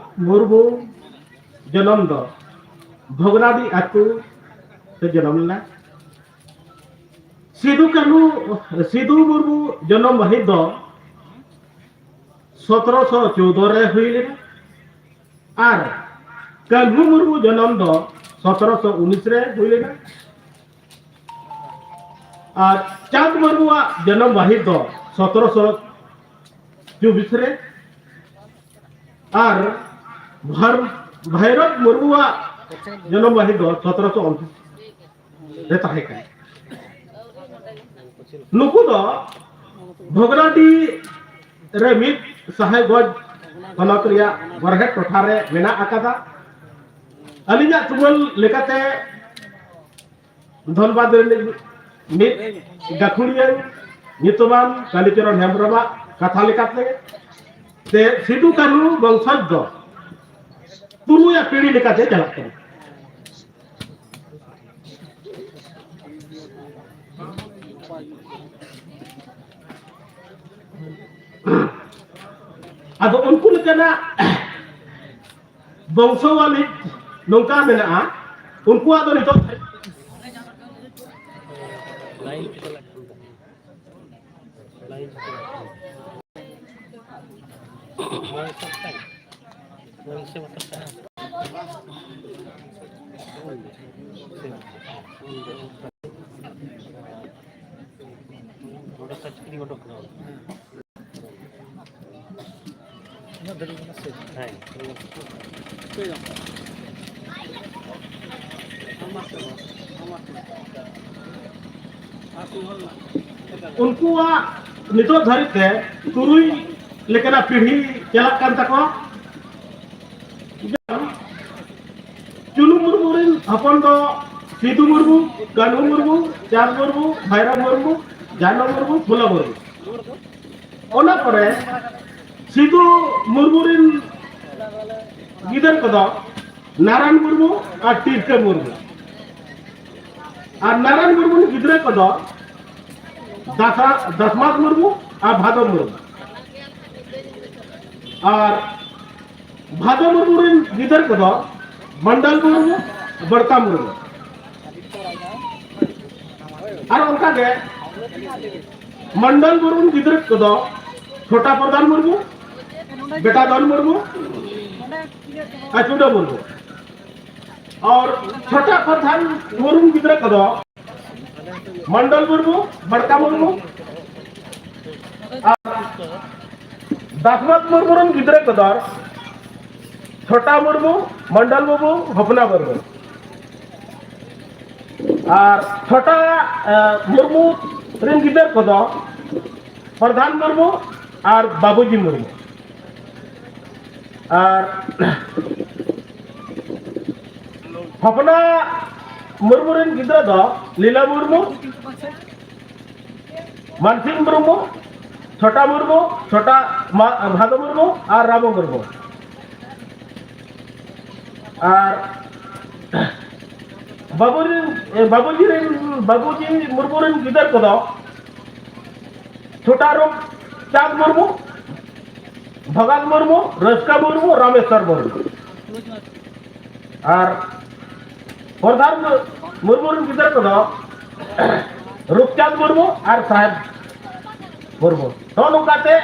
ᱢᱩᱨᱢᱩ ᱡᱚᱱᱚᱢ ᱫᱚ ᱵᱷᱚᱜᱽᱱᱟᱰᱤ ᱟᱹᱛᱩ ᱨᱮ ᱡᱚᱱᱚᱢ ᱞᱮᱱᱟ᱾ ᱥᱤᱫᱩ ᱠᱟᱹᱱᱦᱩ, ᱥᱤᱫᱩ ᱢᱩᱨᱢᱩ ᱡᱚᱱᱚᱢ ᱢᱟᱹᱦᱤᱛ ᱫᱚ ᱥᱚᱛᱨᱚᱥᱚ ᱪᱳᱣᱫᱚ ᱨᱮ ᱦᱩᱭ ᱞᱮᱱᱟ᱾ ᱟᱨ ᱠᱟᱹᱱᱦᱩ ᱢᱩᱨᱢᱩ ᱡᱚᱱᱚᱢ ᱫᱚ ᱥᱚᱛᱨᱚᱥᱚ ᱩᱱᱤᱥ ᱨᱮ ᱦᱩᱭ ᱞᱮᱱᱟ᱾ ᱟᱨ ᱪᱟᱸᱫᱽ ᱢᱩᱨᱢᱩᱣᱟᱜ ᱡᱚᱱᱚᱢ ᱢᱟᱹᱦᱤᱛ ᱫᱚ ᱥᱚᱛᱨᱚᱥᱚ ᱪᱚᱵᱵᱤᱥ ᱨᱮ᱾ ᱟᱨ ᱵᱷᱟᱨ-, ᱵᱷᱟᱭᱨᱚᱛ ᱢᱩᱨᱢᱩᱣᱟᱜ ᱡᱚᱱᱚᱢ ᱢᱟᱹᱦᱤᱛ ᱫᱚ ᱥᱚᱛᱨᱚᱥᱚ ᱩᱱᱛᱨᱤᱥ ᱨᱮ ᱛᱟᱦᱮᱸ ᱠᱟᱱᱟ᱾ ᱱᱩᱠᱩ ᱫᱚ ᱵᱷᱚᱜᱽᱱᱟᱰᱤ ᱨᱮ ᱢᱤᱫ ᱥᱟᱦᱮᱵᱽᱜᱚᱸᱡᱽ ᱦᱚᱱᱚᱛ ᱨᱮᱭᱟᱜ ᱵᱚᱨᱦᱮᱴ ᱴᱚᱴᱷᱟ ᱨᱮ ᱢᱮᱱᱟᱜ ᱟᱠᱟᱫᱟ᱾ ᱟᱹᱞᱤᱧᱟᱜ ᱛᱩᱢᱟᱹᱞ ᱞᱮᱠᱟᱛᱮ ᱫᱷᱚᱱᱵᱟᱫᱽ ᱨᱤᱱᱤᱡ ᱢᱤᱫ ᱜᱟᱹᱠᱷᱩᱲᱤᱭᱟᱹ ᱧᱩᱛᱩᱢᱟᱱ ᱠᱟᱞᱤᱪᱚᱨᱚᱱ ᱦᱮᱢᱵᱨᱚᱢᱟᱜ ᱠᱟᱛᱷᱟ ᱞᱮᱠᱟᱛᱮ, ᱥᱮ ᱥᱤᱫᱩ ᱠᱟᱹᱱᱦᱩ ᱵᱚᱝᱥᱚᱡᱽ ᱫᱚ ᱛᱩᱨᱩᱭᱟᱜ ᱯᱤᱲᱦᱤ ᱞᱮᱠᱟᱛᱮ ᱪᱟᱞᱟᱜ ᱠᱟᱱᱟ᱾ ᱟᱫᱚ ᱩᱱᱠᱩ ᱞᱮᱠᱟᱱᱟᱜ ᱵᱚᱝᱥᱚᱣᱟᱞᱤ ᱱᱚᱝᱠᱟ ᱢᱮᱱᱟᱜᱼᱟ, ᱩᱱᱠᱩᱣᱟᱜ ᱫᱚ ᱱᱤᱛᱚᱜ ᱩᱱᱠᱩᱣᱟᱜ ᱱᱤᱛᱚᱜ ᱫᱷᱟᱹᱨᱤᱡ ᱛᱮ ᱛᱩᱨᱩᱭ ᱞᱮᱠᱟᱱᱟᱜ ᱯᱤᱲᱦᱤ ᱪᱟᱞᱟᱜ ᱠᱟᱱ ᱛᱟᱠᱚᱣᱟ᱾ ᱪᱩᱱᱩ ᱢᱩᱨᱢᱩ ᱨᱮᱱ ᱦᱚᱯᱚᱱ ᱫᱚ ᱥᱤᱫᱩ ᱢᱩᱨᱢᱩ, ᱠᱟᱹᱱᱦᱩ ᱢᱩᱨᱢᱩ, ᱪᱟᱸᱫᱽ ᱢᱩᱨᱢᱩ, ᱵᱷᱟᱭᱨᱚᱵ ᱢᱩᱨᱢᱩ, ᱡᱟᱱᱚ ᱢᱩᱨᱢᱩ, ᱯᱷᱩᱞᱚ ᱢᱩᱨᱢᱩ᱾ ᱚᱱᱟ ᱯᱚᱨᱮ ᱥᱤᱫᱩ ᱢᱩᱨᱢᱩ ᱨᱮᱱ ᱜᱤᱫᱟᱹᱨ ᱠᱚᱫᱚ ᱱᱟᱨᱟᱭᱚᱱ ᱢᱩᱨᱢᱩ ᱟᱨ ᱛᱤᱞᱠᱟᱹ ᱢᱩᱨᱢᱩ᱾ ᱟᱨ ᱱᱟᱨᱟᱭᱚᱱ ᱢᱩᱨᱢᱩ ᱨᱮᱱ ᱜᱤᱫᱽᱨᱟᱹ ᱠᱚᱫᱚ ᱫᱟᱥᱟ-, ᱫᱟᱥᱢᱟᱛ ᱢᱩᱨᱢᱩ ᱟᱨ ᱵᱷᱟᱫᱚ ᱢᱩᱨᱢᱩ᱾ ᱟᱨ ᱵᱷᱟᱫᱚ ᱢᱩᱨᱢᱩ ᱨᱮᱱ ᱜᱤᱫᱟᱹᱨ ᱠᱚᱫᱚ ᱢᱚᱱᱰᱚᱞ ᱢᱩᱨᱢᱩ, ᱵᱚᱲᱠᱟ ᱢᱩᱨᱢᱩ᱾ ᱟᱨ ᱚᱱᱠᱟᱜᱮ ᱢᱚᱱᱰᱚᱞ ᱢᱩᱨᱢᱩ ᱨᱮᱱ ᱜᱤᱫᱽᱨᱟᱹ ᱠᱚᱫᱚ ᱪᱷᱳᱴᱟ ᱯᱨᱚᱫᱷᱟᱱ ᱢᱩᱨᱢᱩ, ᱵᱮᱴᱟ ᱫᱷᱚᱱ ᱢᱩᱨᱢᱩ ᱟᱨ ᱪᱩᱰᱟᱹ ᱢᱩᱨᱢᱩ᱾ ᱟᱨ ᱪᱷᱳᱴᱟ ᱯᱨᱚᱫᱷᱟᱱ ᱢᱩᱨᱢᱩ ᱜᱤᱫᱽᱨᱟᱹ ᱠᱚᱫᱚ ᱢᱚᱱᱰᱚᱞ ᱢᱩᱨᱢᱩ, ᱵᱚᱲᱠᱟ ᱢᱩᱨᱢᱩ ᱟᱨ ᱫᱟᱥᱢᱟᱛ ᱢᱩᱨᱢᱩ ᱨᱮᱱ ᱜᱤᱫᱽᱨᱟᱹ ᱠᱚᱫᱚ ᱪᱷᱳᱴᱟ ᱢᱩᱨᱢᱩ, ᱢᱚᱱᱰᱚᱞ ᱢᱩᱨᱢᱩ, ᱦᱚᱯᱱᱟ ᱢᱩᱨᱢᱩ᱾ ᱟᱨ ᱪᱷᱳᱴᱟ, ᱮ, ᱢᱩᱨᱢᱩ ᱨᱮᱱ ᱜᱤᱫᱟᱹᱨ ᱠᱚᱫᱚ ᱯᱨᱚᱫᱷᱟᱱ ᱢᱩᱨᱢᱩ ᱟᱨ ᱵᱟᱵᱩᱡᱤ ᱢᱩᱨᱢᱩ᱾ ᱟᱨ ᱦᱚᱯᱱᱟ ᱢᱩᱨᱢᱩ ᱨᱮᱱ ᱜᱤᱫᱽᱨᱟᱹ ᱫᱚ ᱞᱤᱞᱟ ᱢᱩᱨᱢᱩ, ᱢᱟᱱᱥᱤᱝ ᱢᱩᱨᱢᱩ, ᱪᱷᱳᱴᱟ ᱢᱩᱨᱢᱩ, ᱪᱷᱳᱴᱟ ᱢᱟ-, ᱵᱷᱟᱫᱚ ᱢᱩᱨᱢᱩ ᱟᱨ ᱨᱟᱢᱚ ᱢᱩᱨᱢᱩ᱾ ᱟᱨ ᱵᱟᱵᱩ ᱨᱮᱱ, ᱮ, ᱵᱟᱵᱩᱡᱤ ᱨᱮᱱ, ᱵᱟᱵᱩᱡᱤ ᱢᱩᱨᱢᱩ ᱨᱮᱱ ᱜᱤᱫᱟᱹᱨ ᱠᱚᱫᱚ ᱪᱷᱳᱴᱟ ᱨᱩᱯᱪᱟᱸᱫᱽ ᱢᱩᱨᱢᱩ, ᱵᱷᱚᱜᱟᱱ ᱢᱩᱨᱢᱩ, ᱨᱟᱹᱥᱠᱟᱹ ᱢᱩᱨᱢᱩ, ᱨᱟᱢᱮᱥᱣᱚᱨ ᱢᱩᱨᱢᱩ᱾ ᱟᱨ ᱯᱨᱚᱫᱷᱟᱱ ᱢᱩᱨᱢᱩ ᱨᱮᱱ ᱜᱤᱫᱽᱨᱟᱹ ᱠᱚᱫᱚ ᱨᱩᱯᱪᱟᱸᱫᱽ ᱢᱩᱨᱢᱩ ᱟᱨ ᱥᱟᱦᱮᱵᱽ ᱢᱩᱨᱢᱩ᱾ ᱱᱚᱜᱼᱚ ᱱᱚᱝᱠᱟᱛᱮ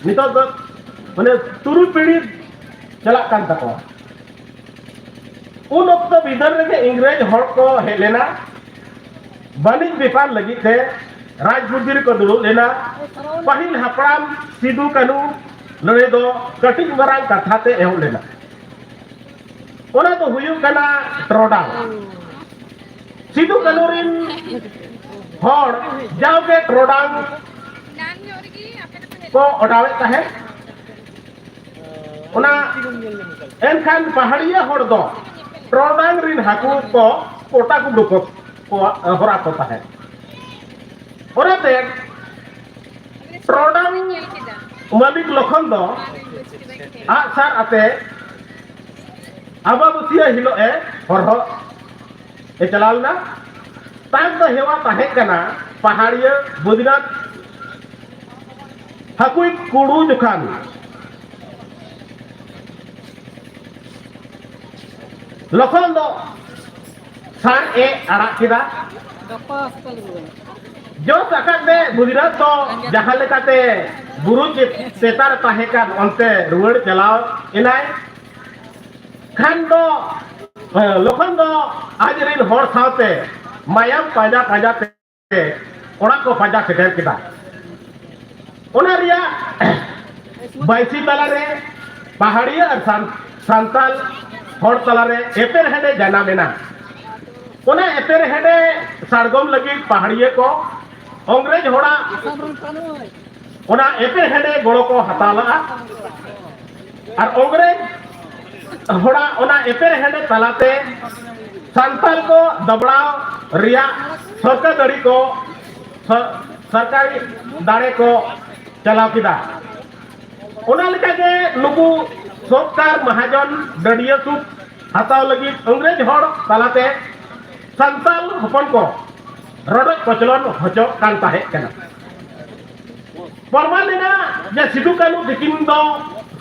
ᱱᱤᱛᱚᱜ ᱫᱚ ᱢᱟᱱᱮ ᱛᱩᱨᱩᱭ ᱯᱤᱲᱦᱤ ᱪᱟᱞᱟᱜ ᱠᱟᱱ ᱛᱟᱠᱚᱣᱟ᱾ ᱩᱱ ᱚᱠᱛᱚ ᱵᱤᱫᱟᱹᱞ ᱨᱮᱜᱮ ᱤᱝᱨᱮᱡᱽ ᱦᱚᱲ ᱠᱚ ᱦᱮᱡ ᱞᱮᱱᱟ, ᱵᱟᱹᱱᱤᱡᱽ ᱵᱮᱯᱟᱨ ᱞᱟᱹᱜᱤᱫ ᱛᱮ ᱨᱟᱡᱽ ᱵᱩᱫᱽᱫᱷᱤ ᱨᱮᱠᱚ ᱫᱩᱲᱩᱵ ᱞᱮᱱᱟ᱾ ᱯᱟᱹᱦᱤᱞ ᱦᱟᱯᱲᱟᱢ ᱥᱤᱫᱩ ᱠᱟᱹᱱᱦᱩ ᱞᱟᱹᱲᱦᱟᱹᱭ ᱫᱚ ᱠᱟᱹᱴᱤᱡ ᱢᱟᱨᱟᱝ ᱠᱟᱛᱷᱟ ᱛᱮ ᱮᱦᱚᱵ ᱞᱮᱱᱟ᱾ ᱚᱱᱟ ᱫᱚ ᱦᱩᱭᱩᱜ ᱠᱟᱱᱟ ᱴᱨᱚᱰᱟᱝ᱾ ᱥᱤᱫᱩ ᱠᱟᱹᱱᱦᱩ ᱨᱤᱱ ᱦᱚᱲ ᱡᱟᱣᱜᱮ ᱴᱨᱚᱰᱟᱝ ᱠᱚ ᱚᱰᱟᱣᱮᱫ ᱛᱟᱦᱮᱸᱫ᱾ ᱚᱱᱟ ᱮᱱᱠᱷᱟᱱ ᱯᱟᱦᱟᱲᱤᱭᱟᱹ ᱦᱚᱲ ᱫᱚ ᱴᱨᱚᱰᱟᱝ ᱨᱤᱱ ᱦᱟᱹᱠᱩ ᱠᱚ ᱠᱚᱴᱟ ᱠᱩᱢᱵᱽᱲᱩ ᱠᱚ ᱠᱚ ᱦᱚᱨᱟ ᱠᱚ ᱛᱟᱦᱮᱸᱫ᱾ ᱚᱱᱟᱛᱮ ᱴᱨᱚᱰᱟᱝ ᱢᱟᱹᱞᱤᱠ ᱞᱚᱠᱷᱚᱱ ᱫᱚ ᱟᱜᱼᱥᱟᱨ ᱟᱛᱮ ᱟᱢᱵᱟᱵᱟᱹᱥᱭᱟᱹ ᱦᱤᱞᱳᱜ ᱮ ᱦᱚᱨᱦᱚ ᱮ ᱪᱟᱞᱟᱣ ᱞᱮᱱᱟ᱾ ᱛᱟᱭᱚᱢ ᱫᱚ ᱦᱮᱣᱟ ᱛᱟᱦᱮᱸ ᱠᱟᱱᱟ ᱯᱟᱦᱟᱲᱤᱭᱟᱹ ᱵᱚᱫᱨᱤᱱᱟᱛᱷ ᱦᱟᱹᱠᱩᱭ ᱠᱩᱲᱩ ᱡᱚᱠᱷᱟᱱ ᱞᱚᱠᱷᱚᱱ ᱫᱚ ᱥᱟᱨ ᱮ ᱟᱲᱟᱜ ᱠᱮᱫᱟ᱾ ᱡᱚᱥ ᱟᱠᱟᱫ ᱛᱮ ᱵᱚᱫᱨᱤᱱᱟᱛᱷ ᱫᱚ ᱡᱟᱦᱟᱸ ᱞᱮᱠᱟᱛᱮ ᱵᱩᱨᱩ ᱪᱮ-, ᱪᱮᱛᱟᱱ ᱨᱮ ᱛᱟᱦᱮᱸ ᱠᱟᱱ ᱚᱱᱛᱮ ᱨᱩᱣᱟᱹᱲ ᱪᱟᱞᱟᱣ ᱮᱱᱟᱭ᱾ ᱠᱷᱟᱱ ᱫᱚ, ᱮ, ᱞᱚᱠᱷᱚᱱ ᱫᱚ ᱟᱡ ᱨᱤᱱ ᱦᱚᱲ ᱥᱟᱶᱛᱮ ᱢᱟᱭᱟᱢ ᱯᱟᱸᱡᱟ ᱯᱟᱸᱡᱟ ᱛᱮ ᱚᱲᱟᱜ ᱠᱚ ᱯᱟᱸᱡᱟ ᱥᱮᱴᱮᱨ ᱠᱮᱫᱟ᱾ ᱚᱱᱟ ᱨᱮᱭᱟᱜ ᱵᱟᱹᱭᱥᱤ ᱛᱟᱞᱟᱨᱮ ᱯᱟᱦᱟᱲᱤᱭᱟᱹ ᱟᱨ ᱥᱟᱱ-, ᱥᱟᱱᱛᱟᱞ ᱦᱚᱲ ᱛᱟᱞᱟᱨᱮ ᱮᱯᱮᱨᱦᱮᱸᱰᱮ ᱡᱟᱱᱟᱢ ᱮᱱᱟ᱾ ᱚᱱᱟ ᱮᱯᱮᱨᱦᱮᱸᱰᱮ ᱥᱟᱲᱜᱚᱢ ᱞᱟᱹᱜᱤᱫ ᱯᱟᱦᱟᱲᱤᱭᱟᱹ ᱠᱚ ᱤᱝᱨᱮᱡᱽ ᱦᱚᱲᱟᱜ ᱚᱱᱟ ᱮᱯᱮᱨᱦᱮᱸᱰᱮ ᱜᱚᱲᱚ ᱠᱚ ᱦᱟᱛᱟᱣ ᱞᱟᱜᱼᱟ᱾ ᱟᱨ ᱤᱝᱨᱮᱡᱽ ᱦᱚᱲᱟᱜ ᱚᱱᱟ ᱮᱯᱮᱨᱦᱮᱸᱰᱮ ᱛᱟᱞᱟᱛᱮ ᱥᱟᱱᱛᱟᱲ ᱠᱚ ᱫᱟᱵᱲᱟᱣ ᱨᱮᱭᱟᱜ ᱥᱚᱨᱠᱟᱨ ᱫᱟᱲᱮ ᱠᱚ, ᱥᱚ-, ᱥᱚᱨᱠᱟᱨᱤ ᱫᱟᱲᱮ ᱠᱚ ᱪᱟᱞᱟᱣ ᱠᱮᱫᱟ᱾ ᱚᱱᱟ ᱞᱮᱠᱟᱜᱮ ᱱᱩᱠᱩ ᱥᱚᱨᱠᱟᱨ ᱢᱟᱦᱟᱡᱚᱱ ᱰᱟᱹᱰᱤᱭᱟᱹ ᱥᱩᱫ ᱦᱟᱛᱟᱣ ᱞᱟᱹᱜᱤᱫ ᱤᱝᱨᱮᱡᱽ ᱦᱚᱲ ᱛᱟᱞᱟᱛᱮ ᱥᱟᱱᱛᱟᱲ ᱦᱚᱯᱚᱱ ᱠᱚ ᱨᱚᱰᱚᱡ ᱠᱚᱪᱞᱚᱱ ᱦᱚᱪᱚᱜ ᱠᱟᱱ ᱛᱟᱦᱮᱸ ᱠᱟᱱᱟ᱾ ᱯᱨᱚᱢᱟᱱ ᱮᱱᱟ ᱡᱮ ᱥᱤᱫᱩ ᱠᱟᱹᱱᱦᱩ ᱛᱤᱠᱤᱱ ᱫᱚ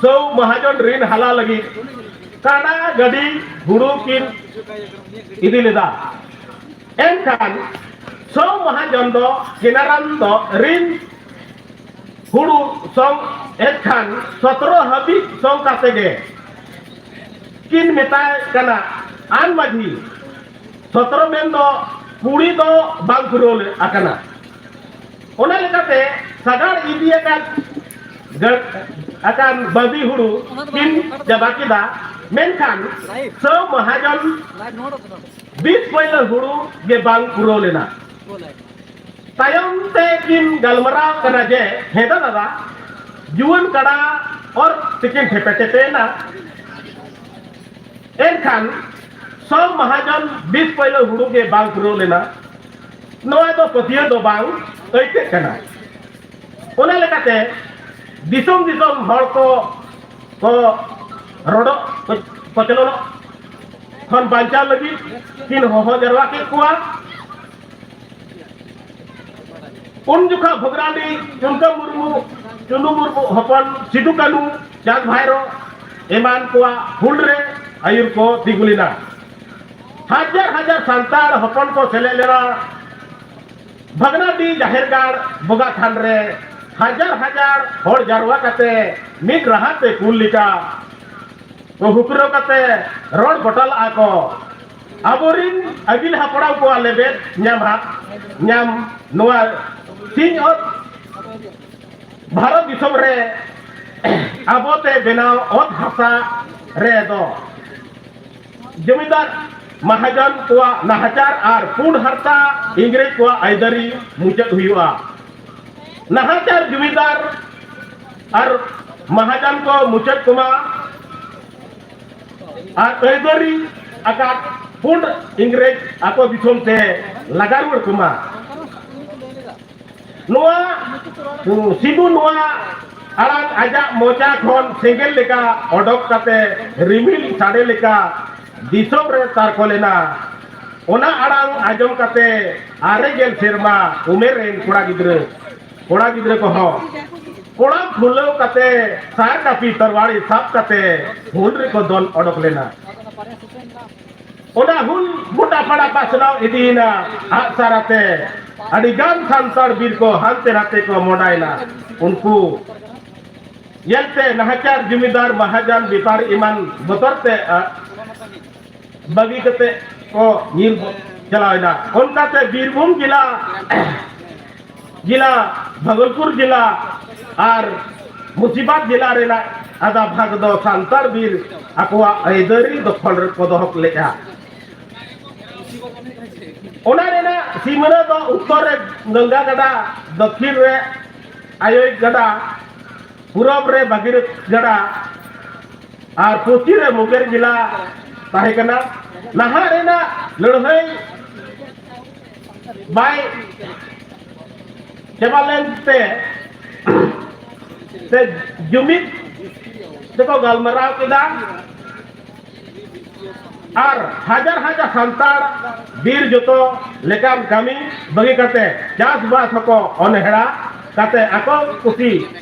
ᱥᱟᱹᱣ ᱢᱟᱦᱟᱡᱚᱱ ᱨᱤᱱ ᱦᱟᱞᱟ ᱞᱟᱹᱜᱤᱫ ᱠᱟᱰᱟ ᱜᱟᱹᱰᱤ ᱦᱩᱲᱩ ᱠᱤᱱ ᱤᱫᱤ ᱞᱮᱫᱟ᱾ ᱮᱱᱠᱷᱟᱱ ᱥᱟᱹᱣ ᱢᱟᱦᱟᱡᱚᱱ ᱫᱚ ᱠᱮᱱᱟᱨᱟᱱ ᱫᱚ ᱨᱤᱱ ᱦᱩᱲᱩ ᱥᱚᱝ ᱮᱱᱠᱷᱟᱱ ᱥᱚᱛᱨᱚ ᱦᱟᱹᱵᱤᱡ ᱥᱚᱝ ᱠᱟᱛᱮ ᱜᱮ ᱠᱤᱱ ᱢᱮᱛᱟᱭ ᱠᱟᱱᱟ, ᱟᱱ ᱢᱟᱹᱡᱷᱤ, ᱥᱚᱛᱨᱚ ᱢᱮᱱ ᱫᱚ ᱠᱩᱲᱤ ᱫᱚ ᱵᱟᱝ ᱯᱩᱨᱟᱹᱣ ᱞᱮ-, ᱟᱠᱟᱱᱟ᱾ ᱚᱱᱟ ᱞᱮᱠᱟᱛᱮ ᱥᱟᱜᱟᱲ ᱤᱫᱤ ᱟᱠᱟᱫ ᱜᱟᱹ-, ᱟᱠᱟᱱ ᱵᱟᱹᱫᱤ ᱦᱩᱲᱩ ᱠᱤᱱ ᱪᱟᱵᱟ ᱠᱮᱫᱟ, ᱢᱮᱱᱠᱷᱟᱱ ᱥᱟᱹᱣ ᱢᱟᱦᱟᱡᱚᱱ ᱵᱤᱥ ᱯᱟᱹᱭᱞᱟᱹ ᱦᱩᱲᱩ ᱜᱮ ᱵᱟᱝ ᱯᱩᱨᱟᱹᱣ ᱞᱮᱱᱟ᱾ ᱛᱟᱭᱚᱢ ᱛᱮ ᱠᱤᱱ ᱜᱟᱞᱢᱟᱨᱟᱣ ᱠᱟᱱᱟ ᱡᱮ, ᱦᱮᱸᱫᱟ ᱫᱟᱫᱟ, ᱡᱩᱣᱟᱹᱱ ᱠᱟᱰᱟ ᱚᱨ ᱛᱮᱠᱤᱱ ᱴᱷᱮᱯᱮ ᱴᱷᱮᱯᱮ ᱮᱱᱟ᱾ ᱮᱱᱠᱷᱟᱱ ᱥᱚᱵ ᱢᱟᱦᱟᱡᱚᱱ ᱵᱤᱥ ᱯᱟᱹᱭᱞᱟᱹ ᱦᱩᱲᱩ ᱜᱮ ᱵᱟᱝ ᱯᱩᱨᱟᱹᱣ ᱞᱮᱱᱟ᱾ ᱱᱚᱣᱟ ᱫᱚ ᱯᱟᱹᱛᱭᱟᱹᱣ ᱫᱚ ᱵᱟᱝ ᱟᱹᱭᱠᱟᱹᱜ ᱠᱟᱱᱟ᱾ ᱚᱱᱟ ᱞᱮᱠᱟᱛᱮ ᱫᱤᱥᱚᱢ ᱫᱤᱥᱚᱢ ᱦᱚᱲ ᱠᱚ, ᱠᱚ ᱨᱚᱰᱚᱜ ᱠᱚᱪᱞᱚᱱᱚᱜ ᱠᱷᱚᱱ ᱵᱟᱧᱪᱟᱣ ᱞᱟᱹᱜᱤᱫ ᱠᱤᱱ ᱦᱚᱦᱚ ᱡᱟᱨᱣᱟ ᱠᱮᱫ ᱠᱚᱣᱟ᱾ ᱩᱱ ᱡᱚᱠᱷᱟ ᱵᱷᱚᱜᱽᱨᱟᱰᱤ ᱪᱩᱱᱠᱟᱹ ᱢᱩᱨᱢᱩ, ᱪᱩᱱᱩ ᱢᱩᱨᱢᱩ ᱦᱚᱯᱚᱱ, ᱥᱤᱫᱩ ᱠᱟᱹᱱᱩ, ᱪᱟᱸᱫᱽ ᱵᱷᱟᱭᱨᱚ ᱮᱢᱟᱱ ᱠᱚᱣᱟᱜ ᱦᱩᱞ ᱨᱮ ᱟᱹᱭᱩᱨ ᱠᱚ ᱛᱤᱸᱜᱩ ᱞᱮᱱᱟ᱾ ᱦᱟᱡᱟᱨ ᱦᱟᱡᱟᱨ ᱥᱟᱱᱛᱟᱲ ᱦᱚᱯᱚᱱ ᱠᱚ ᱥᱮᱞᱮᱫ ᱞᱮᱱᱟ᱾ ᱵᱷᱚᱜᱽᱨᱟᱰᱤ ᱡᱟᱦᱮᱨ ᱜᱟᱲ ᱵᱚᱸᱜᱟ ᱛᱷᱟᱱ ᱨᱮ ᱦᱟᱡᱟᱨ ᱦᱟᱡᱟᱨ ᱦᱚᱲ ᱡᱟᱨᱣᱟ ᱠᱟᱛᱮ ᱢᱤᱫ ᱨᱟᱦᱟ ᱛᱮ ᱠᱩᱞ ᱞᱮᱠᱟ ᱠᱚ ᱦᱩᱠᱨᱟᱹᱣ ᱠᱟᱛᱮ ᱨᱚᱲ ᱜᱚᱴᱟ ᱞᱟᱜᱼᱟ ᱠᱚ, ᱟᱵᱚᱨᱤᱱ ᱟᱹᱜᱤᱞ ᱦᱟᱯᱲᱟᱢ ᱠᱚᱣᱟᱜ ᱞᱮᱵᱮᱫ ᱧᱟᱢ ᱦᱟᱜ, ᱧᱟᱢ ᱱᱚᱣᱟ ᱥᱤᱧ ᱚᱛ ᱵᱷᱟᱨᱚᱛ ᱫᱤᱥᱚᱢ ᱨᱮ ᱟᱵᱚᱛᱮ ᱵᱮᱱᱟᱣ ᱚᱛ ᱦᱟᱥᱟ ᱨᱮᱫᱚ ᱡᱚᱢᱤᱫᱟᱨ ᱢᱟᱦᱟᱡᱚᱱ ᱠᱚᱣᱟᱜ ᱱᱟᱦᱟᱪᱟᱨ ᱟᱨ ᱯᱩᱸᱰ ᱦᱟᱨᱛᱟ ᱤᱝᱨᱮᱡᱽ ᱠᱚᱣᱟᱜ ᱟᱹᱭᱫᱟᱹᱨᱤ ᱢᱩᱪᱟᱹᱫ ᱦᱩᱭᱩᱜᱼᱟ᱾ ᱱᱟᱦᱟᱪᱟᱨ ᱡᱚᱢᱤᱫᱟᱨ ᱟᱨ ᱢᱟᱦᱟᱡᱚᱱ ᱠᱚ ᱢᱩᱪᱟᱹᱫ ᱠᱚᱢᱟ ᱟᱨ ᱟᱹᱭᱫᱟᱹᱨᱤ ᱟᱠᱟᱫ ᱯᱩᱸᱰ ᱤᱝᱨᱮᱡᱽ ᱟᱠᱚ ᱫᱤᱥᱚᱢ ᱛᱮ ᱞᱟᱜᱟ ᱨᱩᱣᱟᱹᱲ ᱠᱚᱢᱟ᱾ ᱱᱚᱣᱟ, ᱩᱸ, ᱥᱤᱫᱩ ᱱᱚᱣᱟ ᱟᱲᱟᱝ ᱟᱡᱟᱜ ᱢᱚᱪᱟ ᱠᱷᱚᱱ ᱥᱮᱸᱜᱮᱞ ᱞᱮᱠᱟ ᱚᱰᱚᱠ ᱠᱟᱛᱮ ᱨᱤᱢᱤᱞ ᱥᱟᱰᱮ ᱞᱮᱠᱟ ᱫᱤᱥᱚᱢ ᱨᱮ ᱛᱟᱨᱠᱚ ᱞᱮᱱᱟ᱾ ᱚᱱᱟ ᱟᱲᱟᱝ ᱟᱸᱡᱚᱢ ᱠᱟᱛᱮ ᱟᱨᱮ ᱜᱮᱞ ᱥᱮᱨᱢᱟ ᱩᱢᱮᱨ ᱨᱮᱱ ᱠᱚᱲᱟ ᱜᱤᱫᱽᱨᱟᱹ ᱠᱚᱲᱟ ᱜᱤᱫᱽᱨᱟᱹ ᱠᱚᱦᱚᱸ ᱠᱚᱲᱟᱢ ᱯᱷᱩᱞᱟᱹᱣ ᱠᱟᱛᱮ, ᱥᱟᱨ ᱠᱟᱹᱯᱤ ᱛᱟᱨᱣᱟᱲᱤ ᱥᱟᱵ ᱠᱟᱛᱮ ᱦᱩᱞ ᱨᱮᱠᱚ ᱫᱚᱱ ᱚᱰᱚᱠ ᱞᱮᱱᱟ᱾ ᱚᱱᱟ ᱦᱩᱞ ᱜᱚᱴᱟ ᱯᱟᱲᱟ ᱯᱟᱥᱱᱟᱣ ᱤᱫᱤᱭᱮᱱᱟ ᱟᱜᱼᱥᱟᱨ ᱟᱛᱮ᱾ ᱟᱹᱰᱤ ᱜᱟᱱ ᱥᱟᱱᱛᱟᱲ ᱵᱤᱨ ᱠᱚ ᱦᱟᱱᱛᱮ ᱱᱟᱛᱮ ᱠᱚ ᱢᱚᱰᱟᱭᱮᱱᱟ᱾ ᱩᱱᱠᱩ ᱧᱮᱞᱛᱮ ᱱᱟᱦᱟᱪᱟᱨ ᱡᱩᱢᱤᱫᱟᱨ ᱢᱟᱦᱟᱡᱟᱱ ᱵᱮᱯᱟᱨ ᱮᱢᱟᱱ ᱵᱚᱛᱚᱨ ᱛᱮ, ᱟ, ᱵᱟᱹᱜᱤ ᱠᱟᱛᱮ ᱠᱚ ᱧᱤᱨ ᱪᱟᱞᱟᱣ ᱮᱱᱟ᱾ ᱚᱱᱠᱟᱛᱮ ᱵᱤᱨᱵᱷᱩᱢ ᱡᱮᱞᱟ, ᱡᱮᱞᱟ ᱵᱷᱟᱜᱚᱞᱯᱩᱨ ᱡᱮᱞᱟ ᱟᱨ ᱢᱩᱨᱥᱤᱫᱟᱵᱟᱫᱽ ᱡᱮᱞᱟ ᱨᱮᱱᱟᱜ ᱟᱫᱷᱟ ᱵᱷᱟᱜᱽ ᱫᱚ ᱥᱟᱱᱛᱟᱲ ᱵᱤᱨ ᱟᱠᱚᱣᱟᱜ ᱟᱹᱭᱫᱟᱹᱨᱤ ᱫᱚᱠᱷᱚᱞ ᱨᱮᱠᱚ ᱫᱚᱦᱚ ᱞᱮᱫᱼᱟ᱾ ᱚᱱᱟ ᱨᱮᱱᱟᱜ ᱥᱤᱢᱟᱹ ᱫᱚ ᱩᱛᱛᱚᱨ ᱨᱮ ᱜᱚᱝᱜᱟ ᱜᱟᱰᱟ, ᱫᱚᱠᱠᱷᱤᱱ ᱨᱮ ᱟᱭᱚᱭ ᱜᱟᱰᱟ, ᱯᱩᱨᱚᱵᱽ ᱨᱮ ᱵᱷᱟᱜᱤᱨᱚᱛᱷ ᱜᱟᱰᱟ ᱟᱨ ᱯᱩᱛᱷᱤ ᱨᱮ ᱢᱩᱜᱮᱨ ᱡᱮᱞᱟ ᱛᱟᱦᱮᱸ ᱠᱟᱱᱟ᱾ ᱱᱟᱦᱟᱜ ᱨᱮᱱᱟᱜ ᱞᱟᱹᱲᱦᱟᱹᱭ ᱵᱟᱭ ᱪᱟᱵᱟ ᱞᱮᱱ ᱛᱮ, ᱛᱮ ᱡᱩᱢᱤᱫ ᱛᱮᱠᱚ ᱜᱟᱞᱢᱟᱨᱟᱣ ᱠᱮᱫᱟ᱾ ᱟᱨ ᱦᱟᱡᱟᱨ ᱦᱟᱡᱟᱨ ᱥᱟᱱᱛᱟᱲ ᱵᱤᱨ ᱡᱚᱛᱚ ᱞᱮᱠᱟᱱ ᱠᱟᱹᱢᱤ ᱵᱟᱹᱜᱤ ᱠᱟᱛᱮ ᱪᱟᱥᱵᱟᱥ ᱦᱚᱸᱠᱚ ᱚᱱᱦᱮᱲᱟ ᱠᱟᱛᱮ ᱟᱠᱚ ᱠᱩᱥᱤ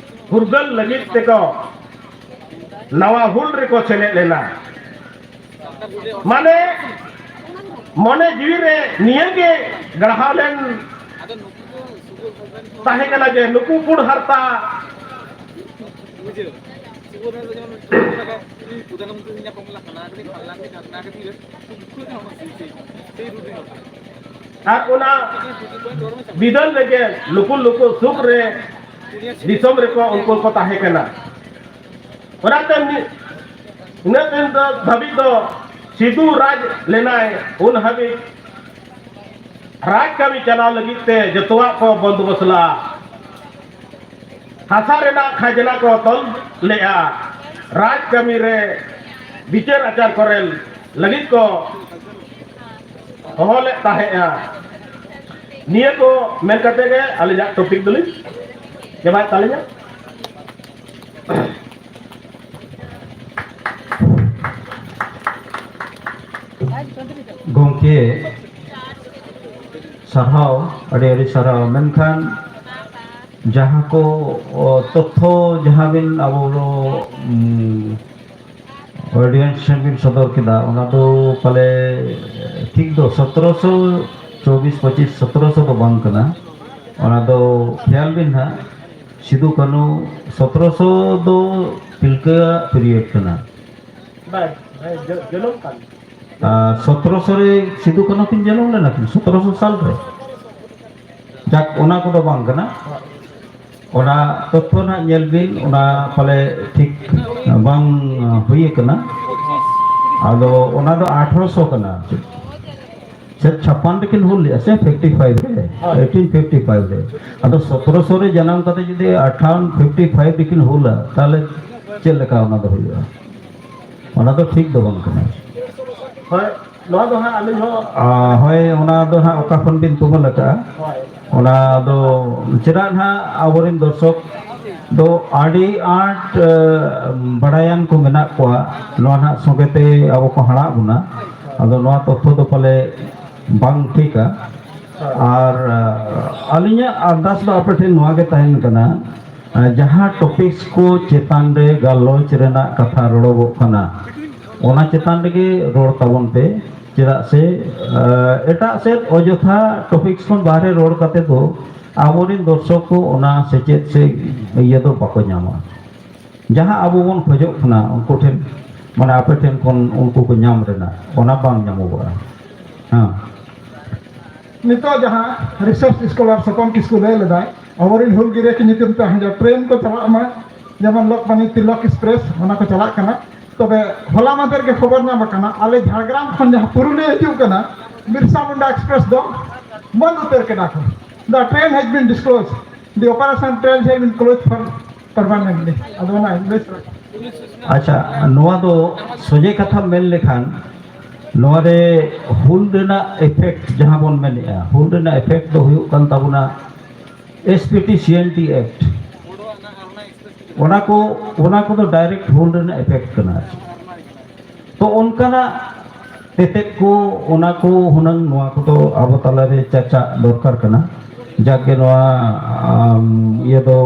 ᱯᱷᱩᱨᱜᱟᱹᱞ ᱞᱟᱹᱜᱤᱫ ᱛᱮᱠᱚ ᱱᱟᱣᱟ ᱦᱩᱞ ᱨᱮᱠᱚ ᱥᱮᱞᱮᱫ ᱞᱮᱱᱟ᱾ ᱢᱟᱱᱮ ᱢᱚᱱᱮ ᱡᱤᱣᱤ ᱨᱮ ᱱᱤᱭᱟᱹ ᱜᱮ ᱜᱟᱲᱦᱟᱣ ᱞᱮᱱ ᱛᱟᱦᱮᱸ ᱠᱟᱱᱟ ᱡᱮ ᱱᱩᱠᱩ ᱯᱩᱸᱰ ᱦᱟᱨᱛᱟ ᱟᱨ ᱚᱱᱟ ᱵᱤᱫᱟᱹᱞ ᱨᱮᱜᱮ ᱞᱩᱠᱩ ᱞᱩᱠᱩ ᱥᱩᱠ ᱨᱮ ᱫᱤᱥᱚᱢ ᱨᱮᱠᱚ ᱩᱱᱠᱩ ᱠᱚ ᱛᱟᱦᱮᱸ ᱠᱟᱱᱟ᱾ ᱚᱱᱟᱛᱮ ᱢᱤᱫ, ᱩᱱᱟᱹᱜ ᱫᱤᱱ ᱫᱚ ᱫᱷᱟᱹᱵᱤᱡ ᱫᱚ ᱥᱤᱫᱩ ᱨᱟᱡᱽ ᱞᱮᱱᱟᱭ, ᱩᱱ ᱦᱟᱹᱵᱤᱡ ᱨᱟᱡᱽ ᱠᱟᱹᱢᱤ ᱪᱟᱞᱟᱣ ᱞᱟᱹᱜᱤᱫ ᱛᱮ ᱡᱚᱛᱚᱣᱟᱜ ᱠᱚ ᱵᱚᱱᱫᱳᱵᱚᱥᱛ ᱞᱟᱜᱼᱟ᱾ ᱦᱟᱥᱟ ᱨᱮᱱᱟᱜ ᱠᱷᱟᱡᱽᱱᱟ ᱠᱚ ᱛᱚᱞ ᱞᱮᱜᱼᱟ᱾ ᱨᱟᱡᱽ ᱠᱟᱹᱢᱤ ᱨᱮ ᱵᱤᱪᱟᱹᱨ ᱟᱪᱟᱨ ᱠᱚᱨᱮ ᱞᱟᱹᱜᱤᱫ ᱠᱚ ᱦᱚᱦᱚ ᱞᱮᱫ ᱛᱟᱦᱮᱸᱫᱼᱟ᱾ ᱱᱤᱭᱟᱹ ᱠᱚ ᱢᱮᱱ ᱠᱟᱛᱮ ᱜᱮ ᱟᱹᱞᱤᱧᱟᱜ ᱴᱚᱯᱤᱠ ᱫᱚᱞᱤᱧ ᱪᱟᱵᱟᱭᱮᱫ ᱛᱟᱹᱞᱤᱧᱟ᱾ ᱜᱚᱢᱠᱮ, ᱥᱟᱨᱦᱟᱣ, ᱟᱹᱰᱤ ᱟᱹᱰᱤ ᱥᱟᱨᱦᱟᱣ᱾ ᱢᱮᱱᱠᱷᱟᱱ ᱡᱟᱦᱟᱸ ᱠᱚ ᱚ, ᱛᱚᱛᱛᱷᱚ ᱡᱟᱦᱟᱸ ᱵᱤᱱ ᱟᱵᱚ ᱚᱰᱤᱭᱮᱱᱥ ᱴᱷᱮᱱ ᱵᱤᱱ ᱥᱚᱫᱚᱨ ᱠᱮᱫᱟ, ᱚᱱᱟ ᱫᱚ ᱯᱟᱞᱮ ᱴᱷᱤᱠ ᱫᱚ ᱥᱚᱛᱨᱚᱥᱚ ᱪᱚᱵᱵᱤᱥ ᱯᱚᱸᱪᱤᱥ, ᱥᱚᱛᱨᱚᱥᱚ ᱫᱚ ᱵᱟᱝ ᱠᱟᱱᱟ᱾ ᱚᱱᱟ ᱫᱚ ᱠᱷᱮᱭᱟᱞ ᱵᱤᱱ ᱦᱟᱸᱜ, ᱥᱤᱫᱩ ᱠᱟᱹᱱᱦᱩ ᱥᱚᱛᱨᱚᱥᱚ ᱫᱚ ᱛᱤᱞᱠᱟᱹᱣᱟᱜ ᱯᱤᱨᱤᱭᱚᱰ ᱠᱟᱱᱟ᱾ ᱵᱟᱭ, ᱵᱟᱭ, ᱡᱚ-, ᱡᱚᱱᱚᱢ ᱠᱟᱱ᱾ ᱟᱨ ᱥᱚᱛᱨᱚᱥᱚ ᱨᱮ ᱥᱤᱫᱩ ᱠᱟᱹᱱᱦᱩ ᱠᱤᱱ ᱡᱚᱱᱚᱢ ᱞᱮᱱᱟ ᱠᱤᱱ, ᱥᱚᱛᱨᱚᱥᱚ ᱥᱟᱞ ᱨᱮ᱾ ᱡᱟᱠ, ᱚᱱᱟ ᱠᱚᱫᱚ ᱵᱟᱝ ᱠᱟᱱᱟ᱾ ᱚᱱᱟ ᱛᱚᱛᱛᱷᱚ ᱱᱟᱜ ᱧᱮᱞ ᱵᱤᱱ, ᱚᱱᱟ ᱯᱟᱞᱮ ᱴᱷᱤᱠ ᱵᱟᱝ ᱦᱩᱭ ᱟᱠᱟᱱᱟ᱾ ᱟᱫᱚ ᱚᱱᱟ ᱫᱚ ᱟᱴᱷᱨᱚᱥᱚ ᱠᱟᱱᱟ᱾ ᱥᱮ ᱪᱷᱟᱯᱟᱱ ᱨᱮᱠᱤᱱ ᱦᱩᱞ ᱞᱮᱫᱼᱟ ᱥᱮ ᱯᱷᱤᱯᱴᱤ ᱯᱷᱟᱭᱤᱵᱷ ᱨᱮ? ᱦᱳᱭ᱾ ᱮᱭᱤᱴᱤᱱ ᱯᱷᱤᱯᱴᱤ ᱯᱷᱟᱭᱤᱵᱷ ᱨᱮ᱾ ᱟᱫᱚ ᱥᱚᱛᱨᱚᱥᱚ ᱨᱮ ᱡᱟᱱᱟᱢ ᱠᱟᱛᱮ ᱡᱩᱫᱤ ᱟᱴᱷᱟᱣᱟᱱ ᱯᱷᱤᱯᱴᱤ ᱯᱷᱟᱭᱤᱵᱷ ᱨᱮᱠᱤᱱ ᱦᱩᱞᱟ, ᱛᱟᱦᱚᱞᱮ ᱪᱮᱫ ᱞᱮᱠᱟ ᱚᱱᱟ ᱫᱚ ᱦᱩᱭᱩᱜᱼᱟ? ᱚᱱᱟ ᱫᱚ ᱴᱷᱤᱠ ᱫᱚ ᱵᱟᱝ ᱠᱟᱱᱟ᱾ ᱦᱳᱭ, ᱱᱚᱣᱟ ᱫᱚ ᱦᱟᱸᱜ ᱟᱹᱞᱤᱧ ᱦᱚᱸ ᱟᱨ ᱦᱳᱭ, ᱚᱱᱟ ᱫᱚ ᱦᱟᱸᱜ ᱚᱠᱟ ᱠᱷᱚᱱ ᱵᱤᱱ ᱛᱩᱢᱟᱹᱞ ᱟᱠᱟᱫᱼᱟ? ᱦᱳᱭ᱾ ᱚᱱᱟ ᱫᱚ ᱪᱮᱫᱟᱜ ᱱᱟᱦᱟᱜ ᱟᱵᱚᱨᱮᱱ ᱫᱚᱨᱥᱚᱠ ᱫᱚ ᱟᱹᱰᱤ ᱟᱸᱴ, ᱮ, ᱵᱟᱲᱟᱭᱟᱱ ᱠᱚ ᱢᱮᱱᱟᱜ ᱠᱚᱣᱟ, ᱱᱚᱣᱟ ᱱᱟᱦᱟᱜ ᱥᱚᱸᱜᱮ ᱛᱮ ᱟᱵᱚ ᱠᱚ ᱦᱟᱲᱟᱜ ᱵᱚᱱᱟ᱾ ᱟᱫᱚ ᱱᱚᱣᱟ ᱛᱚᱛᱛᱷᱚ ᱫᱚ ᱯᱟᱞᱮ ᱵᱟᱝ ᱴᱷᱤᱠᱟ᱾ ᱟᱨ, ᱟ, ᱟᱹᱞᱤᱧᱟᱜ ᱟᱨᱫᱟᱥ ᱫᱚ ᱟᱯᱮ ᱴᱷᱮᱱ ᱱᱚᱣᱟ ᱜᱮ ᱛᱟᱦᱮᱱ ᱠᱟᱱᱟ, ᱟ, ᱡᱟᱦᱟᱸ ᱴᱚᱯᱤᱠᱥ ᱠᱚ ᱪᱮᱛᱟᱱ ᱨᱮ ᱜᱟᱞᱚᱪ ᱨᱮᱱᱟᱜ ᱠᱟᱛᱷᱟ ᱨᱚᱲᱚᱜᱚᱜ ᱠᱟᱱᱟ, ᱚᱱᱟ ᱪᱮᱛᱟᱱ ᱨᱮᱜᱮ ᱨᱚᱲ ᱛᱟᱵᱚᱱ ᱯᱮ᱾ ᱪᱮᱫᱟᱜ ᱥᱮ, ᱟ, ᱮᱴᱟᱜ ᱥᱮᱫ ᱚᱡᱚᱛᱷᱟ ᱴᱚᱯᱤᱠᱥ ᱠᱷᱚᱱ ᱵᱟᱦᱨᱮ ᱨᱚᱲ ᱠᱟᱛᱮ ᱫᱚ ᱟᱵᱚᱨᱮᱱ ᱫᱚᱨᱥᱚᱠ ᱠᱚ ᱚᱱᱟ ᱥᱮᱪᱮᱫ ᱥᱮ ᱤᱭᱟᱹ ᱫᱚ ᱵᱟᱠᱚ ᱧᱟᱢᱟ᱾ ᱡᱟᱦᱟᱸ ᱟᱵᱚ ᱵᱚᱱ ᱠᱷᱚᱡᱚᱜ ᱠᱟᱱᱟ ᱩᱱᱠᱩ ᱴᱷᱮᱱ, ᱢᱟᱱᱮ ᱟᱯᱮ ᱴᱷᱮᱱ ᱠᱷᱚᱱ ᱩᱱᱠᱩ ᱠᱚ ᱧᱟᱢ ᱨᱮᱱᱟᱜ, ᱚᱱᱟ ᱵᱟᱝ ᱧᱟᱢᱚᱜᱚᱜᱼᱟ᱾ ᱦᱮᱸ᱾ ᱱᱤᱛᱚᱜ ᱡᱟᱦᱟᱸ ᱨᱤᱥᱟᱨᱪ ᱥᱠᱚᱞᱟᱨ ᱥᱚᱯᱚᱱ ᱠᱤᱥᱠᱩ ᱞᱟᱹᱭ ᱞᱮᱫᱟᱭ, ᱟᱵᱚᱨᱮᱱ ᱦᱩᱞᱜᱤᱨᱟᱹ ᱠᱚ ᱧᱩᱛᱩᱢ ᱛᱮ ᱦᱟᱸᱰᱮ ᱴᱨᱮᱱ ᱠᱚ ᱪᱟᱞᱟᱜ ᱢᱟ, ᱡᱮᱢᱚᱱ ᱞᱳᱠᱢᱟᱱᱱᱚ ᱛᱤᱞᱚᱠ ᱮᱠᱥᱯᱨᱮᱥ, ᱚᱱᱟ ᱠᱚ ᱪᱟᱞᱟᱜ ᱠᱟᱱᱟ᱾ ᱛᱚᱵᱮ ᱦᱚᱞᱟ ᱢᱟᱫᱷᱮᱨ ᱜᱮ ᱠᱷᱚᱵᱚᱨ ᱧᱟᱢ ᱟᱠᱟᱱᱟ, ᱟᱞᱮ ᱡᱷᱟᱲᱜᱨᱟᱢ ᱠᱷᱚᱱ ᱡᱟᱦᱟᱸ ᱯᱩᱨᱩᱞᱤᱭᱟᱹ ᱦᱤᱡᱩᱜ ᱠᱟᱱᱟ, ᱵᱤᱨᱥᱟ ᱢᱩᱱᱰᱟ ᱮᱠᱥᱯᱨᱮᱥ ᱫᱚ ᱵᱚᱱᱫ ᱩᱛᱟᱹᱨ ᱠᱮᱫᱟ ᱠᱚ᱾ The train has been disclosed. The operation train has been closed for permanently. ᱟᱫᱚ ᱚᱱᱟ ᱤᱝᱞᱤᱥ ᱨᱮ᱾ ᱟᱪᱪᱷᱟ, ᱱᱚᱣᱟ ᱫᱚ ᱥᱚᱡᱷᱮ ᱠᱟᱛᱷᱟ ᱢᱮᱱ ᱞᱮᱠᱷᱟᱱ, ᱱᱚᱣᱟ ᱨᱮ ᱦᱩᱞ ᱨᱮᱱᱟᱜ ᱤᱯᱷᱮᱠᱴ ᱡᱟᱦᱟᱸ ᱵᱚᱱ ᱢᱮᱱᱮᱫᱼᱟ, ᱦᱩᱞ ᱨᱮᱱᱟᱜ ᱤᱯᱷᱮᱠᱴ ᱫᱚ ᱦᱩᱭᱩᱜ ᱠᱟᱱ ᱛᱟᱵᱚᱱᱟ S P T C N T act. ᱚᱱᱟ ᱠᱚ, ᱚᱱᱟ ᱠᱚᱫᱚ ᱰᱟᱭᱨᱮᱠᱴ ᱦᱩᱞ ᱨᱮᱱᱟᱜ ᱤᱯᱷᱮᱠᱴ ᱠᱟᱱᱟ᱾ ᱛᱚ ᱚᱱᱠᱟᱱᱟᱜ ᱛᱮᱛᱮᱫ ᱠᱚ, ᱚᱱᱟ ᱠᱚ ᱦᱩᱱᱟᱹᱝ ᱱᱚᱣᱟ ᱠᱚᱫᱚ ᱟᱵᱚ ᱛᱟᱞᱟᱨᱮ ᱪᱟᱪᱟᱜ ᱫᱚᱨᱠᱟᱨ ᱠᱟᱱᱟ᱾ ᱡᱟᱠ ᱜᱮ ᱱᱚᱣᱟ, ᱟᱢ, ᱤᱭᱟᱹ ᱫᱚ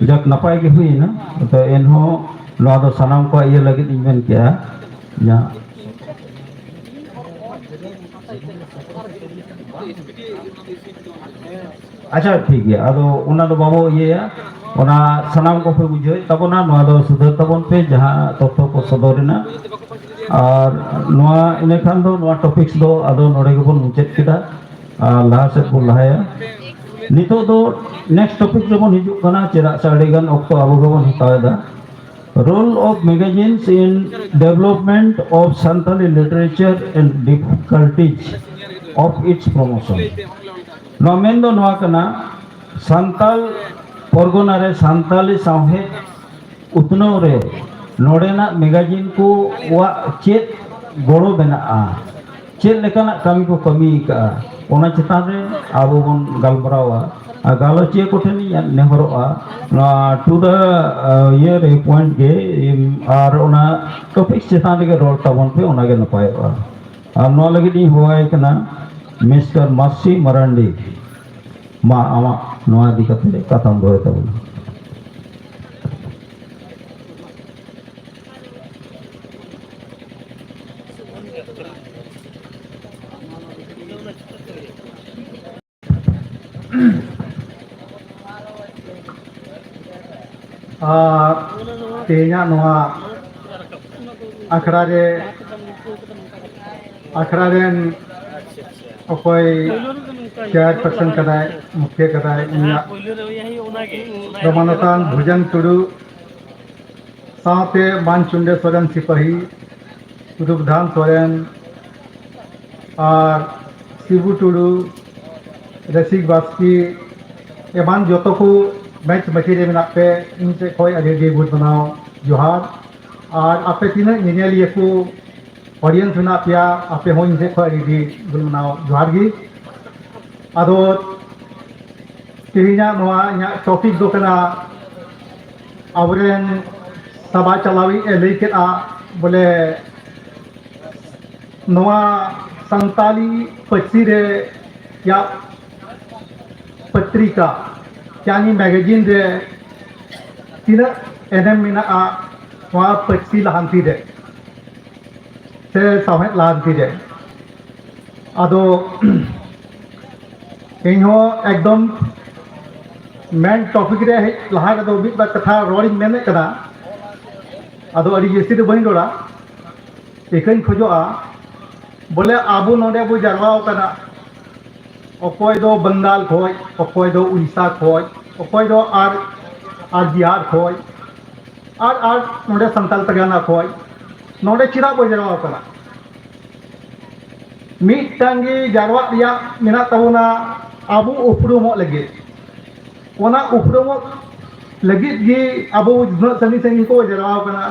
ᱡᱟᱠ ᱱᱟᱯᱟᱭ ᱜᱮ ᱦᱩᱭᱮᱱᱟ᱾ ᱛᱚ ᱮᱱᱦᱚᱸ ᱱᱚᱣᱟ ᱫᱚ ᱥᱟᱱᱟᱢ ᱠᱚᱣᱟᱜ ᱤᱭᱟᱹ ᱞᱟᱹᱜᱤᱫ ᱤᱧ ᱢᱮᱱ ᱠᱮᱜᱼᱟ᱾ ᱡᱟᱦᱟᱸ ᱟᱪᱪᱷᱟ, ᱴᱷᱤᱠ ᱜᱮᱭᱟ, ᱟᱫᱚ ᱚᱱᱟ ᱫᱚ ᱵᱟᱵᱚ ᱤᱭᱟᱹᱭᱟ, ᱚᱱᱟ ᱥᱟᱱᱟᱢ ᱠᱚᱯᱮ ᱵᱩᱡᱷᱟᱹᱣᱮᱫ ᱛᱟᱵᱚᱱᱟ, ᱱᱚᱣᱟ ᱫᱚ ᱥᱩᱫᱷᱟᱹᱨ ᱛᱟᱵᱚᱱ ᱯᱮ ᱡᱟᱦᱟᱸ ᱛᱚᱛᱛᱷᱚ ᱠᱚ ᱥᱚᱫᱚᱨ ᱮᱱᱟ᱾ ᱟᱨ ᱱᱚᱣᱟ ᱤᱱᱟᱹ ᱠᱷᱟᱱ ᱫᱚ ᱱᱚᱣᱟ ᱴᱚᱯᱤᱠᱥ ᱫᱚ ᱟᱫᱚ ᱱᱚᱰᱮ ᱜᱮᱵᱚᱱ ᱢᱩᱪᱟᱹᱫ ᱠᱮᱫᱟ᱾ ᱟᱨ ᱞᱟᱦᱟ ᱥᱮᱫ ᱵᱚᱱ ᱞᱟᱦᱟᱭᱟ᱾ ᱱᱤᱛᱚᱜ ᱫᱚ ᱱᱮᱠᱥᱴ ᱴᱚᱯᱤᱠ ᱨᱮᱵᱚᱱ ᱦᱤᱡᱩᱜ ᱠᱟᱱᱟ, ᱪᱮᱫᱟᱜ ᱥᱮ ᱟᱹᱰᱤ ᱜᱟᱱ ᱚᱠᱛᱚ ᱟᱵᱚ ᱜᱮᱵᱚᱱ ᱦᱟᱛᱟᱣ ᱮᱫᱟ᱾ Role of magazines in development of Santali literature and difficulties of its promotion. ᱱᱚᱣᱟ ᱢᱮᱱ ᱫᱚ ᱱᱚᱣᱟ ᱠᱟᱱᱟ, ᱥᱟᱱᱛᱟᱞ ᱯᱚᱨᱜᱚᱱᱟ ᱨᱮ ᱥᱟᱱᱛᱟᱞᱤ ᱥᱟᱶᱦᱮᱫ ᱩᱛᱱᱟᱹᱣ ᱨᱮ ᱱᱚᱰᱮᱱᱟᱜ ᱢᱮᱜᱟᱡᱤᱱ ᱠᱚᱣᱟᱜ ᱪᱮᱫ ᱜᱚᱲᱚ ᱢᱮᱱᱟᱜᱼᱟ, ᱪᱮᱫ ᱞᱮᱠᱟᱱᱟᱜ ᱠᱟᱹᱢᱤ ᱠᱚ ᱠᱟᱹᱢᱤ ᱟᱠᱟᱫᱼᱟ, ᱚᱱᱟ ᱪᱮᱛᱟᱱ ᱨᱮ ᱟᱵᱚ ᱵᱚᱱ ᱜᱟᱞᱢᱟᱨᱟᱣᱟ᱾ ᱟᱨ ᱜᱟᱞᱚᱪᱤᱭᱟᱹ ᱠᱚᱴᱷᱮᱱ ᱤᱧ ᱱᱮᱦᱚᱨᱚᱜᱼᱟ, ᱱᱚᱣᱟ ᱴᱩ ᱫᱟ ᱤᱭᱟᱹ ᱨᱮ ᱯᱚᱭᱮᱱᱴ ᱜᱮ, ᱟᱨ ᱚᱱᱟ ᱴᱚᱯᱤᱠ ᱪᱮᱛᱟᱱ ᱨᱮᱜᱮ ᱨᱚᱲ ᱛᱟᱵᱚᱱ ᱯᱮ, ᱚᱱᱟᱜᱮ ᱱᱟᱯᱟᱭᱚᱜᱼᱟ᱾ ᱟᱨ ᱱᱚᱣᱟ ᱞᱟᱹᱜᱤᱫ ᱤᱧ ᱦᱚᱦᱚᱣᱟᱭ ᱠᱟᱱᱟ ᱢᱤᱥᱴᱟᱨ ᱢᱟᱥᱤ ᱢᱟᱨᱟᱱᱰᱤ᱾ ᱢᱟ, ᱟᱢᱟᱜ ᱱᱚᱣᱟ ᱤᱫᱤ ᱠᱟᱛᱮ ᱠᱟᱛᱷᱟᱢ ᱫᱚᱦᱚᱭ ᱛᱟᱵᱚᱱᱟ᱾ ᱟᱨ ᱛᱮᱦᱮᱧᱟᱜ ᱱᱚᱣᱟ ᱟᱠᱷᱲᱟ ᱨᱮ, ᱟᱠᱷᱲᱟ ᱨᱮᱱ ᱚᱠᱚᱭ ᱪᱮᱭᱟᱨᱯᱟᱨᱥᱚᱱ ᱠᱟᱱᱟᱭ, ᱢᱩᱠᱷᱤᱭᱟᱹ ᱠᱟᱱᱟᱭ, ᱩᱱᱤᱭᱟᱜ ᱫᱚ ᱢᱟᱱᱚᱛᱟᱱ ᱵᱷᱩᱡᱟᱝ ᱴᱩᱰᱩ, ᱥᱟᱶᱛᱮ ᱢᱟᱱ ᱪᱩᱱᱰᱮ ᱥᱚᱨᱮᱱ ᱥᱤᱯᱟᱹᱦᱤ, ᱨᱩᱯᱫᱷᱟᱱ ᱥᱚᱨᱮᱱ, ᱟᱨ ᱥᱤᱵᱩ ᱴᱩᱰᱩ, ᱨᱟᱹᱥᱤᱠ ᱵᱟᱥᱠᱮ, ᱮᱢᱟᱱ ᱡᱚᱛᱚ ᱠᱚ ᱢᱮᱪ ᱢᱟᱹᱪᱤ ᱨᱮ ᱢᱮᱱᱟᱜ ᱯᱮ, ᱤᱧ ᱥᱮᱫ ᱠᱷᱚᱱ ᱟᱹᱰᱤ ᱟᱹᱰᱤ ᱜᱩᱰ ᱢᱟᱱᱟᱣ ᱡᱚᱦᱟᱨ᱾ ᱟᱨ ᱟᱯᱮ ᱛᱤᱱᱟᱹᱜ ᱧᱮᱧᱮᱞᱤᱭᱟᱹ ᱠᱚ, ᱚᱰᱤᱭᱮᱱᱥ ᱢᱮᱱᱟᱜ ᱯᱮᱭᱟ, ᱟᱯᱮ ᱦᱚᱸ ᱤᱧ ᱥᱮᱫ ᱠᱷᱚᱱ ᱟᱹᱰᱤ ᱟᱹᱰᱤ ᱜᱩᱰ ᱢᱟᱱᱟᱣ ᱡᱚᱦᱟᱨ ᱜᱮ᱾ ᱟᱫᱚ ᱛᱮᱦᱮᱧᱟᱜ ᱱᱚᱣᱟ ᱤᱧᱟᱹᱜ ᱴᱚᱯᱤᱠ ᱫᱚ ᱠᱟᱱᱟ, ᱟᱵᱚᱨᱮᱱ ᱥᱟᱵᱟ ᱪᱟᱞᱟᱣᱤᱡ ᱮ ᱞᱟᱹᱭ ᱠᱮᱫᱼᱟ, ᱵᱚᱞᱮ ᱱᱚᱣᱟ ᱥᱟᱱᱛᱟᱞᱤ ᱯᱟᱹᱨᱥᱤ ᱨᱮᱭᱟᱜ ᱯᱚᱛᱨᱤᱠᱟ ᱭᱟᱱᱤ ᱢᱮᱜᱟᱡᱤᱱ ᱨᱮ ᱛᱤᱱᱟᱹᱜ ᱮᱱᱮᱢ ᱢᱮᱱᱟᱜᱼᱟ ᱱᱚᱣᱟ ᱯᱟᱹᱨᱥᱤ ᱞᱟᱦᱟᱱᱛᱤ ᱨᱮ ᱥᱮ ᱥᱟᱶᱦᱮᱫ ᱞᱟᱦᱟᱱᱛᱤ ᱨᱮ᱾ ᱟᱫᱚ ᱤᱧᱦᱚᱸ ᱮᱠᱫᱚᱢ ᱢᱮᱱ ᱴᱚᱯᱤᱠ ᱨᱮ ᱦᱮᱡ ᱞᱟᱦᱟ ᱨᱮᱫᱚ ᱢᱤᱫ ᱵᱟᱨ ᱠᱟᱛᱷᱟ ᱨᱚᱲᱤᱧ ᱢᱮᱱᱮᱫ ᱠᱟᱱᱟ᱾ ᱟᱫᱚ ᱟᱹᱰᱤ ᱡᱟᱹᱥᱛᱤ ᱫᱚ ᱵᱟᱹᱧ ᱨᱚᱲᱟ, ᱤᱠᱟᱹᱧ ᱠᱷᱚᱡᱚᱜᱼᱟ ᱵᱚᱞᱮ ᱟᱵᱚ ᱱᱚᱰᱮ ᱵᱚ ᱡᱟᱨᱣᱟ ᱟᱠᱟᱱᱟ, ᱚᱠᱚᱭ ᱫᱚ ᱵᱟᱝᱜᱟᱞ ᱠᱷᱚᱡ, ᱚᱠᱚᱭ ᱫᱚ ᱩᱲᱤᱥᱥᱟ ᱠᱷᱚᱡ, ᱚᱠᱚᱭ ᱫᱚ ᱟᱨ ᱟᱨ ᱵᱤᱦᱟᱨ ᱠᱷᱚᱡ, ᱟᱨ ᱟᱨ ᱱᱚᱰᱮ ᱥᱟᱱᱛᱟᱞ ᱯᱟᱨᱜᱟᱱᱟ ᱠᱷᱚᱡ, ᱱᱚᱰᱮ ᱪᱮᱫᱟᱜ ᱵᱚ ᱡᱟᱨᱣᱟ ᱟᱠᱟᱱᱟ? ᱢᱤᱫᱴᱟᱝ ᱜᱮ ᱡᱟᱨᱣᱟᱜ ᱨᱮᱭᱟᱜ ᱢᱮᱱᱟᱜ ᱛᱟᱵᱚᱱᱟ, ᱟᱵᱚ ᱩᱯᱨᱩᱢᱚᱜ ᱞᱟᱹᱜᱤᱫ᱾ ᱚᱱᱟ ᱩᱯᱨᱩᱢᱚᱜ ᱞᱟᱹᱜᱤᱫ ᱜᱮ ᱟᱵᱚ ᱩᱱᱟᱹᱜ ᱥᱟᱺᱜᱤᱧ ᱥᱟᱺᱜᱤᱧ ᱠᱚ ᱡᱟᱨᱣᱟ ᱟᱠᱟᱱᱟ᱾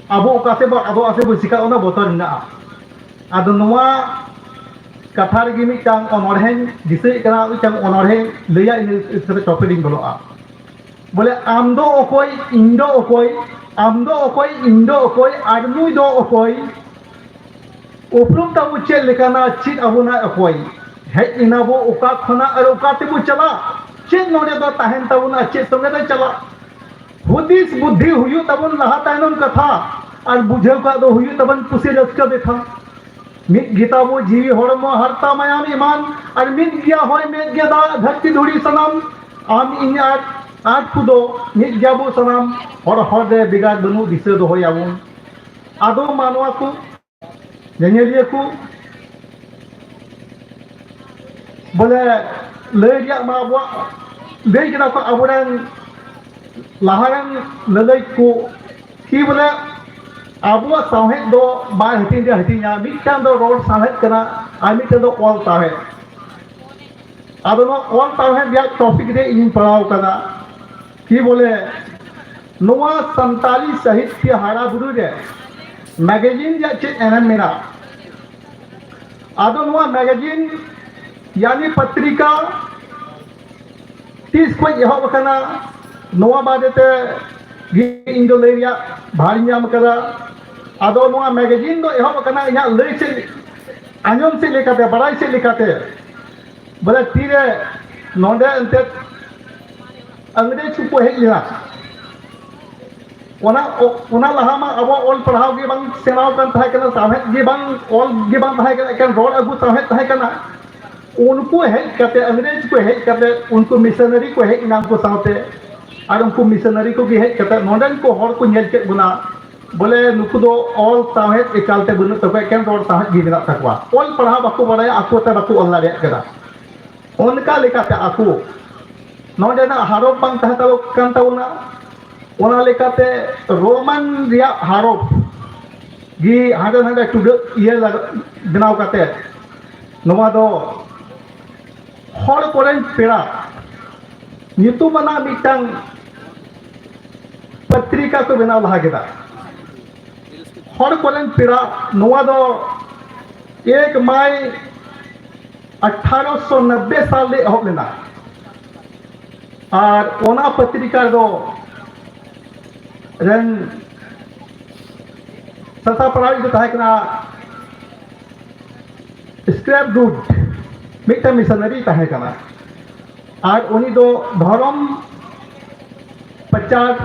ᱟᱵᱚ ᱚᱠᱟ ᱥᱮᱫ ᱵᱚ ᱟᱫᱚᱜᱼᱟ ᱥᱮ ᱵᱚ ᱪᱤᱠᱟᱹᱜᱼᱟ, ᱚᱱᱟ ᱵᱚᱛᱚᱨ ᱢᱮᱱᱟᱜᱼᱟ᱾ ᱟᱫᱚ ᱱᱚᱣᱟ ᱠᱟᱛᱷᱟ ᱨᱮᱜᱮ ᱢᱤᱫᱴᱟᱝ ᱚᱱᱚᱬᱦᱮᱧ ᱫᱤᱥᱟᱹᱭᱮᱫ ᱠᱟᱱᱟ, ᱢᱤᱫᱴᱟᱝ ᱚᱱᱚᱬᱦᱮᱧ ᱞᱟᱹᱭᱟ, ᱤᱱᱟᱹ ᱠᱟᱛᱮ ᱴᱚᱯᱤᱠ ᱤᱧ ᱵᱚᱞᱚᱜᱼᱟ᱾ ᱵᱚᱞᱮ ᱟᱢ ᱫᱚ ᱚᱠᱚᱭ, ᱤᱧ ᱫᱚ ᱚᱠᱚᱭ, ᱟᱢ ᱫᱚ ᱚᱠᱚᱭ, ᱤᱧ ᱫᱚ ᱚᱠᱚᱭ, ᱟᱨ ᱱᱩᱭ ᱫᱚ ᱚᱠᱚᱭ? ᱩᱯᱨᱩᱢ ᱛᱟᱵᱚ ᱪᱮᱫ ᱞᱮᱠᱟᱱᱟ, ᱪᱮᱫ ᱟᱵᱚᱱᱟᱭ ᱚᱠᱚᱭ? ᱦᱮᱡ ᱮᱱᱟ ᱵᱚ ᱚᱠᱟ ᱠᱷᱚᱱᱟᱜ ᱟᱨ ᱚᱠᱟ ᱛᱮᱵᱚ ᱪᱟᱞᱟᱜ? ᱪᱮᱫ ᱱᱚᱰᱮ ᱫᱚ ᱛᱟᱦᱮᱱ ᱛᱟᱵᱚᱱᱟ, ᱪᱮᱫ ᱥᱚᱸᱜᱮ ᱛᱮ ᱪᱟᱞᱟᱜ? ᱦᱩᱫᱤᱥ ᱵᱩᱫᱽᱫᱷᱤ ᱦᱩᱭᱩᱜ ᱛᱟᱵᱚᱱ ᱞᱟᱦᱟ ᱛᱟᱭᱱᱚᱢ ᱠᱟᱛᱷᱟ, ᱟᱨ ᱵᱩᱡᱷᱟᱹᱣ ᱠᱟᱜ ᱫᱚ ᱦᱩᱭᱩᱜ ᱛᱟᱵᱚᱱ ᱠᱩᱥᱤ ᱨᱟᱹᱥᱠᱟᱹ ᱵᱮᱛᱷᱟ᱾ ᱢᱤᱫ ᱜᱮᱛᱟ ᱵᱚ ᱡᱤᱣᱤ ᱦᱚᱲᱢᱚ ᱦᱟᱨᱛᱟ ᱢᱟᱭᱟᱢ ᱮᱢᱟᱱ, ᱟᱨ ᱢᱤᱫ ᱜᱮᱭᱟ ᱦᱚᱭ ᱢᱮᱫ ᱜᱮ ᱫᱟᱜ ᱫᱷᱟᱹᱨᱛᱤ ᱫᱷᱩᱲᱤ ᱥᱟᱱᱟᱢ᱾ ᱟᱢ ᱤᱧ ᱟᱨ ᱟᱨ ᱠᱚᱫᱚ ᱢᱤᱫ ᱜᱮᱭᱟ ᱵᱚ ᱥᱟᱱᱟᱢ, ᱦᱚᱲ ᱦᱚᱲ ᱨᱮ ᱵᱷᱮᱜᱟᱨ ᱵᱟᱹᱱᱩᱜ ᱫᱤᱥᱟᱹ ᱫᱚᱦᱚᱭᱟᱵᱚᱱ᱾ ᱟᱫᱚ ᱢᱟᱱᱣᱟ ᱠᱚ, ᱧᱮᱧᱮᱞᱤᱭᱟᱹ ᱠᱚ, ᱵᱚᱞᱮ ᱞᱟᱹᱭ ᱨᱮᱭᱟᱜ ᱢᱟ ᱟᱵᱚᱣᱟᱜ ᱞᱟᱹᱭ ᱠᱮᱫᱟ ᱠᱚ ᱟᱵᱚᱨᱮᱱ ᱞᱟᱦᱟᱨᱮᱱ ᱞᱟᱹᱞᱟᱹᱭ ᱠᱚ ᱠᱤ ᱵᱚᱞᱮ ᱟᱵᱚᱣᱟᱜ ᱥᱟᱶᱦᱮᱫ ᱫᱚ ᱵᱟᱨ ᱦᱟᱹᱴᱤᱧ ᱨᱮ ᱦᱟᱹᱴᱤᱧᱟ, ᱢᱤᱫᱴᱟᱝ ᱫᱚ ᱨᱚᱲ ᱥᱟᱶᱦᱮᱫ ᱠᱟᱱᱟ ᱟᱨ ᱢᱤᱫᱴᱟᱝ ᱫᱚ ᱚᱞ ᱥᱟᱶᱦᱮᱫ᱾ ᱟᱫᱚ ᱱᱚᱣᱟ ᱚᱞ ᱥᱟᱶᱦᱮᱫ ᱨᱮᱭᱟᱜ ᱴᱚᱯᱤᱠ ᱨᱮ ᱤᱧᱤᱧ ᱯᱟᱲᱦᱟᱣ ᱠᱟᱫᱟ ᱠᱤ ᱵᱚᱞᱮ ᱱᱚᱣᱟ ᱥᱟᱱᱛᱟᱞᱤ ᱥᱟᱦᱤᱛᱭᱚ ᱦᱟᱨᱟ ᱵᱩᱨᱩ ᱨᱮ ᱢᱮᱜᱟᱡᱤᱱ ᱨᱮᱭᱟᱜ ᱪᱮᱫ ᱮᱱᱮᱢ ᱢᱮᱱᱟᱜᱼᱟ᱾ ᱟᱫᱚ ᱱᱚᱣᱟ ᱢᱮᱜᱟᱡᱤᱱ ᱭᱟᱱᱤ ᱯᱚᱛᱨᱤᱠᱟ ᱛᱤᱥ ᱠᱷᱚᱱ ᱮᱦᱚᱵ ᱟᱠᱟᱱᱟ, ᱱᱚᱣᱟ ᱵᱟᱨᱮᱛᱮ ᱜᱮ ᱤᱧ ᱫᱚ ᱞᱟᱹᱭ ᱨᱮᱭᱟᱜ ᱵᱷᱟᱨᱤᱧ ᱧᱟᱢ ᱟᱠᱟᱫᱟ᱾ ᱟᱫᱚ ᱱᱚᱣᱟ ᱢᱮᱜᱟᱡᱤᱱ ᱫᱚ ᱮᱦᱚᱵ ᱟᱠᱟᱱᱟ ᱤᱧᱟᱹᱜ ᱞᱟᱹᱭ ᱥᱮᱫ, ᱟᱸᱡᱚᱢ ᱥᱮᱫ ᱞᱮᱠᱟᱛᱮ, ᱵᱟᱲᱟᱭ ᱥᱮᱫ ᱞᱮᱠᱟᱛᱮ, ᱵᱚᱞᱮ ᱛᱤᱨᱮ ᱱᱚᱰᱮ ᱮᱱᱛᱮᱫ ᱤᱝᱨᱮᱡᱽ ᱠᱚᱠᱚ ᱦᱮᱡ ᱞᱮᱱᱟ᱾ ᱚᱱᱟ ᱚ- ᱚᱱᱟ ᱞᱟᱦᱟ ᱢᱟ ᱟᱵᱚ ᱚᱞ ᱯᱟᱲᱦᱟᱣ ᱜᱮ ᱵᱟᱝ ᱥᱮᱬᱟᱣ ᱠᱟᱱ ᱛᱟᱦᱮᱸ ᱠᱟᱱᱟ, ᱥᱟᱶᱦᱮᱫ ᱜᱮ ᱵᱟᱝ, ᱚᱞ ᱜᱮ ᱵᱟᱝ ᱛᱟᱦᱮᱸ ᱠᱟᱱᱟ, ᱮᱠᱮᱱ ᱨᱚᱲ ᱟᱹᱜᱩ ᱥᱟᱶᱦᱮᱫ ᱛᱟᱦᱮᱸ ᱠᱟᱱᱟ᱾ ᱩᱱᱠᱩ ᱦᱮᱡ ᱠᱟᱛᱮ, ᱤᱝᱨᱮᱡᱽ ᱠᱚ ᱦᱮᱡ ᱠᱟᱛᱮ, ᱩᱱᱠᱩ ᱢᱤᱥᱚᱱᱟᱨᱤ ᱠᱚ ᱦᱮᱡ ᱮᱱᱟ ᱩᱱᱠᱩ ᱥᱟᱶᱛᱮ, ᱟᱨ ᱩᱱᱠᱩ ᱢᱤᱥᱚᱱᱟᱨᱤ ᱠᱚᱜᱮ ᱦᱮᱡ ᱠᱟᱛᱮ ᱱᱚᱰᱮᱱ ᱠᱚ ᱦᱚᱲ ᱠᱚ ᱧᱮᱞ ᱠᱮᱫ ᱵᱚᱱᱟ, ᱵᱚᱞᱮ ᱱᱩᱠᱩ ᱫᱚ ᱚᱞ ᱥᱟᱶᱦᱮᱫ ᱮᱠᱟᱞ ᱛᱮ ᱵᱟᱹᱱᱩᱜ ᱛᱟᱠᱚᱣᱟ, ᱮᱠᱮᱱ ᱨᱚᱲ ᱥᱟᱶᱦᱮᱫ ᱜᱮ ᱢᱮᱱᱟᱜ ᱛᱟᱠᱚᱣᱟ, ᱚᱞ ᱯᱟᱲᱦᱟᱣ ᱵᱟᱠᱚ ᱵᱟᱲᱟᱭᱟ, ᱟᱠᱚ ᱛᱮ ᱵᱟᱠᱚ ᱚᱞ ᱫᱟᱲᱮᱭᱟᱜ ᱠᱟᱱᱟ᱾ ᱚᱱᱠᱟ ᱞᱮᱠᱟᱛᱮ ᱟᱠᱚ ᱱᱚᱰᱮᱱᱟᱜ ᱦᱟᱨᱚᱯ ᱵᱟᱝ ᱛᱟᱦᱮᱸ ᱛᱟᱵᱚ- ᱠᱟᱱ ᱛᱟᱵᱚᱱᱟ, ᱚᱱᱟ ᱞᱮᱠᱟᱛᱮ ᱨᱳᱢᱟᱱ ᱨᱮᱭᱟᱜ ᱦᱟᱨᱚᱯ ᱜᱮ ᱦᱟᱸᱰᱮ ᱱᱟᱰᱮ ᱴᱩᱰᱟᱹᱜ ᱤᱭᱟᱹ ᱞᱟᱜ- ᱵᱮᱱᱟᱣ ᱠᱟᱛᱮ ᱱᱚᱣᱟ ᱫᱚ ᱦᱚᱲ ᱠᱚᱨᱮᱱ ᱯᱮᱲᱟ ᱧᱩᱛᱩᱢᱟᱱᱟᱜ ᱢᱤᱫᱴᱟᱝ ᱯᱚᱛᱨᱤᱠᱟ ᱠᱚ ᱵᱮᱱᱟᱣ ᱞᱟᱦᱟ ᱠᱮᱫᱟ᱾ ᱦᱚᱲ ᱠᱚᱨᱮᱱ ᱯᱮᱲᱟ, ᱱᱚᱣᱟ ᱫᱚ ᱮᱠ ᱢᱟᱭ ᱟᱴᱷᱟᱨᱚᱥᱚ ᱱᱚᱵᱵᱳᱭ ᱥᱟᱞ ᱨᱮ ᱮᱦᱚᱵ ᱞᱮᱱᱟ᱾ ᱟᱨ ᱚᱱᱟ ᱯᱚᱛᱨᱤᱠᱟ ᱨᱮᱫᱚ ᱨᱮᱱ ᱥᱟᱥᱟᱯᱲᱟᱣᱤᱡ ᱫᱚ ᱛᱟᱦᱮᱸ ᱠᱟᱱᱟ ᱥᱠᱨᱮᱯ ᱰᱩᱰ, ᱢᱤᱫᱴᱟᱝ ᱢᱤᱥᱚᱱᱟᱨᱤ ᱛᱟᱦᱮᱸ ᱠᱟᱱᱟ᱾ ᱟᱨ ᱩᱱᱤ ᱫᱚ ᱫᱷᱚᱨᱚᱢ ᱯᱨᱚᱪᱟᱨ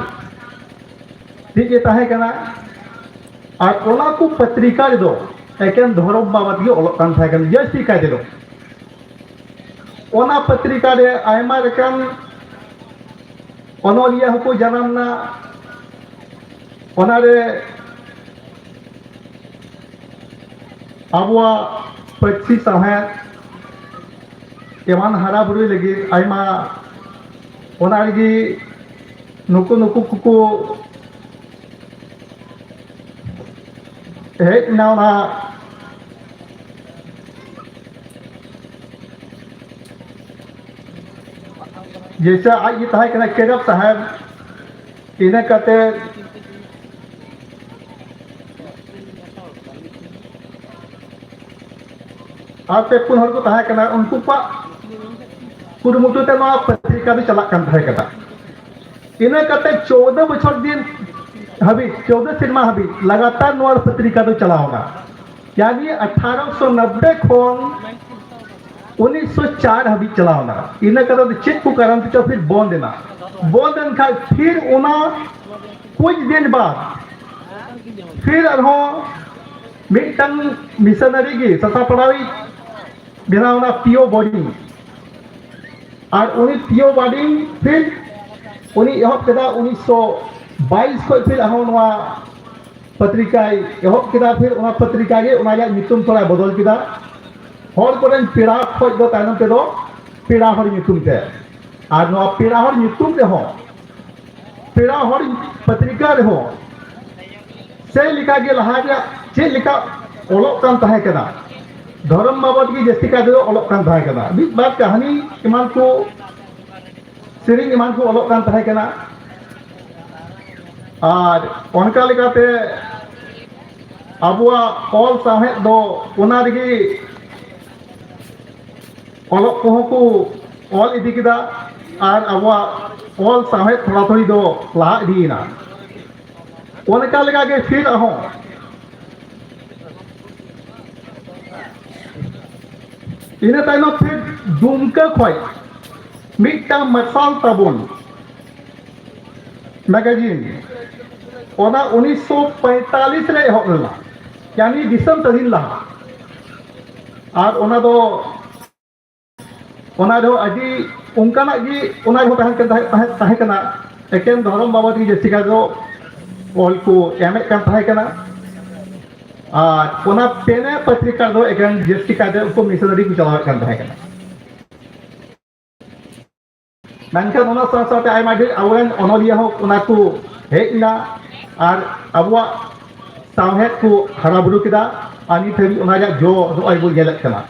ᱨᱤᱡ ᱮ ᱛᱟᱦᱮᱸ ᱠᱟᱱᱟ᱾ ᱟᱨ ᱚᱱᱟ ᱠᱚ ᱯᱚᱛᱨᱤᱠᱟ ᱨᱮᱫᱚ ᱮᱠᱮᱱ ᱫᱷᱚᱨᱚᱢ ᱵᱟᱵᱚᱫ ᱜᱮ ᱚᱞᱚᱜ ᱠᱟᱱ ᱛᱟᱦᱮᱸ ᱠᱟᱱᱟ ᱡᱟᱹᱥᱛᱤ ᱠᱟᱭ ᱛᱮᱫᱚ᱾ ᱚᱱᱟ ᱯᱚᱛᱨᱤᱠᱟ ᱨᱮ ᱟᱭᱢᱟ ᱞᱮᱠᱟᱱ ᱚᱱᱚᱞᱤᱭᱟᱹ ᱦᱚᱸᱠᱚ ᱡᱟᱱᱟᱢ ᱮᱱᱟ᱾ ᱚᱱᱟᱨᱮ ᱟᱵᱚᱣᱟᱜ ᱯᱟᱹᱨᱥᱤ ᱥᱟᱶᱦᱮᱫ ᱮᱢᱟᱱ ᱦᱟᱨᱟ ᱵᱩᱨᱩᱭ ᱞᱟᱹᱜᱤᱫ ᱟᱭᱢᱟ, ᱚᱱᱟ ᱨᱮᱜᱮ ᱱᱩᱠᱩ ᱱᱩᱠᱩ ᱠᱚᱠᱚ ᱦᱮᱡ ᱮᱱᱟ᱾ ᱚᱱᱟ ᱡᱮᱭᱥᱮ ᱟᱡ ᱜᱮ ᱛᱟᱦᱮᱸ ᱠᱟᱱᱟ ᱠᱮᱨᱚᱵ ᱥᱟᱦᱮᱵ, ᱤᱱᱟᱹ ᱠᱟᱛᱮ ᱟᱨ ᱯᱮ ᱯᱩᱱ ᱦᱚᱲ ᱠᱚ ᱛᱟᱦᱮᱸ ᱠᱟᱱᱟ, ᱩᱱᱠᱩ ᱠᱚᱣᱟᱜ ᱠᱩᱨᱩᱢᱩᱴᱩ ᱛᱮ ᱱᱚᱣᱟ ᱯᱚᱛᱨᱤᱠᱟ ᱫᱚ ᱪᱟᱞᱟᱜ ᱠᱟᱱ ᱛᱟᱦᱮᱸ ᱠᱟᱱᱟ᱾ ᱤᱱᱟᱹ ᱠᱟᱛᱮ ᱪᱳᱫᱚ ᱵᱚᱪᱷᱚᱨ ᱫᱤᱱ ᱦᱟᱹᱵᱤᱡ, ᱪᱳᱫᱚ ᱥᱮᱨᱢᱟ ᱦᱟᱹᱵᱤᱡ ᱞᱟᱜᱟᱛᱟᱨ ᱱᱚᱣᱟ ᱯᱚᱛᱨᱤᱠᱟ ᱫᱚ ᱪᱟᱞᱟᱣ ᱮᱱᱟ᱾ ᱭᱟᱱᱤ ᱟᱴᱷᱟᱨᱚᱥᱚ ᱱᱚᱵᱵᱳᱭ ᱠᱷᱚᱱ ᱩᱱᱤᱥᱥᱚ ᱪᱟᱨ ᱦᱟᱹᱵᱤᱡ ᱪᱟᱞᱟᱣ ᱮᱱᱟ᱾ ᱤᱱᱟᱹ ᱠᱟᱛᱮ ᱫᱚ ᱪᱮᱫ ᱠᱚ ᱠᱟᱨᱚᱱ ᱛᱮᱪᱚ ᱯᱷᱤᱨ ᱵᱚᱱᱫ ᱮᱱᱟ᱾ ᱵᱚᱱᱫ ᱮᱱ ᱠᱷᱟᱱ ᱯᱷᱤᱨ ᱚᱱᱟ ᱠᱩᱪ ᱫᱤᱱ ᱵᱟᱫ ᱯᱷᱤᱨ ᱟᱨᱦᱚᱸ ᱢᱤᱫᱴᱟᱝ ᱢᱤᱥᱚᱱᱟᱨᱤ ᱜᱮ ᱥᱟᱥᱟᱯᱟᱲᱟᱣᱤᱡ ᱵᱮᱱᱟᱣ ᱮᱱᱟ, ᱯᱤᱭᱳ ᱵᱳᱨᱰᱤᱝ᱾ ᱟᱨ ᱩᱱᱤ ᱯᱤᱭᱳ ᱵᱳᱨᱰᱤᱝ ᱯᱷᱤᱨ ᱩᱱᱤ ᱮᱦᱚᱵ ᱠᱮᱫᱟ ᱩᱱᱤᱥᱥᱚ ᱵᱟᱭᱤᱥ ᱠᱷᱚᱱ ᱯᱷᱤᱨ ᱟᱨᱦᱚᱸ ᱱᱚᱣᱟ ᱯᱚᱛᱨᱤᱠᱟᱭ ᱮᱦᱚᱵ ᱠᱮᱫᱟ᱾ ᱯᱷᱤᱨ ᱚᱱᱟ ᱯᱚᱛᱨᱤᱠᱟ ᱜᱮ ᱚᱱᱟ ᱨᱮᱭᱟᱜ ᱧᱩᱛᱩᱢ ᱛᱷᱚᱲᱟᱭ ᱵᱚᱫᱚᱞ ᱠᱮᱫᱟ᱾ ᱦᱚᱲ ᱠᱚᱨᱮᱱ ᱯᱮᱲᱟ ᱠᱷᱚᱡ ᱫᱚ ᱛᱟᱭᱱᱚᱢ ᱛᱮᱫᱚ ᱯᱮᱲᱟ ᱦᱚᱲ ᱧᱩᱛᱩᱢ ᱛᱮ᱾ ᱟᱨ ᱱᱚᱣᱟ ᱯᱮᱲᱟ ᱦᱚᱲ ᱧᱩᱛᱩᱢ ᱨᱮᱦᱚᱸ, ᱯᱮᱲᱟ ᱦᱚᱲ ᱯᱚᱛᱨᱤᱠᱟ ᱨᱮᱦᱚᱸ ᱥᱮ ᱞᱮᱠᱟ ᱜᱮ ᱞᱟᱦᱟ ᱨᱮᱭᱟᱜ ᱪᱮᱫ ᱞᱮᱠᱟ ᱚᱞᱚᱜ ᱠᱟᱱ ᱛᱟᱦᱮᱸ ᱠᱟᱱᱟ, ᱫᱷᱚᱨᱚᱢ ᱵᱟᱵᱚᱫ ᱜᱮ ᱡᱟᱹᱥᱛᱤ ᱠᱟᱭ ᱛᱮᱫᱚ ᱚᱞᱚᱜ ᱠᱟᱱ ᱛᱟᱦᱮᱸ ᱠᱟᱱᱟ᱾ ᱢᱤᱫ ᱵᱟᱨ ᱠᱟᱹᱦᱱᱤ ᱮᱢᱟᱱ ᱠᱚ, ᱥᱮᱨᱮᱧ ᱮᱢᱟᱱ ᱠᱚ ᱚᱞᱚᱜ ᱠᱟᱱ ᱛᱟᱦᱮᱸ ᱠᱟᱱᱟ᱾ ᱟᱨ ᱚᱱᱠᱟ ᱞᱮᱠᱟᱛᱮ ᱟᱵᱚᱣᱟᱜ ᱚᱞ ᱥᱟᱶᱦᱮᱫ ᱫᱚ ᱚᱱᱟ ᱨᱮᱜᱮ ᱚᱞᱚᱜ ᱠᱚᱦᱚᱸ ᱠᱚ ᱚᱞ ᱤᱫᱤ ᱠᱮᱫᱟ᱾ ᱟᱨ ᱟᱵᱚᱣᱟᱜ ᱚᱞ ᱥᱟᱶᱦᱮᱫ ᱛᱷᱚᱲᱟ ᱛᱷᱚᱲᱤ ᱫᱚ ᱞᱟᱦᱟ ᱤᱫᱤᱭᱮᱱᱟ᱾ ᱚᱱᱠᱟ ᱞᱮᱠᱟᱜᱮ ᱯᱷᱤᱨ ᱟᱨᱦᱚᱸ ᱤᱱᱟᱹ ᱛᱟᱭᱱᱚᱢ ᱯᱷᱤᱨ ᱫᱩᱢᱠᱟᱹ ᱠᱷᱚᱡ ᱢᱤᱫᱴᱟᱝ ᱢᱟᱨᱥᱟᱞ ᱛᱟᱵᱚᱱ ᱢᱮᱜᱟᱡᱤᱱ, ᱚᱱᱟ ᱩᱱᱤᱥᱥᱚ ᱯᱚᱸᱭᱛᱟᱞᱤᱥ ᱨᱮ ᱮᱦᱚᱵ ᱞᱮᱱᱟ, ᱭᱟᱱᱤ ᱫᱤᱥᱚᱢ ᱥᱟᱹᱫᱷᱤᱱ ᱞᱟᱦᱟ᱾ ᱟᱨ ᱚᱱᱟ ᱫᱚ, ᱚᱱᱟ ᱨᱮᱦᱚᱸ ᱟᱹᱰᱤ ᱚᱱᱠᱟᱱᱟᱜ ᱜᱮ ᱚᱱᱟ ᱨᱮᱦᱚᱸ ᱛᱟᱦᱮᱸ ᱠᱟᱱ, ᱛᱟᱦᱮᱸ, ᱛᱟᱦᱮᱸ, ᱛᱟᱦᱮᱸ ᱠᱟᱱᱟ᱾ ᱮᱠᱮᱱ ᱫᱷᱚᱨᱚᱢ ᱵᱟᱵᱚᱫ ᱜᱮ ᱡᱟᱹᱥᱛᱤ ᱠᱟᱭ ᱫᱚ ᱚᱞ ᱠᱚ ᱮᱢᱮᱫ ᱠᱟᱱ ᱛᱟᱦᱮᱸ ᱠᱟᱱᱟ᱾ ᱟᱨ ᱚᱱᱟ ᱯᱮᱱᱮ ᱯᱚᱛᱨᱤᱠᱟ ᱫᱚ ᱮᱠᱮᱱ ᱡᱟᱹᱥᱛᱤ ᱠᱟᱭᱛᱮ ᱩᱱᱠᱩ ᱢᱤᱥᱚᱱᱟᱨᱤ ᱠᱚ ᱪᱟᱞᱟᱣᱮᱫ ᱠᱟᱱ ᱛᱟᱦᱮᱸ ᱠᱟᱱᱟ᱾ ᱢᱮᱱᱠᱷᱟᱱ ᱚᱱᱟ ᱥᱟᱶ ᱥᱟᱶᱛᱮ ᱟᱭᱢᱟ ᱰᱷᱮᱨ ᱟᱵᱚᱨᱮᱱ ᱚᱱᱚᱞᱤᱭᱟᱹ ᱦᱚᱸ ᱚᱱᱟ ᱠᱚ ᱦᱮᱡ ᱮᱱᱟ ᱟᱨ ᱟᱵᱚᱣᱟᱜ ᱥᱟᱶᱦᱮᱫ ᱠᱚ ᱦᱟᱨᱟ ᱵᱩᱨᱩ ᱠᱮᱫᱟ᱾ ᱟᱨ ᱱᱤᱛ ᱦᱟᱹᱵᱤᱡ ᱚᱱᱟ ᱨᱮᱭᱟᱜ ᱡᱚ ᱱᱚᱜᱼᱚᱭ ᱵᱚᱱ ᱧᱮᱞᱮᱫ ᱠᱟᱱᱟ᱾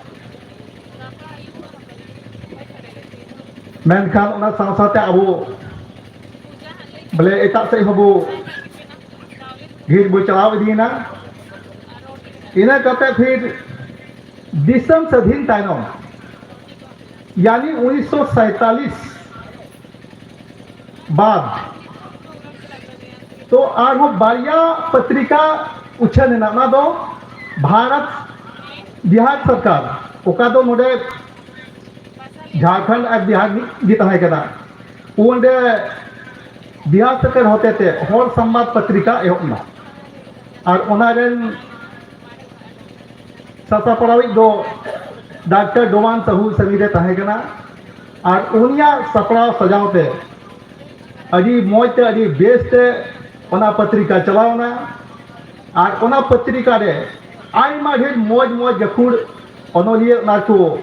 ᱢᱮᱱᱠᱷᱟᱱ ᱚᱱᱟ ᱥᱟᱶ ᱥᱟᱶᱛᱮ ᱟᱵᱚ ᱵᱚᱞᱮ ᱮᱴᱟᱜ ᱥᱮᱫ ᱦᱚᱸᱵᱚ ᱰᱷᱮᱨ ᱵᱚ ᱪᱟᱞᱟᱣ ᱤᱫᱤᱭᱮᱱᱟ᱾ ᱤᱱᱟᱹ ᱠᱟᱛᱮ ᱯᱷᱤᱨ ᱫᱤᱥᱚᱢ ᱥᱟᱹᱫᱷᱤᱱ ᱛᱟᱭᱱᱚᱢ, ᱭᱟᱱᱤ ᱩᱱᱤᱥᱥᱚ ᱥᱟᱭᱛᱟᱞᱤᱥ ᱵᱟᱫ, ᱛᱚ ᱟᱨᱦᱚᱸ ᱵᱟᱨᱭᱟ ᱯᱚᱛᱨᱤᱠᱟ ᱩᱪᱷᱟᱹᱱ ᱮᱱᱟ᱾ ᱚᱱᱟ ᱫᱚ ᱵᱷᱟᱨᱚᱛ ᱵᱤᱦᱟᱨ ᱥᱚᱨᱠᱟᱨ, ᱚᱠᱟ ᱫᱚ ᱱᱚᱰᱮ ᱡᱷᱟᱲᱠᱷᱚᱸᱰ ᱟᱨ ᱵᱤᱦᱟᱨ ᱢᱤᱫ ᱜᱮ ᱛᱟᱦᱮᱸ ᱠᱟᱱᱟ᱾ ᱚᱸᱰᱮ ᱵᱤᱦᱟᱨ ᱥᱚᱨᱠᱟᱨ ᱦᱚᱛᱮᱛᱮ ᱦᱚᱲ ᱥᱚᱢᱵᱟᱫ ᱯᱚᱛᱨᱤᱠᱟ ᱮᱦᱚᱵ ᱮᱱᱟ᱾ ᱟᱨ ᱚᱱᱟ ᱨᱮᱱ ᱥᱟᱥᱟᱯᱲᱟᱣᱤᱡ ᱫᱚ ᱰᱟᱠᱛᱟᱨ ᱰᱚᱢᱟᱱ ᱥᱟᱦᱩ ᱥᱟᱢᱤᱨ ᱮ ᱛᱟᱦᱮᱸ ᱠᱟᱱᱟ᱾ ᱟᱨ ᱩᱱᱤᱭᱟᱜ ᱥᱟᱯᱲᱟᱣ ᱥᱟᱡᱟᱣ ᱛᱮ ᱟᱹᱰᱤ ᱢᱚᱡᱽ ᱛᱮ, ᱟᱹᱰᱤ ᱵᱮᱥ ᱛᱮ ᱚᱱᱟ ᱯᱚᱛᱨᱤᱠᱟ ᱪᱟᱞᱟᱣ ᱮᱱᱟ᱾ ᱟᱨ ᱚᱱᱟ ᱯᱚᱛᱨᱤᱠᱟ ᱨᱮ ᱟᱭᱢᱟ ᱰᱷᱮᱨ ᱢᱚᱡᱽ ᱢᱚᱡᱽ ᱜᱟᱹᱠᱷᱩᱲ ᱚᱱᱚᱞᱤᱭᱟᱹ ᱚᱱᱟ ᱠᱚ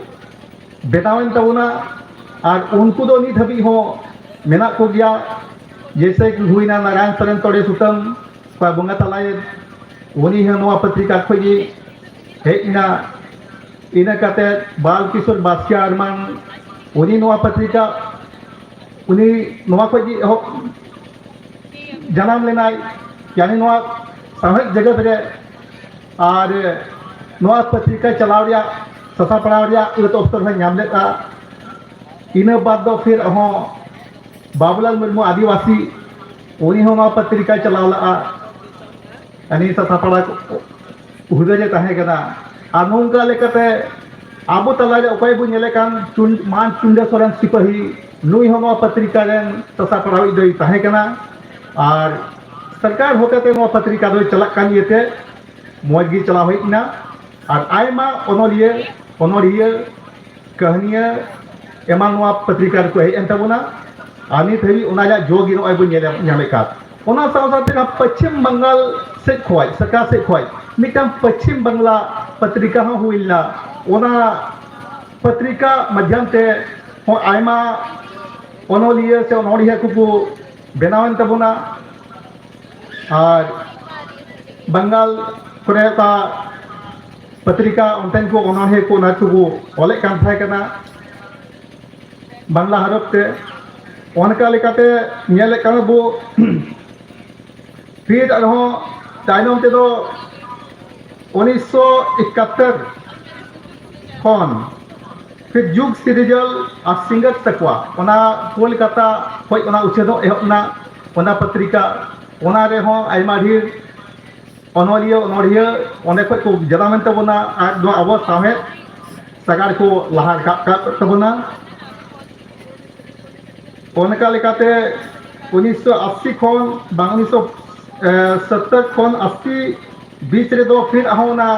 ᱵᱮᱱᱟᱣᱮᱱ ᱛᱟᱵᱚᱱᱟ᱾ ᱟᱨ ᱩᱱᱠᱩ ᱫᱚ ᱱᱤᱛ ᱦᱟᱹᱵᱤᱡ ᱦᱚᱸ ᱢᱮᱱᱟᱜ ᱠᱚᱜᱮᱭᱟ᱾ ᱡᱮᱭᱥᱮ ᱠᱤ ᱦᱩᱭᱱᱟ ᱱᱟᱨᱟᱭᱚᱱ ᱥᱚᱨᱮᱱ ᱛᱚᱲᱮ ᱥᱩᱛᱟᱹᱢ, ᱚᱠᱚᱭ ᱵᱚᱸᱜᱟ ᱛᱟᱞᱟᱭᱮᱱ, ᱩᱱᱤ ᱦᱚᱸ ᱱᱚᱣᱟ ᱯᱚᱛᱨᱤᱠᱟ ᱠᱷᱚᱱ ᱜᱮ ᱦᱮᱡ ᱮᱱᱟ᱾ ᱤᱱᱟᱹ ᱠᱟᱛᱮ ᱵᱟᱞ ᱠᱤᱥᱳᱨ ᱵᱟᱥᱠᱮ ᱟᱨᱢᱟᱱ, ᱩᱱᱤ ᱱᱚᱣᱟ ᱯᱚᱛᱨᱤᱠᱟ, ᱩᱱᱤ ᱱᱚᱣᱟ ᱠᱷᱚᱱ ᱜᱮ ᱮᱦᱚᱵ ᱡᱟᱱᱟᱢ ᱞᱮᱱᱟᱭ, ᱭᱟᱱᱤ ᱱᱚᱣᱟ ᱥᱟᱶᱦᱮᱫ ᱡᱮᱜᱮᱛ ᱨᱮ᱾ ᱟᱨ ᱱᱚᱣᱟ ᱯᱚᱛᱨᱤᱠᱟ ᱪᱟᱞᱟᱣ ᱨᱮᱭᱟᱜ, ᱥᱟᱥᱟᱯᱲᱟᱣ ᱨᱮᱭᱟᱜ ᱟᱹᱛ ᱚᱯᱥᱚᱨ ᱦᱚᱸᱭ ᱧᱟᱢ ᱞᱮᱫᱼᱟ᱾ ᱤᱱᱟᱹ ᱵᱟᱫᱽ ᱫᱚ ᱯᱷᱤᱨ ᱦᱚᱸ ᱵᱟᱵᱩᱞᱟᱞ ᱢᱩᱨᱢᱩ ᱟᱹᱫᱤᱵᱟᱹᱥᱤ, ᱩᱱᱤ ᱦᱚᱸ ᱱᱚᱣᱟ ᱯᱚᱛᱨᱤᱠᱟᱭ ᱪᱟᱞᱟᱣ ᱞᱮᱫᱼᱟ᱾ ᱟᱹᱱᱤ ᱥᱟᱥᱟᱯᱲᱟ ᱦᱩᱫᱟᱹ ᱨᱮ ᱛᱟᱦᱮᱸ ᱠᱟᱱᱟ᱾ ᱟᱨ ᱱᱚᱝᱠᱟ ᱞᱮᱠᱟᱛᱮ ᱟᱵᱚ ᱛᱟᱞᱟᱨᱮ ᱚᱠᱚᱭ ᱵᱚᱱ ᱧᱮᱞᱮ ᱠᱟᱱ, ᱪᱩᱱ-, ᱢᱟᱱ ᱪᱩᱱᱰᱟ ᱥᱚᱨᱮᱱ ᱥᱤᱯᱟᱹᱦᱤ, ᱱᱩᱭ ᱦᱚᱸ ᱱᱚᱣᱟ ᱯᱚᱛᱨᱤᱠᱟ ᱨᱮᱱ ᱥᱟᱥᱟᱯᱲᱟᱣᱤᱡ ᱫᱚᱭ ᱛᱟᱦᱮᱸ ᱠᱟᱱᱟ᱾ ᱟᱨ ᱥᱚᱨᱠᱟᱨ ᱦᱚᱛᱮᱛᱮ ᱱᱚᱣᱟ ᱯᱚᱛᱨᱤᱠᱟ ᱫᱚᱭ ᱪᱟᱞᱟᱜ ᱠᱟᱱ ᱤᱭᱟᱹᱛᱮ ᱢᱚᱡᱽ ᱜᱮ ᱪᱟᱞᱟᱣ ᱦᱮᱡ ᱮᱱᱟ᱾ ᱟᱨ ᱟᱭᱢᱟ ᱚᱱᱚᱞᱤᱭᱟᱹ, ᱚᱱᱚᱲᱦᱤᱭᱟᱹ, ᱠᱟᱹᱦᱱᱤᱭᱟᱹ ᱮᱢᱟᱱ ᱱᱚᱣᱟ ᱯᱚᱛᱨᱤᱠᱟ ᱨᱮᱠᱚ ᱦᱮᱡ ᱮᱱ ᱛᱟᱵᱚᱱᱟ᱾ ᱟᱨ ᱱᱤᱛ ᱦᱟᱹᱵᱤᱡ ᱚᱱᱟ ᱨᱮᱭᱟᱜ ᱡᱚ ᱜᱮ ᱱᱚᱜᱼᱚᱭ ᱵᱚᱱ ᱧᱮᱞ ᱧᱟᱢᱮᱫ ᱠᱟᱱ᱾ ᱚᱱᱟ ᱥᱟᱶ ᱥᱟᱶᱛᱮ ᱱᱚᱣᱟ ᱯᱚᱪᱷᱤᱢ ᱵᱟᱝᱜᱟᱞ ᱥᱮᱫ ᱠᱷᱚᱱ, ᱥᱚᱨᱠᱟᱨ ᱥᱮᱫ ᱠᱷᱚᱱ ᱢᱤᱫᱴᱟᱝ ᱯᱚᱪᱷᱤᱢ ᱵᱟᱝᱞᱟ ᱯᱚᱛᱨᱤᱠᱟ ᱦᱚᱸ ᱦᱩᱭ ᱞᱮᱱᱟ᱾ ᱚᱱᱟ ᱯᱚᱛᱨᱤᱠᱟ ᱢᱟᱫᱽᱫᱷᱚᱢ ᱛᱮ ᱦᱚᱸ ᱟᱭᱢᱟ ᱚᱱᱚᱞᱤᱭᱟᱹ ᱥᱮ ᱚᱱᱚᱲᱦᱤᱭᱟᱹ ᱠᱚᱠᱚ ᱵᱮᱱᱟᱣᱮᱱ ᱛᱟᱵᱚᱱᱟ᱾ ᱟᱨ ᱵᱟᱝᱜᱟᱞ ᱠᱚᱨᱮ ᱚᱠᱟ ᱯᱚᱛᱨᱤᱠᱟ, ᱚᱱᱛᱮᱱ ᱠᱚ ᱚᱱᱚᱲᱦᱤᱭᱟᱹ ᱠᱚ ᱚᱱᱟ ᱠᱚᱠᱚ ᱚᱞᱮᱫ ᱠᱟᱱ ᱛᱟᱦᱮᱸ ᱠᱟᱱᱟ ᱵᱟᱝᱞᱟ ᱦᱚᱨᱚᱯ ᱛᱮ᱾ ᱚᱱᱠᱟ ᱞᱮᱠᱟᱛᱮ ᱧᱮᱞᱮᱫ ᱠᱟᱱᱟ ᱵᱚ, ᱯᱷᱤᱨ ᱟᱨᱦᱚᱸ ᱛᱟᱭᱱᱚᱢ ᱛᱮᱫᱚ ᱩᱱᱤᱥᱥᱚ ᱮᱠᱟᱛᱛᱳᱨ ᱠᱷᱚᱱ ᱯᱷᱤᱨ ᱡᱩᱜᱽ ᱥᱤᱨᱡᱟᱹᱞ ᱟᱨ ᱥᱤᱸᱜᱟᱹᱴ ᱛᱟᱠᱚᱣᱟ, ᱚᱱᱟ ᱠᱳᱞᱠᱟᱛᱟ ᱠᱷᱚᱱ ᱚᱱᱟ ᱩᱪᱷᱟᱹᱱᱚᱜ ᱮᱦᱚᱵ ᱮᱱᱟ ᱚᱱᱟ ᱯᱚᱛᱨᱤᱠᱟ᱾ ᱚᱱᱟ ᱨᱮᱦᱚᱸ ᱟᱭᱢᱟ ᱰᱷᱮᱨ ᱚᱱᱚᱞᱤᱭᱟᱹ, ᱚᱱᱚᱲᱦᱤᱭᱟᱹ ᱚᱸᱰᱮ ᱠᱷᱚᱱ ᱠᱚ ᱡᱟᱱᱟᱢᱮᱱ ᱛᱟᱵᱚᱱᱟ ᱟᱨ ᱱᱚᱣᱟ ᱟᱵᱚ ᱥᱟᱶᱦᱮᱫ ᱥᱟᱜᱟᱲ ᱠᱚ ᱞᱟᱦᱟ ᱨᱟᱠᱟᱵ ᱟᱠᱟᱫ ᱛᱟᱵᱚᱱᱟ᱾ ᱚᱱᱠᱟ ᱞᱮᱠᱟᱛᱮ ᱩᱱᱤᱥᱥᱚ ᱟᱥᱤ ᱠᱷᱚᱱ ᱵᱟᱝ ᱩᱱᱤᱥᱥᱚ ᱥᱚᱛᱛᱚᱨ ᱠᱷᱚᱱ ᱟᱥᱤ ᱵᱤᱪ ᱨᱮᱫᱚ ᱯᱷᱤᱨ ᱟᱨᱦᱚᱸ ᱚᱱᱟ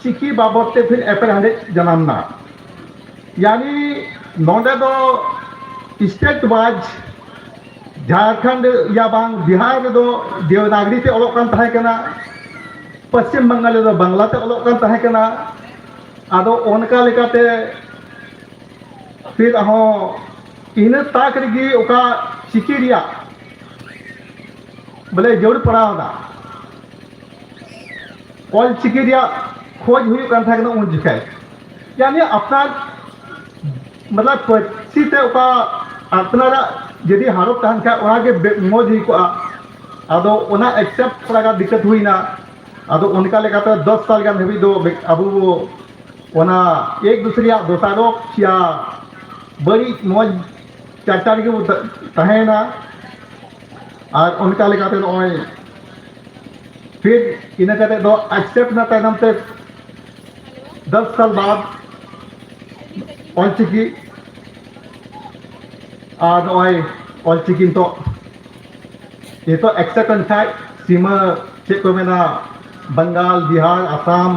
ᱪᱤᱠᱤ ᱵᱟᱵᱚᱫ ᱛᱮ ᱯᱷᱤᱨ ᱮᱯᱮᱨᱦᱮᱸᱰᱮᱡ ᱡᱟᱱᱟᱢ ᱮᱱᱟ᱾ ᱭᱟᱱᱤ ᱱᱚᱰᱮ ᱫᱚ ᱥᱴᱮᱴ ᱣᱟᱭᱤᱡ ᱡᱷᱟᱲᱠᱷᱚᱸᱰ ᱭᱟ ᱵᱟᱝ ᱵᱤᱦᱟᱨ ᱨᱮᱫᱚ ᱫᱮᱣᱱᱟᱜᱽᱨᱤ ᱛᱮ ᱚᱞᱚᱜ ᱠᱟᱱ ᱛᱟᱦᱮᱸ ᱠᱟᱱᱟ, ᱯᱚᱥᱪᱤᱢ ᱵᱟᱝᱜᱟᱞ ᱨᱮᱫᱚ ᱵᱟᱝᱞᱟ ᱛᱮ ᱚᱞᱚᱜ ᱠᱟᱱ ᱛᱟᱦᱮᱸ ᱠᱟᱱᱟ᱾ ᱟᱫᱚ ᱚᱱᱠᱟ ᱞᱮᱠᱟᱛᱮ ᱯᱷᱤᱨ ᱟᱨᱦᱚᱸ ᱤᱱᱟᱹ ᱛᱟᱠ ᱨᱮᱜᱮ ᱚᱠᱟ ᱪᱤᱠᱤ ᱨᱮᱭᱟᱜ ᱵᱚᱞᱮ ᱡᱟᱹᱨᱩᱲ ᱯᱟᱲᱟᱣ ᱮᱱᱟ, ᱚᱞ ᱪᱤᱠᱤ ᱨᱮᱭᱟᱜ ᱠᱷᱚᱡᱽ ᱦᱩᱭᱩᱜ ᱠᱟᱱ ᱛᱟᱦᱮᱸ ᱠᱟᱱᱟ ᱩᱱ ᱡᱚᱠᱷᱮᱡ᱾ ᱭᱟᱱᱤ ᱟᱯᱱᱟᱨ ᱢᱚᱛᱞᱚᱵ ᱯᱟᱹᱨᱥᱤ ᱛᱮ ᱚᱠᱟ ᱟᱯᱱᱟᱨᱟᱜ ᱡᱩᱫᱤ ᱦᱟᱨᱚᱯ ᱛᱟᱦᱮᱱ ᱠᱷᱟᱱ ᱚᱱᱟᱜᱮ ᱵᱮ- ᱢᱚᱡᱽ ᱦᱩᱭ ᱠᱚᱜᱼᱟ᱾ ᱟᱫᱚ ᱚᱱᱟ ᱮᱠᱥᱮᱯᱴ ᱛᱷᱚᱲᱟ ᱜᱟᱱ ᱫᱤᱠᱠᱟᱛ ᱦᱩᱭᱱᱟ᱾ ᱟᱫᱚ ᱚᱱᱠᱟ ᱞᱮᱠᱟᱛᱮ ᱫᱚᱥ ᱥᱟᱞ ᱜᱟᱱ ᱫᱷᱟᱹᱵᱤᱡ ᱫᱚ ᱟᱵᱚ ᱵᱚ ᱚᱱᱟ ᱮᱠ ᱫᱩᱥᱨᱮᱭᱟᱜ ᱫᱳᱥᱟᱨᱳᱯ ᱭᱟ ᱵᱟᱹᱲᱤᱡ ᱢᱚᱡᱽ ᱪᱟᱨᱪᱟ ᱨᱮᱜᱮ ᱵᱚ ᱛᱟᱦᱮᱸᱭᱮᱱᱟ᱾ ᱟᱨ ᱚᱱᱠᱟ ᱞᱮᱠᱟᱛᱮ ᱱᱚᱜᱼᱚᱭ ᱯᱷᱤᱨ ᱤᱱᱟᱹ ᱠᱟᱛᱮ ᱫᱚ ᱮᱠᱥᱮᱯᱴ ᱮᱱᱟ ᱛᱟᱭᱱᱚᱢ ᱛᱮ ᱫᱚᱥ ᱥᱟᱞ ᱵᱟᱫ ᱚᱞᱪᱤᱠᱤ᱾ ᱟᱨ ᱱᱚᱜᱼᱚᱭ ᱚᱞᱪᱤᱠᱤ ᱱᱤᱛᱚᱜ ᱱᱤᱛᱚᱜ ᱮᱠᱥᱮᱯᱴ ᱮᱱ ᱠᱷᱟᱡ ᱥᱤᱢᱟᱹ ᱪᱮᱫ ᱠᱚ ᱢᱮᱱᱟ, ᱵᱟᱝᱜᱟᱞ, ᱵᱤᱦᱟᱨ, ᱟᱥᱟᱢ,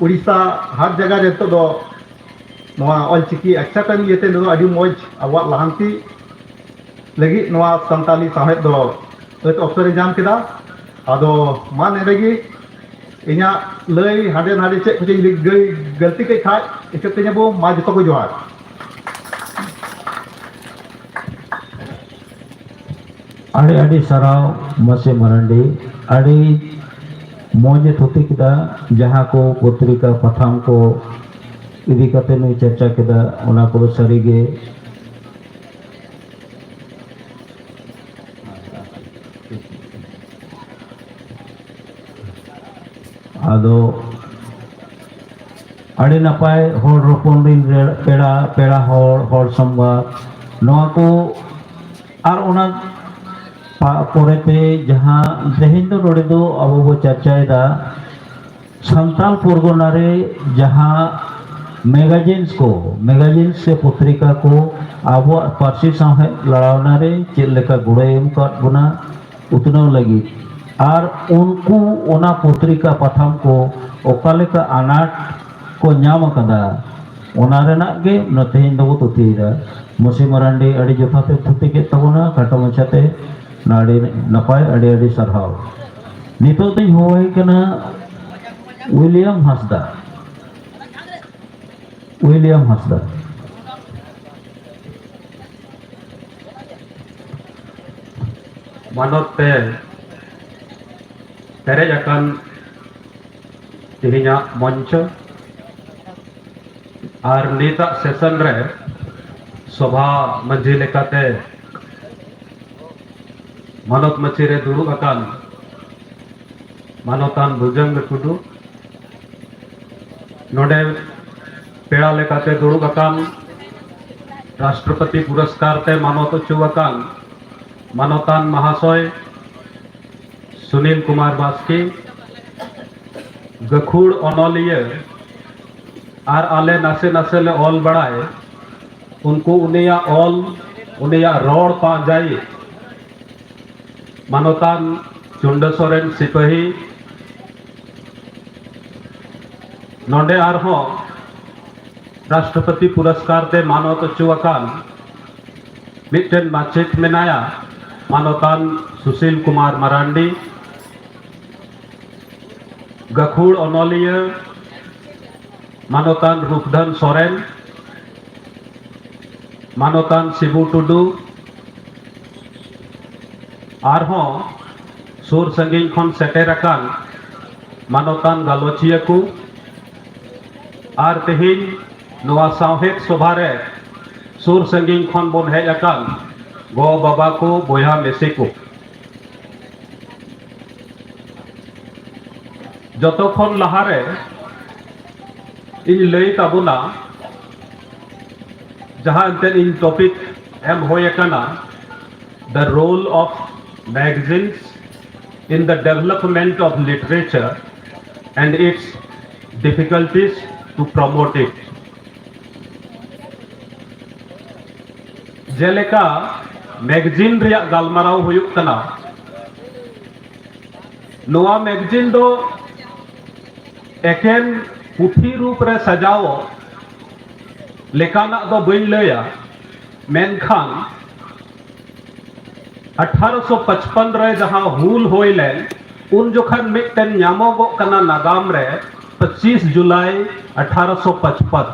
ᱩᱲᱤᱥᱥᱟ, ᱦᱟᱨ ᱡᱟᱭᱜᱟ ᱨᱮ ᱱᱤᱛᱚᱜ ᱫᱚ ᱱᱚᱣᱟ ᱚᱞᱪᱤᱠᱤ ᱮᱠᱥᱮᱯᱴ ᱮᱱ ᱤᱭᱟᱹᱛᱮ ᱱᱤᱛᱚᱜ ᱫᱚ ᱟᱹᱰᱤ ᱢᱚᱡᱽ ᱟᱵᱚᱣᱟᱜ ᱞᱟᱦᱟᱱᱛᱤ ᱞᱟᱹᱜᱤᱫ ᱱᱚᱣᱟ ᱥᱟᱱᱛᱟᱞᱤ ᱥᱟᱶᱦᱮᱫ ᱫᱚ ᱟᱹᱛ ᱚᱯᱥᱚᱨᱮ ᱧᱟᱢ ᱠᱮᱫᱟ᱾ ᱟᱫᱚ ᱢᱟ ᱱᱚᱰᱮ ᱜᱮ ᱤᱧᱟᱹᱜ ᱞᱟᱹᱭ ᱦᱟᱸᱰᱮ ᱱᱟᱰᱮ ᱪᱮᱫ ᱠᱚᱪᱚᱧ ᱞᱟᱹᱭ ᱜᱟᱹᱭ ᱜᱟᱹᱞᱛᱤ ᱠᱮᱫ ᱠᱷᱟᱡ ᱤᱠᱟᱹ ᱠᱟᱹᱧᱟᱵᱚ᱾ ᱢᱟ ᱡᱚᱛᱚ ᱠᱚ ᱡᱚᱦᱟᱨ᱾ ᱟᱹᱰᱤ ᱟᱹᱰᱤ ᱥᱟᱨᱦᱟᱣ ᱢᱟᱹᱥᱤ ᱢᱟᱨᱟᱱᱰᱤ, ᱟᱹᱰᱤ ᱢᱚᱡᱽ ᱮ ᱛᱷᱩᱛᱤ ᱠᱮᱫᱟ᱾ ᱡᱟᱦᱟᱸ ᱠᱚ ᱯᱚᱛᱨᱤᱠᱟ ᱯᱟᱛᱷᱟᱢ ᱠᱚ ᱤᱫᱤ ᱠᱟᱛᱮ ᱱᱩᱭ ᱪᱟᱨᱪᱟ ᱠᱮᱫᱟ, ᱚᱱᱟ ᱠᱚᱫᱚ ᱥᱟᱹᱨᱤᱜᱮ ᱟᱫᱚ ᱟᱹᱰᱤ ᱱᱟᱯᱟᱭ ᱦᱚᱲ ᱦᱚᱯᱚᱱ ᱨᱤᱱ ᱨᱮ-, ᱯᱮᱲᱟ, ᱯᱮᱲᱟ ᱦᱚᱲ, ᱦᱚᱲ ᱥᱚᱢᱵᱟᱫ, ᱱᱚᱣᱟ ᱠᱚ ᱟᱨ ᱚᱱᱟ ᱯᱟ-, ᱯᱚᱨᱮᱛᱮ ᱡᱟᱦᱟᱸ ᱛᱮᱦᱮᱧ ᱫᱚ ᱱᱚᱰᱮ ᱫᱚ ᱟᱵᱚ ᱵᱚ ᱪᱟᱨᱪᱟᱭᱮᱫᱟ ᱥᱟᱱᱛᱟᱲ ᱯᱚᱨᱜᱚᱱᱟ ᱨᱮ ᱡᱟᱦᱟᱸ ᱢᱮᱜᱟᱡᱤᱱᱥ ᱠᱚ, ᱢᱮᱜᱟᱡᱤᱱᱥ ᱥᱮ ᱯᱚᱛᱨᱤᱠᱟ ᱠᱚ ᱟᱵᱚᱣᱟᱜ ᱯᱟᱹᱨᱥᱤ ᱥᱟᱶᱦᱮᱫ ᱞᱟᱲᱟᱣᱱᱟ ᱨᱮ ᱪᱮᱫ ᱞᱮᱠᱟ ᱜᱚᱲᱚᱭ ᱮᱢ ᱟᱠᱟᱫ ᱵᱚᱱᱟ ᱩᱛᱱᱟᱹᱣ ᱞᱟᱹᱜᱤᱫ, ᱟᱨ ᱩᱱᱠᱩ ᱚᱱᱟ ᱯᱚᱛᱨᱤᱠᱟ ᱯᱟᱛᱷᱟᱢ ᱠᱚ ᱚᱠᱟ ᱞᱮᱠᱟ ᱟᱱᱟᱴ ᱠᱚ ᱧᱟᱢ ᱟᱠᱟᱫᱟ, ᱚᱱᱟ ᱨᱮᱱᱟᱜ ᱜᱮ ᱛᱮᱦᱮᱧ ᱫᱚᱵᱚ ᱛᱷᱩᱛᱤᱭᱮᱫᱟ᱾ ᱢᱚᱥᱤ ᱢᱟᱨᱟᱱᱰᱤ, ᱟᱹᱰᱤ ᱡᱚᱛᱷᱟᱛ ᱮ ᱛᱷᱩᱛᱤ ᱠᱮᱫ ᱛᱟᱵᱚᱱᱟ ᱠᱷᱟᱴᱚ ᱢᱟᱪᱷᱟᱛᱮ᱾ ᱟᱹᱰᱤ ᱱᱟᱯᱟᱭ, ᱟᱹᱰᱤ ᱟᱹᱰᱤ ᱥᱟᱨᱦᱟᱣ᱾ ᱱᱤᱛᱚᱜ ᱫᱚᱧ ᱦᱚᱦᱚᱭ ᱠᱟᱱᱟ ᱩᱭᱞᱤᱭᱟᱢ ᱦᱟᱸᱥᱫᱟ᱾ ᱩᱭᱞᱤᱭᱟᱢ ᱦᱟᱸᱥᱫᱟ᱾ ᱢᱟᱱᱚᱛ ᱛᱮ ᱯᱮᱨᱮᱡ ᱟᱠᱟᱱ ᱛᱮᱦᱮᱧᱟᱜ ᱢᱚᱧᱪᱚ ᱟᱨ ᱱᱤᱛᱟᱜ ᱥᱮᱥᱚᱱ ᱨᱮ ᱥᱚᱵᱷᱟ ᱢᱟᱹᱡᱷᱤ ᱞᱮᱠᱟᱛᱮ ᱢᱟᱱᱚᱛ ᱢᱟᱹᱪᱤ ᱨᱮ ᱫᱩᱲᱩᱵ ᱟᱠᱟᱱ ᱢᱟᱱᱚᱛᱟᱱ ᱵᱷᱩᱡᱚᱝᱜᱚ ᱴᱩᱰᱩ, ᱱᱚᱰᱮ ᱯᱮᱲᱟ ᱞᱮᱠᱟᱛᱮ ᱫᱩᱲᱩᱵ ᱟᱠᱟᱱ, ᱨᱟᱥᱴᱨᱚᱯᱚᱛᱤ ᱯᱩᱨᱚᱥᱠᱟᱨ ᱛᱮ ᱢᱟᱱᱚᱛ ᱦᱚᱪᱚ ᱟᱠᱟᱱ ᱢᱟᱱᱚᱛᱟᱱ ᱢᱟᱦᱟᱥᱚᱭ ᱥᱩᱱᱤᱞ ᱠᱩᱢᱟᱨ ᱵᱟᱥᱠᱮ, ᱜᱟᱹᱠᱷᱩᱲ ᱚᱱᱚᱞᱤᱭᱟᱹ ᱟᱨ ᱟᱞᱮ ᱱᱟᱥᱮ ᱱᱟᱥᱮ ᱞᱮ ᱚᱞ ᱵᱟᱲᱟᱭ, ᱩᱱᱠᱩ ᱩᱱᱤᱭᱟᱜ ᱚᱞ, ᱩᱱᱤᱭᱟᱜ ᱨᱚᱲ ᱯᱟᱸᱡᱟᱭᱤᱡ ᱢᱟᱱᱚᱛᱟᱱ ᱪᱩᱱᱰᱟᱹ ᱥᱚᱨᱮᱱ ᱥᱤᱯᱟᱹᱦᱤ, ᱱᱚᱰᱮ ᱟᱨᱦᱚᱸ ᱨᱟᱥᱴᱨᱚᱯᱚᱛᱤ ᱯᱩᱨᱚᱥᱠᱟᱨ ᱛᱮ ᱢᱟᱱᱚᱛ ᱦᱚᱪᱚ ᱟᱠᱟᱱ ᱢᱤᱫᱴᱮᱱ ᱢᱟᱪᱮᱫ ᱢᱮᱱᱟᱭᱟ, ᱢᱟᱱᱚᱛᱟᱱ ᱥᱩᱥᱤᱞ ᱠᱩᱢᱟᱨ ᱢᱟᱨᱟᱱᱰᱤ, ᱜᱟᱹᱠᱷᱩᱲ ᱚᱱᱚᱞᱤᱭᱟᱹ ᱢᱟᱱᱚᱛᱟᱱ ᱨᱩᱯᱫᱷᱚᱱ ᱥᱚᱨᱮᱱ, ᱢᱟᱱᱚᱛᱟᱱ ᱥᱤᱵᱩ ᱴᱩᱰᱩ, ᱟᱨᱦᱚᱸ ᱥᱩᱨ ᱥᱟᱺᱜᱤᱧ ᱠᱷᱚᱱ ᱥᱮᱴᱮᱨ ᱟᱠᱟᱱ ᱢᱟᱱᱚᱛᱟᱱ ᱜᱟᱞᱚᱪᱤᱭᱟᱹ ᱠᱚ, ᱟᱨ ᱛᱮᱦᱮᱧ ᱱᱚᱣᱟ ᱥᱟᱶᱦᱮᱫ ᱥᱚᱵᱷᱟ ᱨᱮ ᱥᱩᱨ ᱥᱟᱺᱜᱤᱧ ᱠᱷᱚᱱ ᱵᱚᱱ ᱦᱮᱡ ᱟᱠᱟᱱ ᱜᱚ ᱵᱟᱵᱟ ᱠᱚ, ᱵᱚᱭᱦᱟ ᱢᱤᱥᱤ ᱠᱚ, ᱡᱚᱛᱚ ᱠᱷᱚᱱ ᱞᱟᱦᱟᱨᱮ ᱤᱧ ᱞᱟᱹᱭ ᱛᱟᱵᱚᱱᱟ, ᱡᱟᱦᱟᱸ ᱮᱱᱛᱮᱫ ᱤᱧ ᱴᱚᱯᱤᱠ ᱮᱢ ᱦᱩᱭ ᱟᱠᱟᱱᱟ, The Role of Magazines in the Development of Literature and Its Difficulties to Promote It. ᱡᱮᱞᱮᱠᱟ ᱢᱮᱜᱟᱡᱤᱱ ᱨᱮᱭᱟᱜ ᱜᱟᱞᱢᱟᱨᱟᱣ ᱦᱩᱭᱩᱜ ᱠᱟᱱᱟ, ᱱᱚᱣᱟ ᱢᱮᱜᱟᱡᱤᱱ ᱫᱚ ᱮᱠᱮᱱ ᱯᱩᱛᱷᱤ ᱨᱩᱯ ᱨᱮ ᱥᱟᱡᱟᱣ ᱞᱮᱠᱟᱱᱟᱜ ᱫᱚ ᱵᱟᱹᱧ ᱞᱟᱹᱭᱟ, ᱢᱮᱱᱠᱷᱟᱱ ᱟᱴᱷᱟᱨᱚᱥᱚ ᱯᱟᱸᱪᱯᱟᱱ ᱨᱮ ᱡᱟᱦᱟᱸ ᱦᱩᱞ ᱦᱩᱭ ᱞᱮᱱ, ᱩᱱ ᱡᱚᱠᱷᱟᱱ ᱢᱤᱫᱴᱮᱱ ᱧᱟᱢᱚᱜᱚᱜ ᱠᱟᱱᱟ ᱱᱟᱜᱟᱢ ᱨᱮ ᱯᱚᱸᱪᱤᱥ ᱡᱩᱞᱟᱭ ᱟᱴᱷᱟᱨᱚᱥᱚ ᱯᱟᱸᱪᱯᱟᱱ᱾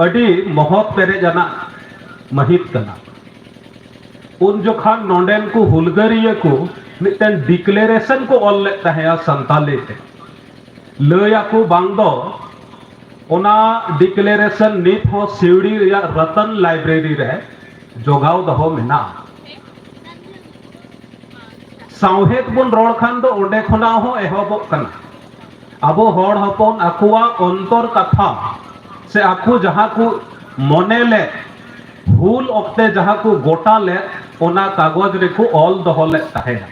ᱟᱹᱰᱤ ᱢᱚᱦᱚᱛ ᱯᱮᱨᱮᱡ ᱟᱱᱟᱜ ᱢᱟᱹᱦᱤᱛ ᱠᱟᱱᱟ᱾ ᱩᱱ ᱡᱚᱠᱷᱟᱱ ᱱᱚᱰᱮᱱ ᱠᱚ ᱦᱩᱞᱜᱟᱹᱨᱤᱭᱟᱹ ᱠᱚ ᱢᱤᱫᱴᱮᱱ ᱰᱤᱠᱞᱟᱨᱮᱥᱚᱱ ᱠᱚ ᱚᱞ ᱞᱮᱫ ᱛᱟᱦᱮᱸᱜᱼᱟ ᱥᱟᱱᱛᱟᱞᱤ ᱛᱮ᱾ ᱞᱟᱹᱭ ᱟᱠᱚ ᱵᱟᱝ ᱫᱚ ᱚᱱᱟ ᱰᱤᱠᱞᱟᱨᱮᱥᱚᱱ ᱱᱤᱛ ᱦᱚᱸ ᱥᱤᱣᱲᱤ ᱨᱮᱭᱟᱜ ᱨᱚᱛᱚᱱ ᱞᱟᱭᱵᱨᱮᱨᱤ ᱨᱮ ᱡᱚᱜᱟᱣ ᱫᱚᱦᱚ ᱢᱮᱱᱟᱜᱼᱟ᱾ ᱥᱟᱶᱦᱮᱫ ᱵᱚᱱ ᱨᱚᱲ ᱠᱷᱟᱱ ᱫᱚ ᱚᱸᱰᱮ ᱠᱷᱚᱱᱟᱜ ᱦᱚᱸ ᱮᱦᱚᱵᱚᱜ ᱠᱟᱱᱟ᱾ ᱟᱵᱚ ᱦᱚᱲ ᱦᱚᱯᱚᱱ ᱟᱠᱚᱣᱟᱜ ᱚᱱᱛᱚᱨ ᱠᱟᱛᱷᱟ ᱥᱮ ᱟᱠᱚ ᱡᱟᱦᱟᱸ ᱠᱚ ᱢᱚᱱᱮ ᱞᱮᱫ, ᱦᱩᱞ ᱚᱠᱛᱮ ᱡᱟᱦᱟᱸ ᱠᱚ ᱜᱚᱴᱟ ᱞᱮᱫ, ᱚᱱᱟ ᱠᱟᱜᱚᱡᱽ ᱨᱮᱠᱚ ᱚᱞ ᱫᱚᱦᱚ ᱞᱮᱫ ᱛᱟᱦᱮᱸᱱᱟ᱾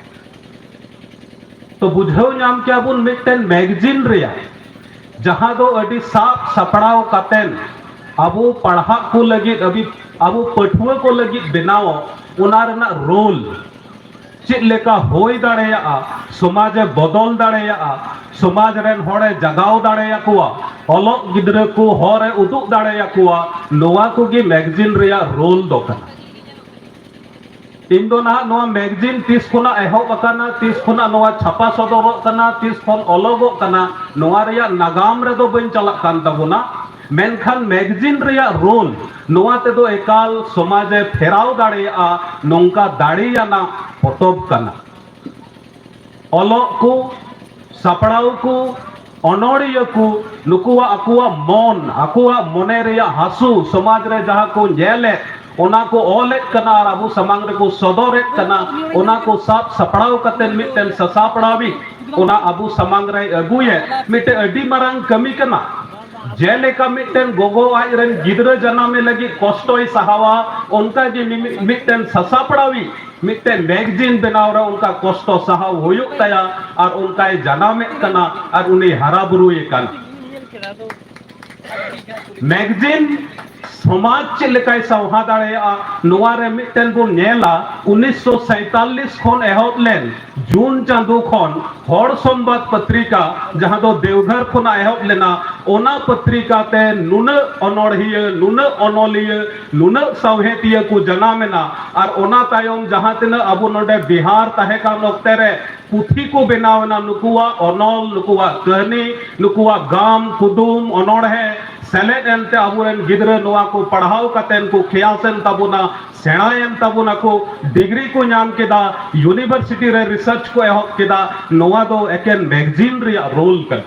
ᱛᱚ ᱵᱩᱡᱷᱟᱹᱣ ᱧᱟᱢ ᱠᱮᱭᱟ ᱵᱚᱱ ᱢᱤᱫᱴᱮᱱ ᱢᱮᱜᱟᱡᱤᱱ ᱨᱮᱭᱟᱜ, ᱡᱟᱦᱟᱸ ᱫᱚ ᱟᱹᱰᱤ ᱥᱟᱵ ᱥᱟᱯᱲᱟᱣ ᱠᱟᱛᱮᱱ ᱟᱵᱚ ᱯᱟᱲᱦᱟᱜ ᱠᱚ ᱞᱟᱹᱜᱤᱫ, ᱟᱵᱚ, ᱟᱵᱚ ᱯᱟᱹᱴᱷᱩᱣᱟᱹ ᱠᱚ ᱞᱟᱹᱜᱤᱫ ᱵᱮᱱᱟᱣ, ᱚᱱᱟ ᱨᱮᱱᱟᱜ ᱨᱳᱞ ᱪᱮᱫ ᱞᱮᱠᱟ ᱦᱩᱭ ᱫᱟᱲᱮᱭᱟᱜᱼᱟ, ᱥᱚᱢᱟᱡᱽ ᱮ ᱵᱚᱫᱚᱞ ᱫᱟᱲᱮᱭᱟᱜᱼᱟ, ᱥᱚᱢᱟᱡᱽ ᱨᱮᱱ ᱦᱚᱲ ᱮ ᱡᱟᱜᱟᱣ ᱫᱟᱲᱮᱭᱟᱠᱚᱣᱟ, ᱚᱞᱚᱜ ᱜᱤᱫᱽᱨᱟᱹ ᱠᱚ ᱦᱚᱨ ᱮ ᱩᱫᱩᱜ ᱫᱟᱲᱮᱭᱟᱠᱚᱣᱟ, ᱱᱚᱣᱟ ᱠᱚᱜᱮ ᱢᱮᱜᱟᱡᱤᱱ ᱨᱮᱭᱟᱜ ᱨᱳᱞ ᱫᱚ ᱠᱟᱱᱟ᱾ ᱤᱧ ᱫᱚ ᱱᱟᱦᱟᱜ ᱱᱚᱣᱟ ᱢᱮᱜᱟᱡᱤᱱ ᱛᱤᱥ ᱠᱷᱚᱱᱟᱜ ᱮᱦᱚᱵ ᱟᱠᱟᱱᱟ, ᱛᱤᱥ ᱠᱷᱚᱱᱟᱜ ᱱᱚᱣᱟ ᱪᱷᱟᱯᱟ ᱥᱚᱫᱚᱨᱚᱜ ᱠᱟᱱᱟ, ᱛᱤᱥ ᱠᱷᱚᱱ ᱚᱞᱚᱜᱚᱜ ᱠᱟᱱᱟ, ᱱᱚᱣᱟ ᱨᱮᱭᱟᱜ ᱱᱟᱜᱟᱢ ᱨᱮᱫᱚ ᱵᱟᱹᱧ ᱪᱟᱞᱟᱜ ᱠᱟᱱ ᱛᱟᱵᱚᱱᱟ, ᱢᱮᱱᱠᱷᱟᱱ ᱢᱮᱜᱟᱡᱤᱱ ᱨᱮᱭᱟᱜ ᱨᱳᱞ ᱱᱚᱣᱟ ᱛᱮᱫᱚ ᱮᱠᱟᱞ ᱥᱚᱢᱟᱡᱽ ᱮ ᱯᱷᱮᱨᱟᱣ ᱫᱟᱲᱮᱭᱟᱜᱼᱟ, ᱱᱚᱝᱠᱟ ᱫᱟᱲᱮᱭᱟᱱᱟᱜ ᱯᱚᱛᱚᱵ ᱠᱟᱱᱟ᱾ ᱚᱞᱚᱜ ᱠᱚ, ᱥᱟᱯᱲᱟᱣ ᱠᱚ, ᱚᱱᱚᱲᱤᱭᱟᱹ ᱠᱚ, ᱱᱩᱠᱩᱣᱟᱜ ᱟᱠᱚᱣᱟᱜ ᱢᱚᱱ, ᱟᱠᱚᱣᱟᱜ ᱢᱚᱱᱮ ᱨᱮᱭᱟᱜ ᱦᱟᱹᱥᱩ, ᱥᱚᱢᱟᱡᱽ ᱨᱮ ᱡᱟᱦᱟᱸ ᱠᱚ ᱧᱮᱞᱮᱫ, ᱚᱱᱟ ᱠᱚ ᱚᱞᱮᱫ ᱠᱟᱱᱟ ᱟᱨ ᱟᱵᱚ ᱥᱟᱢᱟᱝ ᱨᱮᱠᱚ ᱥᱚᱫᱚᱨᱮᱫ ᱠᱟᱱᱟ᱾ ᱚᱱᱟ ᱠᱚ ᱥᱟᱵ ᱥᱟᱯᱲᱟᱣ ᱠᱟᱛᱮ ᱢᱤᱫᱴᱮᱱ ᱥᱟᱥᱟᱯᱲᱟᱣᱤᱡ ᱚᱱᱟ ᱟᱵᱚ ᱥᱟᱢᱟᱝ ᱨᱮᱭ ᱟᱹᱜᱩᱭᱮᱫ, ᱢᱤᱫᱴᱮᱱ ᱟᱹᱰᱤ ᱢᱟᱨᱟᱝ ᱠᱟᱹᱢᱤ ᱠᱟᱱᱟ᱾ ᱡᱮᱞᱮᱠᱟ ᱢᱤᱫᱴᱮᱱ ᱜᱚᱜᱚ ᱟᱡ ᱨᱮᱱ ᱜᱤᱫᱽᱨᱟᱹ ᱡᱟᱱᱟᱢᱮ ᱞᱟᱹᱜᱤᱫ ᱠᱚᱥᱴᱚᱭ ᱥᱟᱦᱟᱣᱟ, ᱚᱱᱠᱟ ᱜᱮ ᱢᱤᱢᱤᱫ, ᱢᱤᱫᱴᱮᱱ ᱥᱟᱥᱟᱯᱲᱟᱣᱤᱡ ᱢᱤᱫᱴᱮᱱ ᱢᱮᱜᱟᱡᱤᱱ ᱵᱮᱱᱟᱣ ᱨᱮ ᱚᱱᱠᱟ ᱠᱚᱥᱴᱚ ᱥᱟᱦᱟᱣ ᱦᱩᱭᱩᱜ ᱛᱟᱭᱟ, ᱟᱨ ᱚᱱᱠᱟᱭ ᱡᱟᱱᱟᱢᱮᱫ ᱠᱟᱱᱟ ᱟᱨ ᱩᱱᱤ ᱦᱟᱨᱟ ᱵᱩᱨᱩᱭᱮ ᱠᱟᱱᱟ᱾ ᱢᱮᱜᱟᱡᱤᱱ ᱥᱚᱢᱟᱡᱽ ᱪᱮᱫ ᱞᱮᱠᱟᱭ ᱥᱟᱶᱦᱟ ᱫᱟᱲᱮᱭᱟᱜᱼᱟ, ᱱᱚᱣᱟ ᱨᱮ ᱢᱤᱫᱴᱮᱱ ᱵᱚᱱ ᱧᱮᱞᱟ, ᱩᱱᱤᱥᱥᱚ ᱥᱟᱭᱛᱟᱞᱞᱤᱥ ᱠᱷᱚᱱ ᱮᱦᱚᱵ ᱞᱮᱱ ᱡᱩᱱ ᱪᱟᱸᱫᱚ ᱠᱷᱚᱱ ᱦᱚᱲ ᱥᱚᱢᱵᱟᱫ ᱯᱚᱛᱨᱤᱠᱟ, ᱡᱟᱦᱟᱸ ᱫᱚ ᱫᱮᱣᱜᱷᱚᱨ ᱠᱷᱚᱱᱟᱜ ᱮᱦᱚᱵ ᱞᱮᱱᱟ, ᱚᱱᱟ ᱯᱚᱛᱨᱤᱠᱟ ᱛᱮ ᱱᱩᱱᱟᱹᱜ ᱚᱱᱚᱬᱦᱤᱭᱟᱹ, ᱱᱩᱱᱟᱹᱜ ᱚᱱᱚᱞᱤᱭᱟᱹ, ᱱᱩᱱᱟᱹᱜ ᱥᱟᱶᱦᱮᱫᱤᱭᱟᱹ ᱠᱚ ᱡᱟᱱᱟᱢ ᱮᱱᱟ᱾ ᱟᱨ ᱚᱱᱟ ᱛᱟᱭᱚᱢ ᱡᱟᱦᱟᱸ ᱛᱤᱱᱟᱹᱜ ᱟᱵᱚ ᱱᱚᱰᱮ ᱵᱤᱦᱟᱨ ᱛᱟᱦᱮᱸ ᱠᱟᱱ ᱚᱠᱛᱮ ᱨᱮ ᱯᱩᱛᱷᱤ ᱠᱚ ᱵᱮᱱᱟᱣ ᱮᱱᱟ, ᱱᱩᱠᱩᱣᱟᱜ ᱚᱱᱚᱞ, ᱱᱩᱠᱩᱣᱟᱜ ᱠᱟᱹᱦᱱᱤ, ᱱᱩᱠᱩᱣᱟᱜ ᱜᱟᱢ, ᱠᱩᱫᱩᱢ, ᱚᱱᱚᱬᱦᱮ ᱥᱮᱞᱮᱫ ᱮᱱᱛᱮ ᱟᱵᱚᱨᱮᱱ ᱜᱤᱫᱽᱨᱟᱹ ᱱᱚᱣᱟ ᱠᱚ ᱯᱟᱲᱦᱟᱣ ᱠᱟᱛᱮᱱ ᱠᱚ ᱠᱷᱮᱭᱟᱥ ᱮᱱ ᱛᱟᱵᱚᱱᱟ, ᱥᱮᱬᱟᱭᱮᱱ ᱛᱟᱵᱚᱱᱟ ᱠᱚ, ᱰᱤᱜᱽᱨᱤ ᱠᱚ ᱧᱟᱢ ᱠᱮᱫᱟ, ᱤᱭᱩᱱᱤᱵᱷᱟᱨᱥᱤᱴᱤ ᱨᱮ ᱨᱤᱥᱟᱨᱪ ᱠᱚ ᱮᱦᱚᱵ ᱠᱮᱫᱟ᱾ ᱱᱚᱣᱟ ᱫᱚ ᱮᱠᱮᱱ ᱢᱮᱜᱽᱡᱤᱱ ᱨᱮᱭᱟᱜ ᱨᱳᱞ ᱠᱟᱱᱟ᱾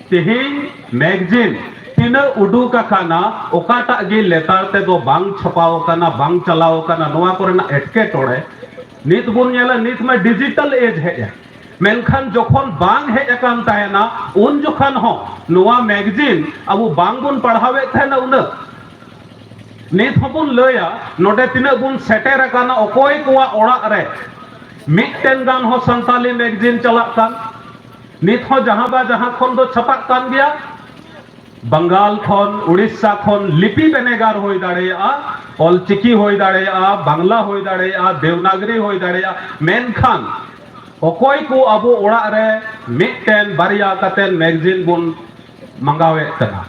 ᱛᱮᱦᱮᱧ ᱢᱮᱜᱽᱡᱤᱱ ᱛᱤᱱᱟᱹᱜ ᱩᱰᱩᱠ ᱟᱠᱟᱱᱟ, ᱚᱠᱟᱴᱟᱜ ᱜᱮ ᱞᱮᱛᱟᱲ ᱛᱮᱫᱚ ᱵᱟᱝ ᱪᱷᱟᱯᱟᱣ ᱟᱠᱟᱱᱟ, ᱵᱟᱝ ᱪᱟᱞᱟᱣ ᱟᱠᱟᱱᱟ, ᱱᱚᱣᱟ ᱠᱚᱨᱮᱱᱟᱜ ᱮᱴᱠᱮᱴᱚᱬᱮ᱾ ᱱᱤᱛ ᱵᱚᱱ ᱧᱮᱞᱟ, ᱱᱤᱛ ᱢᱟ ᱰᱤᱡᱤᱴᱟᱞ ᱮᱡᱽ ᱦᱮᱡ ᱮᱱ, ᱢᱮᱱᱠᱷᱟᱱ ᱡᱚᱠᱷᱚᱱ ᱵᱟᱝ ᱦᱮᱡ ᱟᱠᱟᱱ ᱛᱟᱦᱮᱱᱟ, ᱩᱱ ᱡᱚᱠᱷᱚᱱ ᱦᱚᱸ ᱱᱚᱣᱟ ᱢᱮᱜᱽᱡᱤᱱ ᱟᱵᱚ ᱵᱟᱝ ᱵᱚᱱ ᱯᱟᱲᱦᱟᱣᱮᱫ ᱛᱟᱦᱮᱱᱟ ᱩᱱᱟᱹᱜ᱾ ᱱᱤᱛ ᱦᱚᱸᱵᱚᱱ ᱞᱟᱹᱭᱟ, ᱱᱚᱰᱮ ᱛᱤᱱᱟᱹᱜ ᱵᱚᱱ ᱥᱮᱴᱮᱨ ᱟᱠᱟᱱᱟ, ᱚᱠᱚᱭ ᱠᱚᱣᱟᱜ ᱚᱲᱟᱜ ᱨᱮ ᱢᱤᱫᱴᱮᱱ ᱜᱟᱱ ᱦᱚᱸ ᱥᱟᱱᱛᱟᱞᱤ ᱢᱮᱜᱽᱡᱤᱱ ᱪᱟᱞᱟᱜ ᱠᱟᱱ? ᱱᱤᱛ ᱦᱚᱸ ᱡᱟᱦᱟᱸ ᱵᱟ ᱡᱟᱦᱟᱸ ᱠᱷᱚᱱ ᱫᱚ ᱪᱷᱟᱯᱟᱜ ᱠᱟᱱ ᱜᱮᱭᱟ᱾ ᱵᱟᱝᱜᱟᱞ ᱠᱷᱚᱱ, ᱩᱲᱤᱥᱥᱟ ᱠᱷᱚᱱ ᱞᱤᱯᱤ ᱵᱷᱮᱱᱮᱜᱟᱨ ᱦᱩᱭ ᱫᱟᱲᱮᱭᱟᱜᱼᱟ, ᱚᱞᱪᱤᱠᱤ ᱦᱩᱭ ᱫᱟᱲᱮᱭᱟᱜᱼᱟ, ᱵᱟᱝᱞᱟ ᱦᱩᱭ ᱫᱟᱲᱮᱭᱟᱜᱼᱟ, ᱫᱮᱣᱱᱟᱜᱽᱨᱤ ᱦᱩᱭ ᱫᱟᱲᱮᱭᱟᱜᱼᱟ, ᱢᱮᱱᱠᱷᱟᱱ ᱚᱠᱚᱭ ᱠᱚ ᱟᱵᱚ ᱚᱲᱟᱜ ᱨᱮ ᱢᱤᱫᱴᱮᱱ ᱵᱟᱨᱭᱟ ᱠᱟᱛᱮ ᱢᱮᱜᱽᱡᱤᱱ ᱵᱚᱱ ᱢᱟᱸᱜᱟᱣᱮᱫ ᱠᱟᱱᱟ?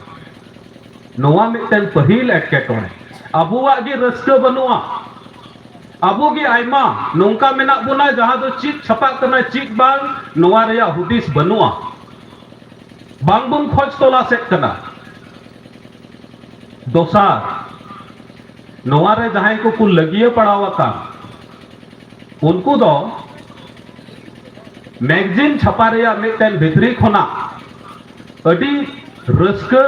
ᱱᱚᱣᱟ ᱢᱤᱫᱴᱮᱱ ᱯᱟᱹᱦᱤᱞ ᱮᱴᱠᱮᱴᱚᱬᱮ᱾ ᱟᱵᱚᱣᱟᱜ ᱜᱮ ᱨᱟᱹᱥᱠᱟᱹ ᱵᱟᱹᱱᱩᱜᱼᱟ᱾ ᱟᱵᱚ ᱜᱮ ᱟᱭᱢᱟ ᱱᱚᱝᱠᱟ ᱢᱮᱱᱟᱜ ᱵᱚᱱᱟ, ᱡᱟᱦᱟᱸ ᱫᱚ ᱪᱮᱫ ᱪᱷᱟᱯᱟᱜ ᱠᱟᱱᱟ, ᱪᱮᱫ ᱵᱟᱝ, ᱱᱚᱣᱟ ᱨᱮᱭᱟᱜ ᱦᱩᱫᱤᱥ ᱵᱟᱹᱱᱩᱜᱼᱟ᱾ ᱵᱟᱝ ᱵᱚᱱ ᱠᱷᱚᱡᱽ ᱛᱚᱞᱟᱥᱮᱫ ᱠᱟᱱᱟ᱾ ᱫᱚᱥᱟᱨ, ᱱᱚᱣᱟ ᱨᱮ ᱡᱟᱦᱟᱸᱭ ᱠᱚᱠᱚ ᱞᱟᱹᱜᱤᱭᱟᱹ ᱯᱟᱲᱟᱣ ᱟᱠᱟᱱ, ᱩᱱᱠᱩ ᱫᱚ ᱢᱮᱜᱽᱡᱤᱱ ᱪᱷᱟᱯᱟ ᱨᱮᱭᱟᱜ ᱢᱤᱫᱴᱮᱱ ᱵᱷᱤᱛᱨᱤ ᱠᱷᱚᱱᱟᱜ ᱟᱹᱰᱤ ᱨᱟᱹᱥᱠᱟᱹ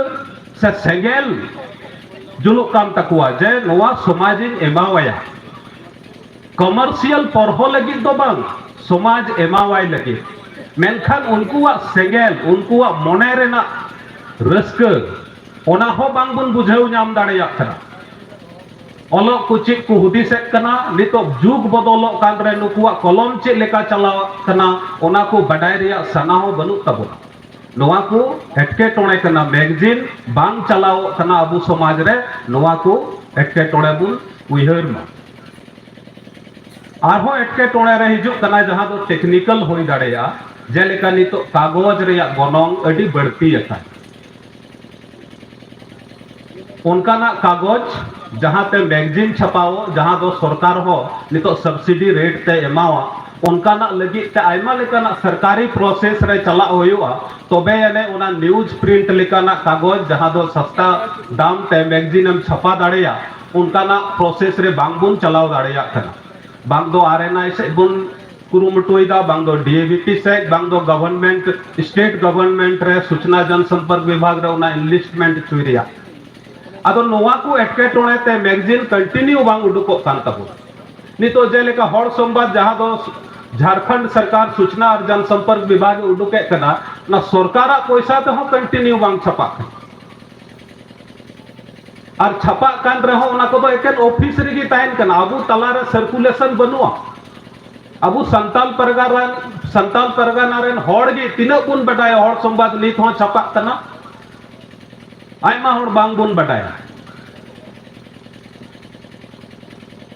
ᱥᱮ ᱥᱮᱸᱜᱮᱞ ᱡᱩᱞᱩᱜ ᱠᱟᱱ ᱛᱟᱠᱚᱣᱟ ᱡᱮ ᱱᱚᱣᱟ ᱥᱚᱢᱟᱡᱤᱧ ᱮᱢᱟᱣᱟᱭᱟ᱾ ᱠᱚᱢᱟᱨᱥᱤᱭᱟᱞ ᱯᱚᱨᱦᱚ ᱞᱟᱹᱜᱤᱫ ᱫᱚ ᱵᱟᱝ, ᱥᱚᱢᱟᱡᱽ ᱮᱢᱟᱣᱟᱭ ᱞᱟᱹᱜᱤᱫ᱾ ᱢᱮᱱᱠᱷᱟᱱ ᱩᱱᱠᱩᱣᱟᱜ ᱥᱮᱸᱜᱮᱞ, ᱩᱱᱠᱩᱣᱟᱜ ᱢᱚᱱᱮ ᱨᱮᱱᱟᱜ ᱨᱟᱹᱥᱠᱟᱹ, ᱚᱱᱟ ᱦᱚᱸ ᱵᱟᱝ ᱵᱚᱱ ᱵᱩᱡᱷᱟᱹᱣ ᱧᱟᱢ ᱫᱟᱲᱮᱭᱟᱜ ᱠᱟᱱᱟ᱾ ᱚᱞᱚᱜ ᱠᱚ ᱪᱮᱫ ᱠᱚ ᱦᱩᱫᱤᱥᱮᱫ ᱠᱟᱱᱟ, ᱱᱤᱛᱚᱜ ᱡᱩᱜᱽ ᱵᱚᱫᱚᱞᱚᱜ ᱠᱟᱱ ᱨᱮ ᱱᱩᱠᱩᱣᱟᱜ ᱠᱚᱞᱚᱢ ᱪᱮᱫ ᱞᱮᱠᱟ ᱪᱟᱞᱟᱣ ᱠᱟᱱᱟ, ᱚᱱᱟ ᱠᱚ ᱵᱟᱰᱟᱭ ᱨᱮᱭᱟᱜ ᱥᱟᱱᱟ ᱦᱚᱸ ᱵᱟᱹᱱᱩᱜ ᱛᱟᱵᱚᱱᱟ᱾ ᱱᱚᱣᱟ ᱠᱚ ᱮᱴᱠᱮᱴᱚᱬᱮ ᱠᱟᱱᱟ, ᱢᱮᱜᱟᱡᱤᱱ ᱵᱟᱝ ᱪᱟᱞᱟᱣᱚᱜ ᱠᱟᱱᱟ ᱟᱵᱚ ᱥᱚᱢᱟᱡᱽ ᱨᱮ, ᱱᱚᱣᱟ ᱠᱚ ᱮᱴᱠᱮᱴᱚᱬᱮ ᱵᱚᱱ ᱩᱭᱦᱟᱹᱨ ᱢᱟ᱾ ᱟᱨᱦᱚᱸ ᱮᱴᱠᱮᱴᱚᱬᱮ ᱨᱮ ᱦᱤᱡᱩᱜ ᱠᱟᱱᱟ, ᱡᱟᱦᱟᱸ ᱫᱚ ᱴᱮᱠᱱᱤᱠᱟᱞ ᱦᱩᱭ ᱫᱟᱲᱮᱭᱟᱜᱼᱟ, ᱡᱮᱞᱮᱠᱟ ᱱᱤᱛᱚᱜ ᱠᱟᱜᱚᱡᱽ ᱨᱮᱭᱟᱜ ᱜᱚᱱᱚᱝ ᱟᱹᱰᱤ ᱵᱟᱹᱲᱛᱤ ᱟᱠᱟᱱᱟ᱾ ᱚᱱᱠᱟᱱᱟᱜ ᱠᱟᱜᱚᱡᱽ ᱡᱟᱦᱟᱸᱛᱮ ᱢᱮᱜᱟᱡᱤᱱ ᱪᱷᱟᱯᱟᱣᱚᱜ, ᱡᱟᱦᱟᱸ ᱫᱚ ᱥᱚᱨᱠᱟᱨ ᱦᱚᱸ ᱱᱤᱛᱚᱜ ᱥᱟᱵᱥᱤᱰᱤ ᱨᱮᱴ ᱛᱮ ᱮᱢᱟᱣᱟ, ᱚᱱᱠᱟᱱᱟᱜ ᱞᱟᱹᱜᱤᱫ ᱛᱮ ᱟᱭᱢᱟ ᱞᱮᱠᱟᱱᱟᱜ ᱥᱚᱨᱠᱟᱨᱤ ᱯᱨᱚᱥᱮᱥ ᱨᱮ ᱪᱟᱞᱟᱜ ᱦᱩᱭᱩᱜᱼᱟ, ᱛᱚᱵᱮ ᱟᱹᱱᱤᱡ ᱚᱱᱟ ᱱᱤᱭᱩᱡᱽ ᱯᱨᱤᱱᱴ ᱞᱮᱠᱟᱱᱟᱜ ᱠᱟᱜᱚᱡᱽ ᱡᱟᱦᱟᱸ ᱫᱚ ᱥᱚᱥᱛᱟ ᱫᱟᱢ ᱛᱮ ᱢᱮᱜᱟᱡᱤᱱ ᱮᱢ ᱪᱷᱟᱯᱟ ᱫᱟᱲᱮᱭᱟᱜ, ᱚᱱᱠᱟᱱᱟᱜ ᱯᱨᱚᱥᱮᱥ ᱨᱮ ᱵᱟᱝ ᱵᱚᱱ ᱪᱟᱞᱟᱣ ᱫᱟᱲᱮᱭᱟᱜ ᱠᱟᱱᱟ᱾ ᱵᱟᱝ ᱫᱚ ᱟᱨ ᱮᱱ ᱟᱭ ᱥᱮᱫ ᱵᱚᱱ ᱠᱩᱨᱩᱢᱩᱴᱩᱭᱮᱫᱟ, ᱵᱟᱝ ᱫᱚ ᱰᱤ ᱮ ᱵᱤ ᱯᱤ ᱥᱮᱫ, ᱵᱟᱝ ᱫᱚ ᱜᱚᱵᱷᱚᱨᱱᱢᱮᱱᱴ, ᱥᱴᱮᱴ ᱜᱚᱵᱷᱚᱨᱱᱢᱮᱱᱴ ᱨᱮ ᱥᱩᱪᱱᱟ ᱡᱚᱱᱥᱚᱢᱯᱚᱨᱠ ᱵᱤᱵᱷᱟᱜᱽ ᱨᱮ ᱚᱱᱟ ᱤᱱᱞᱤᱥᱴᱢᱮᱱᱴ ᱦᱚᱪᱚᱭ ᱨᱮᱭᱟᱜ᱾ ᱟᱫᱚ ᱱᱚᱣᱟ ᱠᱚ ᱮᱴᱠᱮᱴᱚᱬᱮ ᱛᱮ ᱢᱮᱜᱟᱡᱤᱱ ᱠᱚᱱᱴᱤᱱᱤᱭᱩ ᱵᱟᱝ ᱩᱰᱩᱠᱚᱜ ᱠᱟᱱ ᱛᱟᱵᱚᱱᱟ᱾ ᱱᱤᱛᱚᱜ ᱡᱮᱞᱮᱠᱟ ᱦᱚᱲ ᱥᱚᱢᱵᱟᱫ, ᱡᱟᱦᱟᱸ ᱫᱚ ᱡᱷᱟᱲᱠᱷᱚᱸᱰ ᱥᱚᱨᱠᱟᱨ ᱥᱩᱪᱱᱟ ᱟᱨ ᱡᱚᱱᱥᱚᱢᱯᱚᱨᱠ ᱵᱤᱵᱷᱟᱜᱽ ᱮ ᱩᱰᱩᱠᱮᱫ ᱠᱟᱱᱟ, ᱚᱱᱟ ᱥᱚᱨᱠᱟᱨᱟᱜ ᱯᱚᱭᱥᱟ ᱛᱮᱦᱚᱸ ᱠᱚᱱᱴᱤᱱᱤᱭᱩ ᱵᱟᱝ ᱪᱷᱟᱯᱟᱜ ᱠᱟᱱᱟ᱾ ᱟᱨ ᱪᱷᱟᱯᱟᱜ ᱠᱟᱱ ᱨᱮᱦᱚᱸ ᱚᱱᱟ ᱠᱚᱫᱚ ᱮᱠᱮᱱ ᱚᱯᱷᱤᱥ ᱨᱮᱜᱮ ᱛᱟᱦᱮᱱ ᱠᱟᱱᱟ, ᱟᱵᱚ ᱛᱟᱞᱟᱨᱮ ᱥᱟᱨᱠᱩᱞᱮᱥᱚᱱ ᱵᱟᱹᱱᱩᱜᱼᱟ᱾ ᱟᱵᱚ ᱥᱟᱱᱛᱟᱞ ᱯᱟᱨᱜᱟᱱᱟ ᱨᱮᱱ, ᱥᱟᱱᱛᱟᱞ ᱯᱟᱨᱜᱟᱱᱟ ᱨᱮᱱ ᱦᱚᱲ ᱜᱮ ᱛᱤᱱᱟᱹᱜ ᱵᱚᱱ ᱵᱟᱰᱟᱭᱟ ᱦᱚᱲ ᱥᱚᱢᱵᱟᱫ ᱱᱤᱛ ᱦᱚᱸ ᱪᱷᱟᱯᱟᱜ ᱠᱟᱱᱟ? ᱟᱭᱢᱟ ᱦᱚᱲ ᱵᱟᱝ ᱵᱚᱱ ᱵᱟᱰᱟᱭᱟ᱾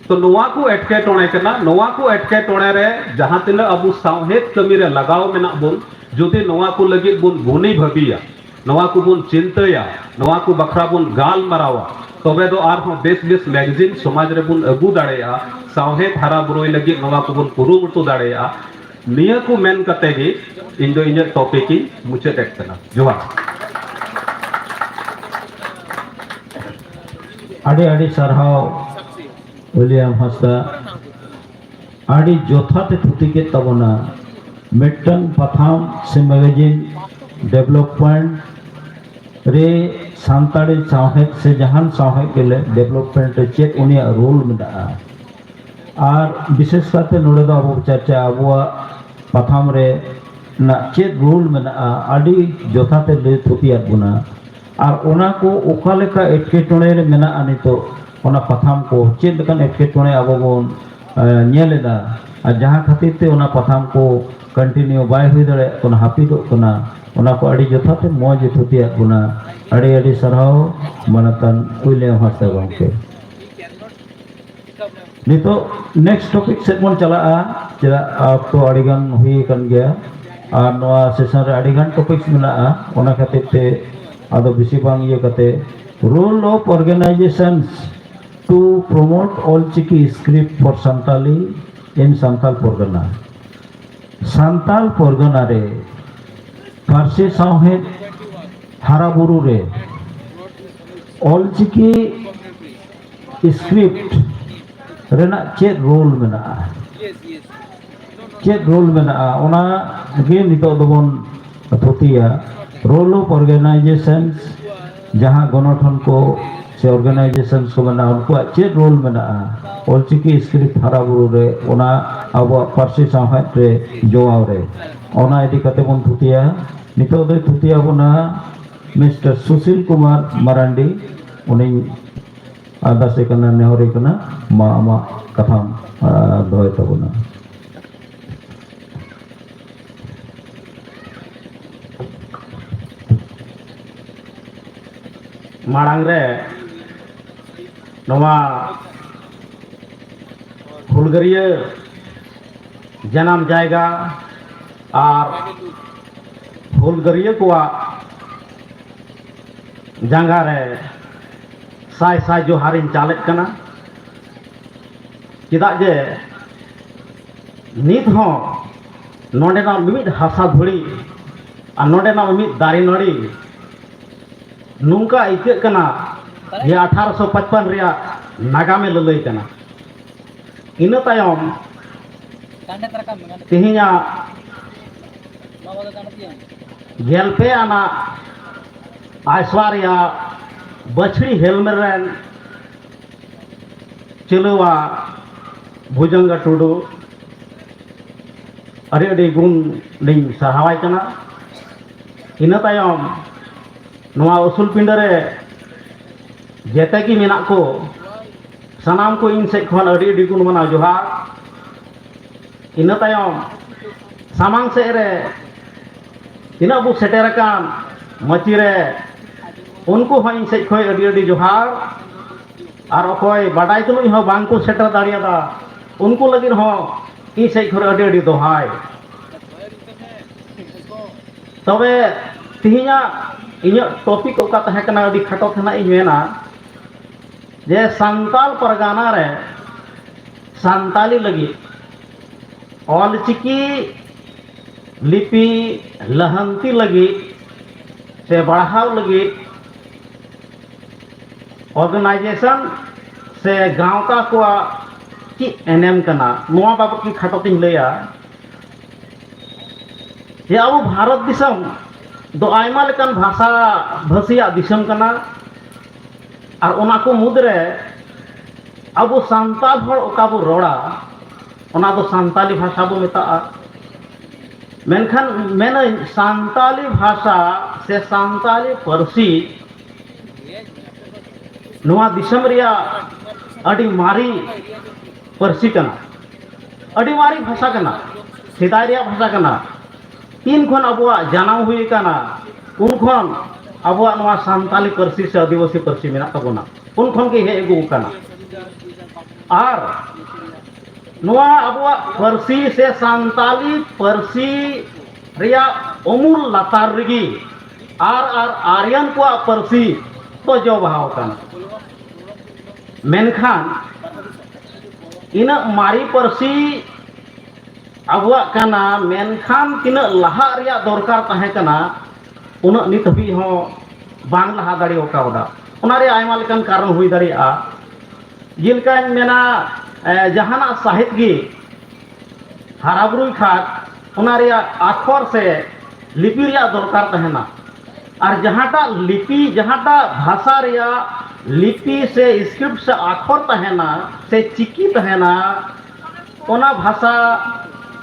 ᱛᱚ ᱱᱚᱣᱟ ᱠᱚ ᱮᱴᱠᱮᱴᱚᱬᱮ ᱠᱟᱱᱟ᱾ ᱱᱚᱣᱟ ᱠᱚ ᱮᱴᱠᱮᱴᱚᱬᱮ ᱨᱮ ᱡᱟᱦᱟᱸ ᱛᱤᱱᱟᱹᱜ ᱟᱵᱚ ᱥᱟᱶᱦᱮᱫ ᱠᱟᱹᱢᱤ ᱨᱮ ᱞᱟᱜᱟᱣ ᱢᱮᱱᱟᱜ ᱵᱚᱱ, ᱡᱩᱫᱤ ᱱᱚᱣᱟ ᱠᱚ ᱞᱟᱹᱜᱤᱫ ᱵᱚᱱ ᱜᱩᱱᱤ ᱵᱷᱟᱹᱵᱤᱭᱟ, ᱱᱚᱣᱟ ᱠᱚᱵᱚᱱ ᱪᱤᱱᱛᱟᱹᱭᱟ, ᱱᱚᱣᱟ ᱠᱚ ᱵᱟᱠᱷᱨᱟ ᱵᱚᱱ ᱜᱟᱞᱢᱟᱨᱟᱣᱟ, ᱛᱚᱵᱮ ᱫᱚ ᱟᱨᱦᱚᱸ ᱵᱮᱥ ᱵᱮᱥ ᱢᱮᱜᱟᱡᱤᱱ ᱥᱚᱢᱟᱡᱽ ᱨᱮᱵᱚᱱ ᱟᱹᱜᱩ ᱫᱟᱲᱮᱭᱟᱜᱼᱟ᱾ ᱥᱟᱶᱦᱮᱫ ᱦᱟᱨᱟ ᱵᱩᱨᱩᱭ ᱞᱟᱹᱜᱤᱫ ᱱᱚᱣᱟ ᱠᱚᱵᱚᱱ ᱠᱩᱨᱩᱢᱩᱴᱩ ᱫᱟᱲᱮᱭᱟᱜᱼᱟ᱾ ᱱᱤᱭᱟᱹ ᱠᱚ ᱢᱮᱱ ᱠᱟᱛᱮ ᱜᱮ ᱤᱧ ᱫᱚ ᱤᱧᱟᱹᱜ ᱴᱚᱯᱤᱠ ᱤᱧ ᱢᱩᱪᱟᱹᱫ ᱮᱫ ᱠᱟᱱᱟ᱾ ᱡᱚᱦᱟᱨ᱾ ᱟᱹᱰᱤ ᱟᱹᱰᱤ ᱥᱟᱨᱦᱟᱣ ᱩᱭᱞᱤᱭᱟᱢ ᱦᱟᱸᱥᱫᱟ, ᱟᱹᱰᱤ ᱡᱚᱛᱷᱟᱛ ᱮ ᱛᱷᱩᱛᱤ ᱠᱮᱫ ᱛᱟᱵᱚᱱᱟ᱾ ᱢᱤᱫᱴᱟᱝ ᱯᱟᱛᱷᱟᱢ ᱥᱮ ᱢᱮᱜᱟᱡᱤᱱ ᱰᱮᱵᱷᱞᱚᱯᱢᱮᱱᱴ ᱨᱮ ᱥᱟᱱᱛᱟᱲᱤ ᱥᱟᱶᱦᱮᱫ ᱥᱮ ᱡᱟᱦᱟᱱ ᱥᱟᱶᱦᱮᱫ ᱜᱮ ᱰᱮᱵᱷᱞᱚᱯᱢᱮᱱᱴ ᱨᱮ ᱪᱮᱫ ᱩᱱᱤᱭᱟᱜ ᱨᱳᱞ ᱢᱮᱱᱟᱜᱼᱟ? ᱟᱨ ᱵᱤᱥᱮᱥ ᱠᱟᱛᱮ ᱱᱚᱰᱮ ᱫᱚ ᱟᱵᱚ ᱪᱟᱨᱪᱟ ᱟᱵᱚᱣᱟᱜ ᱯᱟᱛᱷᱟᱢ ᱨᱮ ᱱᱟᱜ ᱪᱮᱫ ᱨᱳᱞ ᱢᱮᱱᱟᱜᱼᱟ, ᱟᱹᱰᱤ ᱡᱚᱛᱷᱟᱛ ᱮ ᱞᱟᱹᱭ ᱛᱷᱩᱛᱤᱭᱟᱫ ᱵᱚᱱᱟ᱾ ᱟᱨ ᱚᱱᱟ ᱠᱚ ᱚᱠᱟ ᱞᱮᱠᱟ ᱮᱴᱠᱮᱴᱚᱬᱮ ᱨᱮ ᱢᱮᱱᱟᱜᱼᱟ ᱱᱤᱛᱚᱜ, ᱚᱱᱟ ᱯᱟᱛᱷᱟᱢ ᱠᱚ ᱪᱮᱫ ᱞᱮᱠᱟᱱ ᱮᱴᱠᱮᱴᱚᱬᱮ ᱟᱵᱚ ᱵᱚᱱ, ᱮ, ᱧᱮᱞ ᱮᱫᱟ, ᱟᱨ ᱡᱟᱦᱟᱸ ᱠᱷᱟᱹᱛᱤᱨ ᱛᱮ ᱚᱱᱟ ᱯᱟᱛᱷᱟᱢ ᱠᱚ continue ᱵᱟᱭ ᱦᱩᱭ ᱫᱟᱲᱮᱭᱟᱜ ᱠᱟᱱᱟ, ᱦᱟᱹᱯᱤᱫᱚᱜ ᱠᱟᱱᱟ, ᱚᱱᱟ ᱠᱚ ᱟᱹᱰᱤ ᱡᱚᱛᱷᱟᱛ ᱮ ᱢᱚᱡᱽ ᱮ ᱛᱷᱩᱛᱤᱭᱟᱫ ᱵᱚᱱᱟ᱾ ᱟᱹᱰᱤ ᱟᱹᱰᱤ ᱥᱟᱨᱦᱟᱣ ᱢᱟᱱᱚᱛᱟᱱ ᱩᱭᱞᱤᱭᱟᱢ ᱦᱟᱸᱥᱫᱟ ᱜᱚᱢᱠᱮ᱾ ᱱᱤᱛᱚᱜ next topic ᱥᱮᱫ ᱵᱚᱱ ᱪᱟᱞᱟᱜᱼᱟ᱾ ᱪᱮᱫᱟᱜ, ᱚᱠᱛᱚ ᱟᱹᱰᱤ ᱜᱟᱱ ᱦᱩᱭ ᱟᱠᱟᱱ ᱜᱮᱭᱟ ᱟᱨ ᱱᱚᱣᱟ session ᱨᱮ ᱟᱹᱰᱤ ᱜᱟᱱ topics ᱢᱮᱱᱟᱜᱼᱟ, ᱚᱱᱟ ᱠᱷᱟᱹᱛᱤᱨ ᱛᱮ ᱟᱫᱚ ᱵᱮᱥᱤ ᱵᱟᱝ ᱤᱭᱟᱹ ᱠᱟᱛᱮ, role of organizations to promote Ol Chiki script for Santali in Santal ᱯᱚᱨᱜᱟᱱᱟ᱾ Santal ᱯᱚᱨᱜᱟᱱᱟ ᱨᱮ ᱯᱟᱹᱨᱥᱤ ᱥᱟᱶᱦᱮᱫ ᱦᱟᱨᱟ ᱵᱩᱨᱩ ᱨᱮ ᱚᱞᱪᱤᱠᱤ script ᱨᱮᱱᱟᱜ ᱪᱮᱫ role ᱢᱮᱱᱟᱜᱼᱟ? ᱪᱮᱫ role ᱢᱮᱱᱟᱜᱼᱟ, ᱚᱱᱟ ᱜᱮ ᱱᱤᱛᱚᱜ ᱫᱚᱵᱚᱱ ᱛᱷᱩᱛᱤᱭᱟ᱾ Role of organizations, ᱡᱟᱦᱟᱸ ᱜᱚᱱᱚᱴᱷᱚᱱ ᱠᱚ ᱥᱮ organizations ᱠᱚ ᱢᱮᱱᱟᱜᱼᱟ, ᱩᱱᱠᱩᱣᱟᱜ ᱪᱮᱫ role ᱢᱮᱱᱟᱜᱼᱟ ᱚᱞᱪᱤᱠᱤ script ᱦᱟᱨᱟ ᱵᱩᱨᱩ ᱨᱮ, ᱚᱱᱟ ᱟᱵᱚᱣᱟᱜ ᱯᱟᱹᱨᱥᱤ ᱥᱟᱶᱦᱮᱫ ᱨᱮ ᱡᱚᱣᱟᱣ ᱨᱮ, ᱚᱱᱟ ᱤᱫᱤ ᱠᱟᱛᱮ ᱵᱚᱱ ᱛᱷᱩᱛᱤᱭᱟ᱾ ᱱᱤᱛᱚᱜ ᱫᱚᱭ ᱛᱷᱩᱛᱤ ᱟᱵᱚᱱᱟ ᱢᱤᱥᱴᱟᱨ ᱥᱩᱥᱤᱞ ᱠᱩᱢᱟᱨ ᱢᱟᱨᱟᱱᱰᱤ᱾ ᱩᱱᱤᱧ ᱟᱨᱫᱟᱥᱮ ᱠᱟᱱᱟ, ᱱᱮᱦᱚᱨᱮ ᱠᱟᱱᱟ, ᱢᱟ ᱟᱢᱟᱜ ᱠᱟᱛᱷᱟᱢ, ᱟ, ᱫᱚᱦᱚᱭ ᱛᱟᱵᱚᱱᱟ᱾ ᱢᱟᱲᱟᱝ ᱨᱮ ᱱᱚᱣᱟ ᱦᱩᱞᱜᱟᱹᱨᱭᱟᱹ ᱡᱟᱱᱟᱢ ᱡᱟᱭᱜᱟ ᱟᱨ ᱦᱩᱞᱜᱟᱹᱨᱭᱟᱹ ᱠᱚᱣᱟᱜ ᱡᱟᱸᱜᱟ ᱨᱮ ᱥᱟᱭ ᱥᱟᱭ ᱡᱚᱦᱟᱨᱤᱧ ᱪᱟᱞᱮᱫ ᱠᱟᱱᱟ᱾ ᱪᱮᱫᱟᱜ ᱡᱮ ᱱᱤᱛ ᱦᱚᱸ ᱱᱚᱰᱮᱱᱟᱜ ᱢᱤᱢᱤᱫ ᱦᱟᱥᱟ ᱫᱷᱩᱲᱤ ᱟᱨ ᱱᱚᱰᱮᱱᱟᱜ ᱢᱤᱢᱤᱫ ᱫᱟᱨᱮ ᱱᱟᱹᱲᱤ ᱱᱚᱝᱠᱟ ᱟᱹᱭᱠᱟᱹᱜ ᱠᱟᱱᱟ ᱡᱮ ᱟᱴᱷᱟᱨᱚᱥᱚ ᱯᱟᱸᱪᱯᱟᱱ ᱨᱮᱭᱟᱜ ᱱᱟᱜᱟᱢᱮ ᱞᱟᱹᱞᱟᱹᱭ ᱠᱟᱱᱟ᱾ ᱤᱱᱟᱹ ᱛᱟᱭᱚᱢ ᱛᱮᱦᱮᱧᱟᱜ ᱜᱮᱞ ᱯᱮ ᱟᱱᱟᱜ ᱟᱭᱥᱣᱟᱨᱭᱟ ᱵᱟᱹᱪᱷᱲᱤ ᱦᱮᱞᱢᱮᱞ ᱨᱮᱱ ᱪᱟᱹᱞᱣᱟ ᱵᱷᱩᱡᱚᱝᱜᱟ ᱴᱩᱰᱩ, ᱟᱹᱰᱤ ᱟᱹᱰᱤ ᱜᱩᱱ ᱞᱤᱧ ᱥᱟᱨᱦᱟᱣᱟᱭ ᱠᱟᱱᱟ᱾ ᱤᱱᱟᱹ ᱛᱟᱭᱚᱢ ᱱᱚᱣᱟ ᱩᱥᱩᱞ ᱯᱤᱸᱰᱟᱹ ᱨᱮ ᱡᱮᱛᱮ ᱜᱮ ᱢᱮᱱᱟᱜ ᱠᱚ, ᱥᱟᱱᱟᱢ ᱠᱚ ᱤᱧ ᱥᱮᱫ ᱠᱷᱚᱱ ᱟᱹᱰᱤ ᱟᱹᱰᱤ ᱜᱩᱱ ᱢᱟᱱᱟᱣ ᱡᱚᱦᱟᱨ᱾ ᱤᱱᱟᱹ ᱛᱟᱭᱚᱢ ᱥᱟᱢᱟᱝ ᱥᱮᱫ ᱨᱮ ᱛᱤᱱᱟᱹᱜ ᱵᱚ ᱥᱮᱴᱮᱨ ᱟᱠᱟᱱ ᱢᱟᱹᱪᱤ ᱨᱮ, ᱩᱱᱠᱩ ᱦᱚᱸ ᱤᱧ ᱥᱮᱫ ᱠᱷᱚᱱ ᱟᱹᱰᱤ ᱟᱹᱰᱤ ᱡᱚᱦᱟᱨ᱾ ᱟᱨ ᱚᱠᱚᱭ ᱵᱟᱰᱟᱭ ᱛᱩᱞᱩᱡ ᱦᱚᱸ ᱵᱟᱝ ᱠᱚ ᱥᱮᱴᱮᱨ ᱫᱟᱲᱮᱭᱟᱫᱟ, ᱩᱱᱠᱩ ᱞᱟᱹᱜᱤᱫ ᱦᱚᱸ ᱤᱧ ᱥᱮᱫ ᱠᱷᱚᱱ ᱟᱹᱰᱤ ᱟᱹᱰᱤ ᱫᱚᱦᱟᱭ᱾ ᱛᱚᱵᱮ ᱛᱮᱦᱮᱧᱟᱜ ᱤᱧᱟᱹᱜ ᱴᱚᱯᱤᱠ ᱚᱠᱟ ᱛᱟᱦᱮᱸ ᱠᱟᱱᱟ, ᱟᱹᱰᱤ ᱠᱷᱟᱴᱚ ᱛᱮ ᱱᱟᱜ ᱤᱧ ᱢᱮᱱᱟ ᱡᱮ ᱥᱟᱱᱛᱟᱲ ᱯᱟᱨᱜᱟᱱᱟ ᱨᱮ ᱥᱟᱱᱛᱟᱞᱤ ᱞᱟᱹᱜᱤᱫ, ᱚᱞᱪᱤᱠᱤ ᱞᱤᱯᱤ ᱞᱟᱦᱟᱱᱛᱤ ᱞᱟᱹᱜᱤᱫ ᱥᱮ ᱵᱟᱲᱦᱟᱣ ᱞᱟᱹᱜᱤᱫ ᱚᱨᱜᱟᱱᱟᱭᱡᱮᱥᱚᱱ ᱥᱮ ᱜᱟᱶᱛᱟ ᱠᱚᱣᱟᱜ ᱪᱮᱫ ᱮᱱᱮᱢ ᱠᱟᱱᱟ, ᱱᱚᱣᱟ ᱵᱟᱵᱚᱫ ᱜᱮ ᱠᱷᱟᱴᱚ ᱛᱤᱧ ᱞᱟᱹᱭᱟ᱾ ᱡᱮ ᱟᱵᱚ ᱵᱷᱟᱨᱚᱛ ᱫᱤᱥᱚᱢ ᱫᱚ ᱟᱭᱢᱟ ᱞᱮᱠᱟᱱ ᱵᱷᱟᱥᱟ ᱵᱷᱟᱹᱥᱤᱭᱟᱜ ᱫᱤᱥᱚᱢ ᱠᱟᱱᱟ, ᱟᱨ ᱚᱱᱟ ᱠᱚ ᱢᱩᱫᱽᱨᱮ ᱟᱵᱚ ᱥᱟᱱᱛᱟᱲ ᱦᱚᱲ ᱚᱠᱟ ᱵᱚ ᱨᱚᱲᱟ, ᱚᱱᱟ ᱫᱚ ᱥᱟᱱᱛᱟᱞᱤ ᱵᱷᱟᱥᱟ ᱵᱚ ᱢᱮᱛᱟᱜᱼᱟ᱾ ᱢᱮᱱᱠᱷᱟᱱ ᱢᱮᱱᱟᱹᱧ, ᱥᱟᱱᱛᱟᱞᱤ ᱵᱷᱟᱥᱟ ᱥᱮ ᱥᱟᱱᱛᱟᱞᱤ ᱯᱟᱹᱨᱥᱤ ᱱᱚᱣᱟ ᱫᱤᱥᱚᱢ ᱨᱮᱭᱟᱜ ᱟᱹᱰᱤ ᱢᱟᱨᱮ ᱯᱟᱹᱨᱥᱤ ᱠᱟᱱᱟ, ᱟᱹᱰᱤ ᱢᱟᱨᱮ ᱵᱷᱟᱥᱟ ᱠᱟᱱᱟ, ᱥᱮᱫᱟᱭ ᱨᱮᱭᱟᱜ ᱵᱷᱟᱥᱟ ᱠᱟᱱᱟ᱾ ᱛᱤᱱ ᱠᱷᱚᱱ ᱟᱵᱚᱣᱟᱜ ᱡᱟᱱᱟᱢ ᱦᱩᱭ ᱟᱠᱟᱱᱟ, ᱩᱱ ᱠᱷᱚᱱ ᱟᱵᱚᱣᱟᱜ ᱱᱚᱣᱟ ᱥᱟᱱᱛᱟᱞᱤ ᱯᱟᱹᱨᱥᱤ ᱥᱮ ᱟᱹᱫᱤᱵᱟᱹᱥᱤ ᱯᱟᱹᱨᱥᱤ ᱢᱮᱱᱟᱜ ᱛᱟᱵᱚᱱᱟ, ᱩᱱ ᱠᱷᱚᱱ ᱜᱮ ᱦᱮᱡ ᱟᱹᱜᱩ ᱟᱠᱟᱱᱟ᱾ ᱟᱨ ᱱᱚᱣᱟ ᱟᱵᱚᱣᱟᱜ ᱯᱟᱹᱨᱥᱤ ᱥᱮ ᱥᱟᱱᱛᱟᱞᱤ ᱯᱟᱹᱨᱥᱤ ᱨᱮᱭᱟᱜ ᱩᱢᱩᱞ ᱞᱟᱛᱟᱨ ᱨᱮᱜᱮ ᱟᱨ ᱟᱨ ᱟᱨᱭᱟᱱ ᱠᱚᱣᱟᱜ ᱯᱟᱹᱨᱥᱤ ᱫᱚ ᱡᱚ ᱵᱟᱦᱟ ᱟᱠᱟᱱᱟ᱾ ᱢᱮᱱᱠᱷᱟᱱ ᱤᱱᱟᱹᱜ ᱢᱟᱨᱮ ᱯᱟᱹᱨᱥᱤ ᱟᱵᱚᱣᱟᱜ ᱠᱟᱱᱟ, ᱢᱮᱱᱠᱷᱟᱱ ᱛᱤᱱᱟᱹᱜ ᱞᱟᱦᱟᱜ ᱨᱮᱭᱟᱜ ᱫᱚᱨᱠᱟᱨ ᱛᱟᱦᱮᱸ ᱠᱟᱱᱟ, ᱩᱱᱟᱹᱜ ᱱᱤᱛ ᱦᱟᱹᱵᱤᱡ ᱦᱚᱸ ᱵᱟᱝ ᱞᱟᱦᱟ ᱫᱟᱲᱮ ᱠᱟᱣᱫᱟ᱾ ᱚᱱᱟ ᱨᱮᱭᱟᱜ ᱟᱭᱢᱟ ᱞᱮᱠᱟᱱ ᱠᱟᱨᱚᱱ ᱦᱩᱭ ᱫᱟᱲᱮᱭᱟᱜᱼᱟ᱾ ᱡᱮᱞᱮᱠᱟᱧ ᱢᱮᱱᱟ, ᱮ, ᱡᱟᱦᱟᱱᱟᱜ ᱥᱟᱦᱮᱫ ᱜᱮ ᱦᱟᱨᱟ ᱵᱩᱨᱩᱭ ᱠᱷᱟᱱ, ᱚᱱᱟ ᱨᱮᱭᱟᱜ ᱟᱠᱷᱚᱨ ᱥᱮ ᱞᱤᱯᱤ ᱨᱮᱭᱟᱜ ᱫᱚᱨᱠᱟᱨ ᱛᱟᱦᱮᱱᱟ᱾ ᱟᱨ ᱡᱟᱦᱟᱸᱴᱟᱜ ᱞᱤᱯᱤ, ᱡᱟᱦᱟᱸᱴᱟᱜ ᱵᱷᱟᱥᱟ ᱨᱮᱭᱟᱜ ᱞᱤᱯᱤ ᱥᱮ ᱥᱠᱨᱤᱯᱴ ᱥᱮ ᱟᱠᱷᱚᱨ ᱛᱟᱦᱮᱱᱟ ᱥᱮ ᱪᱤᱠᱤ ᱛᱟᱦᱮᱱᱟ, ᱚᱱᱟ ᱵᱷᱟᱥᱟ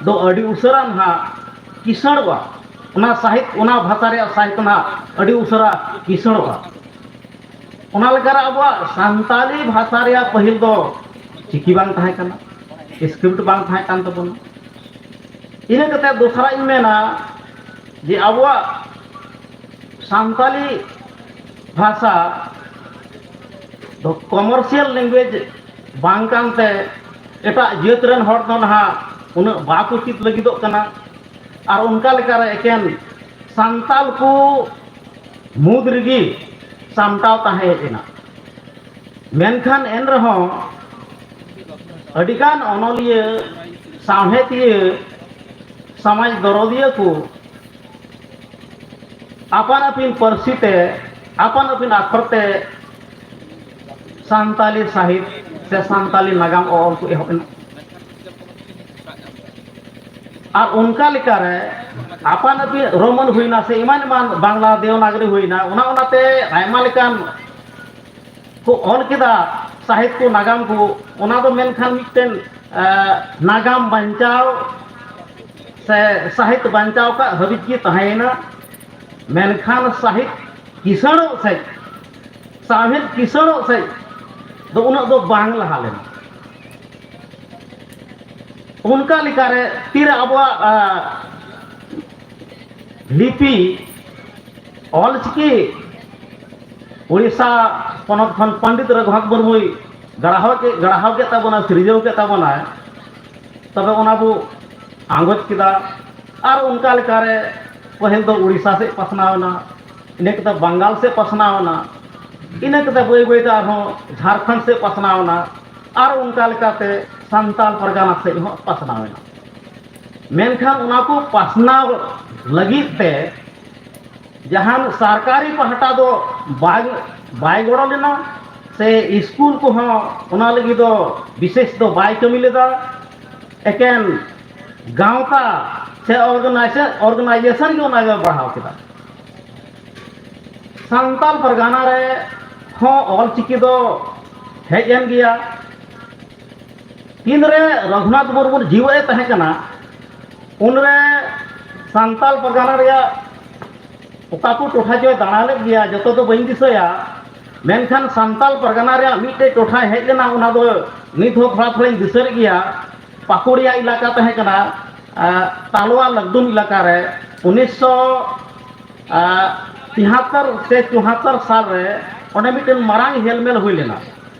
ᱫᱚ ᱟᱹᱰᱤ ᱩᱥᱟᱹᱨᱟ ᱱᱟᱦᱟᱜ ᱠᱤᱥᱟᱹᱬᱚᱜᱼᱟ᱾ ᱚᱱᱟ ᱥᱟᱦᱤᱛ, ᱚᱱᱟ ᱵᱷᱟᱥᱟ ᱨᱮᱭᱟᱜ ᱥᱟᱦᱤᱛ ᱱᱟᱦᱟᱜ ᱟᱹᱰᱤ ᱩᱥᱟᱹᱨᱟ ᱠᱤᱥᱟᱹᱬᱚᱜᱼᱟ᱾ ᱚᱱᱟ ᱞᱮᱠᱟᱨᱮ ᱟᱵᱚᱣᱟᱜ ᱥᱟᱱᱛᱟᱞᱤ ᱵᱷᱟᱥᱟ ᱨᱮᱭᱟᱜ ᱯᱟᱹᱦᱤᱞ ᱫᱚ ᱪᱤᱠᱤ ᱵᱟᱝ ᱛᱟᱦᱮᱸ ᱠᱟᱱᱟ, ᱥᱠᱨᱤᱯᱴ ᱵᱟᱝ ᱛᱟᱦᱮᱸ ᱠᱟᱱ ᱛᱟᱵᱚᱱᱟ᱾ ᱤᱱᱟᱹ ᱠᱟᱛᱮ ᱫᱚᱥᱨᱟ ᱤᱧ ᱢᱮᱱᱟ ᱡᱮ ᱟᱵᱚᱣᱟᱜ ᱥᱟᱱᱛᱟᱞᱤ ᱵᱷᱟᱥᱟ ᱫᱚ commercial language ᱵᱟᱝ ᱠᱟᱱᱛᱮ ᱮᱴᱟᱜ ᱡᱟᱹᱛ ᱨᱮᱱ ᱦᱚᱲ ᱫᱚ ᱱᱟᱦᱟᱜ ᱩᱱᱟᱹᱜ ᱵᱟᱠᱚ ᱪᱮᱫ ᱞᱟᱹᱜᱤᱫᱚᱜ ᱠᱟᱱᱟ᱾ ᱟᱨ ᱚᱱᱠᱟ ᱞᱮᱠᱟᱨᱮ ᱮᱠᱮᱱ ᱥᱟᱱᱛᱟᱞ ᱠᱚ ᱢᱩᱫᱽ ᱨᱮᱜᱮ ᱥᱟᱢᱴᱟᱣ ᱛᱟᱦᱮᱸ ᱦᱮᱡ ᱮᱱᱟ᱾ ᱢᱮᱱᱠᱷᱟᱱ ᱮᱱ ᱨᱮᱦᱚᱸ ᱟᱹᱰᱤᱜᱟᱱ ᱚᱱᱚᱞᱤᱭᱟᱹ, ᱥᱟᱶᱦᱮᱫᱤᱭᱟᱹ, ᱥᱚᱢᱟᱡᱽ ᱫᱚᱨᱚᱫᱤᱭᱟᱹ ᱠᱚ ᱟᱯᱟᱱ ᱟᱹᱯᱤᱱ ᱯᱟᱹᱨᱥᱤ ᱛᱮ, ᱟᱯᱟᱱ ᱟᱹᱯᱤᱱ ᱟᱠᱷᱚᱨ ᱛᱮ ᱥᱟᱱᱛᱟᱞᱤ ᱥᱟᱦᱤᱛ ᱥᱮ ᱥᱟᱱᱛᱟᱞᱤ ᱱᱟᱜᱟᱢ ᱚᱞ ᱠᱚ ᱮᱦᱚᱵ ᱮᱱᱟ᱾ ᱟᱨ ᱚᱱᱠᱟ ᱞᱮᱠᱟᱨᱮ ᱟᱯᱟᱱ ᱟᱹᱯᱤᱱ ᱨᱳᱢᱟᱱ ᱦᱩᱭᱱᱟ ᱥᱮ ᱮᱢᱟᱱ ᱮᱢᱟᱱ ᱵᱟᱝᱞᱟ ᱫᱮᱣᱱᱟᱜᱚᱨᱤ ᱦᱩᱭᱱᱟ, ᱚᱱᱟ ᱚᱱᱟᱛᱮ ᱟᱭᱢᱟ ᱞᱮᱠᱟᱱ ᱠᱚ ᱚᱞ ᱠᱮᱫᱟ ᱥᱟᱦᱤᱛ ᱠᱚ, ᱱᱟᱜᱟᱢ ᱠᱚ᱾ ᱚᱱᱟ ᱫᱚ ᱢᱮᱱᱠᱷᱟᱱ ᱢᱤᱫᱴᱮᱱ ᱱᱟᱜᱟᱢ ᱵᱟᱧᱪᱟᱣ ᱥᱮ ᱥᱟᱦᱤᱛ ᱵᱟᱧᱪᱟᱣ ᱠᱟᱜ ᱦᱟᱹᱵᱤᱡ ᱜᱮ ᱛᱟᱦᱮᱸᱭᱮᱱᱟ᱾ ᱢᱮᱱᱠᱷᱟᱱ ᱥᱟᱦᱤᱛ ᱠᱤᱥᱟᱹᱬᱚᱜ ᱥᱮᱫ, ᱥᱟᱶᱦᱮᱫ ᱠᱤᱥᱟᱹᱬᱚᱜ ᱥᱮᱫ ᱫᱚ ᱩᱱᱟᱹᱜ ᱫᱚ ᱵᱟᱝ ᱞᱟᱦᱟ ᱞᱮᱱᱟ᱾ ᱚᱱᱠᱟ ᱞᱮᱠᱟᱨᱮ ᱛᱤᱨᱮ ᱟᱵᱚᱣᱟᱜ ᱞᱤᱯᱤ ᱚᱞᱪᱤᱠᱤ ᱩᱲᱤᱥᱥᱟ ᱯᱚᱱᱚᱛ ᱠᱷᱚᱱ ᱯᱚᱱᱰᱤᱛ ᱨᱚᱜᱷᱩᱱᱟᱛᱷ ᱢᱩᱨᱢᱩᱭ ᱜᱟᱲᱦᱟᱣ ᱠᱮᱫ, ᱜᱟᱲᱦᱟᱣ ᱠᱮᱫ ᱛᱟᱵᱚᱱᱟ, ᱥᱤᱨᱡᱟᱹᱣ ᱠᱮᱫ ᱛᱟᱵᱚᱱᱟᱭ, ᱛᱚᱵᱮ ᱚᱱᱟ ᱵᱚ ᱟᱸᱜᱚᱪ ᱠᱮᱫᱟ᱾ ᱟᱨ ᱚᱱᱠᱟ ᱞᱮᱠᱟᱨᱮ ᱯᱟᱹᱦᱤᱞ ᱫᱚ ᱩᱲᱤᱥᱥᱟ ᱥᱮᱫ ᱯᱟᱥᱱᱟᱣ ᱮᱱᱟ, ᱤᱱᱟᱹ ᱠᱟᱛᱮ ᱵᱟᱝᱜᱟᱞ ᱥᱮᱫ ᱯᱟᱥᱱᱟᱣ ᱮᱱᱟ, ᱤᱱᱟᱹ ᱠᱟᱛᱮ ᱵᱟᱹᱭ ᱵᱟᱹᱭ ᱛᱮ ᱟᱨᱦᱚᱸ ᱡᱷᱟᱲᱠᱷᱚᱸᱰ ᱥᱮᱫ ᱯᱟᱥᱱᱟᱣ ᱮᱱᱟ, ᱟᱨ ᱚᱱᱠᱟ ᱞᱮᱠᱟᱛᱮ ᱥᱟᱱᱛᱟᱲ ᱯᱟᱨᱜᱟᱱᱟ ᱥᱮᱫ ᱦᱚᱸ ᱯᱟᱥᱱᱟᱣ ᱮᱱᱟ᱾ ᱢᱮᱱᱠᱷᱟᱱ ᱚᱱᱟ ᱠᱚ ᱯᱟᱥᱱᱟᱣ ᱞᱟᱹᱜᱤᱫ ᱛᱮ ᱡᱟᱦᱟᱱ ᱥᱚᱨᱠᱟᱨᱤ ᱯᱟᱦᱴᱟ ᱫᱚ ᱵᱟᱭ, ᱵᱟᱭ ᱜᱚᱲᱚ ᱞᱮᱱᱟ, ᱥᱮ ᱥᱠᱩᱞ ᱠᱚᱦᱚᱸ ᱚᱱᱟ ᱞᱟᱹᱜᱤᱫ ᱫᱚ ᱵᱤᱥᱮᱥ ᱫᱚ ᱵᱟᱭ ᱠᱟᱹᱢᱤ ᱞᱮᱫᱟ᱾ ᱮᱠᱮᱱ ᱜᱟᱶᱛᱟ ᱥᱮ organization, organization ᱜᱮ ᱚᱱᱟ ᱜᱮ ᱵᱟᱲᱦᱟᱣ ᱠᱮᱫᱟ᱾ ᱥᱟᱱᱛᱟᱞ ᱯᱟᱨᱜᱟᱱᱟ ᱨᱮ ᱦᱚᱸ ᱚᱞᱪᱤᱠᱤ ᱫᱚ ᱦᱮᱡ ᱮᱱ ᱜᱮᱭᱟ᱾ ᱛᱤᱱᱨᱮ ᱨᱚᱜᱷᱩᱱᱟᱛᱷ ᱢᱩᱨᱢᱩ ᱡᱤᱣᱮᱫ ᱮ ᱛᱟᱦᱮᱸ ᱠᱟᱱᱟ, ᱩᱱᱨᱮ ᱥᱟᱱᱛᱟᱞ ᱯᱟᱨᱜᱟᱱᱟ ᱨᱮᱭᱟᱜ ᱚᱠᱟ ᱠᱚ ᱴᱚᱴᱷᱟ ᱪᱚᱭ ᱫᱟᱬᱟ ᱞᱮᱫ ᱜᱮᱭᱟ, ᱡᱚᱛᱚ ᱫᱚ ᱵᱟᱹᱧ ᱫᱤᱥᱟᱹᱭᱟ, ᱢᱮᱱᱠᱷᱟᱱ ᱥᱟᱱᱛᱟᱞ ᱯᱟᱨᱜᱟᱱᱟ ᱨᱮᱭᱟᱜ ᱢᱤᱫᱴᱮᱡ ᱴᱚᱴᱷᱟᱭ ᱦᱮᱡ ᱞᱮᱱᱟ, ᱚᱱᱟ ᱫᱚ ᱱᱤᱛ ᱦᱚᱸ ᱛᱷᱚᱲᱟ ᱛᱷᱚᱲᱟᱧ ᱫᱤᱥᱟᱹᱭᱮᱫ ᱜᱮᱭᱟ᱾ ᱯᱟᱠᱩᱲᱤᱭᱟ ᱮᱞᱟᱠᱟ ᱛᱟᱦᱮᱸ ᱠᱟᱱᱟ, ᱛᱟᱞᱣᱟ ᱞᱟᱠᱰᱩᱢ ᱮᱞᱟᱠᱟ ᱨᱮ ᱩᱱᱤᱥᱥᱚ ᱛᱤᱦᱟᱛᱛᱚᱨ ᱥᱮ ᱪᱩᱦᱟᱛᱛᱚᱨ ᱥᱟᱞ ᱨᱮ ᱚᱸᱰᱮ ᱢᱤᱫᱴᱮᱱ ᱢᱟᱨᱟᱝ ᱦᱮᱞᱢᱮᱞ ᱦᱩᱭ ᱞᱮᱱᱟ᱾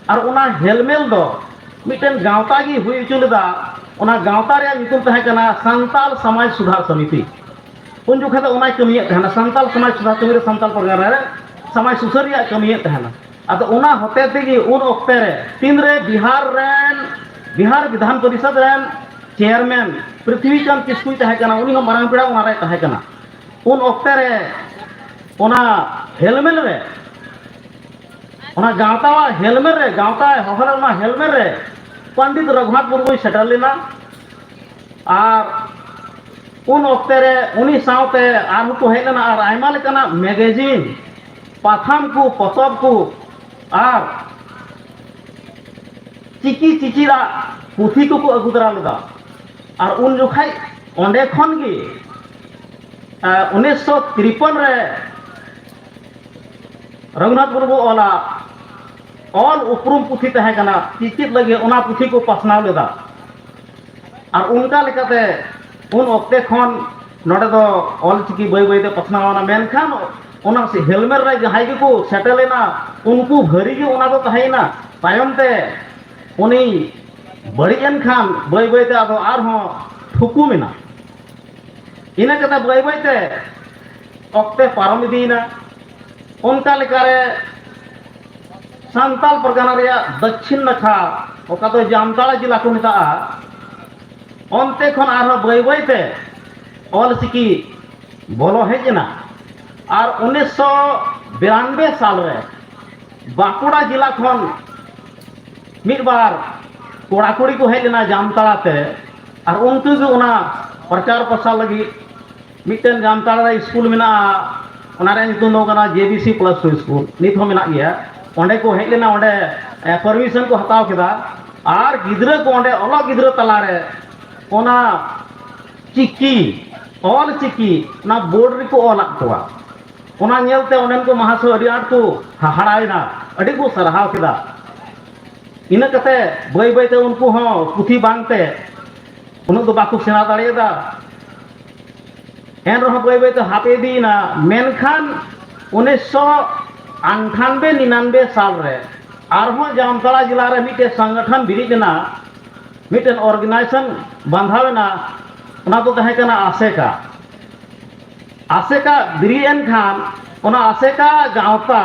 ᱟᱨ ᱚᱱᱟ ᱦᱮᱞᱢᱮᱞ ᱫᱚ ᱢᱤᱫᱴᱮᱱ ᱜᱟᱶᱛᱟ ᱜᱮ ᱦᱩᱭ ᱦᱚᱪᱚ ᱞᱮᱫᱟ᱾ ᱚᱱᱟ ᱜᱟᱶᱛᱟ ᱨᱮᱭᱟᱜ ᱧᱩᱛᱩᱢ ᱛᱟᱦᱮᱸ ᱠᱟᱱᱟ ᱥᱟᱱᱛᱟᱞ ᱥᱚᱢᱟᱡᱽ ᱥᱩᱫᱷᱟᱨ ᱥᱚᱢᱤᱛᱤ᱾ ᱩᱱ ᱡᱚᱠᱷᱮᱡ ᱫᱚ ᱚᱱᱟᱭ ᱠᱟᱹᱢᱤᱭᱮᱫ ᱛᱟᱦᱮᱱᱟ, ᱥᱟᱱᱛᱟᱞ ᱥᱚᱢᱟᱡᱽ ᱥᱩᱫᱷᱟᱨ ᱠᱟᱹᱢᱤ ᱨᱮ ᱥᱟᱱᱛᱟᱞ ᱯᱟᱨᱜᱟᱱᱟ ᱨᱮ ᱥᱚᱢᱟᱡᱽ ᱥᱩᱥᱟᱹᱨ ᱨᱮᱭᱟᱜ ᱠᱟᱹᱢᱤᱭᱮᱫ ᱛᱟᱦᱮᱱᱟ᱾ ᱟᱫᱚ ᱚᱱᱟ ᱦᱚᱛᱮ ᱛᱮᱜᱮ ᱩᱱ ᱚᱠᱛᱮ ᱨᱮ ᱛᱤᱱᱨᱮ ᱵᱤᱦᱟᱨ ᱨᱮᱱ, ᱵᱤᱦᱟᱨ ᱵᱤᱫᱷᱟᱱ ᱯᱚᱨᱤᱥᱚᱫᱽ ᱨᱮᱱ ᱪᱮᱭᱟᱨᱢᱮᱱ ᱯᱨᱤᱛᱷᱤᱵᱤ ᱪᱟᱸᱫᱽ ᱠᱤᱥᱠᱩᱭ ᱛᱟᱦᱮᱸ ᱠᱟᱱᱟ, ᱩᱱᱤ ᱦᱚᱸ ᱢᱟᱨᱟᱝ ᱯᱮᱲᱟ ᱚᱱᱟ ᱨᱮᱭ ᱛᱟᱦᱮᱸ ᱠᱟᱱᱟ᱾ ᱩᱱ ᱚᱠᱛᱮ ᱨᱮ ᱚᱱᱟ ᱦᱮᱞᱢᱮᱞ ᱨᱮ, ᱚᱱᱟ ᱜᱟᱶᱛᱟᱣᱟᱜ ᱦᱮᱞᱢᱮᱞ ᱨᱮ, ᱜᱟᱶᱛᱟᱭ ᱦᱚᱦᱚ ᱞᱮᱫ ᱚᱱᱟ ᱦᱮᱞᱢᱮᱞ ᱨᱮ ᱯᱚᱱᱰᱤᱛ ᱨᱚᱜᱷᱩᱱᱟᱛᱷ ᱢᱩᱨᱢᱩᱭ ᱥᱮᱴᱮᱨ ᱞᱮᱱᱟ᱾ ᱟᱨ ᱩᱱ ᱚᱠᱛᱮ ᱨᱮ ᱩᱱᱤ ᱥᱟᱶᱛᱮ ᱟᱨᱦᱚᱸ ᱠᱚ ᱦᱮᱡ ᱞᱮᱱᱟ ᱟᱨ ᱟᱭᱢᱟ ᱞᱮᱠᱟᱱᱟᱜ ᱢᱮᱜᱟᱡᱤᱱ, ᱯᱟᱛᱷᱟᱢ ᱠᱚ, ᱯᱚᱛᱚᱵ ᱠᱚ ᱟᱨ ᱪᱤᱠᱤ ᱪᱤᱪᱤᱫᱟᱜ ᱯᱩᱛᱷᱤ ᱠᱚᱠᱚ ᱟᱹᱜᱩ ᱫᱟᱨᱟ ᱞᱮᱫᱟ᱾ ᱟᱨ ᱩᱱ ᱡᱚᱠᱷᱟᱡ ᱚᱸᱰᱮ ᱠᱷᱚᱱ ᱜᱮ, ᱮ, ᱩᱱᱤᱥᱥᱚ ᱛᱤᱨᱯᱚᱱ ᱨᱮ ᱨᱚᱜᱷᱩᱱᱟᱛᱷ ᱢᱩᱨᱢᱩ ᱚᱞᱟᱜ ᱚᱞ ᱩᱯᱨᱩᱢ ᱯᱩᱛᱷᱤ ᱛᱟᱦᱮᱸ ᱠᱟᱱᱟ, ᱪᱤᱪᱤᱫ ᱞᱟᱹᱜᱤᱫ ᱚᱱᱟ ᱯᱩᱛᱷᱤ ᱠᱚ ᱯᱟᱥᱱᱟᱣ ᱞᱮᱫᱟ᱾ ᱟᱨ ᱚᱱᱠᱟ ᱞᱮᱠᱟᱛᱮ ᱩᱱ ᱚᱠᱛᱮ ᱠᱷᱚᱱ ᱱᱚᱰᱮ ᱫᱚ ᱚᱞ ᱪᱤᱠᱤ ᱵᱟᱹᱭ ᱵᱟᱹᱭᱛᱮ ᱯᱟᱥᱱᱟᱣ ᱮᱱᱟ᱾ ᱢᱮᱱᱠᱷᱟᱱ ᱚᱱᱟ ᱥᱮ ᱦᱮᱞᱢᱮᱞ ᱨᱮ ᱡᱟᱦᱟᱸᱭ ᱜᱮᱠᱚ ᱥᱮᱴᱮᱨ ᱞᱮᱱᱟ, ᱩᱱᱠᱩ ᱵᱷᱟᱹᱨᱤ ᱜᱮ ᱚᱱᱟ ᱫᱚ ᱛᱟᱦᱮᱸᱭᱮᱱᱟ᱾ ᱛᱟᱭᱚᱢ ᱛᱮ ᱩᱱᱤ ᱵᱟᱹᱲᱤᱡ ᱮᱱ ᱠᱷᱟᱱ ᱵᱟᱹᱭ ᱵᱟᱹᱭᱛᱮ ᱟᱫᱚ ᱟᱨᱦᱚᱸ ᱛᱷᱩᱠᱩᱢ ᱮᱱᱟ᱾ ᱤᱱᱟᱹ ᱠᱟᱛᱮ ᱵᱟᱹᱭ ᱵᱟᱹᱭᱛᱮ ᱚᱠᱛᱮ ᱯᱟᱨᱚᱢ ᱤᱫᱤᱭᱮᱱᱟ᱾ ᱚᱱᱠᱟ ᱞᱮᱠᱟᱨᱮ ᱥᱟᱱᱛᱟᱞ ᱯᱟᱨᱜᱟᱱᱟ ᱨᱮᱭᱟᱜ ᱫᱚᱠᱠᱷᱤᱱ ᱱᱟᱠᱷᱟ, ᱚᱠᱟ ᱫᱚ ᱡᱟᱢᱛᱟᱲᱟ ᱡᱮᱞᱟ ᱠᱚ ᱢᱮᱛᱟᱜᱼᱟ, ᱚᱱᱛᱮ ᱠᱷᱚᱱ ᱟᱨᱦᱚᱸ ᱵᱟᱹᱭ ᱵᱟᱹᱭᱛᱮ ᱚᱞ ᱪᱤᱠᱤ ᱵᱚᱞᱚ ᱦᱮᱡ ᱮᱱᱟ᱾ ᱟᱨ ᱩᱱᱤᱥᱥᱚ ᱵᱤᱨᱟᱱᱵᱮ ᱥᱟᱞ ᱨᱮ ᱵᱟᱸᱠᱩᱲᱟ ᱡᱮᱞᱟ ᱠᱷᱚᱱ ᱢᱤᱫ ᱵᱟᱨ ᱠᱚᱲᱟ ᱠᱩᱲᱤ ᱠᱚ ᱦᱮᱡ ᱞᱮᱱᱟ ᱡᱟᱢᱛᱟᱲᱟ ᱛᱮ, ᱟᱨ ᱩᱱᱠᱩ ᱜᱮ ᱚᱱᱟ ᱯᱨᱚᱪᱟᱨ ᱯᱨᱚᱥᱟᱨ ᱞᱟᱹᱜᱤᱫ ᱢᱤᱫᱴᱮᱱ ᱡᱟᱢᱛᱟᱲᱟ ᱨᱮ ᱥᱠᱩᱞ ᱢᱮᱱᱟᱜᱼᱟ, ᱚᱱᱟ ᱨᱮᱭᱟᱜ ᱧᱩᱛᱩᱢ ᱫᱚ ᱠᱟᱱᱟ ᱡᱮ B C plus two school, ᱱᱤᱛ ᱦᱚᱸ ᱢᱮᱱᱟᱜ ᱜᱮᱭᱟ᱾ ᱚᱸᱰᱮ ᱠᱚ ᱦᱮᱡ ᱞᱮᱱᱟ, ᱚᱸᱰᱮ, ᱮ, ᱯᱟᱨᱢᱤᱥᱚᱱ ᱠᱚ ᱦᱟᱛᱟᱣ ᱠᱮᱫᱟ᱾ ᱟᱨ ᱜᱤᱫᱽᱨᱟᱹ ᱠᱚ ᱚᱸᱰᱮ ᱚᱞᱚᱜ ᱜᱤᱫᱽᱨᱟᱹ ᱛᱟᱞᱟᱨᱮ ᱚᱱᱟ ᱪᱤᱠᱤ, ᱚᱞ ᱪᱤᱠᱤ ᱚᱱᱟ ᱵᱳᱨᱰ ᱨᱮᱠᱚ ᱚᱞᱟᱫ ᱠᱚᱣᱟ᱾ ᱚᱱᱟ ᱧᱮᱞᱛᱮ ᱚᱸᱰᱮᱱ ᱠᱚ ᱢᱟᱦᱟᱥᱚᱭ ᱟᱹᱰᱤ ᱟᱸᱴ ᱠᱚ ᱦᱟᱦᱟᱲᱟᱭᱮᱱᱟ, ᱟᱹᱰᱤ ᱠᱚ ᱥᱟᱨᱦᱟᱣ ᱠᱮᱫᱟ᱾ ᱤᱱᱟᱹ ᱠᱟᱛᱮ ᱵᱟᱹᱭ ᱵᱟᱹᱭᱛᱮ ᱩᱱᱠᱩ ᱦᱚᱸ ᱯᱩᱛᱷᱤ ᱵᱟᱝᱛᱮ ᱩᱱᱟᱹᱜ ᱫᱚ ᱵᱟᱠᱚ ᱥᱮᱬᱟ ᱫᱟᱲᱮᱭᱟᱫᱟ᱾ ᱮᱱ ᱨᱮᱦᱚᱸ ᱵᱟᱹᱭ ᱵᱟᱹᱭ ᱛᱮ ᱦᱟᱹᱯᱤᱫ ᱤᱫᱤᱭᱮᱱᱟ᱾ ᱢᱮᱱᱠᱷᱟᱱ ᱩᱱᱤᱥᱥᱚ ᱟᱴᱷᱟᱱᱵᱮ ᱱᱤᱱᱟᱱᱵᱮ ᱥᱟᱞ ᱨᱮ ᱟᱨᱦᱚᱸ ᱡᱟᱢᱛᱟᱲᱟ ᱡᱮᱞᱟ ᱨᱮ ᱢᱤᱫᱴᱮᱱ ᱥᱚᱝᱜᱚᱴᱷᱚᱱ ᱵᱤᱨᱤᱫ ᱮᱱᱟ, ᱢᱤᱫᱴᱮᱱ ᱚᱨᱜᱟᱱᱟᱭᱡᱮᱥᱚᱱ ᱵᱟᱸᱫᱷᱟᱣ ᱮᱱᱟ᱾ ᱚᱱᱟ ᱫᱚ ᱛᱟᱦᱮᱸ ᱠᱟᱱᱟ ᱟᱥᱮᱠᱟ᱾ ᱟᱥᱮᱠᱟ ᱵᱤᱨᱤᱫ ᱮᱱ ᱠᱷᱟᱱ ᱚᱱᱟ ᱟᱥᱮᱠᱟ ᱜᱟᱶᱛᱟ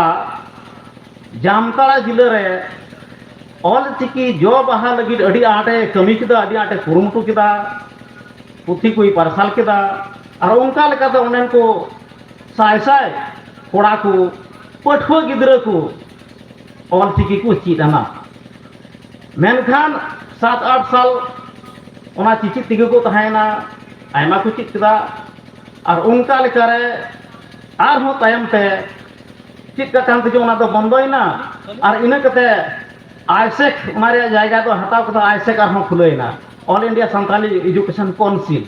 ᱡᱟᱢᱛᱟᱲᱟ ᱡᱮᱞᱟ ᱨᱮ ᱚᱞ ᱪᱤᱠᱤ ᱡᱚ ᱵᱟᱦᱟ ᱞᱟᱹᱜᱤᱫ ᱟᱹᱰᱤ ᱟᱸᱴᱮ ᱠᱟᱹᱢᱤ ᱠᱮᱫᱟ, ᱟᱹᱰᱤ ᱟᱸᱴᱮ ᱠᱩᱨᱩᱢᱩᱴᱩ ᱠᱮᱫᱟ, ᱯᱩᱛᱷᱤ ᱠᱚᱭ ᱯᱟᱨᱥᱟᱞ ᱠᱮᱫᱟ᱾ ᱟᱨ ᱚᱱᱠᱟ ᱞᱮᱠᱟᱛᱮ ᱚᱸᱰᱮᱱ ᱠᱚ ᱥᱟᱭ ᱥᱟᱭ ᱠᱚᱲᱟ ᱠᱚ, ᱯᱟᱹᱴᱷᱩᱣᱟᱹ ᱜᱤᱫᱽᱨᱟᱹ ᱠᱚ ᱚᱞ ᱪᱤᱠᱤ ᱠᱚ ᱪᱮᱫ ᱟᱱᱟ᱾ ᱢᱮᱱᱠᱷᱟᱱ ᱥᱟᱛ ᱟᱴ ᱥᱟᱞ ᱚᱱᱟ ᱪᱤᱪᱤᱫ ᱛᱮᱜᱮ ᱠᱚ ᱛᱟᱦᱮᱸᱭᱮᱱᱟ, ᱟᱭᱢᱟ ᱠᱚ ᱪᱮᱫ ᱠᱮᱫᱟ᱾ ᱟᱨ ᱚᱱᱠᱟ ᱞᱮᱠᱟᱨᱮ ᱟᱨᱦᱚᱸ ᱛᱟᱭᱚᱢ ᱛᱮ ᱪᱮᱫ ᱠᱟᱜ ᱠᱟᱱ ᱛᱮᱪᱚ ᱚᱱᱟ ᱫᱚ ᱵᱚᱱᱫᱚᱭᱮᱱᱟ᱾ ᱟᱨ ᱤᱱᱟᱹ ᱠᱟᱛᱮ ᱟᱭᱥᱮᱠ ᱚᱱᱟ ᱨᱮᱭᱟᱜ ᱡᱟᱭᱜᱟ ᱫᱚ ᱦᱟᱛᱟᱣ ᱠᱟᱛᱮ ᱟᱭᱥᱮᱠ ᱟᱨᱦᱚᱸ ᱠᱷᱩᱞᱟᱹᱣᱮᱱᱟ, All India Santali Education Council᱾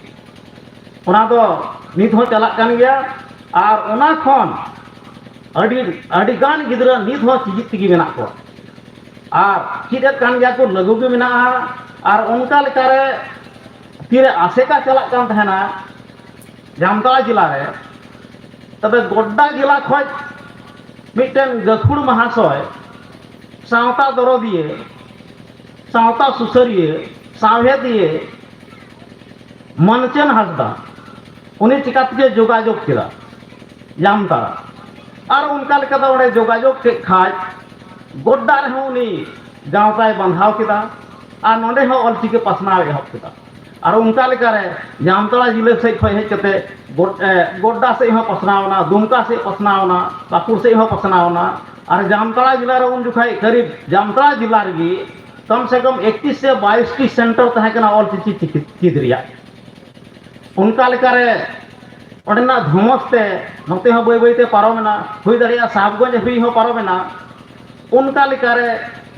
ᱚᱱᱟ ᱫᱚ ᱱᱤᱛ ᱦᱚᱸ ᱪᱟᱞᱟᱜ ᱠᱟᱱ ᱜᱮᱭᱟ᱾ ᱟᱨ ᱚᱱᱟ ᱠᱷᱚᱱ ᱟᱹᱰᱤ ᱟᱹᱰᱤ ᱜᱟᱱ ᱜᱤᱫᱽᱨᱟᱹ ᱱᱤᱛ ᱦᱚᱸ ᱪᱤᱪᱤᱫ ᱛᱮᱜᱮ ᱢᱮᱱᱟᱜ ᱠᱚᱣᱟ᱾ ᱟᱨ ᱪᱮᱫ ᱮᱫ ᱠᱟᱱ ᱜᱮᱭᱟ ᱠᱚ, ᱞᱟᱹᱜᱩ ᱜᱮ ᱢᱮᱱᱟᱜᱼᱟ᱾ ᱟᱨ ᱚᱱᱠᱟ ᱞᱮᱠᱟᱨᱮ ᱛᱤᱨᱮ ᱟᱥᱮᱠᱟ ᱪᱟᱞᱟᱜ ᱠᱟᱱ ᱛᱟᱦᱮᱱᱟ ᱡᱟᱢᱛᱟᱲᱟ ᱡᱮᱞᱟ ᱨᱮ, ᱛᱚᱵᱮ ᱜᱚᱰᱰᱟ ᱡᱮᱞᱟ ᱠᱷᱚᱡ ᱢᱤᱫᱴᱮᱱ ᱜᱟᱹᱠᱷᱩᱲ ᱢᱟᱦᱟᱥᱚᱭ, ᱥᱟᱶᱛᱟ ᱫᱚᱨᱚᱫᱤᱭᱟᱹ, ᱥᱟᱶᱛᱟ ᱥᱩᱥᱟᱹᱨᱤᱭᱟᱹ, ᱥᱟᱶᱦᱮᱫᱤᱭᱟᱹ ᱢᱟᱱᱪᱟᱱ ᱦᱟᱸᱥᱫᱟ, ᱩᱱᱤ ᱪᱤᱠᱟᱛᱮ ᱡᱳᱜᱟᱡᱳᱜᱽ ᱠᱮᱫᱟ ᱡᱟᱢᱛᱟᱲᱟ᱾ ᱟᱨ ᱚᱱᱠᱟ ᱞᱮᱠᱟᱛᱮ ᱚᱸᱰᱮ ᱡᱳᱜᱟᱡᱳᱜᱽ ᱠᱮᱫ ᱠᱷᱟᱡ ᱜᱚᱰᱰᱟ ᱨᱮᱦᱚᱸ ᱩᱱᱤ ᱜᱟᱶᱛᱟᱭ ᱵᱟᱸᱫᱷᱟᱣ ᱠᱮᱫᱟ᱾ ᱟᱨ ᱱᱚᱸᱰᱮ ᱦᱚᱸ ᱚᱞᱪᱤᱠᱤ ᱯᱟᱥᱱᱟᱣ ᱮᱦᱚᱵ ᱠᱮᱫᱟ᱾ ᱟᱨ ᱚᱱᱠᱟ ᱞᱮᱠᱟᱨᱮ ᱡᱟᱢᱛᱟᱲᱟ ᱡᱮᱞᱟ ᱥᱮᱫ ᱠᱷᱚᱱ ᱦᱮᱡ ᱠᱟᱛᱮ ᱜᱚᱰ-, ᱮ, ᱜᱚᱰᱰᱟ ᱥᱮᱫ ᱦᱚᱸ ᱯᱟᱥᱱᱟᱣ ᱮᱱᱟ, ᱫᱩᱢᱠᱟ ᱥᱮᱫ ᱯᱟᱥᱱᱟᱣ ᱮᱱᱟ, ᱯᱟᱹᱠᱩᱲ ᱥᱮᱫ ᱦᱚᱸ ᱯᱟᱥᱱᱟᱣ ᱮᱱᱟ᱾ ᱟᱨ ᱡᱟᱢᱛᱟᱲᱟ ᱡᱮᱞᱟ ᱨᱮ ᱩᱱ ᱡᱚᱠᱷᱟᱡ ᱠᱟᱹᱨᱤᱵ ᱡᱟᱢᱛᱟᱲᱟ ᱡᱮᱞᱟ ᱨᱮᱜᱮ ᱠᱚᱢ ᱥᱮ ᱠᱚᱢ ᱮᱠᱤᱥ ᱥᱮ ᱵᱟᱭᱤᱥ ᱴᱤ ᱥᱮᱱᱴᱟᱨ ᱛᱟᱦᱮᱸ ᱠᱟᱱᱟ ᱚᱞᱪᱤᱠᱤ ᱪᱤᱠᱤ ᱪᱮᱫ ᱨᱮᱭᱟᱜ᱾ ᱚᱱᱠᱟ ᱞᱮᱠᱟᱨᱮ ᱚᱸᱰᱮᱱᱟᱜ ᱫᱷᱚᱢᱚᱥ ᱛᱮ ᱱᱚᱛᱮ ᱦᱚᱸ ᱵᱟᱹᱭ ᱵᱟᱹᱭᱛᱮ ᱯᱟᱨᱚᱢᱮᱱᱟ, ᱦᱩᱭ ᱫᱟᱲᱮᱭᱟᱜᱼᱟ ᱥᱟᱦᱟᱵᱽᱜᱚᱸᱡᱽ ᱦᱟᱹᱵᱤᱡ ᱦᱚᱸ ᱯᱟᱨᱚᱢᱮᱱᱟ᱾ ᱚᱱᱠᱟ ᱞᱮᱠᱟᱨᱮ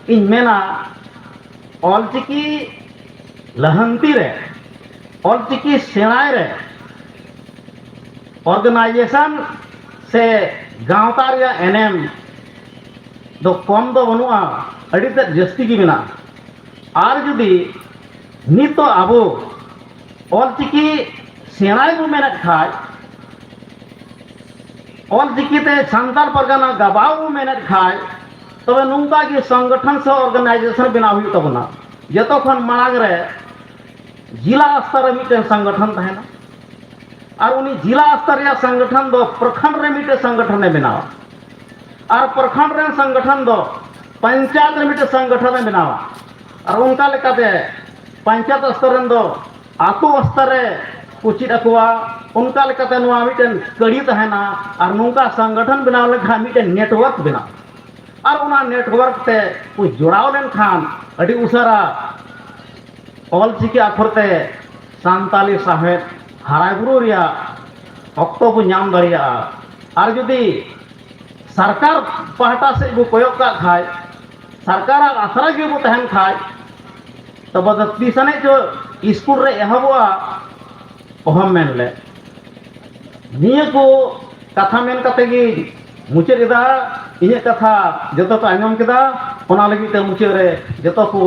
ᱤᱧ ᱢᱮᱱᱟ, ᱚᱞᱪᱤᱠᱤ ᱞᱟᱦᱟᱱᱛᱤ ᱨᱮ, ᱚᱞᱪᱤᱠᱤ ᱥᱮᱬᱟᱭ ᱨᱮ ᱚᱨᱜᱟᱱᱟᱭᱡᱮᱥᱚᱱ ᱥᱮ ᱜᱟᱶᱛᱟ ᱨᱮᱭᱟᱜ ᱮᱱᱮᱢ ᱫᱚ ᱠᱚᱢ ᱫᱚ ᱵᱟᱹᱱᱩᱜᱼᱟ, ᱟᱹᱰᱤ ᱛᱮᱫ ᱡᱟᱹᱥᱛᱤ ᱜᱮ ᱢᱮᱱᱟᱜᱼᱟ᱾ ᱟᱨ ᱡᱩᱫᱤ ᱱᱤᱛᱚᱜ ᱟᱵᱚ ᱚᱞᱪᱤᱠᱤ ᱥᱮᱬᱟᱭ ᱵᱚ ᱢᱮᱱᱮᱫ ᱠᱷᱟᱡ, ᱚᱞᱪᱤᱠᱤ ᱛᱮ ᱥᱟᱱᱛᱟᱲ ᱯᱟᱨᱜᱟᱱᱟ ᱜᱟᱵᱟᱣ ᱵᱚ ᱢᱮᱱᱮᱫ ᱠᱷᱟᱡ, ᱛᱚᱵᱮ ᱱᱚᱝᱠᱟ ᱜᱮ ᱥᱚᱝᱜᱚᱴᱷᱚᱱ ᱥᱮ ᱚᱨᱜᱟᱱᱟᱭᱡᱮᱥᱚᱱ ᱵᱮᱱᱟᱣ ᱦᱩᱭᱩᱜ ᱛᱟᱵᱚᱱᱟ᱾ ᱡᱚᱛᱚ ᱠᱷᱚᱱ ᱢᱟᱲᱟᱝ ᱨᱮ ᱡᱤᱞᱟ ᱥᱛᱚᱨ ᱨᱮ ᱢᱤᱫᱴᱮᱱ ᱥᱚᱝᱜᱚᱴᱷᱚᱱ ᱛᱟᱦᱮᱱᱟ, ᱟᱨ ᱩᱱᱤ ᱡᱤᱞᱟ ᱥᱛᱚᱨ ᱨᱮᱭᱟᱜ ᱥᱚᱝᱜᱚᱴᱷᱚᱱ ᱫᱚ ᱯᱨᱚᱠᱷᱚᱸᱰ ᱨᱮ ᱢᱤᱫᱴᱮᱱ ᱥᱚᱝᱜᱚᱴᱷᱚᱱᱮ ᱵᱮᱱᱟᱣᱟ, ᱟᱨ ᱯᱨᱚᱠᱷᱚᱸᱰ ᱨᱮᱱ ᱥᱚᱝᱜᱚᱴᱷᱚᱱ ᱫᱚ ᱯᱚᱧᱪᱟᱭᱮᱛ ᱨᱮ ᱢᱤᱫᱴᱮᱱ ᱥᱚᱝᱜᱚᱴᱷᱚᱱᱮ ᱵᱮᱱᱟᱣᱟ, ᱟᱨ ᱚᱱᱠᱟ ᱞᱮᱠᱟᱛᱮ ᱯᱚᱧᱪᱟᱭᱮᱛ ᱥᱛᱚᱨ ᱨᱮᱱ ᱫᱚ ᱟᱛᱳ ᱥᱛᱚᱨ ᱨᱮ ᱠᱚ ᱪᱮᱫ ᱟᱠᱚᱣᱟ᱾ ᱚᱱᱠᱟ ᱞᱮᱠᱟᱛᱮ ᱱᱚᱣᱟ ᱢᱤᱫᱴᱮᱱ ᱠᱟᱹᱲᱤ ᱛᱟᱦᱮᱱᱟ, ᱟᱨ ᱱᱚᱝᱠᱟ ᱥᱚᱝᱜᱚᱴᱷᱚᱱ ᱵᱮᱱᱟᱣ ᱞᱮᱱᱠᱷᱟᱱ ᱢᱤᱫᱴᱮᱱ ᱱᱮᱴᱣᱟᱨᱠ ᱵᱮᱱᱟᱜᱼᱟ, ᱟᱨ ᱚᱱᱟ ᱱᱮᱴᱣᱟᱨᱠ ᱛᱮ ᱠᱚ ᱡᱚᱲᱟᱣ ᱞᱮᱱᱠᱷᱟᱱ ᱟᱹᱰᱤ ᱩᱥᱟᱹᱨᱟ ᱚᱞᱪᱤᱠᱤ ᱟᱠᱷᱚᱨ ᱛᱮ ᱥᱟᱱᱛᱟᱞᱤ ᱥᱟᱶᱦᱮᱫ ᱦᱟᱨᱟ ᱵᱩᱨᱩ ᱨᱮᱭᱟᱜ ᱚᱠᱛᱚ ᱵᱚ ᱧᱟᱢ ᱫᱟᱲᱮᱭᱟᱜᱼᱟ᱾ ᱟᱨ ᱡᱩᱫᱤ ᱥᱚᱨᱠᱟᱨ ᱯᱟᱦᱴᱟ ᱥᱮᱫ ᱵᱚ ᱠᱚᱭᱚᱜ ᱠᱟᱜ ᱠᱷᱟᱡ, ᱥᱚᱨᱠᱟᱨᱟᱜ ᱟᱥᱨᱟ ᱜᱮᱵᱚ ᱛᱟᱦᱮᱱ ᱠᱷᱟᱡ, ᱛᱚᱵᱮ ᱫᱚ ᱛᱤᱥ ᱟᱹᱱᱤᱡ ᱪᱚ ᱥᱠᱩᱞ ᱨᱮ ᱮᱦᱚᱵᱚᱜᱼᱟ, ᱚᱦᱚᱢ ᱢᱮᱱ ᱞᱮ᱾ ᱱᱤᱭᱟᱹ ᱠᱚ ᱠᱟᱛᱷᱟ ᱢᱮᱱ ᱠᱟᱛᱮ ᱜᱮ ᱢᱩᱪᱟᱹᱫ ᱮᱫᱟ᱾ ᱤᱧᱟᱹᱜ ᱠᱟᱛᱷᱟ ᱡᱚᱛᱚ ᱠᱚ ᱟᱸᱡᱚᱢ ᱠᱮᱫᱟ, ᱚᱱᱟ ᱞᱟᱹᱜᱤᱫ ᱛᱮ ᱢᱩᱪᱟᱹᱫ ᱨᱮ ᱡᱚᱛᱚ ᱠᱚ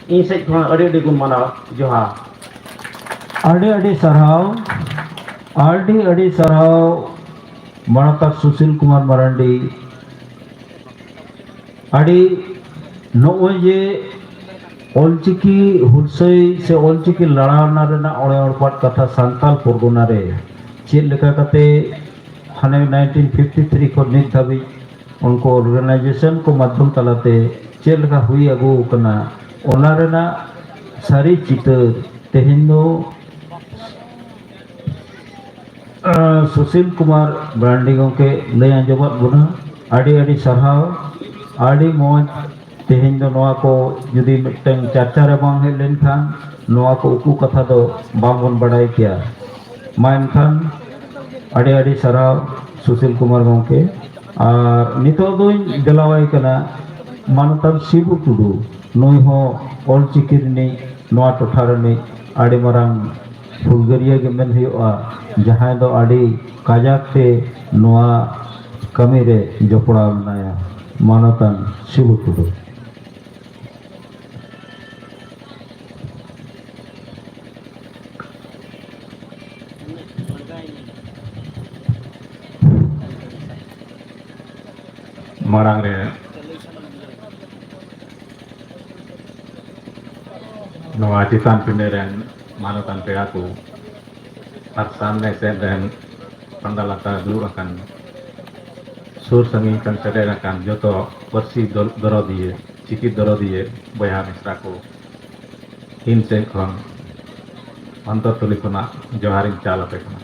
ᱤᱧ ᱥᱮᱫ ᱠᱷᱚᱱ ᱟᱹᱰᱤ ᱟᱹᱰᱤ ᱜᱩᱱ ᱢᱟᱱᱟᱣ ᱡᱚᱦᱟᱨ᱾ ᱟᱹᱰᱤ ᱟᱹᱰᱤ ᱥᱟᱨᱦᱟᱣ, ᱟᱹᱰᱤ ᱟᱹᱰᱤ ᱥᱟᱨᱦᱟᱣ ᱢᱟᱱᱚᱛᱟᱱ ᱥᱩᱥᱤᱞ ᱠᱩᱢᱟᱨ ᱢᱟᱨᱟᱱᱰᱤ᱾ ᱟᱹᱰᱤ ᱱᱚᱜᱼᱚᱭ ᱡᱮ ᱚᱞᱪᱤᱠᱤ ᱦᱩᱞᱥᱟᱹᱭ ᱥᱮ ᱚᱞᱪᱤᱠᱤ ᱞᱟᱲᱟᱣᱱᱟ ᱨᱮᱱᱟᱜ ᱚᱲᱮ ᱚᱲᱯᱟᱫ ᱠᱟᱛᱷᱟ ᱥᱟᱱᱛᱟᱞ ᱯᱚᱨᱜᱚᱱᱟ ᱨᱮ ᱪᱮᱫ ᱞᱮᱠᱟ ᱠᱟᱛᱮ ᱦᱟᱱᱮ ᱱᱟᱭᱤᱱᱴᱤᱱ ᱯᱷᱤᱯᱴᱤ ᱛᱷᱨᱤ ᱠᱷᱚᱱ ᱱᱤᱛ ᱫᱷᱟᱹᱵᱤᱡ ᱩᱱᱠᱩ ᱚᱨᱜᱟᱱᱟᱭᱡᱮᱥᱚᱱ ᱠᱚ ᱢᱟᱫᱽᱫᱷᱚᱢ ᱛᱟᱞᱟᱛᱮ ᱪᱮᱫ ᱞᱮᱠᱟ ᱦᱩᱭ ᱟᱹᱜᱩ ᱟᱠᱟᱱᱟ, ᱚᱱᱟ ᱨᱮᱱᱟᱜ ᱥᱟᱹᱨᱤ ᱪᱤᱛᱟᱹᱨ ᱛᱮᱦᱮᱧ ᱫᱚ ᱟᱸ, ᱥᱩᱥᱤᱞ ᱠᱩᱢᱟᱨ ᱢᱟᱨᱟᱱᱰᱤ ᱜᱚᱢᱠᱮ ᱞᱟᱹᱭ ᱟᱸᱡᱚᱢᱟᱫ ᱵᱚᱱᱟ᱾ ᱟᱹᱰᱤ ᱟᱹᱰᱤ ᱥᱟᱨᱦᱟᱣ, ᱟᱹᱰᱤ ᱢᱚᱡᱽ᱾ ᱛᱮᱦᱮᱧ ᱫᱚ ᱱᱚᱣᱟ ᱠᱚ ᱡᱩᱫᱤ ᱢᱤᱫᱴᱟᱝ ᱪᱟᱨᱪᱟ ᱨᱮ ᱵᱟᱝ ᱦᱮᱡ ᱞᱮᱱᱠᱷᱟᱱ ᱱᱚᱣᱟ ᱠᱚ ᱩᱠᱩ ᱠᱟᱛᱷᱟ ᱫᱚ ᱵᱟᱝᱵᱚᱱ ᱵᱟᱰᱟᱭ ᱠᱮᱭᱟ᱾ ᱢᱟ ᱮᱱᱠᱷᱟᱱ ᱟᱹᱰᱤ ᱟᱹᱰᱤ ᱥᱟᱨᱦᱟᱣ ᱥᱩᱥᱤᱞ ᱠᱩᱢᱟᱨ ᱜᱚᱢᱠᱮ᱾ ᱟᱨ ᱱᱤᱛᱚᱜ ᱫᱚᱧ ᱫᱮᱞᱟᱣᱟᱭ ᱠᱟᱱᱟ ᱢᱟᱱᱚᱛᱟᱱ ᱥᱤᱵᱩ ᱴᱩᱰᱩ, ᱱᱩᱭ ᱦᱚᱸ ᱚᱞᱪᱤᱠᱤ ᱨᱤᱱᱤᱡ ᱱᱚᱣᱟ ᱴᱚᱴᱷᱟ ᱨᱤᱱᱤᱡ ᱟᱹᱰᱤ ᱢᱟᱨᱟᱝ ᱦᱩᱞᱜᱟᱹᱨᱤᱭᱟᱹ ᱜᱮ ᱢᱮᱱ ᱦᱩᱭᱩᱜᱼᱟ, ᱡᱟᱦᱟᱸᱭ ᱫᱚ ᱟᱹᱰᱤ ᱠᱟᱡᱟᱠ ᱛᱮ ᱱᱚᱣᱟ ᱠᱟᱹᱢᱤ ᱨᱮ ᱡᱚᱯᱲᱟᱣ ᱢᱮᱱᱟᱭᱟ, ᱢᱟᱱᱚᱛᱟᱱ ᱥᱤᱵᱩ ᱴᱩᱰᱩ᱾ ᱢᱟᱲᱟᱝ ᱨᱮ ᱱᱚᱣᱟ ᱪᱮᱛᱟᱱ ᱯᱤᱸᱰᱟᱹ ᱨᱮᱱ ᱢᱟᱱᱚᱛᱟᱱ ᱯᱮᱲᱟ ᱠᱚ ᱟᱨ ᱥᱟᱢᱱᱮ ᱥᱮᱫ ᱨᱮᱱ ᱯᱟᱸᱰᱟ ᱞᱟᱛᱟᱨ ᱫᱩᱲᱩᱵ ᱟᱠᱟᱱ, ᱥᱩᱨ ᱥᱟᱺᱜᱤᱧ ᱠᱷᱚᱱ ᱥᱮᱴᱮᱨ ᱟᱠᱟᱱ ᱡᱚᱛᱚ ᱯᱟᱹᱨᱥᱤ ᱫᱚ-, ᱫᱚᱨᱚᱫᱤᱭᱟᱹ, ᱪᱤᱠᱤ ᱫᱚᱨᱚᱫᱤᱭᱟᱹ ᱵᱚᱭᱦᱟ ᱢᱤᱥᱨᱟ ᱠᱚ, ᱤᱧ ᱥᱮᱫ ᱠᱷᱚᱱ ᱚᱱᱛᱚᱨ ᱛᱩᱞᱤ ᱠᱷᱚᱱᱟᱜ ᱡᱚᱦᱟᱨᱤᱧ ᱪᱟᱞ ᱟᱯᱮ ᱠᱟᱱᱟ᱾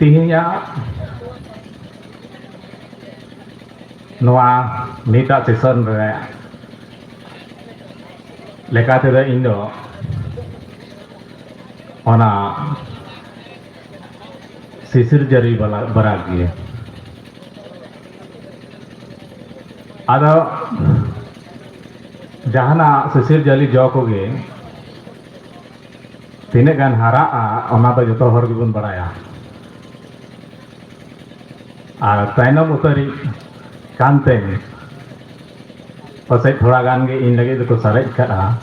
ᱛᱮᱦᱮᱧᱟᱜ ᱱᱚᱣᱟ ᱱᱤᱛᱟᱜ ᱥᱮᱥᱚᱱ ᱨᱮ ᱞᱮᱠᱟ ᱛᱮᱫᱚ ᱤᱧ ᱫᱚ ᱚᱱᱟ ᱥᱤᱥᱤᱨ ᱡᱟᱹᱨᱤ ᱵᱟᱞᱟ ᱵᱟᱨᱟᱜ ᱜᱮ᱾ ᱟᱫᱚ ᱡᱟᱦᱟᱱᱟᱜ ᱥᱤᱥᱤᱨ ᱡᱟᱹᱞᱤ ᱡᱚ ᱠᱚᱜᱮ ᱛᱤᱱᱟᱹᱜ ᱜᱟᱱ ᱦᱟᱨᱟᱜᱼᱟ, ᱚᱱᱟ ᱫᱚ ᱡᱚᱛᱚ ᱦᱚᱲ ᱜᱮᱵᱚᱱ ᱵᱟᱲᱟᱭᱟ᱾ ᱟᱨ ᱛᱟᱭᱱᱚᱢ ᱩᱛᱟᱹᱨᱤᱡ ᱠᱟᱱᱛᱮᱧ ᱯᱟᱥᱮᱡ ᱛᱷᱚᱲᱟ ᱜᱟᱱ ᱜᱮ ᱤᱧ ᱞᱟᱹᱜᱤᱫ ᱫᱚᱠᱚ ᱥᱟᱨᱮᱡ ᱠᱟᱜᱼᱟ᱾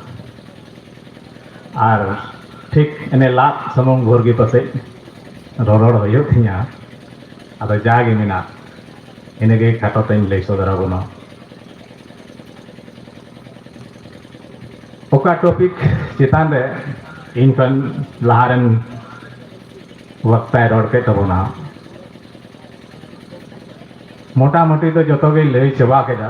ᱟᱨ ᱴᱷᱤᱠ ᱮᱱᱮ ᱞᱟᱫ ᱥᱩᱱᱩᱢ ᱵᱷᱳᱨ ᱜᱮ ᱯᱟᱥᱮᱡ ᱨᱚᱨᱚᱲ ᱦᱩᱭᱩᱜ ᱛᱤᱧᱟ᱾ ᱟᱫᱚ ᱡᱟᱜᱮ ᱢᱮᱱᱟᱜ, ᱤᱱᱟᱹᱜᱮ ᱠᱷᱟᱴᱚ ᱛᱮᱧ ᱞᱟᱹᱭ ᱥᱚᱫᱚᱨ ᱟᱵᱚᱱᱟ᱾ ᱚᱠᱟ ᱴᱚᱯᱤᱠ ᱪᱮᱛᱟᱱ ᱨᱮ ᱤᱧ ᱠᱷᱚᱱ ᱞᱟᱦᱟ ᱨᱮᱱ ᱵᱚᱠᱛᱟᱭ ᱨᱚᱲ ᱠᱮᱫ ᱛᱟᱵᱚᱱᱟ, ᱢᱚᱴᱟᱢᱩᱴᱤ ᱫᱚ ᱡᱚᱛᱚ ᱜᱮᱭ ᱞᱟᱹᱭ ᱪᱟᱵᱟ ᱠᱮᱫᱟ᱾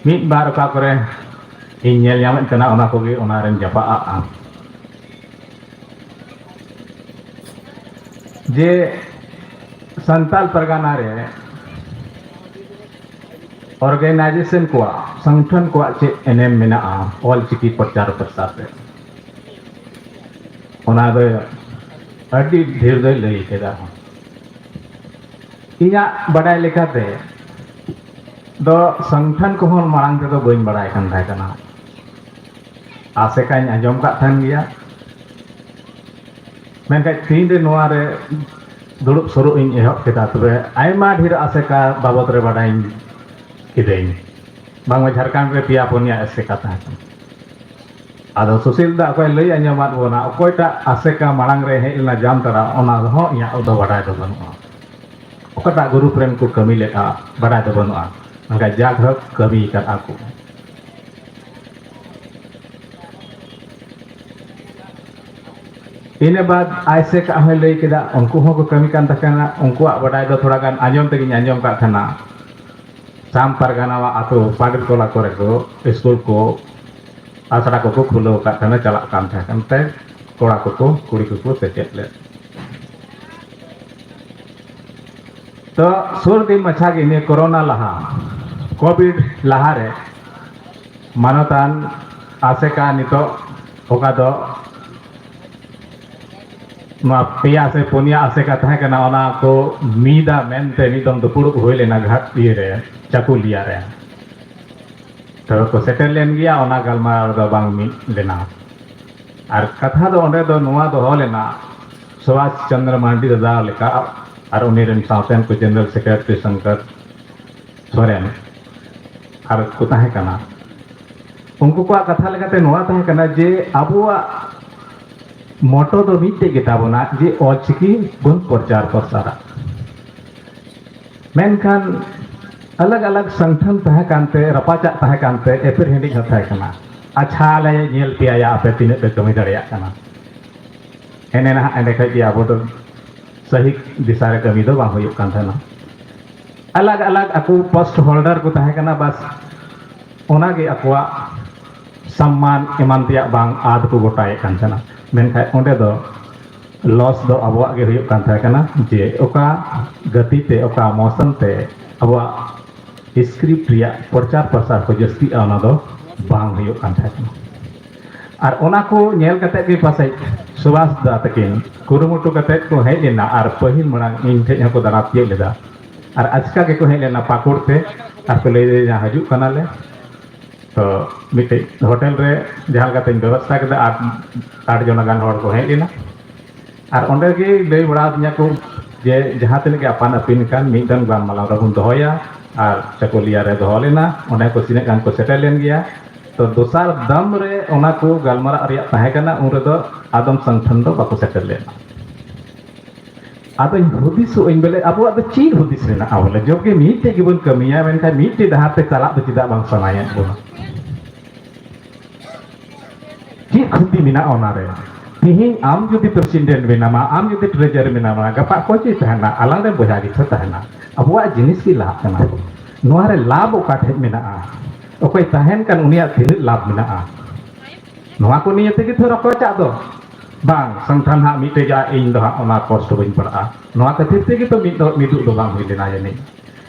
ᱢᱤᱫ ᱵᱟᱨ ᱚᱠᱟ ᱠᱚᱨᱮ ᱤᱧ ᱧᱮᱞ ᱧᱟᱢᱮᱫ ᱠᱟᱱᱟ, ᱚᱱᱟ ᱠᱚᱜᱮ ᱚᱱᱟ ᱨᱮᱧ ᱡᱟᱯᱟᱜᱼᱟ᱾ ᱡᱮ ᱥᱟᱱᱛᱟᱲ ᱯᱟᱨᱜᱟᱱᱟ ᱨᱮ ᱚᱨᱜᱟᱱᱟᱭᱡᱮᱥᱚᱱ ᱠᱚᱣᱟᱜ, ᱥᱚᱝᱜᱚᱴᱷᱚᱱ ᱠᱚᱣᱟᱜ ᱪᱮᱫ ᱮᱱᱮᱢ ᱢᱮᱱᱟᱜᱼᱟ ᱚᱞ ᱪᱤᱠᱤ ᱯᱨᱚᱪᱟᱨ ᱯᱨᱚᱥᱟᱨ ᱨᱮ, ᱚᱱᱟ ᱫᱚ ᱟᱹᱰᱤ ᱰᱷᱮᱨ ᱫᱚᱭ ᱞᱟᱹᱭ ᱠᱮᱫᱟ᱾ ᱤᱧᱟᱹᱜ ᱵᱟᱰᱟᱭ ᱞᱮᱠᱟᱛᱮ ᱫᱚ ᱥᱚᱝᱜᱚᱴᱷᱚᱱ ᱠᱚᱦᱚᱸ ᱢᱟᱲᱟᱝ ᱛᱮᱫᱚ ᱵᱟᱹᱧ ᱵᱟᱲᱟᱭ ᱠᱟᱱ ᱛᱟᱦᱮᱸ ᱠᱟᱱᱟ᱾ ᱟᱥᱮᱠᱟᱧ ᱟᱸᱡᱚᱢ ᱠᱟᱜ ᱛᱟᱦᱮᱱ ᱜᱮᱭᱟ, ᱢᱮᱱᱠᱷᱟᱱ ᱛᱤᱱᱨᱮ ᱱᱚᱣᱟ ᱨᱮ ᱫᱩᱲᱩᱵ ᱥᱩᱨᱩᱜ ᱤᱧ ᱮᱦᱚᱵ ᱠᱮᱫᱟ, ᱛᱚᱵᱮ ᱟᱭᱢᱟ ᱰᱷᱮᱨ ᱟᱥᱮᱠᱟ ᱵᱟᱵᱚᱫ ᱨᱮ ᱵᱟᱰᱟᱭ ᱠᱤᱫᱟᱹᱧ᱾ ᱵᱟᱝᱢᱟ ᱡᱷᱟᱲᱠᱷᱚᱸᱰ ᱨᱮ ᱯᱮᱭᱟ ᱯᱩᱱᱭᱟ ᱟᱥᱮᱠᱟ ᱛᱟᱦᱮᱸ ᱠᱟᱱᱟ᱾ ᱟᱫᱚ ᱥᱩᱥᱤᱞ ᱫᱟ ᱚᱠᱚᱭ ᱞᱟᱹᱭ ᱟᱸᱡᱚᱢᱟᱫ ᱵᱚᱱᱟ, ᱚᱠᱚᱭᱴᱟᱜ ᱟᱥᱮᱠᱟ ᱢᱟᱲᱟᱝ ᱨᱮ ᱦᱮᱡ ᱞᱮᱱᱟ ᱡᱟᱢᱛᱟᱲᱟ, ᱚᱱᱟ ᱦᱚᱸ ᱤᱧᱟᱹᱜ ᱫᱚ ᱵᱟᱰᱟᱭ ᱫᱚ ᱵᱟᱹᱱᱩᱜᱼᱟ᱾ ᱚᱠᱟᱴᱟᱜ ᱜᱨᱩᱯ ᱨᱮᱱ ᱠᱚ ᱠᱟᱹᱢᱤ ᱞᱮᱫᱼᱟ, ᱵᱟᱰᱟᱭ ᱫᱚ ᱵᱟᱹᱱᱩᱜᱼᱟ᱾ ᱢᱮᱱᱠᱷᱟᱱ ᱡᱟᱠ ᱦᱳᱠ, ᱠᱟᱹᱢᱤ ᱟᱠᱟᱫᱼᱟ ᱠᱚ᱾ ᱤᱱᱟᱹ ᱵᱟᱫ ᱟᱭᱥᱮᱠ ᱦᱚᱸᱭ ᱞᱟᱹᱭ ᱠᱮᱫᱟ, ᱩᱱᱠᱩ ᱦᱚᱸᱠᱚ ᱠᱟᱹᱢᱤ ᱠᱟᱱ ᱛᱟᱦᱮᱸ ᱠᱟᱱᱟ᱾ ᱩᱱᱠᱩᱣᱟᱜ ᱵᱟᱰᱟᱭ ᱫᱚ ᱛᱷᱚᱲᱟ ᱜᱟᱱ ᱟᱸᱡᱚᱢ ᱛᱮᱜᱮᱧ ᱟᱸᱡᱚᱢ ᱠᱟᱜ ᱛᱟᱦᱮᱱᱟ᱾ ᱥᱟᱢ ᱯᱟᱨᱜᱟᱱᱟᱣᱟᱜ ᱟᱛᱳ ᱯᱟᱰᱮᱨ ᱴᱚᱞᱟ ᱠᱚᱨᱮ ᱠᱚ ᱥᱠᱩᱞ ᱠᱚ, ᱟᱥᱲᱟ ᱠᱚᱠᱚ ᱠᱷᱩᱞᱟᱹᱣ ᱟᱠᱟᱫ ᱛᱟᱦᱮᱱᱟ, ᱪᱟᱞᱟᱜ ᱠᱟᱱ ᱛᱟᱦᱮᱸ ᱠᱟᱱᱛᱮ ᱠᱚᱲᱟ ᱠᱚᱠᱚ, ᱠᱩᱲᱤ ᱠᱚᱠᱚ ᱥᱮᱪᱮᱫ ᱞᱮᱫ᱾ ᱛᱚ ᱥᱩᱨ ᱫᱤᱱ ᱢᱟᱪᱷᱟ ᱜᱮ, ᱱᱤᱭᱟᱹ ᱠᱳᱨᱳᱱᱟ ᱞᱟᱦᱟ, ᱠᱳᱵᱷᱤᱰ ᱞᱟᱦᱟᱨᱮ, ᱢᱟᱱᱚᱛᱟᱱ ᱟᱥᱮᱠᱟ ᱱᱤᱛᱚᱜ ᱚᱠᱟ ᱫᱚ ᱱᱚᱣᱟ ᱯᱮᱭᱟ ᱥᱮ ᱯᱩᱱᱭᱟ ᱟᱥᱮᱠᱟ ᱛᱟᱦᱮᱸ ᱠᱟᱱᱟ, ᱚᱱᱟ ᱠᱚ ᱢᱤᱫᱟ ᱢᱮᱱᱛᱮ ᱢᱤᱫ ᱫᱚᱢ ᱫᱩᱯᱲᱩᱵ ᱦᱩᱭ ᱞᱮᱱᱟ ᱜᱷᱟᱴ ᱤᱭᱟᱹᱨᱮ, ᱪᱟᱠᱩᱞᱤᱭᱟ ᱨᱮ᱾ ᱛᱚᱵᱮ ᱠᱚ ᱥᱮᱴᱮᱨ ᱞᱮᱱ ᱜᱮᱭᱟ, ᱚᱱᱟ ᱜᱟᱞᱢᱟᱨᱟᱣ ᱨᱮᱫᱚ ᱵᱟᱝ ᱢᱤᱫ ᱞᱮᱱᱟ᱾ ᱟᱨ ᱠᱟᱛᱷᱟ ᱫᱚ ᱚᱸᱰᱮ ᱫᱚ ᱱᱚᱣᱟ ᱫᱚᱦᱚ ᱞᱮᱱᱟ, ᱥᱩᱵᱷᱟᱥ ᱪᱚᱱᱫᱨᱚ ᱢᱟᱱᱰᱤ ᱫᱟᱫᱟ ᱞᱮᱠᱟ ᱟᱨ ᱩᱱᱤ ᱨᱮᱱ ᱥᱟᱶᱛᱮᱱ ᱠᱚ ᱡᱮᱱᱟᱨᱮᱞ ᱥᱮᱠᱨᱮᱴᱟᱨᱤ ᱥᱚᱝᱠᱚᱨ ᱥᱚᱨᱮᱱ ᱟᱨ ᱠᱚ ᱛᱟᱦᱮᱸ ᱠᱟᱱᱟ᱾ ᱩᱱᱠᱩ ᱠᱚᱣᱟᱜ ᱠᱟᱛᱷᱟ ᱞᱮᱠᱟᱛᱮ ᱱᱚᱣᱟ ᱛᱟᱦᱮᱸ ᱠᱟᱱᱟ ᱡᱮ ᱟᱵᱚᱣᱟᱜ ᱢᱚᱴᱚ ᱫᱚ ᱢᱤᱫᱴᱮᱡ ᱜᱮ ᱛᱟᱵᱚᱱᱟ ᱡᱮ ᱚᱞᱪᱤᱠᱤ ᱵᱚᱱ ᱯᱨᱚᱪᱟᱨ ᱯᱨᱚᱥᱟᱨᱟ᱾ ᱢᱮᱱᱠᱷᱟᱱ ᱟᱞᱟᱜᱽ ᱟᱞᱟᱜᱽ ᱥᱚᱝᱜᱚᱴᱷᱚᱱ ᱛᱟᱦᱮᱸ ᱠᱟᱱᱛᱮ, ᱨᱟᱯᱟᱪᱟᱜ ᱛᱟᱦᱮᱸ ᱠᱟᱱᱛᱮ, ᱮᱯᱮᱨ ᱦᱮᱸᱰᱤᱡ ᱦᱚᱸ ᱛᱟᱦᱮᱸ ᱠᱟᱱᱟ᱾ ᱟᱪᱪᱷᱟ, ᱞᱮ ᱧᱮᱞ ᱯᱮᱭᱟ ᱭᱟ, ᱟᱯᱮ ᱛᱤᱱᱟᱹᱜ ᱯᱮ ᱠᱟᱹᱢᱤ ᱫᱟᱲᱮᱭᱟᱜ ᱠᱟᱱᱟ᱾ ᱮᱱᱮ ᱱᱟᱦᱟᱜ ᱮᱸᱰᱮ ᱠᱷᱚᱡ ᱜᱮ ᱟᱵᱚ ᱫᱚ ᱥᱟᱹᱦᱤ ᱫᱤᱥᱟ ᱨᱮ ᱠᱟᱹᱢᱤ ᱫᱚ ᱵᱟᱝ ᱦᱩᱭᱩᱜ ᱠᱟᱱ ᱛᱟᱦᱮᱱᱟ᱾ ᱟᱞᱟᱜᱽ ᱟᱞᱟᱜᱽ ᱟᱠᱚ ᱯᱳᱥᱴ ᱦᱳᱞᱰᱟᱨ ᱠᱚ ᱛᱟᱦᱮᱸ ᱠᱟᱱᱟ, ᱵᱟᱥ ᱚᱱᱟᱜᱮ ᱟᱠᱚᱣᱟᱜ ᱥᱚᱢᱢᱟᱱ ᱮᱢᱟᱱ ᱛᱮᱭᱟᱜ ᱵᱟᱝ ᱟᱫ ᱠᱚ ᱜᱚᱴᱟᱭᱮᱫ ᱠᱟᱱ ᱛᱟᱦᱮᱱᱟ᱾ ᱢᱮᱱᱠᱷᱟᱱ ᱚᱸᱰᱮ ᱫᱚ ᱞᱚᱥ ᱫᱚ ᱟᱵᱚᱣᱟᱜ ᱜᱮ ᱦᱩᱭᱩᱜ ᱠᱟᱱ ᱛᱟᱦᱮᱸ ᱠᱟᱱᱟ ᱡᱮ ᱚᱠᱟ ᱜᱟᱛᱮ ᱛᱮ, ᱚᱠᱟ ᱢᱚᱣᱥᱚᱢ ᱛᱮ ᱟᱵᱚᱣᱟᱜ ᱥᱠᱨᱤᱯᱴ ᱨᱮᱭᱟᱜ ᱯᱨᱚᱪᱟᱨ ᱯᱨᱚᱥᱟᱨ ᱠᱚ ᱡᱟᱹᱥᱛᱤᱜᱼᱟ, ᱚᱱᱟ ᱫᱚ ᱵᱟᱝ ᱦᱩᱭᱩᱜ ᱠᱟᱱ ᱛᱟᱦᱮᱸ ᱠᱟᱱᱟ᱾ ᱟᱨ ᱚᱱᱟ ᱠᱚ ᱧᱮᱞ ᱠᱟᱛᱮ ᱜᱮ ᱯᱟᱥᱮᱡ ᱥᱩᱵᱷᱟᱥ ᱫᱟ ᱛᱟᱹᱠᱤᱱ ᱠᱩᱨᱩᱢᱩᱴᱩ ᱠᱟᱛᱮ ᱠᱚ ᱦᱮᱡ ᱞᱮᱱᱟ ᱟᱨ ᱯᱟᱹᱦᱤᱞ ᱢᱟᱲᱟᱝ ᱤᱧ ᱴᱷᱮᱡ ᱦᱚᱸᱠᱚ ᱫᱟᱨᱟ ᱛᱤᱭᱳᱜ ᱞᱮᱫᱟ᱾ ᱟᱨ ᱟᱪᱠᱟ ᱜᱮᱠᱚ ᱦᱮᱡ ᱞᱮᱱᱟ ᱯᱟᱹᱠᱩᱲ ᱛᱮ, ᱟᱨ ᱠᱚ ᱞᱟᱹᱭ ᱫᱟ, "ᱦᱤᱡᱩᱜ ᱠᱟᱱᱟᱞᱮ᱾" ᱛᱚ ᱢᱤᱫᱴᱮᱡ ᱦᱳᱴᱮᱞ ᱨᱮ ᱡᱟᱦᱟᱸ ᱞᱮᱠᱟᱛᱮᱧ ᱵᱮᱵᱚᱥᱛᱷᱟ ᱠᱮᱫᱟ, ᱟᱨ ᱟᱴ ᱡᱚᱱᱟ ᱜᱟᱱ ᱦᱚᱲ ᱠᱚ ᱦᱮᱡ ᱞᱮᱱᱟ᱾ ᱟᱨ ᱚᱸᱰᱮ ᱜᱮ ᱞᱟᱹᱭ ᱵᱟᱲᱟ ᱟᱹᱫᱤᱧᱟ ᱠᱚ ᱡᱮ ᱡᱟᱦᱟᱸ ᱛᱤᱱᱟᱹᱜ ᱜᱮ ᱟᱯᱟᱱ ᱟᱹᱯᱤᱱ ᱠᱟᱱ, ᱢᱤᱫ ᱫᱚᱢ ᱜᱟᱞᱢᱟᱨᱟᱣ ᱨᱮᱵᱚᱱ ᱫᱚᱦᱚᱭᱟ᱾ ᱟᱨ ᱪᱟᱹᱠᱩᱞᱤᱭᱟ ᱨᱮ ᱫᱚᱦᱚ ᱞᱮᱱᱟ, ᱚᱸᱰᱮ ᱠᱚ ᱛᱤᱱᱟᱹᱜ ᱜᱟᱱ ᱠᱚ ᱥᱮᱴᱮᱨ ᱞᱮᱱ ᱜᱮᱭᱟ᱾ ᱛᱚ ᱫᱚᱥᱟᱨ ᱫᱟᱢ ᱨᱮ ᱚᱱᱟ ᱠᱚ ᱜᱟᱞᱢᱟᱨᱟᱜ ᱨᱮᱭᱟᱜ ᱛᱟᱦᱮᱸ ᱠᱟᱱᱟ, ᱩᱱ ᱨᱮᱫᱚ ᱟᱫᱚᱢ ᱥᱚᱝᱜᱚᱴᱷᱚᱱ ᱫᱚ ᱵᱟᱠᱚ ᱥᱮᱴᱮᱨ ᱞᱮᱱᱟ᱾ ᱟᱫᱚᱧ ᱦᱩᱫᱤᱥᱚᱜ ᱟᱹᱧ, ᱵᱚᱞᱮ ᱟᱵᱚᱣᱟᱜ ᱫᱚ ᱪᱮᱫ ᱦᱩᱫᱤᱥ ᱢᱮᱱᱟᱜᱼᱟ? ᱵᱚᱞᱮ ᱡᱚᱵ ᱜᱮ ᱢᱤᱫᱴᱮᱡ ᱜᱮᱵᱚᱱ ᱠᱟᱹᱢᱤᱭᱟ, ᱢᱮᱱᱠᱷᱟᱱ ᱢᱤᱫᱴᱮᱡ ᱰᱟᱦᱟᱨ ᱛᱮ ᱪᱟᱞᱟᱜ ᱫᱚ ᱪᱮᱫᱟᱜ ᱵᱟᱝ ᱥᱟᱱᱟᱭᱮᱫ ᱵᱚᱱᱟ? ᱪᱮᱫ ᱠᱷᱚᱛᱤ ᱢᱮᱱᱟᱜᱼᱟ ᱚᱱᱟᱨᱮ? ᱛᱮᱦᱮᱧ ᱟᱢ ᱡᱩᱫᱤ ᱯᱨᱮᱥᱤᱰᱮᱱᱴ ᱢᱮᱱᱟᱢᱟ, ᱟᱢ ᱡᱩᱫᱤ ᱴᱨᱮᱡᱟᱨ ᱢᱮᱱᱟᱢᱟ, ᱜᱟᱯᱟ ᱚᱠᱚᱭ ᱪᱚᱭ ᱛᱟᱦᱮᱱᱟ? ᱟᱞᱟᱝ ᱨᱮᱱ ᱵᱚᱭᱦᱟ ᱜᱮ ᱛᱚ ᱛᱟᱦᱮᱱᱟ᱾ ᱟᱵᱚᱣᱟᱜ ᱡᱤᱱᱤᱥ ᱜᱮ ᱞᱟᱦᱟᱜ ᱠᱟᱱᱟ᱾ ᱱᱚᱣᱟ ᱨᱮ ᱞᱟᱵᱷ ᱚᱠᱟ ᱴᱷᱮᱡ ᱢᱮᱱᱟᱜᱼᱟ? ᱚᱠᱚᱭ ᱛᱟᱦᱮᱱ ᱠᱟᱱ, ᱩᱱᱤᱭᱟᱜ ᱛᱤᱱᱟᱹᱜ ᱞᱟᱵᱷ ᱢᱮᱱᱟᱜᱼᱟ? ᱱᱚᱣᱟ ᱠᱚ ᱱᱤᱭᱮ ᱛᱮᱜᱮ ᱛᱚ ᱨᱚᱠᱚᱪᱟᱜ ᱫᱚ᱾ ᱵᱟᱝ, ᱥᱚᱝᱜᱚᱴᱷᱚᱱ ᱦᱟᱸᱜ ᱢᱤᱫᱴᱮᱡ ᱜᱮ, ᱤᱧ ᱫᱚ ᱦᱟᱸᱜ ᱚᱱᱟ ᱠᱚᱥᱴ ᱵᱟᱹᱧ ᱯᱟᱲᱟᱜᱼᱟ᱾ ᱱᱚᱣᱟ ᱠᱷᱟᱹᱛᱤᱨ ᱛᱮᱜᱮ ᱛᱚ ᱢᱤᱫ ᱫᱚ, ᱢᱤᱫᱩᱜ ᱫᱚ ᱵᱟᱝ ᱦᱩᱭ ᱞᱮᱱᱟ ᱡᱟᱹᱱᱤᱡ᱾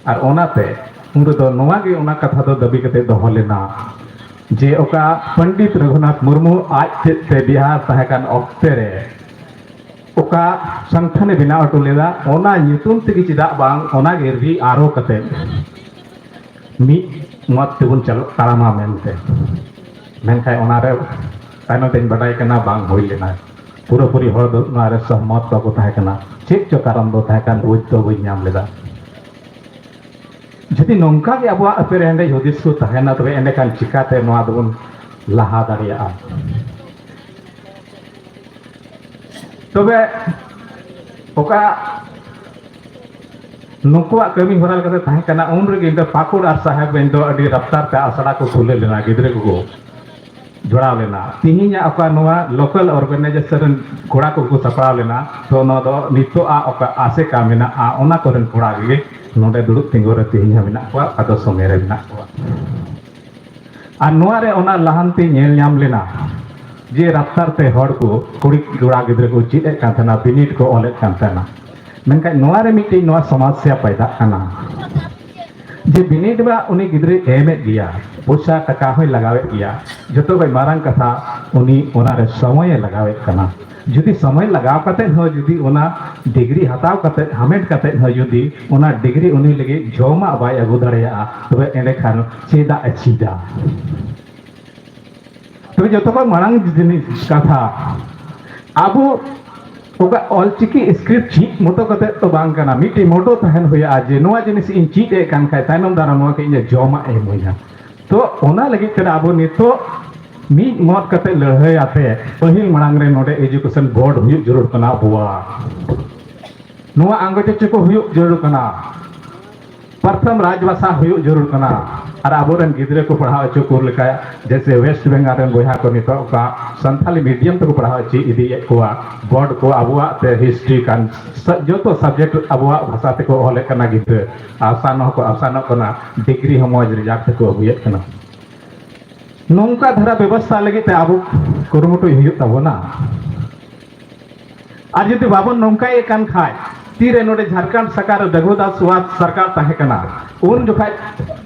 ᱟᱨ ᱚᱱᱟᱛᱮ ᱩᱱ ᱨᱮᱫᱚ ᱱᱚᱣᱟ ᱜᱮ, ᱚᱱᱟ ᱠᱟᱛᱷᱟ ᱫᱚ ᱫᱟᱹᱵᱤ ᱠᱟᱛᱮ ᱫᱚᱦᱚ ᱞᱮᱱᱟ ᱡᱮ ᱚᱠᱟ ᱯᱚᱱᱰᱤᱛ ᱨᱚᱜᱷᱩᱱᱟᱛᱷ ᱢᱩᱨᱢᱩ ᱟᱡ ᱛᱮᱫ ᱛᱮ ᱵᱤᱦᱟᱨ ᱛᱟᱦᱮᱸ ᱠᱟᱱ ᱚᱠᱛᱮ ᱨᱮ ᱚᱠᱟ ᱥᱚᱝᱜᱚᱴᱷᱚᱱᱮ ᱵᱮᱱᱟᱣ ᱦᱚᱴᱚ ᱞᱮᱫᱟ, ᱚᱱᱟ ᱧᱩᱛᱩᱢ ᱛᱮᱜᱮ ᱪᱮᱫᱟᱜ ᱵᱟᱝ ᱚᱱᱟᱜᱮ ᱨᱤ ᱟᱨᱚ ᱠᱟᱛᱮ ᱢᱤᱫ ᱢᱚᱛ ᱛᱮᱵᱚᱱ ᱪᱟᱞᱟᱜ ᱛᱟᱲᱟᱢᱟ ᱢᱮᱱᱛᱮ᱾ ᱢᱮᱱᱠᱷᱟᱱ ᱚᱱᱟᱨᱮ ᱛᱟᱭᱱᱚᱢ ᱛᱮᱧ ᱵᱟᱰᱟᱭ ᱠᱟᱱᱟ, ᱵᱟᱝ ᱦᱩᱭ ᱞᱮᱱᱟ᱾ ᱯᱩᱨᱟᱹᱯᱩᱨᱤ ᱦᱚᱲ ᱫᱚ ᱱᱚᱣᱟ ᱨᱮ ᱥᱚᱦᱢᱚᱛ ᱵᱟᱠᱚ ᱛᱟᱦᱮᱸ ᱠᱟᱱᱟ᱾ ᱪᱮᱫ ᱪᱚ ᱠᱟᱨᱚᱱ ᱫᱚ ᱛᱟᱦᱮᱸ ᱠᱟᱱ, ᱵᱩᱡᱽ ᱫᱚ ᱵᱟᱹᱧ ᱧᱟᱢ ᱞᱮᱫᱟ᱾ ᱡᱩᱫᱤ ᱱᱚᱝᱠᱟ ᱜᱮ ᱟᱵᱚᱣᱟᱜ ᱮᱯᱮᱨᱦᱮᱸᱰᱮᱡ ᱦᱩᱫᱤᱥ ᱠᱚ ᱛᱟᱦᱮᱱᱟ, ᱛᱚᱵᱮ ᱮᱸᱰᱮᱠᱷᱟᱱ ᱪᱤᱠᱟᱛᱮ ᱱᱚᱣᱟ ᱫᱚᱵᱚᱱ ᱞᱟᱦᱟ ᱫᱟᱲᱮᱭᱟᱜᱼᱟ? ᱛᱚᱵᱮ ᱚᱠᱟ ᱱᱩᱠᱩᱣᱟᱜ ᱠᱟᱹᱢᱤ ᱦᱚᱨᱟ ᱞᱮᱠᱟᱛᱮ ᱛᱟᱦᱮᱸ ᱠᱟᱱᱟ, ᱩᱱ ᱨᱮᱜᱮ ᱤᱧ ᱫᱚ ᱯᱟᱹᱠᱩᱲ ᱟᱨ ᱥᱟᱦᱮᱵᱽᱜᱚᱸᱡᱽ ᱫᱚ ᱟᱹᱰᱤ ᱨᱟᱯᱛᱟᱨ ᱛᱮ ᱟᱥᱲᱟ ᱠᱚ ᱠᱷᱩᱞᱟᱹᱣ ᱞᱮᱱᱟ, ᱜᱤᱫᱽᱨᱟᱹ ᱠᱚᱠᱚ ᱡᱚᱲᱟᱣ ᱞᱮᱱᱟ᱾ ᱛᱮᱦᱮᱧᱟᱜ ᱚᱠᱟ ᱱᱚᱣᱟ ᱞᱳᱠᱟᱞ ᱚᱨᱜᱟᱱᱟᱭᱡᱮᱥᱚᱱ ᱨᱮᱱ ᱠᱚᱲᱟ ᱠᱚᱠᱚ ᱥᱟᱯᱲᱟᱣ ᱞᱮᱱᱟ, ᱛᱚ ᱱᱚᱣᱟ ᱫᱚ ᱱᱤᱛᱚᱜ ᱟᱜ ᱚᱠᱟ ᱟᱥᱮᱠᱟ ᱢᱮᱱᱟᱜᱼᱟ, ᱚᱱᱟ ᱠᱚᱨᱮᱱ ᱠᱚᱲᱟ ᱜᱮ ᱱᱚᱰᱮ ᱫᱩᱲᱩᱵ ᱛᱤᱸᱜᱩ ᱨᱮ ᱛᱮᱦᱮᱧ ᱦᱚᱸ ᱢᱮᱱᱟᱜ ᱠᱚᱣᱟ, ᱚᱠᱟ ᱫᱚ ᱥᱚᱢᱚᱭ ᱨᱮ ᱢᱮᱱᱟᱜ ᱠᱚᱣᱟ᱾ ᱟᱨ ᱱᱚᱣᱟ ᱨᱮ ᱚᱱᱟ ᱞᱟᱦᱟᱱᱛᱤ ᱧᱮᱞ ᱧᱟᱢ ᱞᱮᱱᱟ ᱡᱮ ᱨᱟᱯᱛᱟᱨ ᱛᱮ ᱦᱚᱲ ᱠᱚ, ᱠᱩᱲᱤ ᱠᱚᱲᱟ ᱜᱤᱫᱽᱨᱟᱹ ᱠᱚ ᱪᱮᱫ ᱮᱫ ᱠᱟᱱ ᱛᱟᱦᱮᱱᱟ, ᱵᱤᱱᱤᱰ ᱠᱚ ᱚᱞᱮᱫ ᱠᱟᱱ ᱛᱟᱦᱮᱱᱟ᱾ ᱢᱮᱱᱠᱷᱟᱱ ᱱᱚᱣᱟ ᱨᱮ ᱢᱤᱫᱴᱮᱱ ᱱᱚᱣᱟ ᱥᱚᱢᱚᱥᱥᱟ ᱯᱟᱭᱫᱟᱜ ᱠᱟᱱᱟ᱾ ᱡᱮ ᱵᱤᱱᱤᱰ ᱢᱟ ᱩᱱᱤ ᱜᱤᱫᱽᱨᱟᱹᱭ ᱮᱢᱮᱫ ᱜᱮᱭᱟ, ᱯᱚᱭᱥᱟ ᱴᱟᱠᱟ ᱦᱚᱸᱭ ᱞᱟᱜᱟᱣᱮᱫ ᱜᱮᱭᱟ, ᱡᱚᱛᱚ ᱠᱷᱚᱱ ᱢᱟᱨᱟᱝ ᱠᱟᱛᱷᱟ ᱩᱱᱤ ᱚᱱᱟᱨᱮ ᱥᱚᱢᱚᱭᱮ ᱞᱟᱜᱟᱣᱮᱫ ᱠᱟᱱᱟ᱾ ᱡᱩᱫᱤ ᱥᱚᱢᱚᱭ ᱞᱟᱜᱟᱣ ᱠᱟᱛᱮᱫ ᱦᱚᱸ ᱡᱩᱫᱤ ᱚᱱᱟ ᱰᱤᱜᱽᱨᱤ ᱦᱟᱛᱟᱣ ᱠᱟᱛᱮᱫ, ᱦᱟᱢᱮᱴ ᱠᱟᱛᱮᱫ ᱦᱚᱸ ᱡᱩᱫᱤ ᱚᱱᱟ ᱰᱤᱜᱽᱨᱤ ᱩᱱᱤ ᱞᱟᱹᱜᱤᱫ ᱡᱚᱢᱟᱜ ᱵᱟᱭ ᱟᱹᱜᱩ ᱫᱟᱲᱮᱭᱟᱜᱼᱟ, ᱛᱚᱵᱮ ᱮᱸᱰᱮᱠᱷᱟᱱ ᱪᱮᱫᱟᱜ ᱮ ᱪᱮᱫᱟ? ᱛᱚᱵᱮ ᱡᱚᱛᱚ ᱠᱷᱚᱱ ᱢᱟᱲᱟᱝ ᱡᱤᱱᱤᱥ ᱠᱟᱛᱷᱟ, ᱟᱵᱚ ᱚᱠᱟ ᱚᱞᱪᱤᱠᱤ ᱥᱠᱨᱤᱯᱴ ᱪᱮᱫ ᱢᱚᱛᱚ ᱠᱟᱛᱮ ᱛᱚ ᱵᱟᱝ ᱠᱟᱱᱟ, ᱢᱤᱫᱴᱤᱡ ᱢᱚᱴᱳ ᱛᱟᱦᱮᱱ ᱦᱩᱭᱩᱜᱼᱟ ᱡᱮ ᱱᱚᱣᱟ ᱡᱤᱱᱤᱥ ᱤᱧ ᱪᱮᱫ ᱮᱫ ᱠᱟᱱ ᱠᱷᱟᱡ ᱛᱟᱭᱱᱚᱢ ᱫᱟᱨᱟᱢ ᱱᱚᱣᱟ ᱠᱤ ᱤᱧᱮ ᱡᱚᱢᱟᱜ ᱮ ᱤᱢᱟᱹᱧᱟ᱾ ᱛᱚ ᱚᱱᱟ ᱞᱟᱹᱜᱤᱫ ᱛᱮ ᱟᱵᱚ ᱱᱤᱛᱚᱜ ᱢᱤᱫ ᱢᱚᱛ ᱠᱟᱛᱮ ᱞᱟᱹᱲᱦᱟᱹᱭ ᱟᱛᱮ ᱯᱟᱹᱦᱤᱞ ᱢᱟᱲᱟᱝ ᱨᱮ ᱱᱚᱰᱮ ᱮᱡᱩᱠᱮᱥᱚᱱ ᱵᱳᱨᱰ ᱦᱩᱭᱩᱜ ᱡᱟᱹᱨᱩᱲ ᱠᱟᱱᱟ ᱟᱵᱚᱣᱟᱜ᱾ ᱱᱚᱣᱟ ᱟᱸᱜᱚᱪ ᱦᱚᱪᱚ ᱠᱚ ᱦᱩᱭᱩᱜ ᱡᱟᱹᱨᱩᱲ ᱠᱟᱱᱟ᱾ ᱯᱨᱚᱛᱷᱚᱢ ᱨᱟᱡᱽᱵᱷᱟᱥᱟ ᱦᱩᱭᱩᱜ ᱡᱟᱹᱨᱩᱲ ᱠᱟᱱᱟ᱾ ᱟᱨ ᱟᱵᱚᱨᱮᱱ ᱜᱤᱫᱽᱨᱟᱹ ᱠᱚ ᱯᱟᱲᱦᱟᱣ ᱦᱚᱪᱚ ᱠᱚ ᱞᱮᱠᱟ, ᱡᱮᱭᱥᱮ ᱣᱮᱥᱴ ᱵᱮᱝᱜᱟᱞ ᱨᱮᱱ ᱵᱚᱭᱦᱟ ᱠᱚ ᱱᱤᱛᱚᱜ ᱚᱠᱟ ᱥᱟᱱᱛᱷᱟᱞᱤ ᱢᱤᱰᱤᱭᱟᱢ ᱛᱮᱠᱚ ᱯᱟᱲᱦᱟᱣ ᱦᱚᱪᱚ ᱤᱫᱤᱭᱮᱫ ᱠᱚᱣᱟ, ᱵᱳᱨᱰ ᱠᱚ ᱟᱵᱚᱣᱟᱜ ᱛᱮ ᱦᱤᱥᱴᱨᱤ ᱠᱟᱱ ᱥᱟ-, ᱡᱚᱛᱚ ᱥᱟᱵᱡᱮᱠᱴ ᱟᱵᱚᱣᱟᱜ ᱵᱷᱟᱥᱟ ᱛᱮᱠᱚ ᱚᱞᱮᱫ ᱠᱟᱱᱟ ᱜᱤᱫᱽᱨᱟᱹ, ᱟᱥᱟᱱ ᱦᱚᱸᱠᱚ ᱟᱥᱟᱱᱚᱜ ᱠᱟᱱᱟ, ᱰᱤᱜᱽᱨᱤ ᱦᱚᱸ ᱢᱚᱡᱽ ᱨᱮᱡᱟᱞᱴ ᱛᱮᱠᱚ ᱟᱹᱜᱩᱭᱮᱫ ᱠᱟᱱᱟ᱾ ᱱᱚᱝᱠᱟ ᱫᱷᱟᱨᱟ ᱵᱮᱵᱚᱥᱛᱷᱟ ᱞᱟᱹᱜᱤᱫ ᱛᱮ ᱟᱵᱚ ᱠᱩᱨᱩᱢᱩᱴᱩᱭ ᱦᱩᱭᱩᱜ ᱛᱟᱵᱚᱱᱟ᱾ ᱟᱨ ᱡᱩᱫᱤ ᱵᱟᱵᱚᱱ ᱱᱚᱝᱠᱟᱭᱮᱫ ᱠᱟᱱ ᱠᱷᱟᱡ, ᱛᱤᱨᱮ ᱱᱚᱰᱮ ᱡᱷᱟᱲᱠᱷᱚᱸᱰ ᱥᱚᱨᱠᱟᱨ ᱨᱮ ᱨᱟᱹᱜᱷᱩᱫᱟᱥ ᱣᱟᱫ ᱥᱚᱨᱠᱟᱨ ᱛᱟᱦᱮᱸ ᱠᱟᱱᱟ, ᱩᱱ ᱡᱚᱠᱷᱟᱡ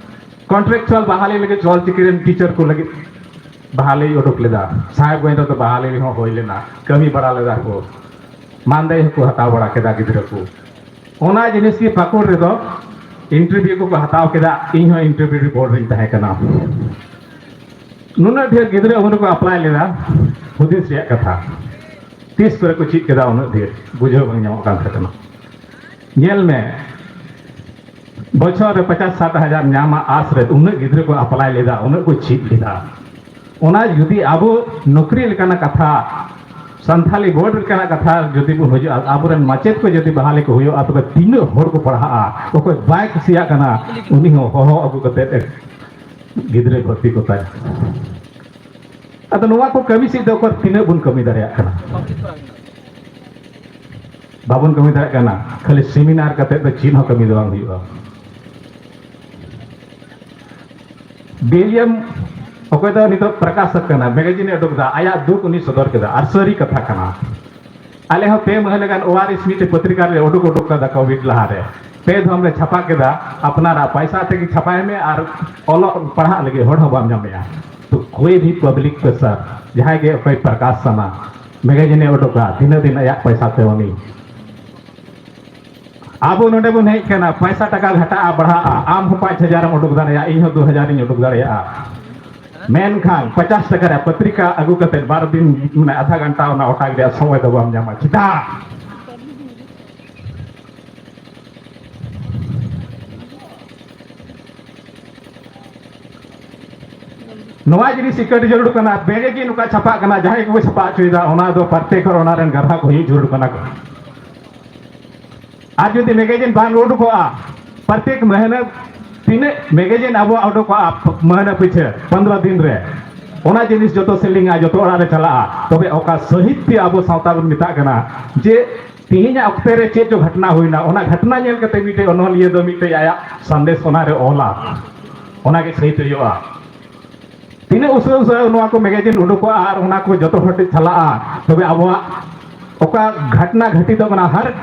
ᱠᱚᱱᱴᱨᱟᱠᱪᱩᱣᱟᱞ ᱵᱟᱦᱟᱞᱤ ᱞᱟᱹᱜᱤᱫ ᱚᱞᱪᱤᱠᱤ ᱨᱮᱱ ᱴᱤᱪᱟᱨ ᱠᱚ ᱞᱟᱹᱜᱤᱫ ᱵᱟᱦᱟᱞᱤ ᱩᱰᱩᱠ ᱞᱮᱫᱟ᱾ ᱥᱟᱦᱮᱵᱽᱜᱚᱸᱡᱽ ᱨᱮᱫᱚ ᱵᱟᱦᱟᱞᱤ ᱦᱚᱸ ᱦᱩᱭ ᱞᱮᱱᱟ, ᱠᱟᱹᱢᱤ ᱵᱟᱲᱟ ᱞᱮᱫᱟ ᱠᱚ, ᱢᱟᱱᱫᱮᱭ ᱦᱚᱸᱠᱚ ᱦᱟᱛᱟᱣ ᱵᱟᱲᱟ ᱠᱮᱫᱟ ᱜᱤᱫᱽᱨᱟᱹ ᱠᱚ᱾ ᱚᱱᱟ ᱡᱤᱱᱤᱥ ᱜᱮ ᱯᱟᱹᱠᱩᱲ ᱨᱮᱫᱚ ᱤᱱᱴᱟᱨᱵᱷᱤᱭᱩ ᱠᱚᱠᱚ ᱦᱟᱛᱟᱣ ᱠᱮᱫᱟ, ᱤᱧ ᱦᱚᱸ ᱤᱱᱴᱟᱨᱵᱷᱤᱭᱩ ᱨᱮ ᱵᱳᱨᱰ ᱨᱤᱧ ᱛᱟᱦᱮᱸ ᱠᱟᱱᱟ᱾ ᱱᱩᱱᱟᱹᱜ ᱰᱷᱮᱨ ᱜᱤᱫᱽᱨᱟᱹ ᱩᱱ ᱨᱮᱠᱚ ᱟᱯᱞᱟᱭ ᱞᱮᱫᱟ, ᱦᱩᱫᱤᱥ ᱨᱮᱭᱟᱜ ᱠᱟᱛᱷᱟ᱾ ᱛᱤᱥ ᱠᱚᱨᱮ ᱠᱚ ᱪᱮᱫ ᱠᱮᱫᱟ ᱩᱱᱟᱹᱜ ᱰᱷᱮᱨ, ᱵᱩᱡᱷᱟᱹᱣ ᱵᱟᱝ ᱧᱟᱢᱚᱜ ᱠᱟᱱ ᱛᱟᱦᱮᱸ ᱠᱟᱱᱟ᱾ ᱧᱮᱞ ᱢᱮ, ᱵᱚᱪᱷᱚᱨ ᱨᱮ ᱯᱚᱪᱟᱥ ᱥᱟᱴ ᱦᱟᱡᱟᱨ ᱧᱟᱢᱟ ᱟᱥ ᱨᱮ ᱩᱱᱟᱹᱜ ᱜᱤᱫᱽᱨᱟᱹ ᱠᱚ ᱟᱯᱞᱟᱭ ᱞᱮᱫᱟ, ᱩᱱᱟᱹᱜ ᱠᱚ ᱪᱮᱫ ᱞᱮᱫᱟ᱾ ᱚᱱᱟ ᱡᱩᱫᱤ ᱟᱵᱚ ᱱᱚᱠᱨᱤ ᱞᱮᱠᱟᱱᱟᱜ ᱠᱟᱛᱷᱟ, ᱥᱟᱱᱛᱷᱟᱞᱤ ᱵᱳᱨᱰ ᱞᱮᱠᱟᱱᱟᱜ ᱠᱟᱛᱷᱟ ᱡᱩᱫᱤ ᱵᱚᱱ ᱦᱤᱡᱩᱜᱼᱟ, ᱟᱵᱚᱨᱮᱱ ᱢᱟᱪᱮᱫ ᱠᱚ ᱡᱩᱫᱤ ᱵᱟᱦᱟᱞᱤ ᱠᱚ ᱦᱩᱭᱩᱜᱼᱟ, ᱛᱚᱵᱮ ᱛᱤᱱᱟᱹᱜ ᱦᱚᱲ ᱠᱚ ᱯᱟᱲᱦᱟᱜᱼᱟ? ᱚᱠᱚᱭ ᱵᱟᱭ ᱠᱩᱥᱤᱭᱟᱜ ᱠᱟᱱᱟ, ᱩᱱᱤ ᱦᱚᱸ ᱦᱚᱦᱚ ᱟᱹᱜᱩ ᱠᱟᱛᱮ ᱜᱤᱫᱽᱨᱟᱹ ᱵᱷᱚᱨᱛᱤ ᱠᱚᱛᱟᱭ᱾ ᱟᱫᱚ ᱱᱚᱣᱟ ᱠᱚ ᱠᱟᱹᱢᱤ ᱥᱮᱫ ᱫᱚ ᱚᱠᱚᱭ ᱛᱤᱱᱟᱹᱜ ᱵᱚᱱ ᱠᱟᱹᱢᱤ ᱫᱟᱲᱮᱭᱟᱜ ᱠᱟᱱᱟ? ᱵᱟᱵᱚᱱ ᱠᱟᱹᱢᱤ ᱫᱟᱲᱮᱭᱟᱜ ᱠᱟᱱᱟ᱾ ᱠᱷᱟᱹᱞᱤ ᱥᱮᱢᱤᱱᱟᱨ ᱠᱟᱛᱮ ᱫᱚ ᱪᱮᱫ ᱦᱚᱸ ᱠᱟᱹᱢᱤ ᱫᱚ ᱵᱟᱝ ᱦᱩᱭᱩᱜᱼᱟ᱾ ᱵᱤᱞᱤᱭᱟᱢ, ᱚᱠᱚᱭ ᱫᱚ ᱱᱤᱛᱚᱜ ᱯᱨᱚᱠᱟᱥᱚᱠ ᱠᱟᱱᱟ, ᱢᱮᱜᱟᱡᱤᱱ ᱮ ᱩᱰᱩᱠ ᱮᱫᱟ, ᱟᱭᱟᱜ ᱫᱩᱠ ᱩᱱᱤ ᱥᱚᱫᱚᱨ ᱠᱮᱫᱟ, ᱟᱨ ᱥᱟᱹᱨᱤ ᱠᱟᱛᱷᱟ ᱠᱟᱱᱟ᱾ ᱟᱞᱮ ᱦᱚᱸ ᱯᱮ ᱢᱟᱹᱦᱱᱟᱹ ᱜᱟᱱ ᱳ ᱟᱨ ᱮᱥ ᱢᱤᱫᱴᱮᱡ ᱯᱚᱛᱨᱤᱠᱟ ᱨᱮ ᱩᱰᱩᱠ, ᱩᱰᱩᱠ ᱠᱟᱫᱟ ᱠᱳᱵᱷᱤᱰ ᱞᱟᱦᱟᱨᱮ᱾ ᱯᱮ ᱫᱷᱚᱢ ᱞᱮ ᱪᱷᱟᱯᱟ ᱠᱮᱫᱟ, ᱟᱯᱱᱟᱨᱟᱜ ᱯᱟᱭᱥᱟ ᱛᱮᱜᱮ ᱪᱷᱟᱯᱟᱭ ᱢᱮ ᱟᱨ ᱚᱞᱚᱜ ᱯᱟᱲᱦᱟᱜ ᱞᱟᱹᱜᱤᱫ ᱦᱚᱲ ᱦᱚᱸ ᱵᱟᱢ ᱧᱟᱢᱮᱜᱼᱟ᱾ ᱛᱚ ᱠᱳᱭ ᱵᱷᱤ ᱯᱟᱵᱽᱞᱤᱠ ᱯᱨᱮᱥᱟᱨ, ᱡᱟᱦᱟᱸᱭ ᱜᱮ ᱚᱠᱚᱭ ᱯᱨᱚᱠᱟᱥ ᱥᱟᱱᱟ, ᱢᱮᱜᱟᱡᱤᱱᱮ ᱩᱰᱩᱠᱟ, ᱫᱤᱱᱟᱹ ᱫᱤᱱ ᱟᱭᱟᱜ ᱯᱟᱭᱥᱟ ᱛᱮ ᱩᱱᱤ᱾ ᱟᱵᱚ ᱱᱚᱰᱮ ᱵᱚᱱ ᱦᱮᱡ ᱠᱟᱱᱟ, ᱯᱟᱭᱥᱟ ᱴᱟᱠᱟ ᱜᱷᱟᱴᱟᱜᱼᱟ, ᱵᱟᱲᱦᱟᱜᱼᱟ, ᱟᱢ ᱦᱚᱸ ᱯᱟᱸᱪ ᱦᱟᱡᱟᱨ ᱮᱢ ᱩᱰᱩᱠ ᱫᱟᱲᱮᱭᱟᱜᱼᱟ, ᱤᱧ ᱦᱚᱸ ᱫᱩ ᱦᱟᱡᱟᱨ ᱤᱧ ᱩᱰᱩᱠ ᱫᱟᱲᱮᱭᱟᱜᱼᱟ᱾ ᱢᱮᱱᱠᱷᱟᱱ ᱯᱚᱪᱟᱥ ᱴᱟᱠᱟ ᱨᱮᱭᱟᱜ ᱯᱚᱛᱨᱤᱠᱟ ᱟᱹᱜᱩ ᱠᱟᱛᱮ ᱵᱟᱨ ᱫᱤᱱ, ᱢᱟᱱᱮ ᱟᱫᱷᱟ ᱜᱷᱚᱱᱴᱟ ᱚᱱᱟ ᱚᱴᱟᱜ ᱨᱮᱭᱟᱜ ᱥᱚᱢᱚᱭ ᱫᱚ ᱵᱟᱢ ᱧᱟᱢᱟ᱾ ᱪᱮᱫᱟᱜ? ᱱᱚᱣᱟ ᱡᱤᱱᱤᱥ ᱤᱠᱟᱹᱴ ᱡᱟᱹᱨᱩᱲ ᱠᱟᱱᱟ, ᱵᱮᱜᱮ ᱜᱮ ᱱᱚᱝᱠᱟ ᱪᱷᱟᱯᱟᱜ ᱠᱟᱱᱟ, ᱡᱟᱦᱟᱸᱭ ᱠᱚᱠᱚ ᱪᱷᱟᱯᱟ ᱦᱚᱪᱚᱭᱮᱫᱟ, ᱚᱱᱟ ᱫᱚ ᱯᱨᱚᱛᱮᱠ ᱦᱚᱲ ᱚᱱᱟ ᱨᱮᱱ ᱜᱟᱨᱦᱟᱠ ᱠᱚ ᱦᱩᱭᱩᱜ ᱡᱟᱹᱨᱩᱲ ᱠᱟᱱᱟ ᱠᱚ᱾ ᱟᱨ ᱡᱩᱫᱤ ᱢᱮᱜᱟᱡᱤᱱ ᱵᱟᱝ ᱩᱰᱩᱠᱚᱜᱼᱟ, ᱯᱨᱚᱛᱮᱠ ᱢᱟᱹᱦᱱᱟᱹ ᱛᱤᱱᱟᱹᱜ ᱢᱮᱜᱟᱡᱤᱱ ᱟᱵᱚᱣᱟᱜ ᱩᱰᱩᱠᱚᱜᱼᱟ ᱢᱟᱹᱦᱱᱟᱹ ᱯᱤᱪᱷᱟᱹ ᱯᱚᱱᱫᱽᱨᱚ ᱫᱤᱱ ᱨᱮ, ᱚᱱᱟ ᱡᱤᱱᱤᱥ ᱡᱚᱛᱚ ᱥᱮᱞᱤᱝᱟ, ᱡᱚᱛᱚ ᱚᱲᱟᱜ ᱨᱮ ᱪᱟᱞᱟᱜᱼᱟ, ᱛᱚᱵᱮ ᱚᱠᱟ ᱥᱟᱹᱦᱤᱛᱭᱚ ᱟᱵᱚ ᱥᱟᱶᱛᱟ ᱵᱚᱱ ᱢᱮᱛᱟᱜ ᱠᱟᱱᱟ ᱡᱮ ᱛᱮᱦᱮᱧᱟᱜ ᱚᱠᱛᱮ ᱨᱮ ᱪᱮᱫ ᱪᱚ ᱜᱷᱚᱴᱱᱟ ᱦᱩᱭᱱᱟ, ᱚᱱᱟ ᱜᱷᱚᱴᱱᱟ ᱧᱮᱞ ᱠᱟᱛᱮ ᱢᱤᱫᱴᱮᱡ ᱚᱱᱚᱞᱤᱭᱟᱹ ᱫᱚ ᱢᱤᱫᱴᱮᱡ ᱟᱭᱟᱜ ᱥᱟᱸᱫᱮᱥ ᱚᱱᱟᱨᱮ ᱚᱞᱟ, ᱚᱱᱟᱜᱮ ᱥᱟᱹᱦᱤᱛ ᱦᱩᱭᱩᱜᱼᱟ᱾ ᱛᱤᱱᱟᱹᱜ ᱩᱥᱟᱹᱨᱟ ᱩᱥᱟᱹᱨᱟ ᱱᱚᱣᱟ ᱠᱚ ᱢᱮᱜᱟᱡᱤᱱ ᱩᱰᱩᱠᱚᱜᱼᱟ ᱟᱨ ᱚᱱᱟ ᱠᱚ ᱡᱚᱛᱚ ᱦᱚᱲ ᱴᱷᱮᱱ ᱪᱟᱞᱟᱜᱼᱟ, ᱛᱚᱵᱮ ᱟᱵᱚᱣᱟᱜ ᱚᱠᱟ ᱜᱷᱚᱴᱱᱟ ᱜᱷᱚᱴᱤᱛᱚᱜ ᱠᱟᱱᱟ ᱦᱟᱨ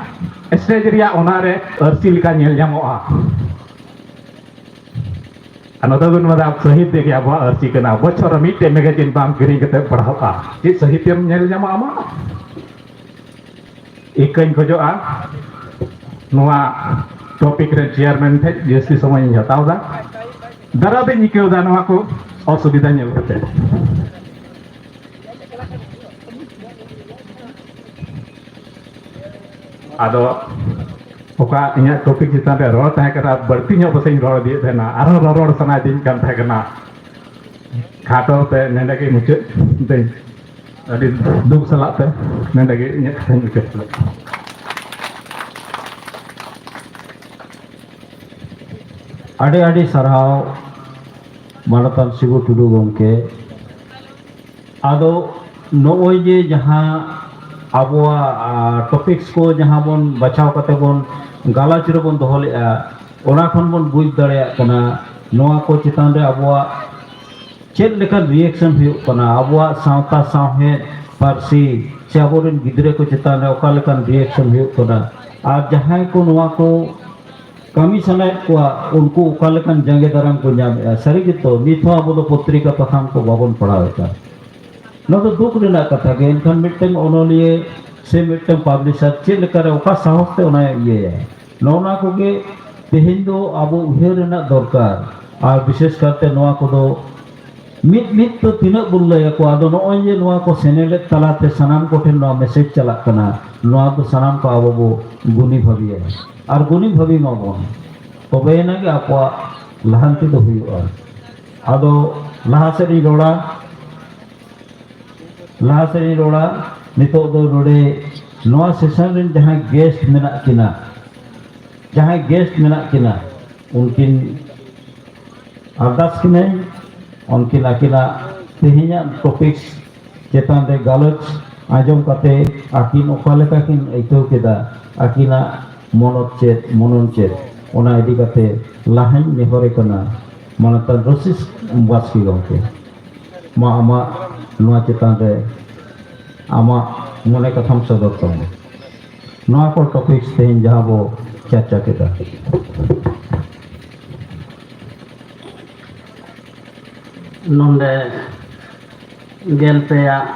ᱥᱴᱮᱡᱽ ᱨᱮᱭᱟᱜ, ᱚᱱᱟᱨᱮ ᱟᱹᱨᱥᱤ ᱞᱮᱠᱟ ᱧᱮᱞ ᱧᱟᱢᱚᱜᱼᱟ᱾ ᱟᱨ ᱱᱚᱛᱮ ᱫᱚ ᱱᱚᱣᱟ ᱫᱚ ᱥᱟᱹᱦᱤᱛ ᱛᱮᱜᱮ ᱟᱵᱚᱣᱟᱜ ᱟᱹᱨᱥᱤ ᱠᱟᱱᱟ᱾ ᱵᱚᱪᱷᱚᱨ ᱨᱮ ᱢᱤᱫᱴᱮᱡ ᱢᱮᱜᱟᱡᱤᱱ ᱵᱟᱢ ᱠᱤᱨᱤᱧ ᱠᱟᱛᱮ ᱯᱟᱲᱦᱟᱜᱼᱟ, ᱪᱮᱫ ᱥᱟᱹᱦᱤᱛᱮᱢ ᱧᱮᱞ ᱧᱟᱢᱟ ᱟᱢᱟᱜ? ᱤᱠᱟᱹᱧ ᱠᱷᱚᱡᱚᱜᱼᱟ, ᱱᱚᱣᱟ ᱴᱚᱯᱤᱠ ᱨᱮ ᱪᱮᱭᱟᱨᱢᱮᱱ ᱴᱷᱮᱡ ᱡᱟᱹᱥᱛᱤ ᱥᱚᱢᱚᱭ ᱤᱧ ᱦᱟᱛᱟᱣ ᱮᱫᱟ, ᱫᱟᱨᱟᱫ ᱤᱧ ᱟᱹᱭᱠᱟᱹᱣ ᱮᱫᱟ ᱱᱚᱣᱟ ᱠᱚ ᱚᱥᱩᱵᱤᱫᱷᱟ ᱧᱮᱞ ᱠᱟᱛᱮ᱾ ᱟᱫᱚ ᱚᱠᱟ ᱤᱧᱟᱹᱜ ᱴᱚᱯᱤᱠ ᱪᱮᱛᱟᱱ ᱨᱮ ᱨᱚᱲ ᱛᱟᱦᱮᱸ ᱠᱟᱱᱟ, ᱵᱟᱹᱲᱛᱤ ᱧᱚᱜ ᱯᱟᱥᱮᱡ ᱤᱧ ᱨᱚᱲ ᱤᱫᱤᱭᱮᱫ ᱛᱟᱦᱮᱱᱟ, ᱟᱨᱦᱚᱸ ᱨᱚᱨᱚᱲ ᱥᱟᱱᱟᱭᱮᱫᱤᱧ ᱠᱟᱱ ᱛᱟᱦᱮᱸ ᱠᱟᱱᱟ᱾ ᱠᱷᱟᱴᱚ ᱛᱮ ᱱᱚᱰᱮ ᱜᱮ ᱢᱩᱪᱟᱹᱫ ᱫᱟᱹᱧ᱾ ᱟᱹᱰᱤ ᱫᱩᱠ ᱥᱟᱞᱟᱜ ᱛᱮ ᱱᱚᱰᱮ ᱜᱮ ᱤᱧᱟᱹᱜ ᱠᱟᱛᱷᱟᱧ ᱢᱩᱪᱟᱹᱫ ᱠᱮᱫᱟ᱾ ᱟᱹᱰᱤ ᱟᱹᱰᱤ ᱥᱟᱨᱦᱟᱣ ᱢᱟᱱᱚᱛᱟᱱ ᱥᱤᱵᱩ ᱴᱩᱰᱩ ᱜᱚᱢᱠᱮ᱾ ᱟᱫᱚ ᱱᱚᱜᱼᱚᱭ ᱡᱮ ᱡᱟᱦᱟᱸ ᱟᱵᱚᱣᱟᱜ ᱴᱚᱯᱤᱠᱥ ᱠᱚ ᱡᱟᱦᱟᱸ ᱵᱚᱱ ᱵᱟᱪᱷᱟᱣ ᱠᱟᱛᱮ ᱵᱚᱱ ᱜᱟᱞᱚᱪ ᱨᱮᱵᱚᱱ ᱫᱚᱦᱚ ᱞᱮᱫᱼᱟ, ᱚᱱᱟ ᱠᱷᱚᱱ ᱵᱚᱱ ᱵᱩᱡᱽ ᱫᱟᱲᱮᱭᱟᱜ ᱠᱟᱱᱟ ᱱᱚᱣᱟ ᱠᱚ ᱪᱮᱛᱟᱱ ᱨᱮ ᱟᱵᱚᱣᱟᱜ ᱪᱮᱫ ᱞᱮᱠᱟᱱ ᱨᱤᱭᱮᱠᱥᱚᱱ ᱦᱩᱭᱩᱜ ᱠᱟᱱᱟ, ᱟᱵᱚᱣᱟᱜ ᱥᱟᱶᱛᱟ ᱥᱟᱶᱦᱮᱫ ᱯᱟᱹᱨᱥᱤ ᱥᱮ ᱟᱵᱚᱨᱮᱱ ᱜᱤᱫᱽᱨᱟᱹ ᱠᱚ ᱪᱮᱛᱟᱱ ᱨᱮ ᱚᱠᱟ ᱞᱮᱠᱟᱱ ᱨᱤᱭᱮᱠᱥᱚᱱ ᱦᱩᱭᱩᱜ ᱠᱟᱱᱟ, ᱟᱨ ᱡᱟᱦᱟᱸᱭ ᱠᱚ ᱱᱚᱣᱟ ᱠᱚ ᱠᱟᱹᱢᱤ ᱥᱟᱱᱟᱭᱮᱫ ᱠᱚᱣᱟ, ᱩᱱᱠᱩ ᱚᱠᱟ ᱞᱮᱠᱟᱱ ᱡᱟᱸᱜᱮ ᱫᱟᱨᱟᱢ ᱠᱚ ᱧᱟᱢᱮᱫᱼᱟ? ᱥᱟᱹᱨᱤ ᱜᱮᱛᱚ, ᱱᱤᱛ ᱦᱚᱸ ᱟᱵᱚ ᱫᱚ ᱯᱚᱛᱨᱤᱠᱟ ᱯᱟᱛᱷᱟᱢ ᱠᱚ ᱵᱟᱵᱚᱱ ᱯᱟᱲᱦᱟᱣᱮᱫᱼᱟ᱾ ᱱᱚᱣᱟ ᱫᱚ ᱫᱩᱠ ᱨᱮᱱᱟᱜ ᱠᱟᱛᱷᱟ ᱜᱮ᱾ ᱮᱱᱠᱷᱟᱱ ᱢᱤᱫᱴᱟᱝ ᱚᱱᱚᱞᱤᱭᱟᱹ ᱥᱮ ᱢᱤᱫᱴᱟᱝ ᱯᱟᱵᱽᱞᱤᱥᱟᱨ ᱪᱮᱫ ᱞᱮᱠᱟᱨᱮ, ᱚᱠᱟ ᱥᱟᱦᱚᱥ ᱛᱮ ᱚᱱᱟᱭ ᱤᱭᱟᱹᱭᱟ? ᱱᱚᱜᱼᱚ ᱱᱚᱣᱟ ᱠᱚᱜᱮ ᱛᱮᱦᱮᱧ ᱫᱚ ᱟᱵᱚ ᱩᱭᱦᱟᱹᱨ ᱨᱮᱱᱟᱜ ᱫᱚᱨᱠᱟᱨ᱾ ᱟᱨ ᱵᱤᱥᱮᱥ ᱠᱟᱨᱛᱮ ᱱᱚᱣᱟ ᱠᱚᱫᱚ ᱢᱤᱫ ᱢᱤᱫ ᱛᱮ ᱛᱤᱱᱟᱹᱜ ᱵᱚᱱ ᱞᱟᱹᱭ ᱟᱠᱚᱣᱟ? ᱟᱫᱚ ᱱᱚᱜᱼᱚᱭ ᱡᱮ ᱱᱚᱣᱟ ᱠᱚ ᱥᱮᱱᱮᱞᱮᱫ ᱛᱟᱞᱟᱛᱮ ᱥᱟᱱᱟᱢ ᱠᱚᱴᱷᱮᱱ ᱱᱚᱣᱟ ᱢᱮᱥᱮᱡᱽ ᱪᱟᱞᱟᱜ ᱠᱟᱱᱟ, ᱱᱚᱣᱟ ᱫᱚ ᱥᱟᱱᱟᱢ ᱠᱚ ᱟᱵᱚ ᱵᱚ ᱜᱩᱱᱤ ᱵᱷᱟᱹᱵᱤᱭᱟ᱾ ᱟᱨ ᱜᱩᱱᱤ ᱵᱷᱟᱹᱵᱤ ᱢᱟᱵᱚᱱ, ᱛᱚᱵᱮᱭᱮᱱᱟ ᱜᱮ ᱟᱵᱚᱣᱟᱜ ᱞᱟᱦᱟᱱᱛᱤ ᱫᱚ ᱦᱩᱭᱩᱜᱼᱟ᱾ ᱟᱫᱚ ᱞᱟᱦᱟ ᱥᱮᱫ ᱤᱧ ᱨᱚᱲᱟ, ᱞᱟᱦᱟ ᱥᱮᱫ ᱤᱧ ᱨᱚᱲᱟ᱾ ᱱᱤᱛᱚᱜ ᱫᱚ ᱱᱚᱰᱮ ᱱᱚᱣᱟ ᱥᱮᱥᱚᱱ ᱨᱮᱱ ᱡᱟᱦᱟᱸᱭ ᱜᱮᱥᱴ ᱢᱮᱱᱟᱜ ᱠᱤᱱᱟ, ᱡᱟᱦᱟᱸᱭ ᱜᱮᱥᱴ ᱢᱮᱱᱟᱜ ᱠᱤᱱᱟ, ᱩᱱᱠᱤᱱ ᱟᱨᱫᱟᱥ ᱠᱤᱱᱟᱹᱧ, ᱩᱱᱠᱤᱱ ᱟᱹᱠᱤᱱᱟᱜ ᱛᱮᱦᱮᱧᱟᱜ ᱴᱚᱯᱤᱠᱥ ᱪᱮᱛᱟᱱ ᱨᱮ ᱜᱟᱞᱚᱪ ᱟᱸᱡᱚᱢ ᱠᱟᱛᱮ ᱟᱹᱠᱤᱱ ᱚᱠᱟ ᱞᱮᱠᱟ ᱠᱤᱱ ᱟᱹᱭᱠᱟᱹᱣ ᱠᱮᱫᱟ, ᱟᱹᱠᱤᱱᱟᱜ ᱢᱚᱱᱚᱛ ᱪᱮᱫ, ᱢᱚᱱᱚᱱ ᱪᱮᱫ, ᱚᱱᱟ ᱤᱫᱤ ᱠᱟᱛᱮ ᱞᱟᱦᱟᱧ ᱱᱮᱦᱚᱨᱮ ᱠᱟᱱᱟ ᱢᱟᱱᱚᱛᱟᱱ ᱨᱚᱥᱤᱥ ᱵᱟᱥᱠᱮ ᱜᱚᱢᱠᱮ᱾ ᱢᱟ, ᱟᱢᱟᱜ ᱱᱚᱣᱟ ᱪᱮᱛᱟᱱ ᱨᱮ ᱟᱢᱟᱜ ᱢᱚᱱᱮ ᱠᱟᱛᱷᱟᱢ ᱥᱚᱫᱚᱨ ᱛᱟᱵᱚᱱᱟ᱾ ᱱᱚᱣᱟ ᱠᱚ ᱴᱚᱯᱤᱠᱥ ᱛᱮᱦᱮᱧ ᱡᱟᱦᱟᱸ ᱵᱚ ᱪᱟᱨᱪᱟ ᱠᱮᱫᱟ᱾ ᱱᱚᱰᱮ ᱜᱮᱞ ᱯᱮᱭᱟᱜ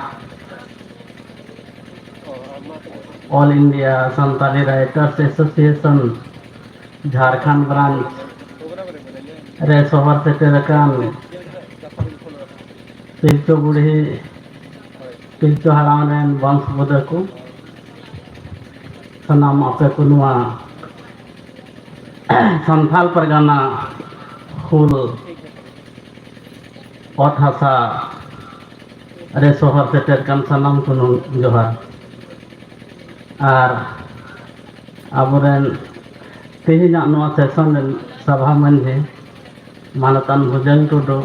All India Santali Writers Association Jharkhand branch ᱨᱮ ᱥᱚᱦᱚᱨ ᱥᱮᱴᱮᱨ ᱟᱠᱟᱱ ᱯᱤᱞᱪᱩ ᱵᱩᱲᱦᱤ, ᱯᱤᱞᱪᱩ ᱦᱟᱲᱟᱢ ᱨᱮᱱ ᱵᱚᱝᱥ ᱵᱩᱫᱟᱹ ᱠᱚ, ᱥᱟᱱᱟᱢ ᱟᱯᱮ ᱠᱚ ᱱᱚᱣᱟ ᱥᱟᱱᱛᱷᱟᱞ ᱯᱟᱨᱜᱟᱱᱟ ᱦᱩᱞ ᱚᱛ ᱦᱟᱥᱟ ᱨᱮ ᱥᱚᱦᱚᱨ ᱥᱮᱴᱮᱨ ᱠᱟᱱ ᱥᱟᱱᱟᱢ ᱠᱚ ᱡᱚᱦᱟᱨ᱾ ᱟᱨ ᱟᱵᱚᱨᱮᱱ ᱛᱮᱦᱮᱧᱟᱜ ᱱᱚᱣᱟ ᱥᱮᱥᱚᱱ ᱨᱮᱱ ᱥᱚᱵᱷᱟ ᱢᱟᱹᱡᱷᱤ ᱢᱟᱱᱚᱛᱟᱱ ᱵᱷᱩᱡᱚᱝ ᱴᱩᱰᱩ,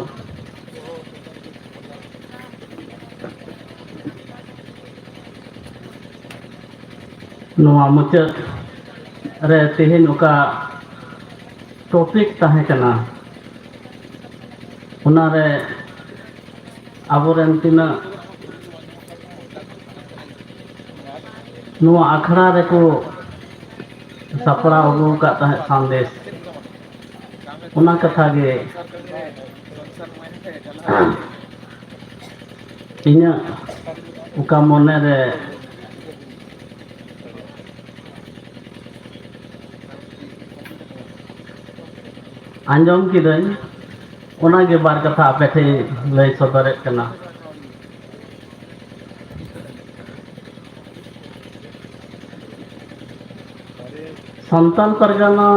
ᱱᱚᱣᱟ ᱢᱩᱪᱟᱹᱫ ᱨᱮ ᱛᱮᱦᱮᱧ ᱚᱠᱟ ᱴᱚᱯᱤᱠ ᱛᱟᱦᱮᱸ ᱠᱟᱱᱟ, ᱚᱱᱟᱨᱮ ᱟᱵᱚᱨᱮᱱ ᱛᱤᱱᱟᱹᱜ ᱱᱚᱣᱟ ᱟᱠᱷᱲᱟ ᱨᱮᱠᱚ ᱥᱟᱯᱲᱟᱣ ᱟᱹᱜᱩ ᱟᱠᱟᱫ ᱛᱟᱦᱮᱸᱫ ᱥᱟᱸᱫᱮᱥ, ᱚᱱᱟ ᱠᱟᱛᱷᱟ ᱜᱮ ᱤᱧᱟᱹᱜ ᱚᱠᱟ ᱢᱚᱱᱮ ᱨᱮ ᱟᱸᱡᱚᱢ ᱠᱤᱫᱟᱹᱧ, ᱚᱱᱟᱜᱮ ᱵᱟᱨ ᱠᱟᱛᱷᱟ ᱟᱯᱮ ᱴᱷᱮᱱ ᱞᱟᱹᱭ ᱥᱚᱫᱚᱨᱮᱫ ᱠᱟᱱᱟ᱾ ᱥᱟᱱᱛᱟᱞ ᱯᱟᱨᱜᱟᱱᱟ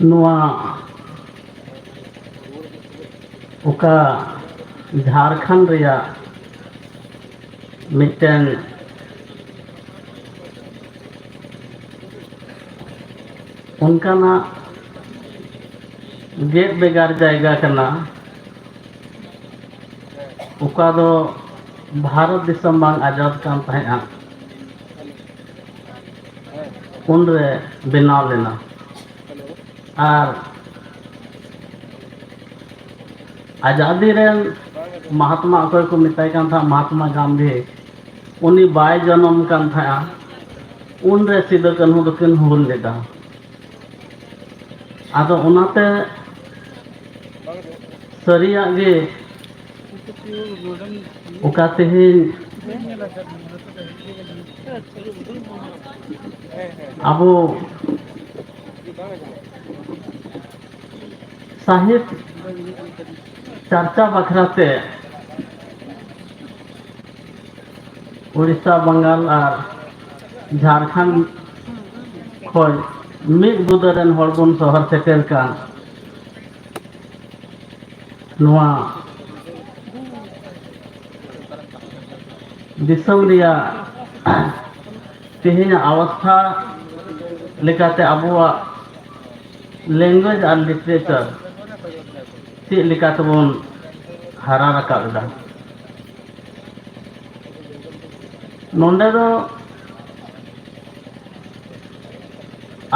ᱱᱚᱣᱟ ᱚᱠᱟ ᱡᱷᱟᱲᱠᱷᱚᱸᱰ ᱨᱮᱭᱟᱜ ᱢᱤᱫᱴᱮᱱ ᱚᱱᱠᱟᱱᱟᱜ ᱜᱮᱫ ᱵᱷᱮᱜᱟᱨ ᱡᱟᱭᱜᱟ ᱠᱟᱱᱟ, ᱚᱠᱟ ᱫᱚ ᱵᱷᱟᱨᱚᱛ ᱫᱤᱥᱚᱢ ᱵᱟᱝ ᱟᱡᱟᱫ ᱠᱟᱱ ᱛᱟᱦᱮᱸᱫᱼᱟ, ᱩᱱᱨᱮ ᱵᱮᱱᱟᱣ ᱞᱮᱱᱟ᱾ ᱟᱨ ᱟᱡᱟᱫᱤ ᱨᱮᱱ ᱢᱟᱦᱟᱛᱢᱟ, ᱚᱠᱚᱭ ᱠᱚ ᱢᱮᱛᱟᱭ ᱠᱟᱱ ᱛᱟᱦᱮᱸᱫ ᱢᱟᱦᱟᱛᱢᱟ ᱜᱟᱱᱫᱷᱤ, ᱩᱱᱤ ᱵᱟᱭ ᱡᱚᱱᱚᱢ ᱠᱟᱱ ᱛᱟᱦᱮᱸᱫᱼᱟ, ᱩᱱᱨᱮ ᱥᱤᱫᱩ ᱠᱟᱹᱱᱦᱩ ᱫᱚᱠᱤᱱ ᱦᱩᱞ ᱞᱮᱫᱟ᱾ ᱟᱫᱚ ᱚᱱᱟᱛᱮ ᱥᱟᱹᱨᱤᱭᱟᱜ ᱜᱮ ᱚᱠᱟ ᱛᱮᱦᱮᱧ ᱟᱵᱚ ᱥᱟᱦᱮᱫ ᱪᱟᱨᱪᱟ ᱵᱟᱠᱷᱨᱟ ᱛᱮ ᱩᱲᱤᱥᱥᱟ, ᱵᱟᱝᱜᱟᱞ ᱟᱨ ᱡᱷᱟᱲᱠᱷᱚᱸᱰ ᱠᱷᱚᱱ ᱢᱤᱫ ᱵᱩᱫᱟᱹ ᱨᱮᱱ ᱦᱚᱲ ᱵᱚᱱ ᱥᱚᱦᱚᱨ ᱥᱮᱴᱮᱨ ᱠᱟᱱ, ᱱᱚᱣᱟ ᱫᱤᱥᱚᱢ ᱨᱮᱭᱟᱜ ᱛᱮᱦᱮᱧᱟᱜ ᱚᱵᱚᱥᱛᱷᱟ ᱞᱮᱠᱟᱛᱮ ᱟᱵᱚᱣᱟᱜ language ᱟᱨ literature ᱪᱮᱫ ᱞᱮᱠᱟ ᱛᱮᱵᱚᱱ ᱦᱟᱨᱟ ᱨᱟᱠᱟᱵ ᱮᱫᱟ? ᱱᱚᱰᱮ ᱫᱚ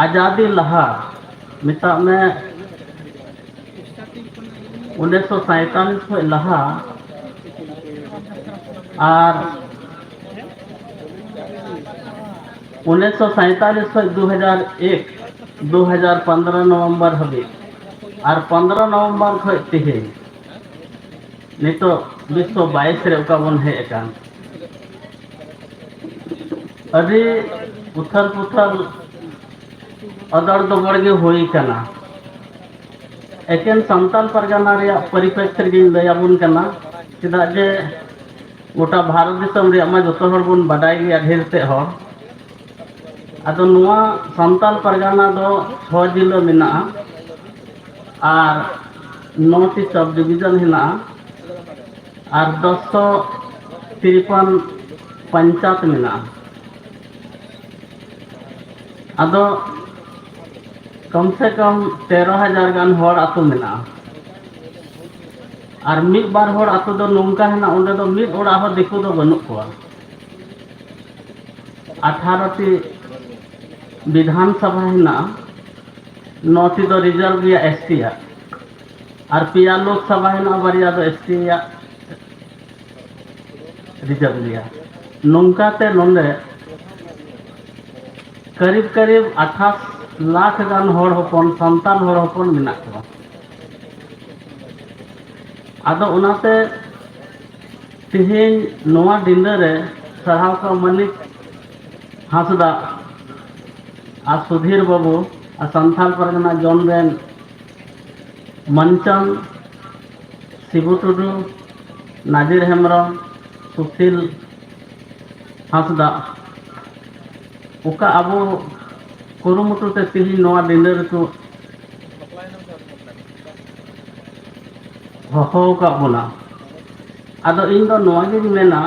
ᱟᱡᱟᱫᱤ ᱞᱟᱦᱟ, ᱢᱮᱛᱟᱜ ᱢᱮ ᱩᱱᱤᱥᱥᱚ ᱥᱟᱭᱛᱟᱞᱤᱥ ᱠᱷᱚᱱ ᱞᱟᱦᱟ, ᱟᱨ ᱩᱱᱤᱥᱥᱚ ᱥᱟᱭᱛᱟᱞᱤᱥ ᱠᱷᱚᱱ ᱫᱩ ᱦᱟᱡᱟᱨ ᱮᱠ, ᱫᱩ ᱦᱟᱡᱟᱨ ᱯᱚᱱᱫᱽᱨᱚ ᱱᱚᱵᱷᱮᱢᱵᱚᱨ ᱦᱟᱹᱵᱤᱡ, ᱟᱨ ᱯᱚᱱᱫᱽᱨᱚ ᱱᱚᱵᱷᱮᱢᱵᱚᱨ ᱠᱷᱚᱱ ᱛᱮᱦᱮᱧ ᱱᱤᱛᱚᱜ ᱵᱤᱥᱥᱚ ᱵᱟᱭᱤᱥ ᱨᱮ ᱚᱠᱟ ᱵᱚᱱ ᱦᱮᱡ ᱟᱠᱟᱱ, ᱟᱹᱰᱤ ᱩᱛᱷᱟᱹᱞ ᱯᱩᱛᱷᱟᱹᱞ ᱚᱫᱚᱲ ᱫᱚᱵᱚᱲ ᱜᱮ ᱦᱩᱭ ᱠᱟᱱᱟ᱾ ᱮᱠᱮᱱ ᱥᱟᱱᱛᱟᱞ ᱯᱟᱨᱜᱟᱱᱟ ᱨᱮᱭᱟᱜ ᱯᱚᱨᱤᱯᱨᱮᱠᱠᱷᱭᱚ ᱨᱮᱜᱮᱧ ᱞᱟᱹᱭ ᱟᱵᱚᱱ ᱠᱟᱱᱟ, ᱪᱮᱫᱟᱜ ᱡᱮ ᱜᱚᱴᱟ ᱵᱷᱟᱨᱚᱛ ᱫᱤᱥᱚᱢ ᱨᱮᱭᱟᱜ ᱢᱟ ᱡᱚᱛᱚ ᱦᱚᱲ ᱵᱚᱱ ᱵᱟᱰᱟᱭ ᱜᱮᱭᱟ, ᱰᱷᱮᱨ ᱛᱮ ᱦᱚᱲ᱾ ᱟᱫᱚ ᱱᱚᱣᱟ ᱥᱟᱱᱛᱟᱞ ᱯᱟᱨᱜᱟᱱᱟ ᱫᱚ ᱪᱷᱚ ᱡᱤᱞᱟᱹ ᱢᱮᱱᱟᱜᱼᱟ ᱟᱨ ᱱᱚ ᱴᱤ ᱥᱟᱵ ᱰᱤᱵᱷᱤᱡᱚᱱ ᱦᱮᱱᱟᱜᱼᱟ ᱟᱨ ᱫᱚᱥᱥᱚ ᱛᱤᱨᱯᱟᱱ ᱯᱚᱧᱪᱟᱭᱮᱛ ᱢᱮᱱᱟᱜᱼᱟ᱾ ᱟᱫᱚ ᱠᱚᱢ ᱥᱮ ᱠᱚᱢ ᱛᱮᱨᱚ ᱦᱟᱡᱟᱨ ᱜᱟᱱ ᱦᱚᱲ ᱟᱹᱛᱩ ᱢᱮᱱᱟᱜᱼᱟ᱾ ᱟᱨ ᱢᱤᱫ ᱵᱟᱨ ᱦᱚᱲ ᱟᱹᱛᱩ ᱫᱚ ᱱᱚᱝᱠᱟ ᱦᱮᱱᱟᱜ, ᱚᱸᱰᱮ ᱫᱚ ᱢᱤᱫ ᱚᱲᱟᱜ ᱦᱚᱸ ᱫᱤᱠᱩ ᱫᱚ ᱵᱟᱹᱱᱩᱜ ᱠᱚᱣᱟ᱾ ᱟᱴᱷᱟᱨᱚ ᱴᱤ ᱵᱤᱫᱷᱟᱱ ᱥᱚᱵᱷᱟ ᱦᱮᱱᱟᱜᱼᱟ, ᱱᱚ ᱴᱤ ᱫᱚ ᱨᱤᱡᱟᱨᱵᱷ ᱜᱮᱭᱟ ᱮᱥ ᱴᱤ ᱟᱜ, ᱟᱨ ᱯᱮᱭᱟ ᱞᱳᱠ ᱥᱚᱵᱷᱟ ᱦᱮᱱᱟᱜᱼᱟ, ᱵᱟᱨᱭᱟ ᱫᱚ ᱮᱥ ᱴᱤ ᱟᱜ ᱨᱤᱡᱟᱨᱵᱷ ᱜᱮᱭᱟ᱾ ᱱᱚᱝᱠᱟᱛᱮ ᱱᱚᱰᱮ ᱠᱟᱹᱨᱤᱵ ᱠᱟᱹᱨᱤᱵ ᱟᱴᱷᱟᱥ ᱞᱟᱠᱷ ᱜᱟᱱ ᱦᱚᱲ ᱦᱚᱯᱚᱱ, ᱥᱟᱱᱛᱟᱲ ᱦᱚᱲ ᱦᱚᱯᱚᱱ ᱢᱮᱱᱟᱜ ᱠᱚᱣᱟ᱾ ᱟᱫᱚ ᱚᱱᱟᱛᱮ ᱛᱮᱦᱮᱧ ᱱᱚᱣᱟ ᱰᱤᱸᱰᱟᱹ ᱨᱮ ᱥᱟᱨᱦᱟᱣ ᱠᱚ ᱢᱟᱹᱱᱤᱠ ᱦᱟᱸᱥᱫᱟ ᱟᱨ ᱥᱩᱫᱷᱤᱨ ᱵᱟᱹᱵᱩ ᱟᱨ ᱥᱟᱱᱛᱟᱲ ᱯᱟᱨᱜᱟᱱᱟ ᱡᱚᱱ ᱨᱮᱱ ᱢᱟᱱᱪᱟᱱ ᱥᱤᱵᱩ ᱴᱩᱰᱩ, ᱱᱟᱡᱤᱨ ᱦᱮᱢᱵᱨᱚᱢ, ᱥᱩᱥᱤᱞ ᱦᱟᱸᱥᱫᱟ, ᱚᱠᱟ ᱟᱵᱚ ᱠᱩᱨᱩᱢᱩᱴᱩ ᱛᱮ ᱛᱮᱦᱮᱧ ᱱᱚᱣᱟ ᱰᱤᱸᱰᱟᱹ ᱨᱮᱠᱚ ᱦᱚᱦᱚ ᱟᱠᱟᱫ ᱵᱚᱱᱟ᱾ ᱟᱫᱚ ᱤᱧ ᱫᱚ ᱱᱚᱣᱟ ᱜᱤᱧ ᱢᱮᱱᱟ,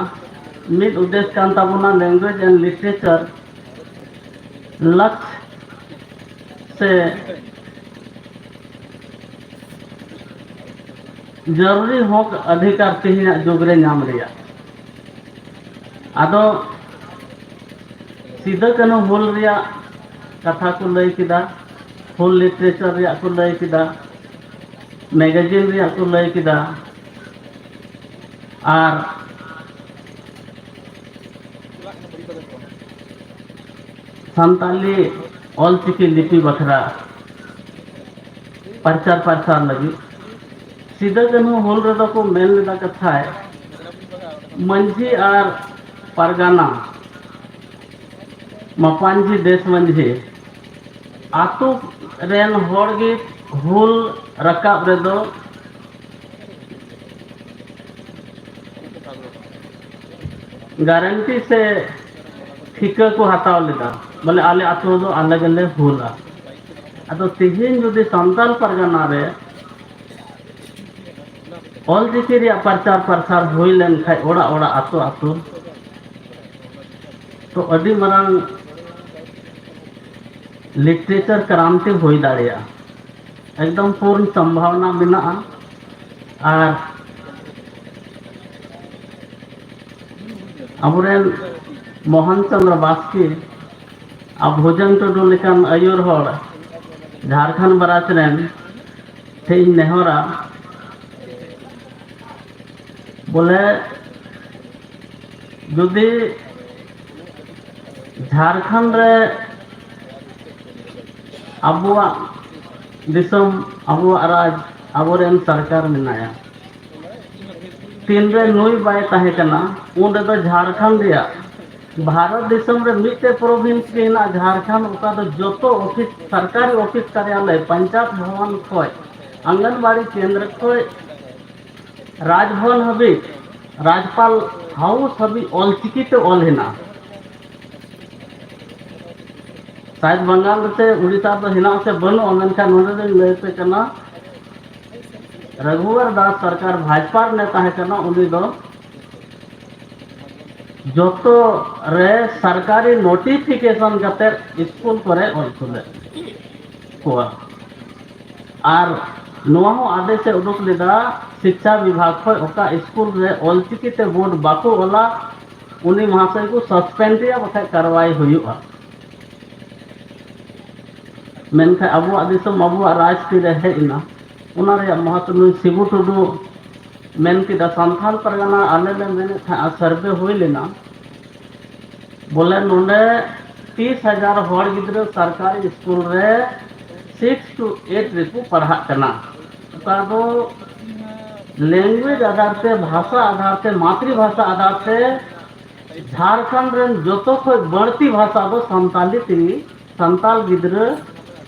ᱢᱤᱫ ᱩᱫᱽᱫᱮᱥ ᱠᱟᱱ ᱛᱟᱵᱚᱱᱟ language and literature ᱞᱟᱠᱥ ᱥᱮ ᱡᱟᱹᱨᱩᱨᱤ ᱦᱚᱠ ᱚᱫᱷᱤᱠᱟᱨ ᱛᱮᱦᱮᱧᱟᱜ ᱡᱩᱜᱽ ᱨᱮ ᱧᱟᱢ ᱨᱮᱭᱟᱜ᱾ ᱟᱫᱚ ᱥᱤᱫᱟᱹ ᱠᱟᱹᱱᱦᱩ ᱦᱩᱞ ᱨᱮᱭᱟᱜ ᱠᱟᱛᱷᱟ ᱠᱚ ᱞᱟᱹᱭ ᱠᱮᱫᱟ, ᱦᱩᱞ literature ᱨᱮᱭᱟᱜ ᱠᱚ ᱞᱟᱹᱭ ᱠᱮᱫᱟ, magazine ᱨᱮᱭᱟᱜ ᱠᱚ ᱞᱟᱹᱭ ᱠᱮᱫᱟ, ᱟᱨ ᱥᱟᱱᱛᱟᱞᱤ ᱚᱞᱪᱤᱠᱤ ᱞᱤᱯᱤ ᱵᱟᱠᱷᱨᱟ ᱯᱨᱚᱪᱟᱨ ᱯᱨᱚᱥᱟᱨ ᱞᱟᱹᱜᱤᱫ᱾ ᱥᱤᱫᱩ ᱠᱟᱹᱱᱦᱩ ᱦᱩᱞ ᱨᱮᱫᱚ ᱠᱚ ᱢᱮᱱ ᱞᱮᱫᱟ ᱠᱟᱛᱷᱟᱭ, ᱢᱟᱹᱡᱷᱤ ᱟᱨ ᱯᱟᱨᱜᱟᱱᱟ, ᱢᱟᱯᱟᱧᱡᱷᱤ, ᱫᱮᱥ ᱢᱟᱹᱡᱷᱤ, ᱟᱛᱳ ᱨᱮᱱ ᱦᱚᱲ ᱜᱮ ᱦᱩᱞ ᱨᱟᱠᱟᱵ ᱨᱮᱫᱚ ᱜᱟᱨᱮᱱᱴᱤ ᱥᱮ ᱴᱷᱤᱠᱟᱹ ᱠᱚ ᱦᱟᱛᱟᱣ ᱞᱮᱫᱟ, ᱵᱚᱞᱮ ᱟᱞᱮ ᱟᱛᱳ ᱫᱚ ᱟᱞᱮ ᱜᱮᱞᱮ ᱦᱩᱞᱟ᱾ ᱟᱫᱚ ᱛᱮᱦᱮᱧ ᱡᱩᱫᱤ ᱥᱟᱱᱛᱟᱲ ᱯᱟᱨᱜᱟᱱᱟ ᱨᱮ ᱚᱞᱪᱤᱠᱤ ᱨᱮᱭᱟᱜ ᱯᱨᱚᱪᱟᱨ ᱯᱨᱚᱥᱟᱨ ᱦᱩᱭ ᱞᱮᱱᱠᱷᱟᱱ ᱚᱲᱟᱜ ᱚᱲᱟᱜ, ᱟᱛᱳ ᱟᱛᱳ, ᱛᱚ ᱟᱹᱰᱤ ᱢᱟᱨᱟᱝ ᱞᱤᱴᱟᱨᱮᱪᱟᱨ ᱠᱨᱟᱱᱛᱤ ᱦᱩᱭ ᱫᱟᱲᱮᱭᱟᱜᱼᱟ᱾ ᱮᱠᱫᱚᱢ ᱯᱩᱨᱱ ᱥᱚᱢᱵᱷᱟᱵᱚᱱᱟ ᱢᱮᱱᱟᱜᱼᱟ᱾ ᱟᱨ ᱟᱵᱚᱨᱮᱱ ᱢᱳᱦᱚᱱ ᱪᱚᱸᱫᱽᱨᱚ ᱵᱟᱥᱠᱮ, ᱟᱨ ᱵᱷᱩᱡᱚᱝ ᱴᱩᱰᱩ ᱞᱮᱠᱟᱱ ᱟᱹᱭᱩᱨ ᱦᱚᱲ ᱡᱷᱟᱲᱠᱷᱚᱸᱰ ᱵᱨᱟᱧᱪ ᱨᱮᱱ ᱴᱷᱮᱱ ᱤᱧ ᱱᱮᱦᱚᱨᱟ, ᱵᱚᱞᱮ ᱡᱩᱫᱤ ᱡᱷᱟᱲᱠᱷᱚᱸᱰ ᱨᱮ ᱟᱵᱚᱣᱟᱜ ᱫᱤᱥᱚᱢ, ᱟᱵᱚᱣᱟᱜ ᱨᱟᱡᱽ, ᱟᱵᱚᱨᱮᱱ ᱥᱚᱨᱠᱟᱨ ᱢᱮᱱᱟᱭᱟ, ᱛᱤᱱᱨᱮ ᱱᱩᱭ ᱵᱟᱭ ᱛᱟᱦᱮᱸ ᱠᱟᱱᱟ, ᱩᱱ ᱨᱮᱫᱚ ᱡᱷᱟᱲᱠᱷᱚᱸᱰ ᱨᱮᱭᱟᱜ, ᱵᱷᱟᱨᱚᱛ ᱫᱤᱥᱚᱢ ᱨᱮ ᱢᱤᱫᱴᱮᱡ ᱯᱨᱚᱵᱷᱤᱱᱥ ᱜᱮ ᱦᱮᱱᱟᱜᱼᱟ, ᱡᱷᱟᱲᱠᱷᱚᱸᱰ᱾ ᱚᱠᱟ ᱫᱚ ᱡᱚᱛᱚ ᱚᱯᱷᱤᱥ, ᱥᱚᱨᱠᱟᱨᱤ ᱚᱯᱷᱤᱥ ᱠᱟᱨᱭᱟᱞᱚᱭ, ᱯᱚᱧᱪᱟᱭᱮᱛ ᱵᱷᱚᱵᱚᱱ ᱠᱷᱚᱱ, ᱟᱝᱜᱟᱱᱵᱟᱲᱤ ᱠᱮᱱᱫᱨᱚ ᱠᱷᱚᱱ ᱨᱟᱡᱽᱵᱷᱚᱵᱚᱱ ᱦᱟᱹᱵᱤᱡ, ᱨᱟᱡᱽᱯᱟᱞ ᱦᱟᱣᱩᱥ ᱦᱟᱹᱵᱤᱡ ᱚᱞᱪᱤᱠᱤ ᱛᱮ ᱚᱞ ᱦᱮᱱᱟᱜᱼᱟ᱾ ᱥᱟᱭᱮᱫ ᱵᱟᱝᱜᱟᱞ ᱥᱮ ᱩᱲᱤᱥᱥᱟ ᱫᱚ ᱦᱮᱱᱟᱜ ᱥᱮ ᱵᱟᱹᱱᱩᱜᱼᱟ, ᱢᱮᱱᱠᱷᱟᱱ ᱱᱚᱰᱮ ᱫᱚᱧ ᱞᱟᱹᱭ ᱟᱯᱮ ᱠᱟᱱᱟ, ᱨᱟᱜᱷᱩᱵᱚᱨ ᱫᱟᱥ ᱥᱚᱨᱠᱟᱨ ᱵᱷᱟᱡᱽᱯᱟ ᱨᱮᱱᱮ ᱛᱟᱦᱮᱸ ᱠᱟᱱᱟ, ᱩᱱᱤ ᱫᱚ ᱡᱚᱛᱚ ᱨᱮ ᱥᱚᱨᱠᱟᱨᱤ ᱱᱳᱴᱤᱯᱷᱤᱠᱮᱥᱚᱱ ᱠᱟᱛᱮ ᱥᱠᱩᱞ ᱠᱚᱨᱮ ᱚᱞ ᱦᱚᱪᱚ ᱞᱮᱫ ᱠᱚᱣᱟ᱾ ᱟᱨ ᱱᱚᱣᱟ ᱦᱚᱸ ᱟᱫᱮᱥ ᱮ ᱩᱰᱩᱠ ᱞᱮᱫᱟ ᱥᱤᱠᱪᱷᱟ ᱵᱤᱵᱷᱟᱜᱽ ᱠᱷᱚᱱ, ᱚᱠᱟ ᱥᱠᱩᱞ ᱨᱮ ᱚᱞᱪᱤᱠᱤ ᱛᱮ ᱵᱳᱨᱰ ᱵᱟᱠᱚ ᱚᱞᱟ, ᱩᱱᱤ ᱢᱚᱦᱟᱥᱚᱭ ᱠᱚ ᱥᱟᱥᱯᱮᱱᱰ ᱮᱭᱟ, ᱵᱟᱠᱷᱟᱡ ᱠᱟᱨᱣᱟᱭ ᱦᱩᱭᱩᱜᱼᱟ᱾ ᱢᱮᱱᱠᱷᱟᱱ ᱟᱵᱚᱣᱟᱜ ᱫᱤᱥᱚᱢ, ᱟᱵᱚᱣᱟᱜ ᱨᱟᱡᱽ ᱛᱤᱨᱮ ᱦᱮᱡ ᱮᱱᱟ, ᱚᱱᱟ ᱨᱮᱭᱟᱜ ᱢᱚᱦᱚᱛ ᱱᱩᱭ ᱥᱤᱵᱩ ᱴᱩᱰᱩ ᱢᱮᱱ ᱠᱮᱫᱟ, ᱥᱟᱱᱛᱟᱲ ᱯᱟᱨᱜᱟᱱᱟ ᱟᱞᱮ ᱞᱮ ᱢᱮᱱᱮᱫ ᱛᱟᱦᱮᱸᱫ, ᱥᱟᱨᱵᱷᱮ ᱦᱩᱭ ᱞᱮᱱᱟ, ᱵᱚᱞᱮ ᱱᱚᱰᱮ ᱛᱤᱥ ᱦᱟᱡᱟᱨ ᱦᱚᱲ ᱜᱤᱫᱽᱨᱟᱹ ᱥᱚᱨᱠᱟᱨᱤ ᱥᱠᱩᱞ ᱨᱮ ᱥᱤᱠᱥ ᱴᱩ ᱮᱭᱤᱴ ᱨᱮᱠᱚ ᱯᱟᱲᱦᱟᱜ ᱠᱟᱱᱟ᱾ ᱚᱠᱟ ᱫᱚ ᱞᱮᱝᱜᱩᱭᱮᱡᱽ ᱟᱫᱷᱟᱨ ᱛᱮ, ᱵᱷᱟᱥᱟ ᱟᱫᱷᱟᱨ ᱛᱮ, ᱢᱟᱛᱨᱤ ᱵᱷᱟᱥᱟ ᱟᱫᱷᱟᱨ ᱛᱮ ᱡᱷᱟᱲᱠᱷᱚᱸᱰ ᱨᱮᱱ ᱡᱚᱛᱚ ᱠᱷᱚᱱ ᱵᱟᱹᱲᱛᱤ ᱵᱷᱟᱥᱟ ᱫᱚ ᱥᱟᱱᱛᱟᱞᱤ ᱛᱮᱜᱮ, ᱥᱟᱱᱛᱟᱞ ᱜᱤᱫᱽᱨᱟᱹ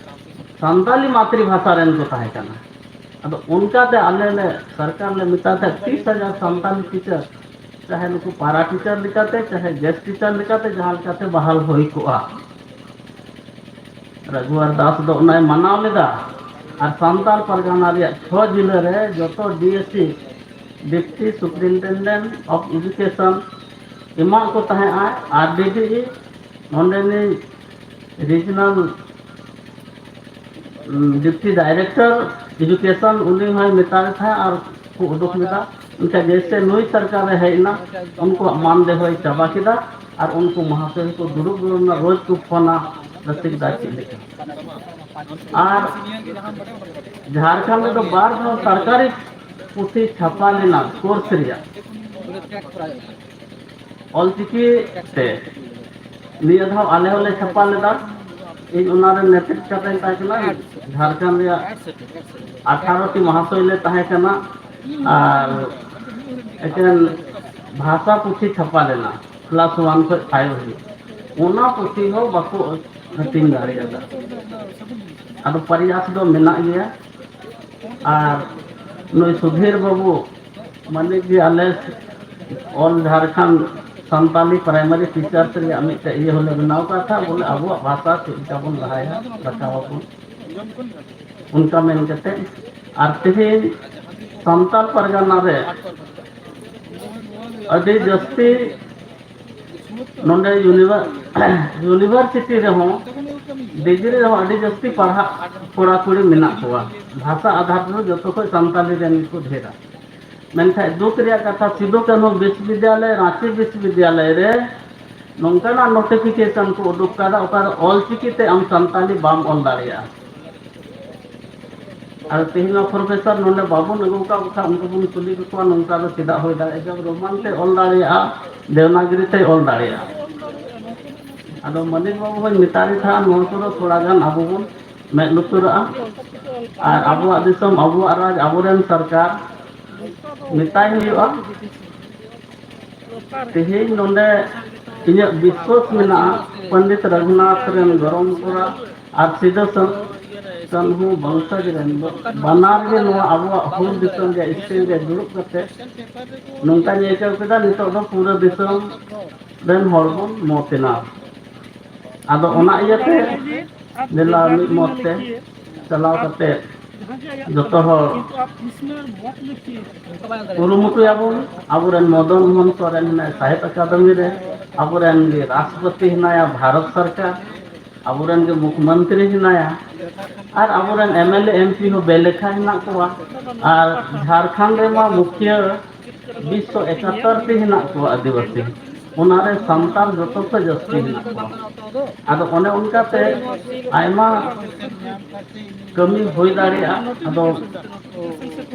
ᱥᱟᱱᱛᱟᱞᱤ ᱢᱟᱛᱨᱤ ᱵᱷᱟᱥᱟ ᱨᱮᱱ ᱠᱚ ᱛᱟᱦᱮᱸ ᱠᱟᱱᱟ᱾ ᱟᱫᱚ ᱚᱱᱠᱟᱛᱮ ᱟᱞᱮ ᱞᱮ, ᱥᱚᱨᱠᱟᱨ ᱞᱮ ᱢᱮᱛᱟ ᱛᱟᱦᱮᱸᱫ ᱛᱤᱥ ᱦᱟᱡᱟᱨ ᱥᱟᱱᱛᱟᱞᱤ ᱴᱤᱪᱟᱨ, ᱪᱟᱦᱮ ᱱᱩᱠᱩ ᱯᱟᱨᱟ ᱴᱤᱪᱟᱨ ᱞᱮᱠᱟᱛᱮ, ᱪᱟᱦᱮ ᱜᱮᱥᱴ ᱴᱤᱪᱟᱨ ᱞᱮᱠᱟᱛᱮ, ᱡᱟᱦᱟᱸ ᱞᱮᱠᱟᱛᱮ ᱵᱟᱦᱟᱞ ᱦᱩᱭ ᱠᱚᱜᱼᱟ᱾ ᱨᱟᱜᱷᱩᱣᱟᱨ ᱫᱟᱥ ᱫᱚ ᱚᱱᱟᱭ ᱢᱟᱱᱟᱣ ᱞᱮᱫᱟ᱾ ᱟᱨ ᱥᱟᱱᱛᱟᱲ ᱯᱟᱨᱜᱟᱱᱟ ᱨᱮᱭᱟᱜ ᱪᱷᱚ ᱡᱤᱞᱟᱹ ᱨᱮ ᱡᱚᱛᱚ D S C, Deputy Superintendent of Education, ᱮᱢᱟᱜ ᱠᱚ ᱛᱟᱦᱮᱸᱜᱼᱟ᱾ ᱟᱨ ᱰᱤ ᱰᱤ ᱤ, ᱱᱚᱰᱮᱱᱤᱡ ᱨᱤᱡᱤᱱᱟᱞ ᱰᱮᱯᱩᱴᱤ ᱰᱟᱭᱨᱮᱠᱴᱚᱨ ᱮᱰᱩᱠᱮᱥᱚᱱ, ᱩᱱᱤ ᱦᱚᱸᱭ ᱢᱮᱛᱟᱫᱮ ᱛᱟᱦᱮᱸᱫ ᱟᱨ ᱠᱚ ᱩᱰᱩᱠ ᱞᱮᱫᱟ᱾ ᱢᱮᱱᱠᱷᱟᱱ ᱡᱮᱭᱥᱮ ᱱᱩᱭ ᱥᱚᱨᱠᱟᱨᱮ ᱦᱮᱡ ᱮᱱᱟ, ᱩᱱᱠᱩᱣᱟᱜ ᱢᱟᱱ ᱫᱮᱦᱚᱭ ᱪᱟᱵᱟ ᱠᱮᱫᱟ ᱟᱨ ᱩᱱᱠᱩ ᱢᱚᱦᱟᱥᱚᱭ ᱠᱚ ᱫᱩᱲᱩᱵ ᱨᱮᱱᱟᱜ ᱨᱳᱡᱽ ᱠᱚ ᱯᱷᱳᱱᱟ, ᱨᱟᱹᱥᱤᱠ ᱫᱟ ᱪᱮᱫ ᱞᱮᱠᱟ᱾ ᱟᱨ ᱡᱷᱟᱲᱠᱷᱚᱸᱰ ᱨᱮᱫᱚ ᱵᱟᱨ ᱫᱷᱟᱣ ᱥᱚᱨᱠᱟᱨᱤ ᱯᱩᱛᱷᱤ ᱪᱷᱟᱯᱟ ᱞᱮᱱᱟ ᱠᱳᱨᱥ ᱨᱮᱭᱟᱜ, ᱚᱞᱪᱤᱠᱤ ᱛᱮ᱾ ᱱᱤᱭᱟᱹ ᱫᱷᱟᱣ ᱟᱞᱮ ᱦᱚᱸᱞᱮ ᱪᱷᱟᱯᱟ ᱞᱮᱫᱟ᱾ ᱤᱧ ᱚᱱᱟ ᱨᱮ ᱱᱮᱛᱨᱤᱛ ᱠᱟᱛᱮᱧ ᱛᱟᱦᱮᱸ ᱠᱟᱱᱟ᱾ ᱡᱷᱟᱲᱠᱷᱚᱸᱰ ᱨᱮᱭᱟᱜ ᱟᱴᱷᱟᱨᱚ ᱴᱤ ᱢᱚᱦᱟᱥᱚᱭ ᱞᱮ ᱛᱟᱦᱮᱸ ᱠᱟᱱᱟ᱾ ᱟᱨ ᱮᱠᱮᱱ ᱵᱷᱟᱥᱟ ᱯᱩᱛᱷᱤ ᱪᱷᱟᱯᱟ ᱞᱮᱱᱟ, ᱠᱞᱟᱥ ᱳᱣᱟᱱ ᱠᱷᱚᱱ ᱯᱷᱟᱭᱤᱵᱷ ᱦᱟᱹᱵᱤᱡ᱾ ᱚᱱᱟ ᱯᱩᱛᱷᱤ ᱦᱚᱸ ᱵᱟᱠᱚ ᱦᱟᱹᱴᱤᱧ ᱫᱟᱲᱮᱭᱟᱫᱟ᱾ ᱟᱫᱚ ᱯᱨᱚᱭᱟᱥ ᱫᱚ ᱢᱮᱱᱟᱜ ᱜᱮᱭᱟ᱾ ᱟᱨ ᱱᱩᱭ ᱥᱩᱫᱷᱤᱨ ᱵᱟᱹᱵᱩ ᱢᱟᱹᱱᱤᱠ ᱡᱮ ᱟᱞᱮ ᱚᱞ ᱡᱷᱟᱲᱠᱷᱚᱸᱰ ᱥᱟᱱᱛᱟᱞᱤ ᱯᱨᱟᱭᱢᱟᱨᱤ ᱴᱤᱪᱟᱨᱥ ᱨᱮᱭᱟᱜ ᱢᱤᱫᱴᱮᱡ ᱤᱭᱟᱹ ᱦᱚᱸᱞᱮ ᱵᱮᱱᱟᱣ ᱠᱟᱫ ᱛᱟᱦᱮᱸᱫ, ᱵᱚᱞᱮ ᱟᱵᱚᱣᱟᱜ ᱵᱷᱟᱥᱟ ᱪᱮᱫ ᱞᱮᱠᱟ ᱵᱚᱱ ᱞᱟᱦᱟᱭᱟ, ᱨᱟᱠᱟᱵ ᱟᱵᱚᱱ, ᱚᱱᱠᱟ ᱢᱮᱱ ᱠᱟᱛᱮ᱾ ᱟᱨ ᱛᱮᱦᱮᱧ ᱥᱟᱱᱛᱟᱞ ᱯᱟᱨᱜᱟᱱᱟ ᱨᱮ ᱟᱹᱰᱤ ᱡᱟᱹᱥᱛᱤ ᱱᱚᱰᱮ ᱤᱭᱩᱱᱤᱵᱷᱟᱨ-, ᱤᱭᱩᱱᱤᱵᱷᱟᱨᱥᱤᱴᱤ ᱨᱮᱦᱚᱸ, ᱰᱤᱜᱽᱨᱤ ᱨᱮᱦᱚᱸ ᱟᱹᱰᱤ ᱡᱟᱹᱥᱛᱤ ᱯᱟᱲᱦᱟᱜ ᱠᱚᱲᱟ ᱠᱩᱲᱤ ᱢᱮᱱᱟᱜ ᱠᱚᱣᱟ᱾ ᱵᱷᱟᱥᱟ ᱟᱫᱷᱟᱨ ᱛᱮᱫᱚ ᱡᱚᱛᱚ ᱠᱷᱚᱱ ᱥᱟᱱᱛᱟᱞᱤ ᱨᱮᱱ ᱜᱮᱠᱚ ᱰᱷᱮᱨᱟ᱾ ᱢᱮᱱᱠᱷᱟᱱ ᱫᱩᱠ ᱨᱮᱭᱟᱜ ᱠᱟᱛᱷᱟ, ᱥᱤᱫᱩ ᱠᱟᱹᱱᱦᱩ ᱵᱤᱥᱵᱤᱫᱽᱭᱟᱞᱚᱭ, ᱨᱟᱸᱪᱤ ᱵᱤᱥᱵᱤᱫᱽᱭᱟᱞᱚᱭ ᱨᱮ ᱱᱚᱝᱠᱟᱱᱟᱜ ᱱᱳᱴᱤᱯᱷᱤᱠᱮᱥᱚᱱ ᱠᱚ ᱩᱰᱩᱠ ᱠᱟᱫᱟ, ᱚᱠᱟ ᱨᱮ ᱚᱞ ᱪᱤᱠᱤ ᱛᱮ ᱟᱢ ᱥᱟᱱᱛᱟᱞᱤ ᱵᱟᱢ ᱚᱞ ᱫᱟᱲᱮᱭᱟᱜᱼᱟ᱾ ᱟᱨ ᱛᱮᱦᱮᱧ ᱢᱟ ᱯᱨᱚᱯᱷᱮᱥᱚᱨ ᱱᱚᱰᱮ ᱵᱟᱵᱚᱱ ᱟᱹᱜᱩ ᱟᱠᱟᱫ ᱠᱚ ᱠᱷᱟᱱ, ᱩᱱᱠᱩ ᱵᱚᱱ ᱠᱩᱞᱤ ᱠᱚᱣᱟ, ᱱᱚᱝᱠᱟ ᱫᱚ ᱪᱮᱫᱟᱜ ᱦᱩᱭ ᱫᱟᱲᱮᱭᱟᱜᱼᱟ? ᱡᱮ ᱨᱳᱢᱟᱱ ᱛᱮ ᱚᱞ ᱫᱟᱲᱮᱭᱟᱜᱼᱟ, ᱫᱮᱵᱽᱱᱟᱜᱽᱨᱤ ᱛᱮ ᱚᱞ ᱫᱟᱲᱮᱭᱟᱜᱼᱟ᱾ ᱟᱫᱚ ᱢᱟᱹᱱᱤᱠ ᱵᱟᱹᱵᱩ ᱵᱚᱱ ᱢᱮᱛᱟ ᱫᱮ ᱠᱷᱟᱱ ᱱᱚᱣᱟ ᱠᱚᱫᱚ ᱛᱷᱚᱲᱟ ᱜᱟᱱ ᱟᱵᱚ ᱵᱚᱱ ᱢᱮᱫ ᱞᱩᱛᱩᱨᱟᱜᱼᱟ᱾ ᱟᱨ ᱟᱵᱚᱣᱟᱜ ᱫᱤᱥᱚᱢ, ᱟᱵᱚᱣᱟᱜ ᱨᱟᱡᱽ, ᱟᱵᱚᱨᱮᱱ ᱥᱚᱨᱠᱟᱨ ᱢᱮᱛᱟᱭ ᱦᱩᱭᱩᱜᱼᱟ᱾ ᱛᱮᱦᱮᱧ ᱱᱚᱰᱮ ᱤᱧᱟᱹᱜ ᱵᱤᱥᱣᱟᱥ ᱢᱮᱱᱟᱜᱼᱟ, ᱯᱚᱱᱰᱤᱛ ᱨᱚᱜᱷᱩᱱᱟᱛᱷ ᱨᱮᱱ ᱜᱚᱲᱚᱢ ᱠᱚᱲᱟ ᱟᱨ ᱥᱤᱫᱟᱹ ᱥᱟᱹᱱ-, ᱠᱟᱹᱱᱦᱩ ᱵᱚᱝᱥᱚᱡᱽ ᱨᱮᱱ ᱫᱚ ᱵᱟᱱᱟᱨ ᱜᱮ ᱱᱚᱣᱟ ᱟᱵᱚᱣᱟᱜ ᱦᱩᱞ ᱫᱤᱥᱚᱢ ᱨᱮ ᱥᱴᱮᱡ ᱨᱮ ᱫᱩᱲᱩᱵ ᱠᱟᱛᱮ ᱱᱚᱝᱠᱟᱧ ᱟᱹᱭᱠᱟᱹᱣ ᱠᱮᱫᱟ, ᱱᱤᱛᱚᱜ ᱫᱚ ᱯᱩᱨᱟᱹ ᱫᱤᱥᱚᱢ ᱨᱮᱱ ᱦᱚᱲ ᱵᱚᱱ ᱢᱚᱛ ᱮᱱᱟ᱾ ᱟᱫᱚ ᱚᱱᱟ ᱤᱭᱟᱹᱛᱮ ᱫᱮᱞᱟ ᱢᱤᱫ ᱢᱚᱛ ᱛᱮ ᱪᱟᱞᱟᱣ ᱠᱟᱛᱮ ᱡᱚᱛᱚ ᱦᱚᱲ ᱠᱩᱨᱩᱢᱩᱴᱩᱭᱟᱵᱚᱱ᱾ ᱟᱵᱚᱨᱮᱱ ᱢᱚᱫᱚᱱ ᱢᱳᱦᱚᱱ ᱥᱚᱨᱮᱱ ᱦᱮᱱᱟᱭ ᱥᱟᱦᱤᱛ ᱟᱠᱟᱫᱮᱢᱤ ᱨᱮ, ᱟᱵᱚᱨᱮᱱ ᱜᱮ ᱨᱟᱥᱴᱨᱚᱯᱚᱛᱤ ᱦᱮᱱᱟᱭᱟ ᱵᱷᱟᱨᱚᱛ ᱥᱚᱨᱠᱟᱨ, ᱟᱵᱚᱨᱮᱱ ᱜᱮ ᱢᱩᱠᱷᱢᱚᱱᱛᱨᱤ ᱦᱮᱱᱟᱭᱟ, ᱟᱨ ᱟᱵᱚᱨᱮᱱ M L A, M P ᱦᱚᱸ ᱵᱮᱞᱮᱠᱷᱟ ᱦᱮᱱᱟᱜ ᱠᱚᱣᱟ, ᱟᱨ ᱡᱷᱟᱲᱠᱷᱚᱸᱰ ᱨᱮᱢᱟ ᱢᱩᱠᱷᱤᱭᱟᱹ ᱵᱤᱥᱥᱚ ᱮᱠᱟᱛᱛᱚᱨ ᱴᱤ ᱦᱮᱱᱟᱜ ᱠᱚᱣᱟ ᱟᱹᱫᱤᱵᱟᱹᱥᱤ, ᱚᱱᱟᱨᱮ ᱥᱟᱱᱛᱟᱲ ᱡᱚᱛᱚ ᱠᱷᱚᱱ ᱡᱟᱹᱥᱛᱤ ᱦᱮᱱᱟᱜ ᱠᱚᱣᱟ᱾ ᱟᱫᱚ ᱚᱱᱮ ᱚᱱᱠᱟᱛᱮ ᱟᱭᱢᱟ ᱠᱟᱹᱢᱤ ᱦᱩᱭ ᱫᱟᱲᱮᱭᱟᱜᱼᱟ᱾ ᱟᱫᱚ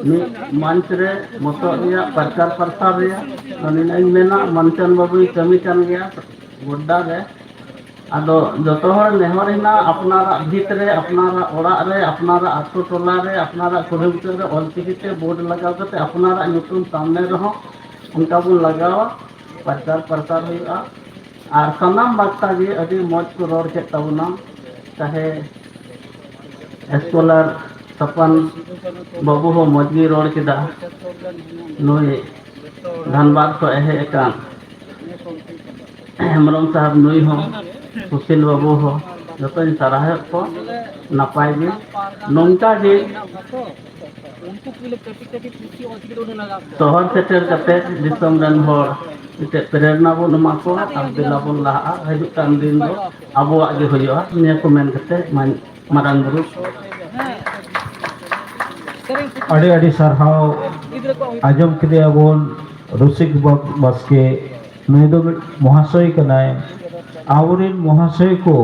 ᱢᱤᱫ ᱢᱚᱧᱪ ᱨᱮ ᱢᱚᱛᱚᱜ ᱨᱮᱭᱟᱜ, ᱯᱨᱚᱪᱟᱨ ᱯᱨᱚᱥᱟᱨ ᱨᱮᱭᱟᱜ ᱫᱚ ᱱᱤᱱᱟᱹᱜ ᱤᱧ ᱢᱮᱱᱟ, ᱢᱚᱧᱪᱚᱱ ᱵᱟᱹᱵᱩᱭ ᱠᱟᱹᱢᱤ ᱠᱟᱱ ᱜᱮᱭᱟ ᱜᱚᱰᱰᱟ ᱨᱮ᱾ ᱟᱫᱚ ᱡᱚᱛᱚ ᱦᱚᱲ ᱱᱮᱦᱚᱨ ᱦᱮᱱᱟᱜ, ᱟᱯᱱᱟᱨᱟᱜ ᱵᱷᱤᱛ ᱨᱮ, ᱟᱯᱱᱟᱨᱟᱜ ᱚᱲᱟᱜ ᱨᱮ, ᱟᱯᱱᱟᱨᱟᱜ ᱟᱛᱳ ᱴᱚᱞᱟ ᱨᱮ, ᱟᱯᱱᱟᱨᱟᱜ ᱠᱩᱞᱦᱤ ᱢᱩᱪᱟᱹᱫ ᱨᱮ ᱚᱞᱪᱤᱠᱤ ᱛᱮ ᱵᱳᱨᱰ ᱞᱟᱜᱟᱣ ᱠᱟᱛᱮ ᱟᱯᱱᱟᱨᱟᱜ ᱧᱩᱛᱩᱢ ᱥᱟᱢᱱᱮ ᱨᱮᱦᱚᱸ ᱚᱱᱠᱟ ᱵᱚᱱ ᱞᱟᱜᱟᱣᱟ, ᱯᱨᱚᱪᱟᱨ ᱯᱨᱚᱥᱟᱨ ᱦᱩᱭᱩᱜᱼᱟ᱾ ᱟᱨ ᱥᱟᱱᱟᱢ ᱵᱟᱠᱛᱟ ᱜᱮ ᱟᱹᱰᱤ ᱢᱚᱡᱽ ᱠᱚ ᱨᱚᱲ ᱠᱮᱫ ᱛᱟᱵᱚᱱᱟ, ᱪᱟᱦᱮ ᱥᱠᱚᱞᱟᱨ ᱥᱟᱯᱟᱱ ᱵᱟᱹᱵᱩ ᱦᱚᱸ ᱢᱚᱡᱽ ᱜᱮᱭ ᱨᱚᱲ ᱠᱮᱫᱟ᱾ ᱱᱩᱭ ᱫᱷᱟᱱᱵᱟᱫᱽ ᱠᱷᱚᱱ ᱮ ᱦᱮᱡ ᱟᱠᱟᱱ ᱦᱮᱢᱵᱨᱚᱢ ᱥᱟᱦᱮᱵᱽ, ᱱᱩᱭ ᱦᱚᱸ, ᱥᱩᱥᱤᱞ ᱵᱟᱹᱵᱩ ᱦᱚᱸ, ᱡᱚᱛᱚᱧ ᱥᱟᱨᱦᱟᱣᱮᱫ ᱠᱚ᱾ ᱱᱟᱯᱟᱭ ᱜᱮ, ᱱᱚᱝᱠᱟ ᱜᱮ ᱥᱚᱦᱚᱨ ᱥᱮᱴᱮᱨ ᱠᱟᱛᱮ ᱫᱤᱥᱚᱢ ᱨᱮᱱ ᱦᱚᱲ ᱢᱤᱫᱴᱮᱡ ᱯᱨᱮᱨᱱᱟ ᱵᱚᱱ ᱮᱢᱟ ᱠᱚᱣᱟ ᱟᱨ ᱫᱮᱞᱟ ᱵᱚᱱ ᱞᱟᱦᱟᱜᱼᱟ᱾ ᱦᱤᱡᱩᱜ ᱠᱟᱱ ᱫᱤᱱ ᱫᱚ ᱟᱵᱚᱣᱟᱜ ᱜᱮ ᱦᱩᱭᱩᱜᱼᱟ᱾ ᱱᱤᱭᱟᱹ ᱠᱚ ᱢᱮᱱ ᱠᱟᱛᱮ ᱢᱟᱧ ᱢᱟᱨᱟᱝ ᱵᱩᱨᱩ᱾ ᱟᱹᱰᱤ ᱟᱹᱰᱤ ᱥᱟᱨᱦᱟᱣ᱾ ᱟᱸᱡᱚᱢ ᱠᱮᱫᱮᱭᱟ ᱵᱚᱱ ᱨᱩᱥᱤᱠ ᱵᱟ-, ᱵᱟᱥᱠᱮ, ᱱᱩᱭ ᱫᱚ ᱢᱤᱫ ᱢᱚᱦᱟᱥᱚᱭ ᱠᱟᱱᱟᱭ᱾ ᱟᱵᱚᱨᱮᱱ ᱢᱚᱦᱟᱥᱚᱭ ᱠᱚ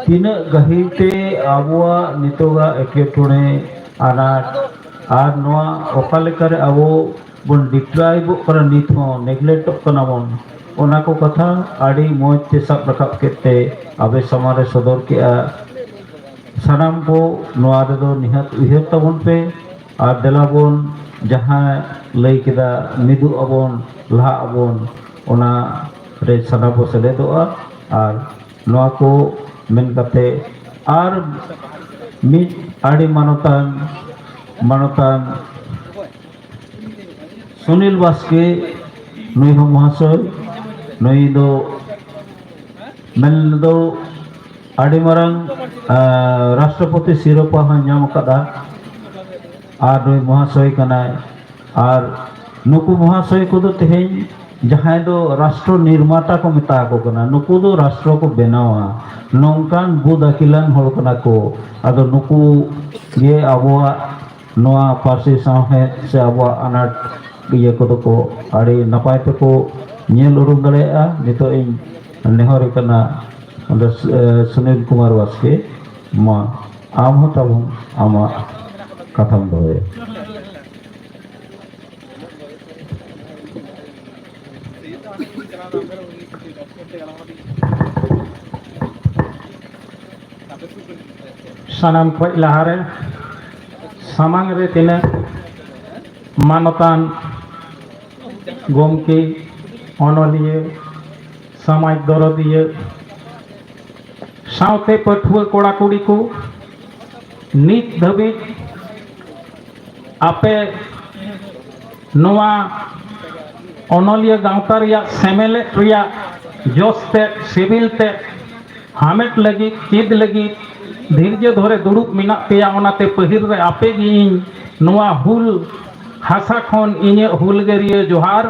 ᱛᱤᱱᱟᱹᱜ ᱜᱟᱹᱦᱤᱨ ᱛᱮ ᱟᱵᱚᱣᱟᱜ ᱱᱤᱛᱚᱜᱟᱜ ᱮᱴᱠᱮᱴᱚᱬᱮ, ᱟᱱᱟᱴ ᱟᱨ ᱱᱚᱣᱟ ᱚᱠᱟ ᱞᱮᱠᱟᱨᱮ ᱟᱵᱚ ᱵᱚᱱ ᱰᱤᱯᱨᱟᱭᱤᱵᱚᱜ ᱠᱟᱱᱟ, ᱱᱤᱛ ᱦᱚᱸ ᱱᱮᱜᱽᱞᱮᱠᱴᱚᱜ ᱠᱟᱱᱟ ᱵᱚᱱ, ᱚᱱᱟ ᱠᱚ ᱠᱟᱛᱷᱟ ᱟᱹᱰᱤ ᱢᱚᱡᱽ ᱛᱮ ᱥᱟᱵ ᱨᱟᱠᱟᱵ ᱠᱮᱫ ᱛᱮ ᱟᱵᱮ ᱥᱟᱢᱟᱝ ᱨᱮ ᱥᱚᱫᱚᱨ ᱠᱮᱜᱼᱟ᱾ ᱥᱟᱱᱟᱢ ᱠᱚ ᱱᱚᱣᱟ ᱨᱮᱫᱚ ᱱᱤᱦᱟᱹᱛ ᱩᱭᱦᱟᱹᱨ ᱛᱟᱵᱚᱱ ᱯᱮ ᱟᱨ ᱫᱮᱞᱟ ᱵᱚᱱ ᱡᱟᱦᱟᱸ ᱞᱟᱹᱭ ᱠᱮᱫᱟ, ᱢᱤᱫᱚᱜ ᱟᱵᱚᱱ, ᱞᱟᱦᱟᱜ ᱟᱵᱚᱱ, ᱚᱱᱟ ᱨᱮ ᱥᱟᱱᱟᱢ ᱵᱚ ᱥᱮᱞᱮᱫᱚᱜᱼᱟ᱾ ᱟᱨ ᱱᱚᱣᱟ ᱠᱚ ᱢᱮᱱ ᱠᱟᱛᱮ ᱟᱨ ᱢᱤᱫ ᱟᱹᱰᱤ ᱢᱟᱱᱚᱛᱟᱱ, ᱢᱟᱱᱚᱛᱟᱱ ᱥᱩᱱᱤᱞ ᱵᱟᱥᱠᱮ, ᱱᱩᱭ ᱦᱚᱸ ᱢᱚᱦᱟᱥᱚᱭ, ᱱᱩᱭ ᱫᱚ ᱢᱮᱱ ᱫᱚ ᱟᱹᱰᱤ ᱢᱟᱨᱟᱝ, ᱟᱸ, ᱨᱟᱥᱴᱨᱚᱯᱚᱛᱤ ᱥᱤᱨᱳᱯᱟ ᱦᱚᱸᱭ ᱧᱟᱢ ᱟᱠᱟᱫᱟ᱾ ᱟᱨ ᱱᱩᱭ ᱢᱚᱦᱟᱥᱚᱭ ᱠᱟᱱᱟᱭ᱾ ᱟᱨ ᱱᱩᱠᱩ ᱢᱚᱦᱟᱥᱚᱭ ᱠᱚᱫᱚ ᱛᱮᱦᱮᱧ ᱡᱟᱦᱟᱸᱭ ᱫᱚ ᱨᱟᱥᱴᱨᱚ ᱱᱤᱨᱢᱟᱛᱟ ᱠᱚ ᱢᱮᱛᱟ ᱠᱚ ᱠᱟᱱᱟ, ᱱᱩᱠᱩ ᱫᱚ ᱨᱟᱥᱴᱨᱚ ᱠᱚ ᱵᱮᱱᱟᱣᱟ᱾ ᱱᱚᱝᱠᱟᱱ ᱵᱩᱫ ᱟᱹᱠᱤᱞᱟᱱ ᱦᱚᱲ ᱠᱟᱱᱟ ᱠᱚ᱾ ᱟᱫᱚ ᱱᱩᱠᱩ ᱜᱮ ᱟᱵᱚᱣᱟᱜ ᱱᱚᱣᱟ ᱯᱟᱹᱨᱥᱤ ᱥᱟᱶᱦᱮᱫ ᱥᱮ ᱟᱵᱚᱣᱟᱜ ᱟᱱᱟᱴ ᱤᱭᱟᱹ ᱠᱚᱫᱚ ᱠᱚ ᱟᱹᱰᱤ ᱱᱟᱯᱟᱭ ᱛᱮᱠᱚ ᱧᱮᱞ ᱩᱨᱩᱢ ᱫᱟᱲᱮᱭᱟᱜᱼᱟ᱾ ᱱᱤᱛᱚᱜ ᱤᱧ ᱱᱮᱦᱚᱨ ᱠᱟᱱᱟ ᱚᱸᱰᱮ ᱥᱩ-, ᱮ, ᱥᱩᱱᱤᱞ ᱠᱩᱢᱟᱨ ᱵᱟᱥᱠᱮ, ᱢᱟ ᱟᱢ ᱦᱚᱸ ᱛᱟᱵᱚᱱ ᱟᱢᱟᱜ ᱠᱟᱛᱷᱟᱢ ᱫᱚᱦᱚᱭᱟ᱾ ᱥᱟᱱᱟᱢ ᱠᱷᱚᱱ ᱞᱟᱦᱟᱨᱮ ᱥᱟᱢᱟᱝ ᱨᱮ ᱛᱤᱱᱟᱹᱜ ᱢᱟᱱᱚᱛᱟᱱ ᱜᱚᱢᱠᱮ, ᱚᱱᱚᱞᱤᱭᱟᱹ, ᱥᱚᱢᱟᱡᱽ ᱫᱚᱨᱚᱫᱤᱭᱟᱹ, ᱥᱟᱶᱛᱮ ᱯᱟᱹᱴᱷᱩᱣᱟᱹ ᱠᱚᱲᱟ ᱠᱩᱲᱤ ᱠᱚ, ᱱᱤᱛ ᱫᱷᱟᱹᱵᱤᱡ ᱟᱯᱮ ᱱᱚᱣᱟ ᱚᱱᱚᱞᱤᱭᱟᱹ ᱜᱟᱶᱛᱟ ᱨᱮᱭᱟᱜ ᱥᱮᱢᱮᱞᱮᱫ ᱨᱮᱭᱟᱜ ᱡᱚᱥ ᱛᱮᱫ, ᱥᱤᱵᱤᱞ ᱛᱮᱫ ᱦᱟᱢᱮᱴ ᱞᱟᱹᱜᱤᱫ, ᱪᱮᱫ ᱞᱟᱹᱜᱤᱫ ᱫᱷᱤᱨᱡᱚ ᱫᱷᱚᱨᱮ ᱫᱩᱲᱩᱵ ᱢᱮᱱᱟᱜ ᱯᱮᱭᱟ᱾ ᱚᱱᱟᱛᱮ ᱯᱟᱹᱦᱤᱞ ᱨᱮ ᱟᱯᱮ ᱜᱮ ᱤᱧ ᱱᱚᱣᱟ ᱦᱩᱞ ᱦᱟᱥᱟ ᱠᱷᱚᱱ ᱤᱧᱟᱹᱜ ᱦᱩᱞᱜᱟᱹᱨᱤᱭᱟᱹ ᱡᱚᱦᱟᱨ